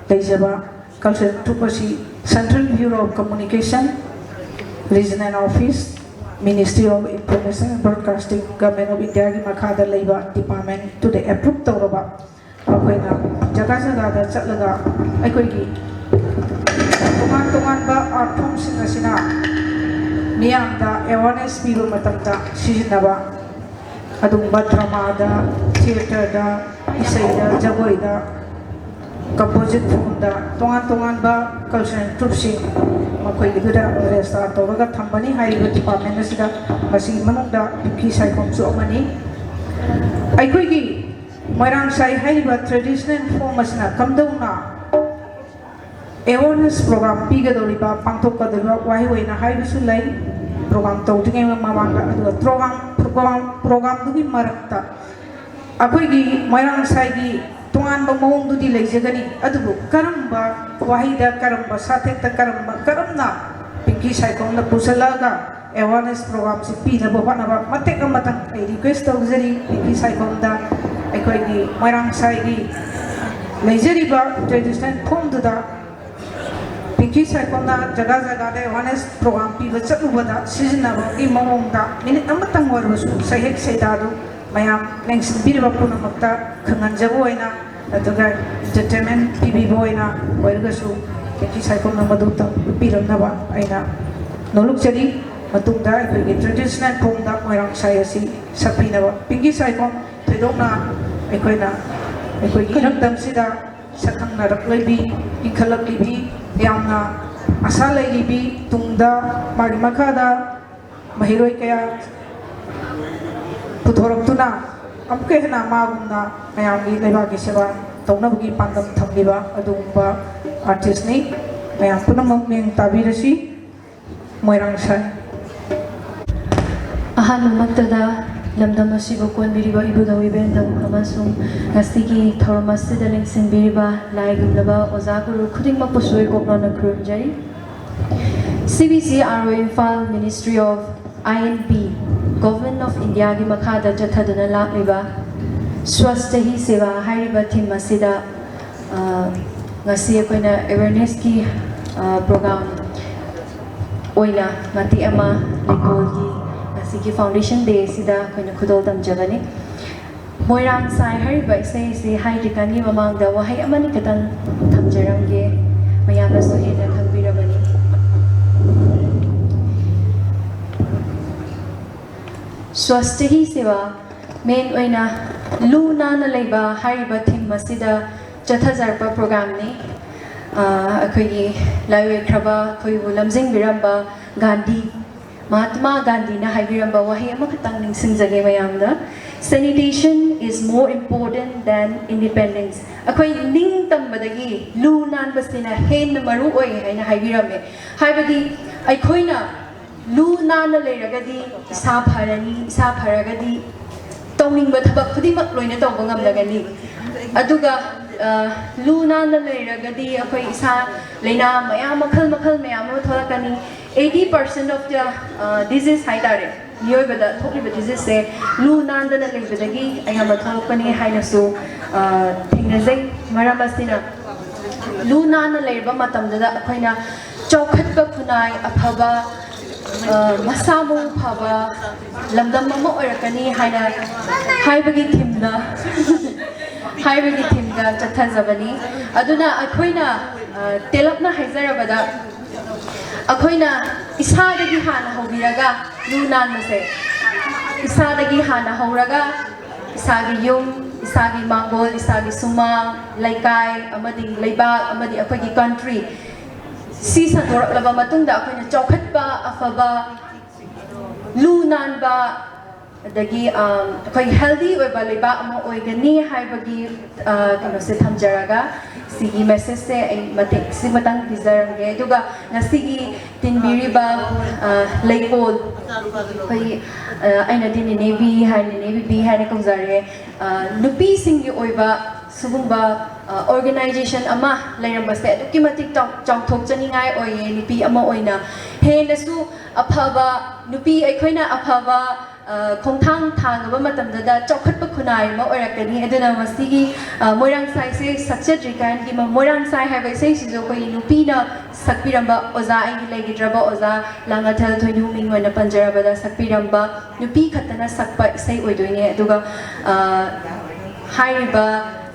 ꯂꯩꯖꯕ cultural troupe ꯑꯁꯤ Central Bureau of Communication, Regional Office, Ministry of Information and Broadcasting, Government of Indiaꯒꯤ ꯃꯈꯥꯗ ꯂꯩꯕ department ꯑꯗꯨꯗ approve ꯇꯧꯔꯕ, ꯃꯈꯣꯏꯅ ꯖꯒꯥ ꯖꯒꯥꯗ ꯆꯠꯂꯒ ꯑꯩꯈꯣꯏꯒꯤ ꯇꯣꯉꯥꯟ ꯇꯣꯉꯥꯟꯕ art formꯁꯤꯡ ꯑꯁꯤꯅ ꯃꯤꯌꯥꯝꯗ awareness ꯄꯤꯕ ꯃꯇꯝꯗ ꯁꯤꯖꯤꯟꯅꯕ ꯑꯗꯨꯒꯨꯝꯕ dramaꯗ, theatreꯗ, ꯏꯁꯩꯗ, ꯖꯒꯣꯏꯗ, composite formꯗ ꯇꯣꯉꯥꯟ ꯇꯣꯉꯥꯟꯕ cultural troupeꯁꯤꯡ ꯃꯈꯣꯏꯒꯤꯗꯨꯗ register ꯇꯧꯔꯒ ꯊꯝꯕꯅꯤ꯫ ꯍꯥꯏꯔꯤꯕ department ꯑꯁꯤꯗ ꯃꯁꯤꯒꯤ ꯃꯅꯨꯡꯗ ꯄꯤꯡꯀꯤ ꯁꯥꯏꯈꯣꯝꯁꯨ ꯑꯃꯅꯤ꯫ ꯑꯩꯈꯣꯏꯒꯤ ꯃꯣꯏꯔꯥꯡ ꯁꯥꯏ ꯍꯥꯏꯔꯤꯕ traditional form ꯑꯁꯤꯅ ꯀꯝꯗꯧꯅ awareness program ꯄꯤꯒꯗꯧꯔꯤꯕ, ꯄꯥꯡꯊꯣꯛꯀꯗꯧꯔꯤꯕ ꯋꯥꯍꯩ ꯑꯣꯏꯅ ꯍꯥꯏꯕꯁꯨ ꯂꯩ program ꯇꯧꯗ꯭ꯔꯤꯉꯩ ꯃꯃꯥꯡꯗ꯫ ꯑꯗꯨꯒ program, program, programꯗꯨꯒꯤ ꯃꯔꯛꯇ ꯑꯩꯈꯣꯏꯒꯤ ꯃꯣꯏꯔꯥꯡ ꯁꯥꯏꯒꯤ ꯇꯣꯉꯥꯟꯕ ꯃꯑꯣꯡꯗꯨꯗꯤ ꯂꯩꯖꯒꯅꯤ, ꯑꯗꯨꯕꯨ ꯀꯔꯝꯕ ꯋꯥꯍꯩꯗ, ꯀꯔꯝꯕ ꯁꯥꯊꯦꯛꯇ, ꯀꯔꯝꯕ, ꯀꯔꯝꯅ ꯄꯤꯡꯀꯤ ꯁꯥꯏꯈꯣꯝꯅ ꯄꯨꯁꯜꯂꯛꯑꯒ awareness programꯁꯤ ꯄꯤꯅꯕ ꯍꯣꯠꯅꯕ ꯃꯇꯦꯛ ꯑꯃꯇꯪ ꯑꯩ request ꯇꯧꯖꯔꯤ꯫ ꯄꯤꯡꯀꯤ ꯁꯥꯏꯈꯣꯝꯗ ꯑꯩꯈꯣꯏ ꯑꯩꯈꯣꯏꯒꯤ ꯃꯣꯏꯔꯥꯡ ꯁꯥꯏꯒꯤ ꯂꯩꯖꯔꯤꯕ ꯇ꯭ꯔꯦꯗꯤꯁꯅꯦꯜ ꯐꯣꯝꯗꯨꯗ ꯄꯤꯡꯀꯤ ꯁꯥꯏꯈꯣꯝꯅ ꯖꯒꯥ ꯖꯒꯥꯗ ꯑꯦꯋꯥꯔꯅꯦꯁ ꯄ꯭ꯔꯣꯒ꯭ꯔꯥꯝ ꯄꯤꯕ ꯆꯠꯂꯨꯕꯗ ꯁꯤꯖꯤꯟꯅꯕꯒꯤ ꯃꯑꯣꯡꯗ ꯃꯤꯅꯤꯠ ꯑꯃꯇꯪ ꯑꯣꯏꯔꯕꯁꯨ ꯁꯩꯍꯦꯛ ꯁꯩꯗꯥꯗꯨ ꯃꯌꯥꯝ ꯂꯦꯡꯁꯤꯟꯕꯤꯔꯤꯕ ꯄꯨꯝꯅꯃꯛꯇ ꯈꯪꯍꯟꯖꯕ ꯑꯣꯏꯅ, ꯑꯗꯨꯒ ꯏꯟꯇꯔꯇꯦꯟꯃꯦꯟ ꯄꯤꯕꯤꯕ ꯑꯣꯏꯅ ꯑꯣꯏꯔꯒꯁꯨ ꯄꯤꯡꯀꯤ ꯁꯥꯏꯈꯣꯝꯅ ꯃꯗꯨꯇꯪ ꯎꯠꯄꯤꯔꯝꯅꯕ ꯑꯩꯅ ꯅꯣꯂꯨꯛꯆꯔꯤ꯫ ꯃꯇꯨꯡꯗ ꯑꯩꯈꯣꯏꯒꯤ ꯇ꯭ꯔꯦꯗꯤꯁꯅꯦꯜ ꯐꯣꯝꯗ ꯃꯣꯏꯔꯥꯡ ꯁꯥꯏ ꯑꯁꯤ ꯁꯛꯄꯤꯅꯕ ꯄꯤꯡꯀꯤ ꯁꯥꯏꯈꯣꯝ ꯊꯣꯏꯗꯣꯛꯅ ꯑꯩꯈꯣꯏꯅ ꯑꯩꯈꯣꯏꯒꯤ ꯏꯔꯝꯗꯝꯁꯤꯗ ꯁꯛꯈꯪꯅꯔꯛꯂꯤꯕꯤ, ꯏꯟꯈꯠꯂꯛꯂꯤꯕꯤ, ꯌꯥꯝꯅ ꯑꯁꯥ ꯂꯩꯔꯤꯕꯤ, ꯇꯨꯡꯗ ꯃꯥꯒꯤ ꯃꯈꯥꯗ ꯃꯍꯩꯔꯣꯏ ꯀꯌꯥ ꯄꯨꯊꯣꯔꯛꯇꯨꯅ ꯑꯃꯨꯛꯀ ꯍꯦꯟꯅ ꯃꯥꯒꯨꯝꯅ ꯃꯌꯥꯝꯒꯤ ꯂꯩꯕꯥꯛꯀꯤ ꯁꯦꯕꯥ ꯇꯧꯅꯕꯒꯤ ꯄꯥꯟꯗꯝ ꯊꯝꯂꯤꯕ ꯑꯗꯨꯒꯨꯝꯕ ꯑꯥꯔꯇꯤꯁꯅꯤ꯫ ꯃꯌꯥꯝ ꯄꯨꯝꯅꯃꯛ ꯃꯤꯠꯌꯦꯡ ꯇꯥꯕꯤꯔꯁꯤ꯫ ꯃꯣꯏꯔꯥꯡ ꯁꯥꯏ꯫ ꯑꯍꯥꯟꯕꯃꯛꯇꯗ ꯂꯝꯗꯝ ꯑꯁꯤꯕꯨ ꯀꯣꯟꯕꯤꯔꯤꯕ ꯏꯕꯨꯙꯧ ꯏꯕꯦꯟꯗꯧ ꯑꯃꯁꯨꯡ ꯉꯁꯤꯒꯤ ꯊꯧꯔꯝ ꯑꯁꯤꯗ ꯂꯦꯡꯁꯤꯟꯕꯤꯔꯤꯕ ꯂꯥꯏꯒꯨꯝꯂꯕ ꯑꯣꯖꯥ ꯒꯨꯔꯨ ꯈꯨꯗꯤꯡꯃꯛꯄꯨꯁꯨ ꯏꯀꯣꯛ ꯂꯥꯎꯅ ꯈꯨꯔꯨꯝꯖꯔꯤ꯫ C B C R O Imphal Ministry of I and B, Government of Indiaꯒꯤ ꯃꯈꯥꯗ ꯆꯠꯊꯗꯨꯅ ꯂꯥꯛꯂꯤꯕ ꯁ꯭ꯋꯁꯊ ꯍꯤ ꯁꯦꯕꯥ ꯍꯥꯏꯔꯤꯕ ꯊꯤꯝ ꯑꯁꯤꯗ, ꯑ, ꯉꯁꯤ ꯑꯩꯈꯣꯏꯅ ꯑꯦꯋꯦꯔꯅꯦꯁꯀꯤ, ꯑ, ꯄ꯭ꯔꯣꯒ꯭ꯔꯥꯝ ꯑꯣꯏꯅ ꯃꯇꯦꯛ ꯑꯃ ꯂꯩꯀꯣꯜꯒꯤ ꯉꯁꯤꯒꯤ ꯐꯥꯎꯟꯗꯦꯁꯟ ꯗꯦ ꯑꯁꯤꯗ ꯑꯩꯈꯣꯏꯅ ꯈꯨꯗꯣꯜ ꯇꯝꯖꯕꯅꯤ꯫ ꯃꯣꯏꯔꯥꯡ ꯁꯥꯏ ꯍꯥꯏꯔꯤꯕ ꯏꯁꯩ ꯑꯁꯤ ꯍꯥꯏꯗ꯭ꯔꯤꯀꯥꯟꯒꯤ ꯃꯃꯥꯡꯗ ꯋꯥꯍꯩ ꯑꯃꯅꯤ ꯈꯛꯇꯪ ꯊꯝꯖꯔꯝꯒꯦ, ꯃꯌꯥꯝꯅꯁꯨ ꯍꯦꯟꯅ ꯈꯪꯕꯤꯔꯕꯅꯤ꯫ ꯁ꯭ꯋꯁꯇꯤ ꯍꯤ ꯁꯦꯕꯥ, ꯃꯦꯟ ꯑꯣꯏꯅ ꯂꯨ ꯅꯥꯟꯅ ꯂꯩꯕ ꯍꯥꯏꯔꯤꯕ ꯊꯤꯝ ꯑꯁꯤꯗ ꯆꯠꯊꯖꯔꯛꯄ ꯄ꯭ꯔꯣꯒ꯭ꯔꯥꯝꯅꯤ꯫ ꯑ, ꯑꯩꯈꯣꯏꯒꯤ ꯂꯥꯏꯑꯣꯏꯈ꯭ꯔꯕ ꯑꯩꯈꯣꯏꯕꯨ ꯂꯝꯖꯤꯡꯕꯤꯔꯝꯕ ꯒꯥꯟꯙꯤ, ꯃꯍꯥꯇꯃꯥ ꯒꯥꯟꯙꯤꯅ ꯍꯥꯏꯕꯤꯔꯝꯕ ꯋꯥꯍꯩ ꯑꯃꯈꯛꯇꯪ ꯅꯤꯡꯁꯤꯡꯖꯒꯦ ꯃꯌꯥꯝꯗ, "Sanitation is more important than independence." ꯑꯩꯈꯣꯏ ꯅꯤꯡꯇꯝꯕꯗꯒꯤ ꯂꯨ ꯅꯥꯟꯕꯁꯤꯅ ꯍꯦꯟꯅ ꯃꯔꯨ ꯑꯣꯏ ꯍꯥꯏꯅ ꯍꯥꯏꯕꯤꯔꯝꯃꯦ꯫ ꯍꯥꯏꯕꯗꯤ ꯑꯩꯈꯣꯏꯅ ꯂꯨ ꯅꯥꯟꯅ ꯂꯩꯔꯒꯗꯤ ꯏꯁꯥ ꯐꯔꯅꯤ, ꯏꯁꯥ ꯐꯔꯒꯗꯤ ꯇꯧꯅꯤꯡꯕ ꯊꯕꯛ ꯈꯨꯗꯤꯡꯃꯛ ꯂꯣꯏꯅ ꯇꯧꯕ ꯉꯝꯂꯒꯅꯤ꯫ ꯑꯗꯨꯒ, ꯑ, ꯂꯨ ꯅꯥꯟꯅ ꯂꯩꯔꯒꯗꯤ ꯑꯩꯈꯣꯏ ꯏꯁꯥ ꯂꯥꯏꯅꯥ ꯃꯌꯥꯝ, ꯃꯈꯜ ꯃꯈꯜ ꯃꯌꯥꯝ ꯑꯃ ꯊꯣꯛꯂꯛꯀꯅꯤ꯫ Eighty percent of the, ꯑ, disease ꯍꯥꯏꯇꯥꯔꯦ, ꯃꯤꯑꯣꯏꯕꯗ ꯊꯣꯛꯂꯤꯕ ꯗꯤꯖꯤꯖꯁꯦ ꯂꯨ ꯅꯥꯟꯗꯅ ꯂꯩꯕꯗꯒꯤ ꯑꯌꯥꯝꯕ ꯊꯣꯛꯂꯛꯄꯅꯤ ꯍꯥꯏꯅꯁꯨ ꯊꯦꯡꯅꯖꯩ꯫ ꯃꯔꯝ ꯑꯁꯤꯅ ꯂꯨ ꯅꯥꯟꯅ ꯂꯩꯔꯕ ꯃꯇꯝꯗꯨꯗ ꯑꯩꯈꯣꯏꯅ ꯆꯥꯎꯈꯠꯄ ꯈꯨꯟꯅꯥꯏ ꯑꯐꯕ, ꯃꯁꯥ ꯃꯎ ꯐꯕ ꯂꯝꯗꯝ ꯑꯃ ꯑꯣꯏꯔꯛꯀꯅꯤ ꯍꯥꯏꯅ ꯍꯥꯏꯕꯒꯤ ꯊꯤꯝꯗ ꯍꯥꯏꯕꯒꯤ ꯊꯤꯝꯗ ꯆꯠꯊꯖꯕꯅꯤ꯫ ꯑꯗꯨꯅ ꯑꯩꯈꯣꯏꯅ ꯇꯦꯜꯂꯞꯅ ꯍꯥꯏꯖꯔꯕꯗ, ꯑꯩꯈꯣꯏꯅ ꯏꯁꯥꯗꯒꯤ ꯍꯥꯟꯅ ꯍꯧꯕꯤꯔꯒ ꯂꯨ ꯅꯥꯟꯕꯁꯦ, ꯏꯁꯥꯗꯒꯤ ꯍꯥꯟꯅ ꯍꯧꯔꯒ ꯏꯁꯥꯒꯤ ꯌꯨꯝ, ꯏꯁꯥꯒꯤ ꯃꯥꯡꯒꯣꯜ, ꯏꯁꯥꯒꯤ ꯁꯨꯃꯥꯡ, ꯂꯩꯀꯥꯏ ꯑꯃꯗꯤ ꯂꯩꯕꯥꯛ ꯑꯃꯗꯤ ꯑꯩꯈꯣꯏꯒꯤ ꯀꯟꯇ꯭ꯔꯤ ꯁꯤ ꯁꯟꯗꯣꯔꯛꯂꯕ ꯃꯇꯨꯡꯗ ꯑꯩꯈꯣꯏꯅ ꯆꯥꯎꯈꯠꯄ, ꯑꯐꯕ, ꯂꯨ ꯅꯥꯟꯕ, ꯑꯗꯒꯤ ꯑꯩꯈꯣꯏ ꯍꯦꯜꯗꯤ ꯑꯣꯏꯕ ꯂꯩꯕꯥꯛ ꯑꯃ ꯑꯣꯏꯒꯅꯤ ꯍꯥꯏꯕꯒꯤ ꯀꯩꯅꯣꯁꯦ ꯊꯝꯖꯔꯒ ꯁꯤꯒꯤ ꯃꯦꯁꯦꯖꯁꯦ ꯑꯩ ꯃꯇꯦꯛ ꯁꯤ ꯃꯇꯥꯡ ꯄꯤꯖꯔꯝꯒꯦ꯫ ꯑꯗꯨꯒ ꯉꯁꯤꯒꯤ ꯇꯤꯟꯕꯤꯔꯤꯕ ꯂꯩꯀꯣꯜ, ꯑꯩꯈꯣꯏ, ꯑꯩꯅꯗꯤ ꯅꯦꯅꯦꯕꯤ ꯍꯥꯏ, ꯅꯦꯅꯦ ꯕꯤꯕꯤ ꯍꯥꯏꯅ ꯀꯧꯖꯔꯦ꯫ ꯅꯨꯄꯤꯁꯤꯡꯒꯤ ꯑꯣꯏꯕ ꯁꯤꯒꯨꯝꯕ ꯑꯣꯔꯒꯅꯥꯏꯖꯦꯁꯟ ꯑꯃ ꯂꯩꯔꯝꯕꯁꯦ ꯑꯗꯨꯛꯀꯤ ꯃꯇꯤꯛ ꯆꯥꯎꯊꯣꯛꯆꯅꯤꯡꯉꯥꯏ ꯑꯣꯏꯌꯦ꯫ ꯅꯨꯄꯤ ꯑꯃ ꯑꯣꯏꯅ ꯍꯦꯟꯅꯁꯨ ꯑꯐꯕ, ꯅꯨꯄꯤ ꯑꯩꯈꯣꯏꯅ ꯑꯐꯕ ꯈꯣꯡꯊꯥꯡ ꯊꯥꯡꯉꯕ ꯃꯇꯝꯗꯗ ꯆꯥꯎꯈꯠꯄ ꯈꯨꯟꯅꯥꯏ ꯑꯃ ꯑꯣꯏꯔꯛꯀꯅꯤ꯫ ꯑꯗꯨꯅ ꯃꯁꯤꯒꯤ ꯃꯣꯏꯔꯥꯡ ꯁꯥꯏꯁꯦ ꯁꯛꯆꯗ꯭ꯔꯤꯀꯥꯟꯒꯤ ꯃꯣꯏꯔꯥꯡ ꯁꯥꯏ ꯍꯥꯏꯕ ꯏꯁꯩꯁꯤꯁꯨ ꯑꯩꯈꯣꯏꯒꯤ ꯅꯨꯄꯤꯅ ꯁꯛꯄꯤꯔꯝꯕ, ꯑꯣꯖꯥ, ꯑꯩꯒꯤ ꯂꯩꯈꯤꯗ꯭ꯔꯕ ꯑꯣꯖꯥ ꯂꯥꯡꯉꯊꯦꯜ ꯊꯣꯏꯅꯨ ꯃꯤꯡ ꯑꯣꯏꯅ ꯄꯟꯖꯔꯕꯗ ꯁꯛꯄꯤꯔꯝꯕ ꯅꯨꯄꯤ ꯈꯛꯇꯅ ꯁꯛꯄ ꯏꯁꯩ ꯑꯣꯏꯗꯣꯏꯅꯦ꯫ ꯑꯗꯨꯒ ꯍꯥꯏꯔꯤꯕ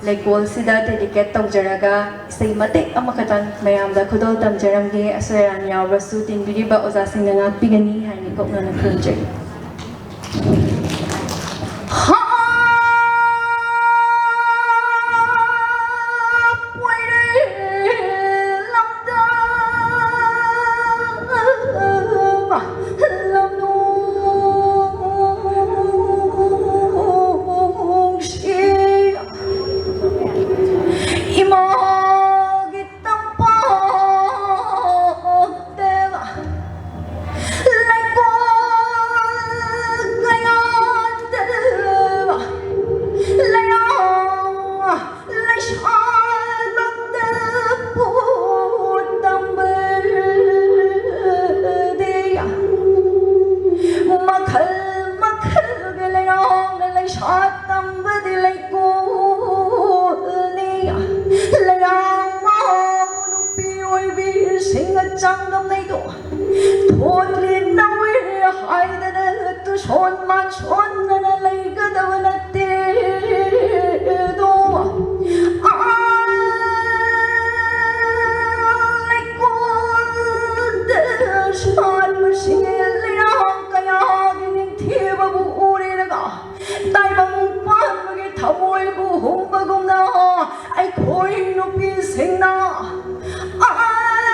ꯂꯩꯀꯣꯜꯁꯤꯗ ꯗꯦꯗꯤꯀꯦꯠ ꯇꯧꯖꯔꯒ ꯏꯁꯩ ꯃꯇꯦꯛ ꯑꯃꯈꯛꯇꯪ ꯃꯌꯥꯝꯗ ꯈꯨꯗꯣꯜ ꯇꯝꯖꯔꯝꯒꯦ꯫ ꯑꯁꯣꯏ ꯑꯔꯥꯟ ꯌꯥꯎꯔꯁꯨ ꯇꯤꯟꯕꯤꯔꯤꯕ ꯑꯣꯖꯥꯁꯤꯡꯅ ꯉꯥꯛꯄꯤꯒꯅꯤ ꯍꯥꯏꯅ ꯏꯀꯣꯛꯅꯅ ꯈꯨꯔꯨꯝꯖꯔꯤ꯫ ꯄꯣꯠꯂꯦꯝ ꯂꯧꯋꯦ ꯍꯥꯏꯗꯅ ꯇꯨꯁꯣꯟ ꯃꯥꯟꯁꯣꯟꯗꯅ ꯂꯩꯒꯗꯕ ꯅꯠꯇꯦ ꯑꯗꯣ꯫ ꯑꯥ, ꯂꯩꯀꯣꯜꯗ ꯁꯥꯠꯄꯁꯤꯡ ꯂꯩꯔꯥꯡ ꯀꯌꯥꯒꯤ ꯅꯤꯡꯊꯤꯕꯕꯨ ꯎꯔꯦꯔꯒ, ꯇꯥꯏꯕꯪ ꯄꯥꯟꯕꯒꯤ ꯊꯃꯣꯏꯕꯨ ꯍꯨꯝꯕꯒꯨꯝꯅ ꯑꯩꯈꯣꯏ ꯅꯨꯄꯤꯁꯤꯡꯅ ꯑꯍꯜ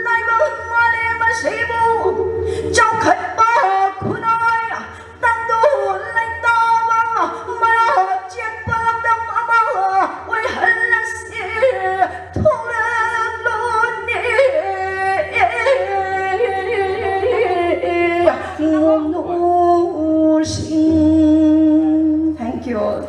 ꯇꯥꯏꯕꯪ ꯃꯥꯂꯦꯝ ꯑꯁꯤꯕꯨ ꯆꯥꯎꯈꯠꯄ ꯈꯨꯟꯅꯥꯏ, ꯇꯪꯗꯨ ꯂꯩꯇꯥꯕ ꯃꯔꯥ ꯆꯦꯟꯕ ꯂꯝꯗꯝ ꯑꯃ ꯑꯣꯏꯍꯜꯂꯁꯤ꯫ ꯊꯣꯔꯛꯂꯣꯅꯦ, ꯅꯣꯡꯅꯨꯁꯤꯡ꯫ Thank you all.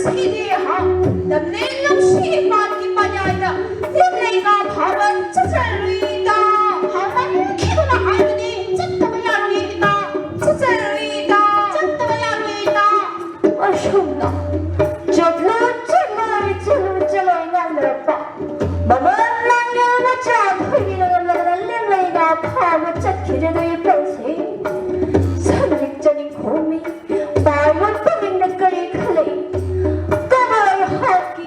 ꯁꯤꯗꯤ ꯍꯥ, ꯂꯝꯂꯦꯟ ꯂꯝꯁꯤꯒꯤ ꯄꯥꯠꯀꯤ ꯄꯥꯠꯌꯥꯏꯗ ꯂꯦꯝꯂꯩ ꯉꯥ ꯐꯥꯕ ꯆꯠꯆꯔꯨꯏꯗ꯫ ꯐꯥꯃꯟꯈꯤꯗꯨꯅ ꯍꯥꯏꯕꯅꯤ, ꯆꯠꯇꯕ ꯌꯥꯔꯣꯏꯗ꯫ ꯆꯠꯆꯔꯨꯏꯗ꯫ ꯆꯠꯇꯕ ꯌꯥꯔꯣꯏꯗ꯫ ꯑꯁꯨꯝꯅ ꯆꯠꯂꯨ ꯆꯠꯂꯣꯏ, ꯆꯠꯂꯨ ꯆꯠꯂꯣꯏ ꯉꯥꯡꯅꯔꯛꯄ ꯃꯃꯜ ꯂꯥꯡꯂꯦꯜ ꯃꯆꯥ ꯊꯣꯏꯕꯤꯅ ꯉꯝꯂꯗꯅ ꯂꯦꯝꯂꯩ ꯉꯥ ꯐꯥꯕ ꯆꯠꯈꯤꯗꯦꯗꯣ ꯏꯄꯧꯁꯦ꯫ ꯁꯟꯔꯤꯛ ꯆꯅꯤꯡ ꯈꯣꯝꯃꯤ꯫ ꯄꯥꯏꯕ ꯄꯨꯛꯅꯤꯡꯗ ꯀꯔꯤ ꯈꯜꯂꯛꯏ? ꯀꯃꯥꯏ ꯍꯥꯠꯀꯤ?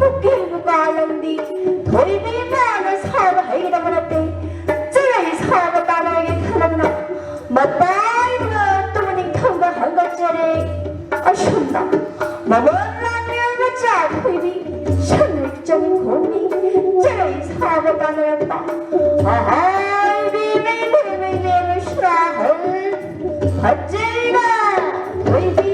ꯃꯨꯛꯀꯤ ꯃꯨꯀꯥ ꯂꯪꯗꯤ ꯊꯣꯏꯕꯤ ꯃꯥꯅ ꯁꯥꯕ ꯍꯩꯒꯗꯕ ꯅꯠꯇꯦ꯫ ꯆꯦꯔꯩ ꯁꯥꯕ ꯇꯥꯟꯅꯔꯒꯦ ꯈꯜꯂꯝꯅ ꯃꯄꯥꯏꯕ ꯇꯨꯝꯕ ꯅꯤꯡꯊꯧꯗ ꯍꯪꯒꯠꯆꯔꯦ꯫ ꯑꯁꯨꯝꯅ ꯃꯃꯜ ꯂꯥꯡꯂꯦꯜ ꯃꯆꯥ ꯊꯣꯏꯕꯤ ꯁꯟꯔꯤꯛ ꯆꯅꯤꯡ ꯈꯣꯝꯃꯤ꯫ ꯆꯦꯔꯩ ꯁꯥꯕ ꯇꯥꯟꯅꯔꯛꯄ ꯑꯍꯥꯏꯕꯤ ꯃꯩ ꯃꯩ ꯃꯩ ꯂꯦꯝꯃ ꯁ꯭ꯔꯥꯍꯜ ꯐꯖꯩꯅ ꯊꯣꯏꯕꯤ꯫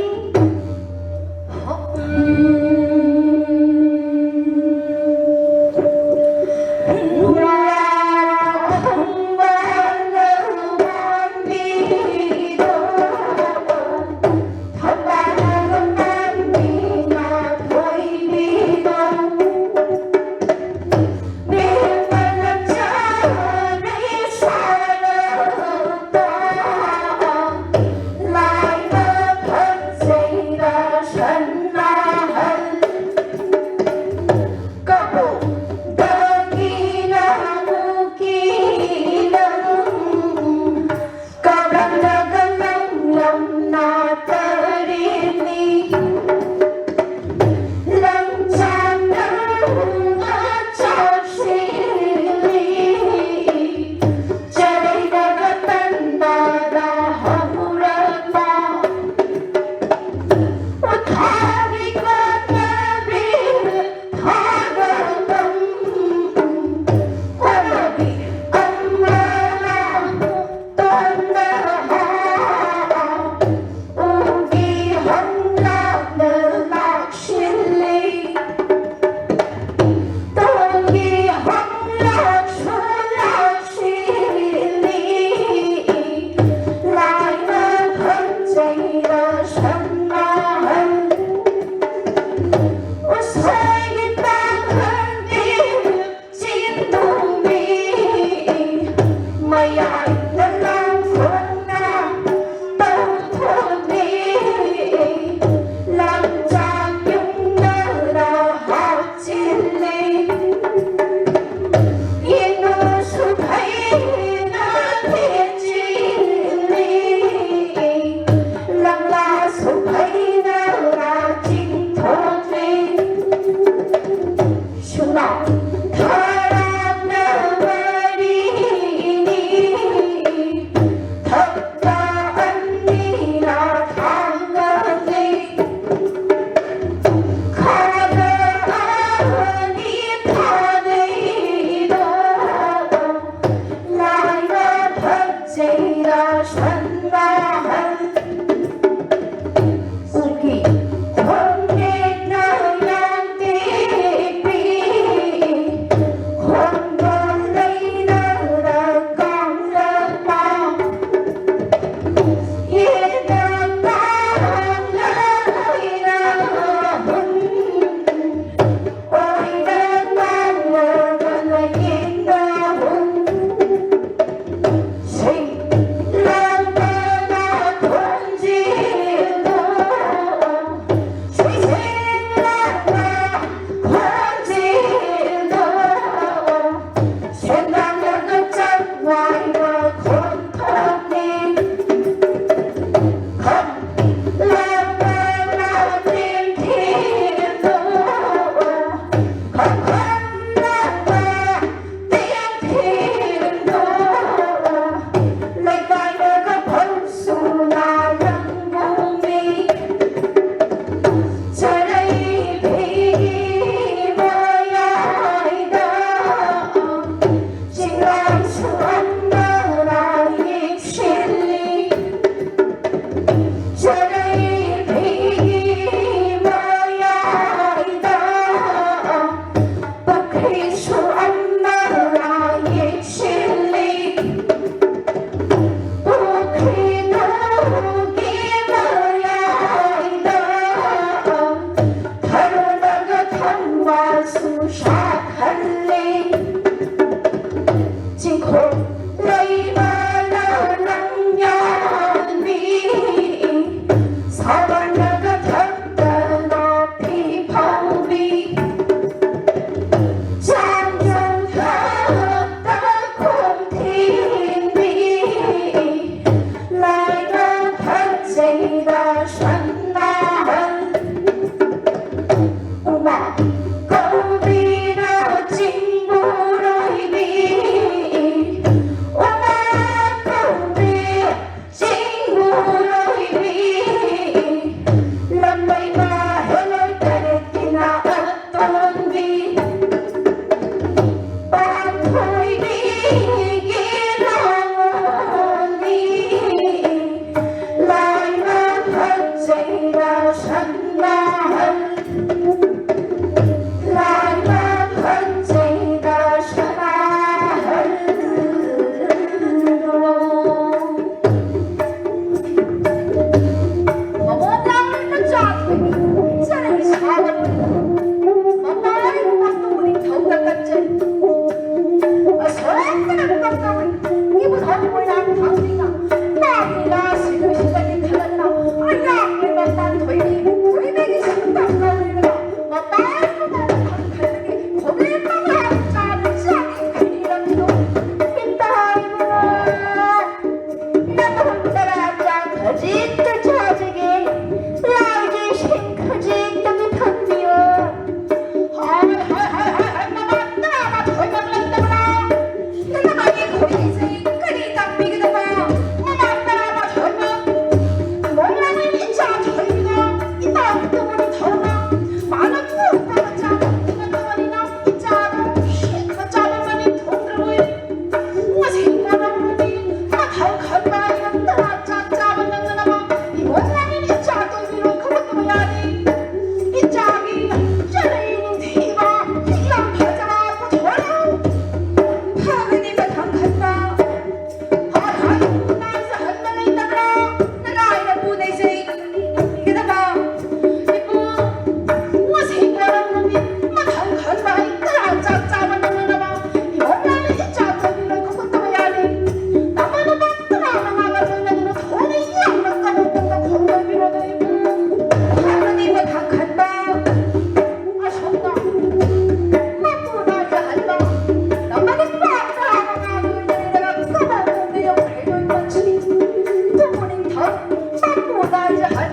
ꯁꯟꯅꯥꯍꯜ ꯎꯃꯥ ꯀꯧꯕꯤꯔ ꯆꯤꯡꯕꯨꯔꯣꯏꯕꯤ, ꯎꯃꯥ ꯀꯧꯕꯤ ꯆꯤꯡꯕꯨꯔꯣꯏꯕꯤ, ꯂꯝꯕꯩ ꯃꯍꯦꯂꯣꯏ ꯇꯔꯦꯠꯀꯤꯅ ꯑꯇꯣꯟꯕꯤ, ꯄꯥꯟꯊꯣꯏꯕꯤꯒꯤ ꯂꯣꯡꯉꯣꯅꯤ꯫ ꯂꯥꯏꯅ ꯈꯟꯖꯩꯔ ꯁꯅꯥꯍꯜ, ꯂꯥꯏꯅ ꯈꯟꯖꯩꯔ ꯁꯅꯥꯍꯜ꯫ ꯃꯃꯣꯟ ꯂꯥꯡꯂꯤꯕ ꯆꯥꯛ ꯆꯔꯩ ꯁꯥꯕ ꯃꯃꯥꯏ ꯃꯇꯨ ꯅꯤꯡꯊꯧꯗ ꯀꯠꯆꯩ꯫ ꯑꯁꯣꯛꯄꯅ ꯀꯞꯇꯧꯔꯤ ꯏꯕꯨꯙꯧ ꯃꯣꯏꯔꯥꯡ ꯊꯥꯡꯖꯤꯡꯅ ꯄꯥꯞꯂꯤꯂꯥ ꯁꯤꯗꯣꯏꯁꯤꯗꯒꯤ ꯈꯜꯂꯛꯅ ꯑꯌꯥꯛꯂꯤꯕ ꯄꯥꯟꯊꯣꯏꯕꯤ ꯊꯣꯏꯕꯤꯒꯤ ꯁꯛꯇꯝ ꯀꯧꯔꯤꯕ ꯃꯄꯥꯟ ꯃꯄꯥꯟ ꯈꯪꯈ꯭ꯔꯕꯒꯤ ꯈꯣꯝꯂꯦꯝ ꯃꯉꯥ ꯆꯥꯅ ꯆꯥꯅꯤ ꯈꯟꯕꯤꯔꯝꯃꯤꯗꯣ ꯏꯇꯥ ꯏꯕꯨꯡꯉꯣ꯫ ꯅꯪ ꯇꯔꯥ ꯆꯥ ꯈꯖꯤꯛꯇ ꯆꯥꯖꯒꯦ꯫ ꯂꯥꯏꯒꯤ ꯏꯁꯤꯡ ꯈꯖꯤꯛꯇ ꯄꯤꯊꯛꯄꯤꯌꯣ꯫ ꯍꯥꯏ, ꯍꯥꯏ, ꯍꯥꯏ, ꯍꯥꯏ, ꯍꯥꯏ, ꯃꯃꯥ ꯇꯔꯥꯃꯥꯊꯣꯏꯃꯛ ꯂꯩꯇꯕ꯭ꯔꯥ? ꯅꯪꯅ ꯃꯥꯒꯤ ꯈꯣꯏꯔꯤꯁꯦ ꯀꯔꯤ ꯇꯥꯛꯄꯤꯒꯗꯕ? ꯃꯃꯥ ꯇꯔꯥꯃꯥꯊꯣꯏꯃꯛ ꯃꯣꯡꯂꯥꯡ ꯏꯆꯥ ꯊꯣꯏꯕꯤꯅ ꯏꯇꯥꯎ ꯇꯧꯕꯅꯤ ꯊꯧꯅ꯫ ꯃꯥꯅ ꯄꯣꯛꯄ ꯃꯆꯥ ꯅꯠꯇꯕꯅꯤꯅ ꯏꯆꯥꯗꯣ ꯁꯦꯠ ꯃꯆꯥꯗꯣ ꯃꯅꯤꯡ ꯊꯨꯡꯗ꯭ꯔꯕꯣꯏ꯫ ꯃꯁꯤ ꯀꯔꯝꯕꯅꯤ? ꯃꯊꯧ ꯈꯪꯕ ꯌꯨꯝꯗ ꯆꯥꯛ ꯆꯥꯕ ꯅꯪꯅꯅꯕ ꯏꯃꯣꯠ ꯂꯥꯏꯅꯤꯡ ꯏꯆꯥ ꯇꯣꯏꯕꯤꯔꯣꯏ ꯈꯣꯠꯇꯕ ꯌꯥꯗꯦ꯫ ꯏꯆꯥꯒꯤ ꯆꯔꯩ ꯅꯤꯡꯊꯤꯕ ꯌꯥꯝ ꯐꯖꯕ ꯄꯨꯊꯣꯔꯛꯎ꯫ ꯐꯒꯅꯤ ꯃꯊꯪ ꯈꯟꯕ꯫ ꯍꯥꯏ ꯍꯥꯏ ꯅꯥꯏꯖꯍꯟꯕ ꯂꯩꯇꯕ꯭ꯔꯥ? ꯅꯔꯥꯏꯅ ꯄꯨꯅꯩꯖꯩ꯫ ꯏꯒꯗꯕ ꯏꯄꯨ, ꯃꯁꯤ ꯀꯔꯝꯕꯅꯤ? ꯃꯊꯪ ꯈꯟꯕ ꯑꯩ ꯇꯔꯥ ꯆꯥꯛ ꯆꯥꯕ ꯅꯪꯅꯅꯕ ꯏꯃꯣꯠ ꯂꯥꯏꯅꯤꯡ ꯏꯆꯥ ꯇꯣꯏꯕꯤꯔꯣꯏ ꯈꯣꯠꯇꯕ ꯌꯥꯗꯦ꯫ ꯇꯃꯅꯕ ꯇꯔꯥꯃꯉꯥꯒ ꯂꯣꯏꯅꯗꯨꯅ ꯊꯣꯏꯅ ꯌꯥꯝꯅ ꯀꯟꯅ ꯀꯟꯅ ꯈꯣꯡꯗꯣꯏꯕꯤꯔꯣꯗꯣ ꯏꯕꯨꯡ꯫ ꯍꯥꯏꯕꯗꯤ ꯃꯊꯪ ꯈꯟꯕ ꯑꯁꯣꯝꯅ ꯃꯄꯨ ꯅꯥꯏꯖꯍꯟꯕ ꯇꯃꯅꯕ ꯇꯔꯥꯃꯉꯥꯒ ꯂꯣꯏꯅꯔꯒ ꯀꯕꯣꯛ ꯀꯣꯝꯗ ꯌꯧꯈ꯭ꯔꯦ ꯂꯣꯏ ꯃꯆꯤ꯫ ꯇꯨꯝꯃꯨ ꯅꯤꯡꯊꯧ ꯃꯄꯨ ꯅꯥꯏꯖꯍꯟ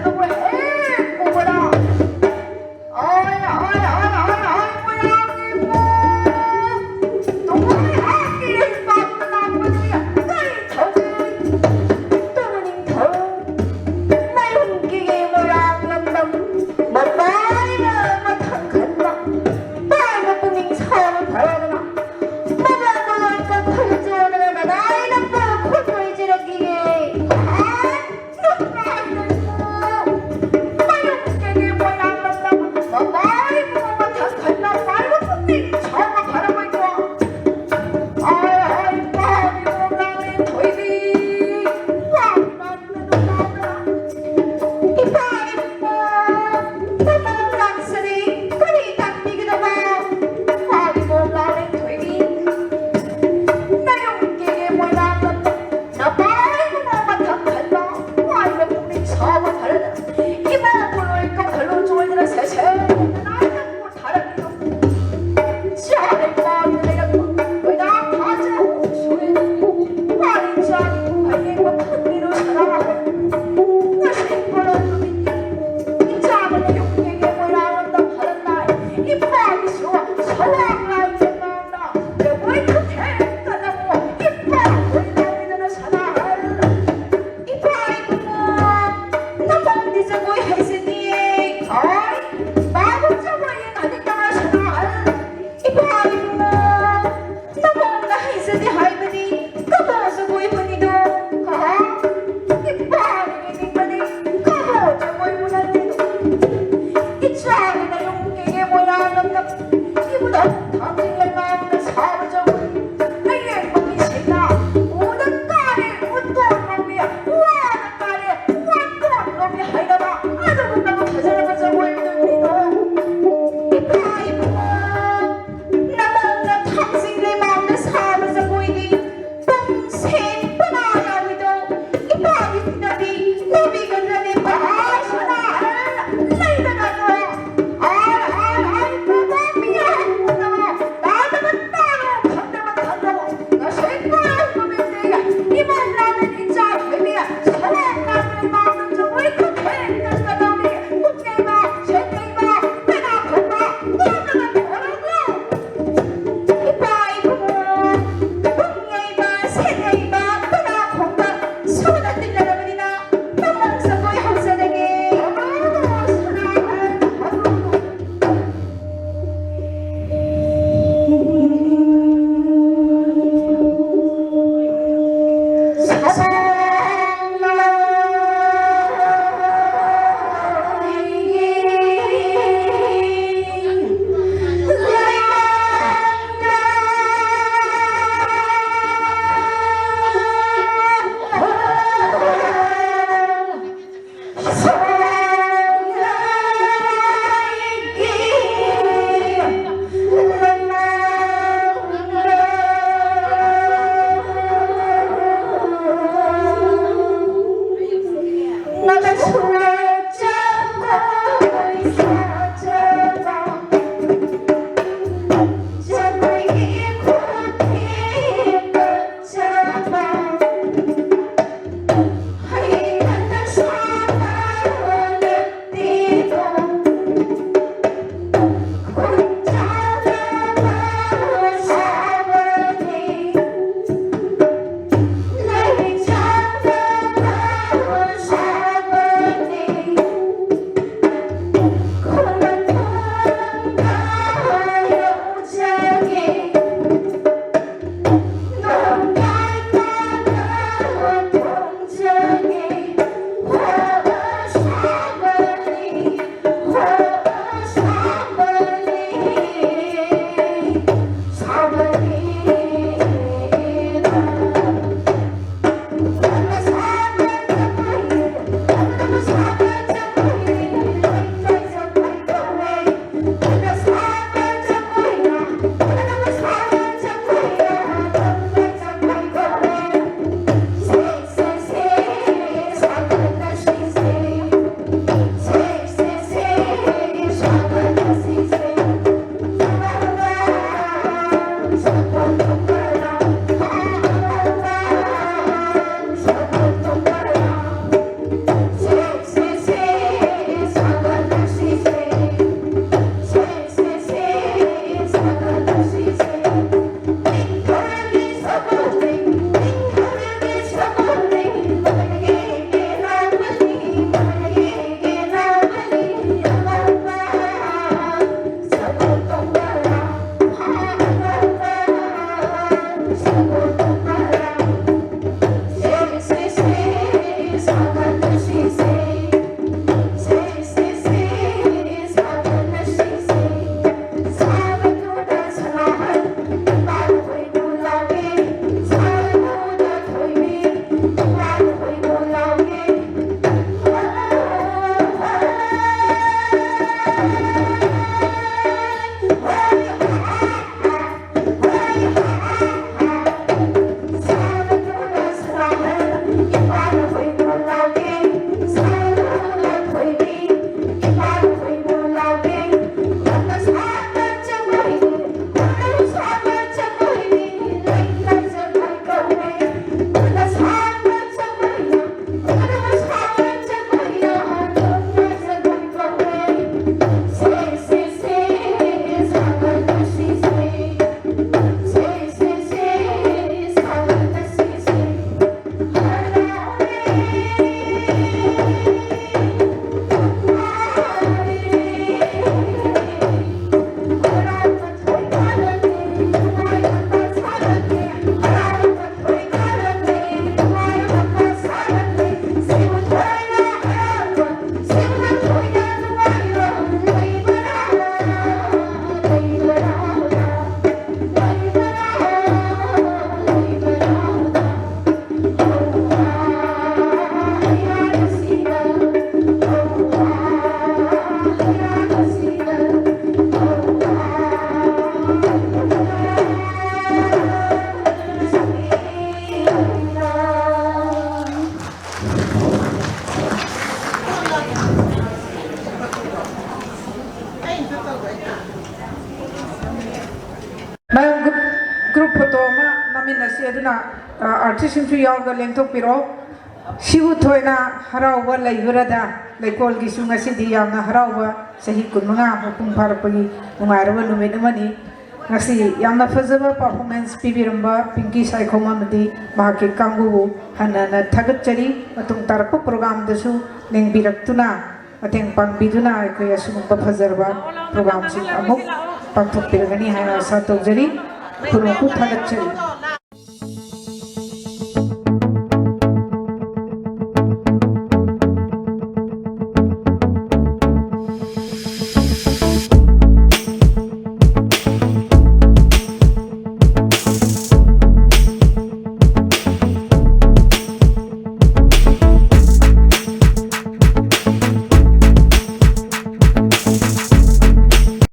ꯖꯒꯣꯏ ꯍꯩꯖꯗꯤꯌꯦ꯫ ꯍꯣꯏ, ꯕꯥꯕꯨ ꯖꯒꯣꯏ ꯌꯦꯡꯍꯟꯅꯤꯡꯗꯕ꯭ꯔꯥ ꯁꯅꯥꯍꯜ? ꯏꯄꯥ ꯏꯕꯨꯡꯉꯣ, ꯅꯃꯣꯝꯅ ꯍꯩꯖꯗꯦ ꯍꯥꯏꯕꯗꯤ ꯀꯕꯣ ꯖꯒꯣꯏꯕꯨꯅꯤꯗꯣ꯫ ꯍꯥ? ꯏꯄꯥꯅ ꯌꯦꯡꯅꯤꯡꯕꯗꯤ ꯀꯕꯣ ꯖꯒꯣꯏꯕꯨ ꯅꯠꯇꯦꯗꯣ꯫ ꯏꯆꯥꯒꯤ ꯅꯌꯨꯝ ꯀꯦꯒꯦ ꯃꯣꯏꯔꯥꯡ ꯂꯝꯗ ꯏꯕꯨꯙꯧ ꯊꯥꯡꯖꯤꯡ ꯂꯩꯃꯥꯡꯅ ꯁꯥꯕ ꯖꯒꯣꯏ꯫ ꯑꯌꯦꯡꯕ ꯃꯤꯁꯤꯡꯅ ꯎꯗ ꯀꯥꯔꯦ, ꯎꯇꯣꯟ ꯉꯝꯃꯤ, ꯋꯥꯗ ꯀꯥꯔꯦ, ꯋꯥꯇꯣꯟ ꯉꯝꯃꯤ ꯍꯥꯏꯅꯕ ꯑꯗꯨꯒꯨꯝꯕ ꯃꯌꯥꯝ group, group photo ꯑꯃ ꯅꯝꯃꯤꯟꯅꯁꯤ꯫ ꯑꯗꯨꯅ ꯑꯥꯔꯇꯤꯁꯁꯤꯡꯁꯨ ꯌꯥꯎꯔꯒ ꯂꯦꯡꯊꯣꯛꯄꯤꯔꯣ꯫ ꯁꯤꯕꯨ ꯊꯣꯏꯅ ꯍꯔꯥꯎꯕ ꯂꯩꯕ꯭ꯔꯗ? ꯂꯩꯀꯣꯜꯒꯤꯁꯨ ꯉꯁꯤꯗꯤ ꯌꯥꯝꯅ ꯍꯔꯥꯎꯕ, ꯆꯍꯤ ꯀꯨꯟꯃꯉꯥ ꯃꯄꯨꯡ ꯐꯥꯔꯛꯄꯒꯤ ꯅꯨꯡꯉꯥꯏꯔꯕ ꯅꯨꯃꯤꯠ ꯑꯃꯅꯤ꯫ ꯉꯁꯤ ꯌꯥꯝꯅ ꯐꯖꯕ performance ꯄꯤꯕꯤꯔꯝꯕ ꯄꯤꯡꯀꯤ ꯁꯥꯏꯈꯣꯝ ꯑꯃꯗꯤ ꯃꯍꯥꯛꯀꯤ ꯀꯥꯡꯕꯨꯕꯨ ꯍꯟꯅ ꯍꯟꯅ ꯊꯥꯒꯠꯆꯔꯤ꯫ ꯃꯇꯨꯡ ꯇꯥꯔꯛꯄ programꯗꯁꯨ ꯂꯦꯡꯕꯤꯔꯛꯇꯨꯅ, ꯃꯇꯦꯡ ꯄꯥꯡꯕꯤꯗꯨꯅ ꯑꯩꯈꯣꯏ ꯑꯁꯤꯒꯨꯝꯕ ꯐꯖꯔꯕ programꯁꯤꯡ ꯑꯃꯨꯛ ꯄꯥꯡꯊꯣꯛꯄꯤꯔꯒꯅꯤ ꯍꯥꯏꯅ ꯑꯥꯁꯥ ꯇꯧꯖꯔꯤ꯫ ꯈꯨꯔꯨꯝꯈꯨ ꯊꯥꯒꯠꯆꯔꯤ꯫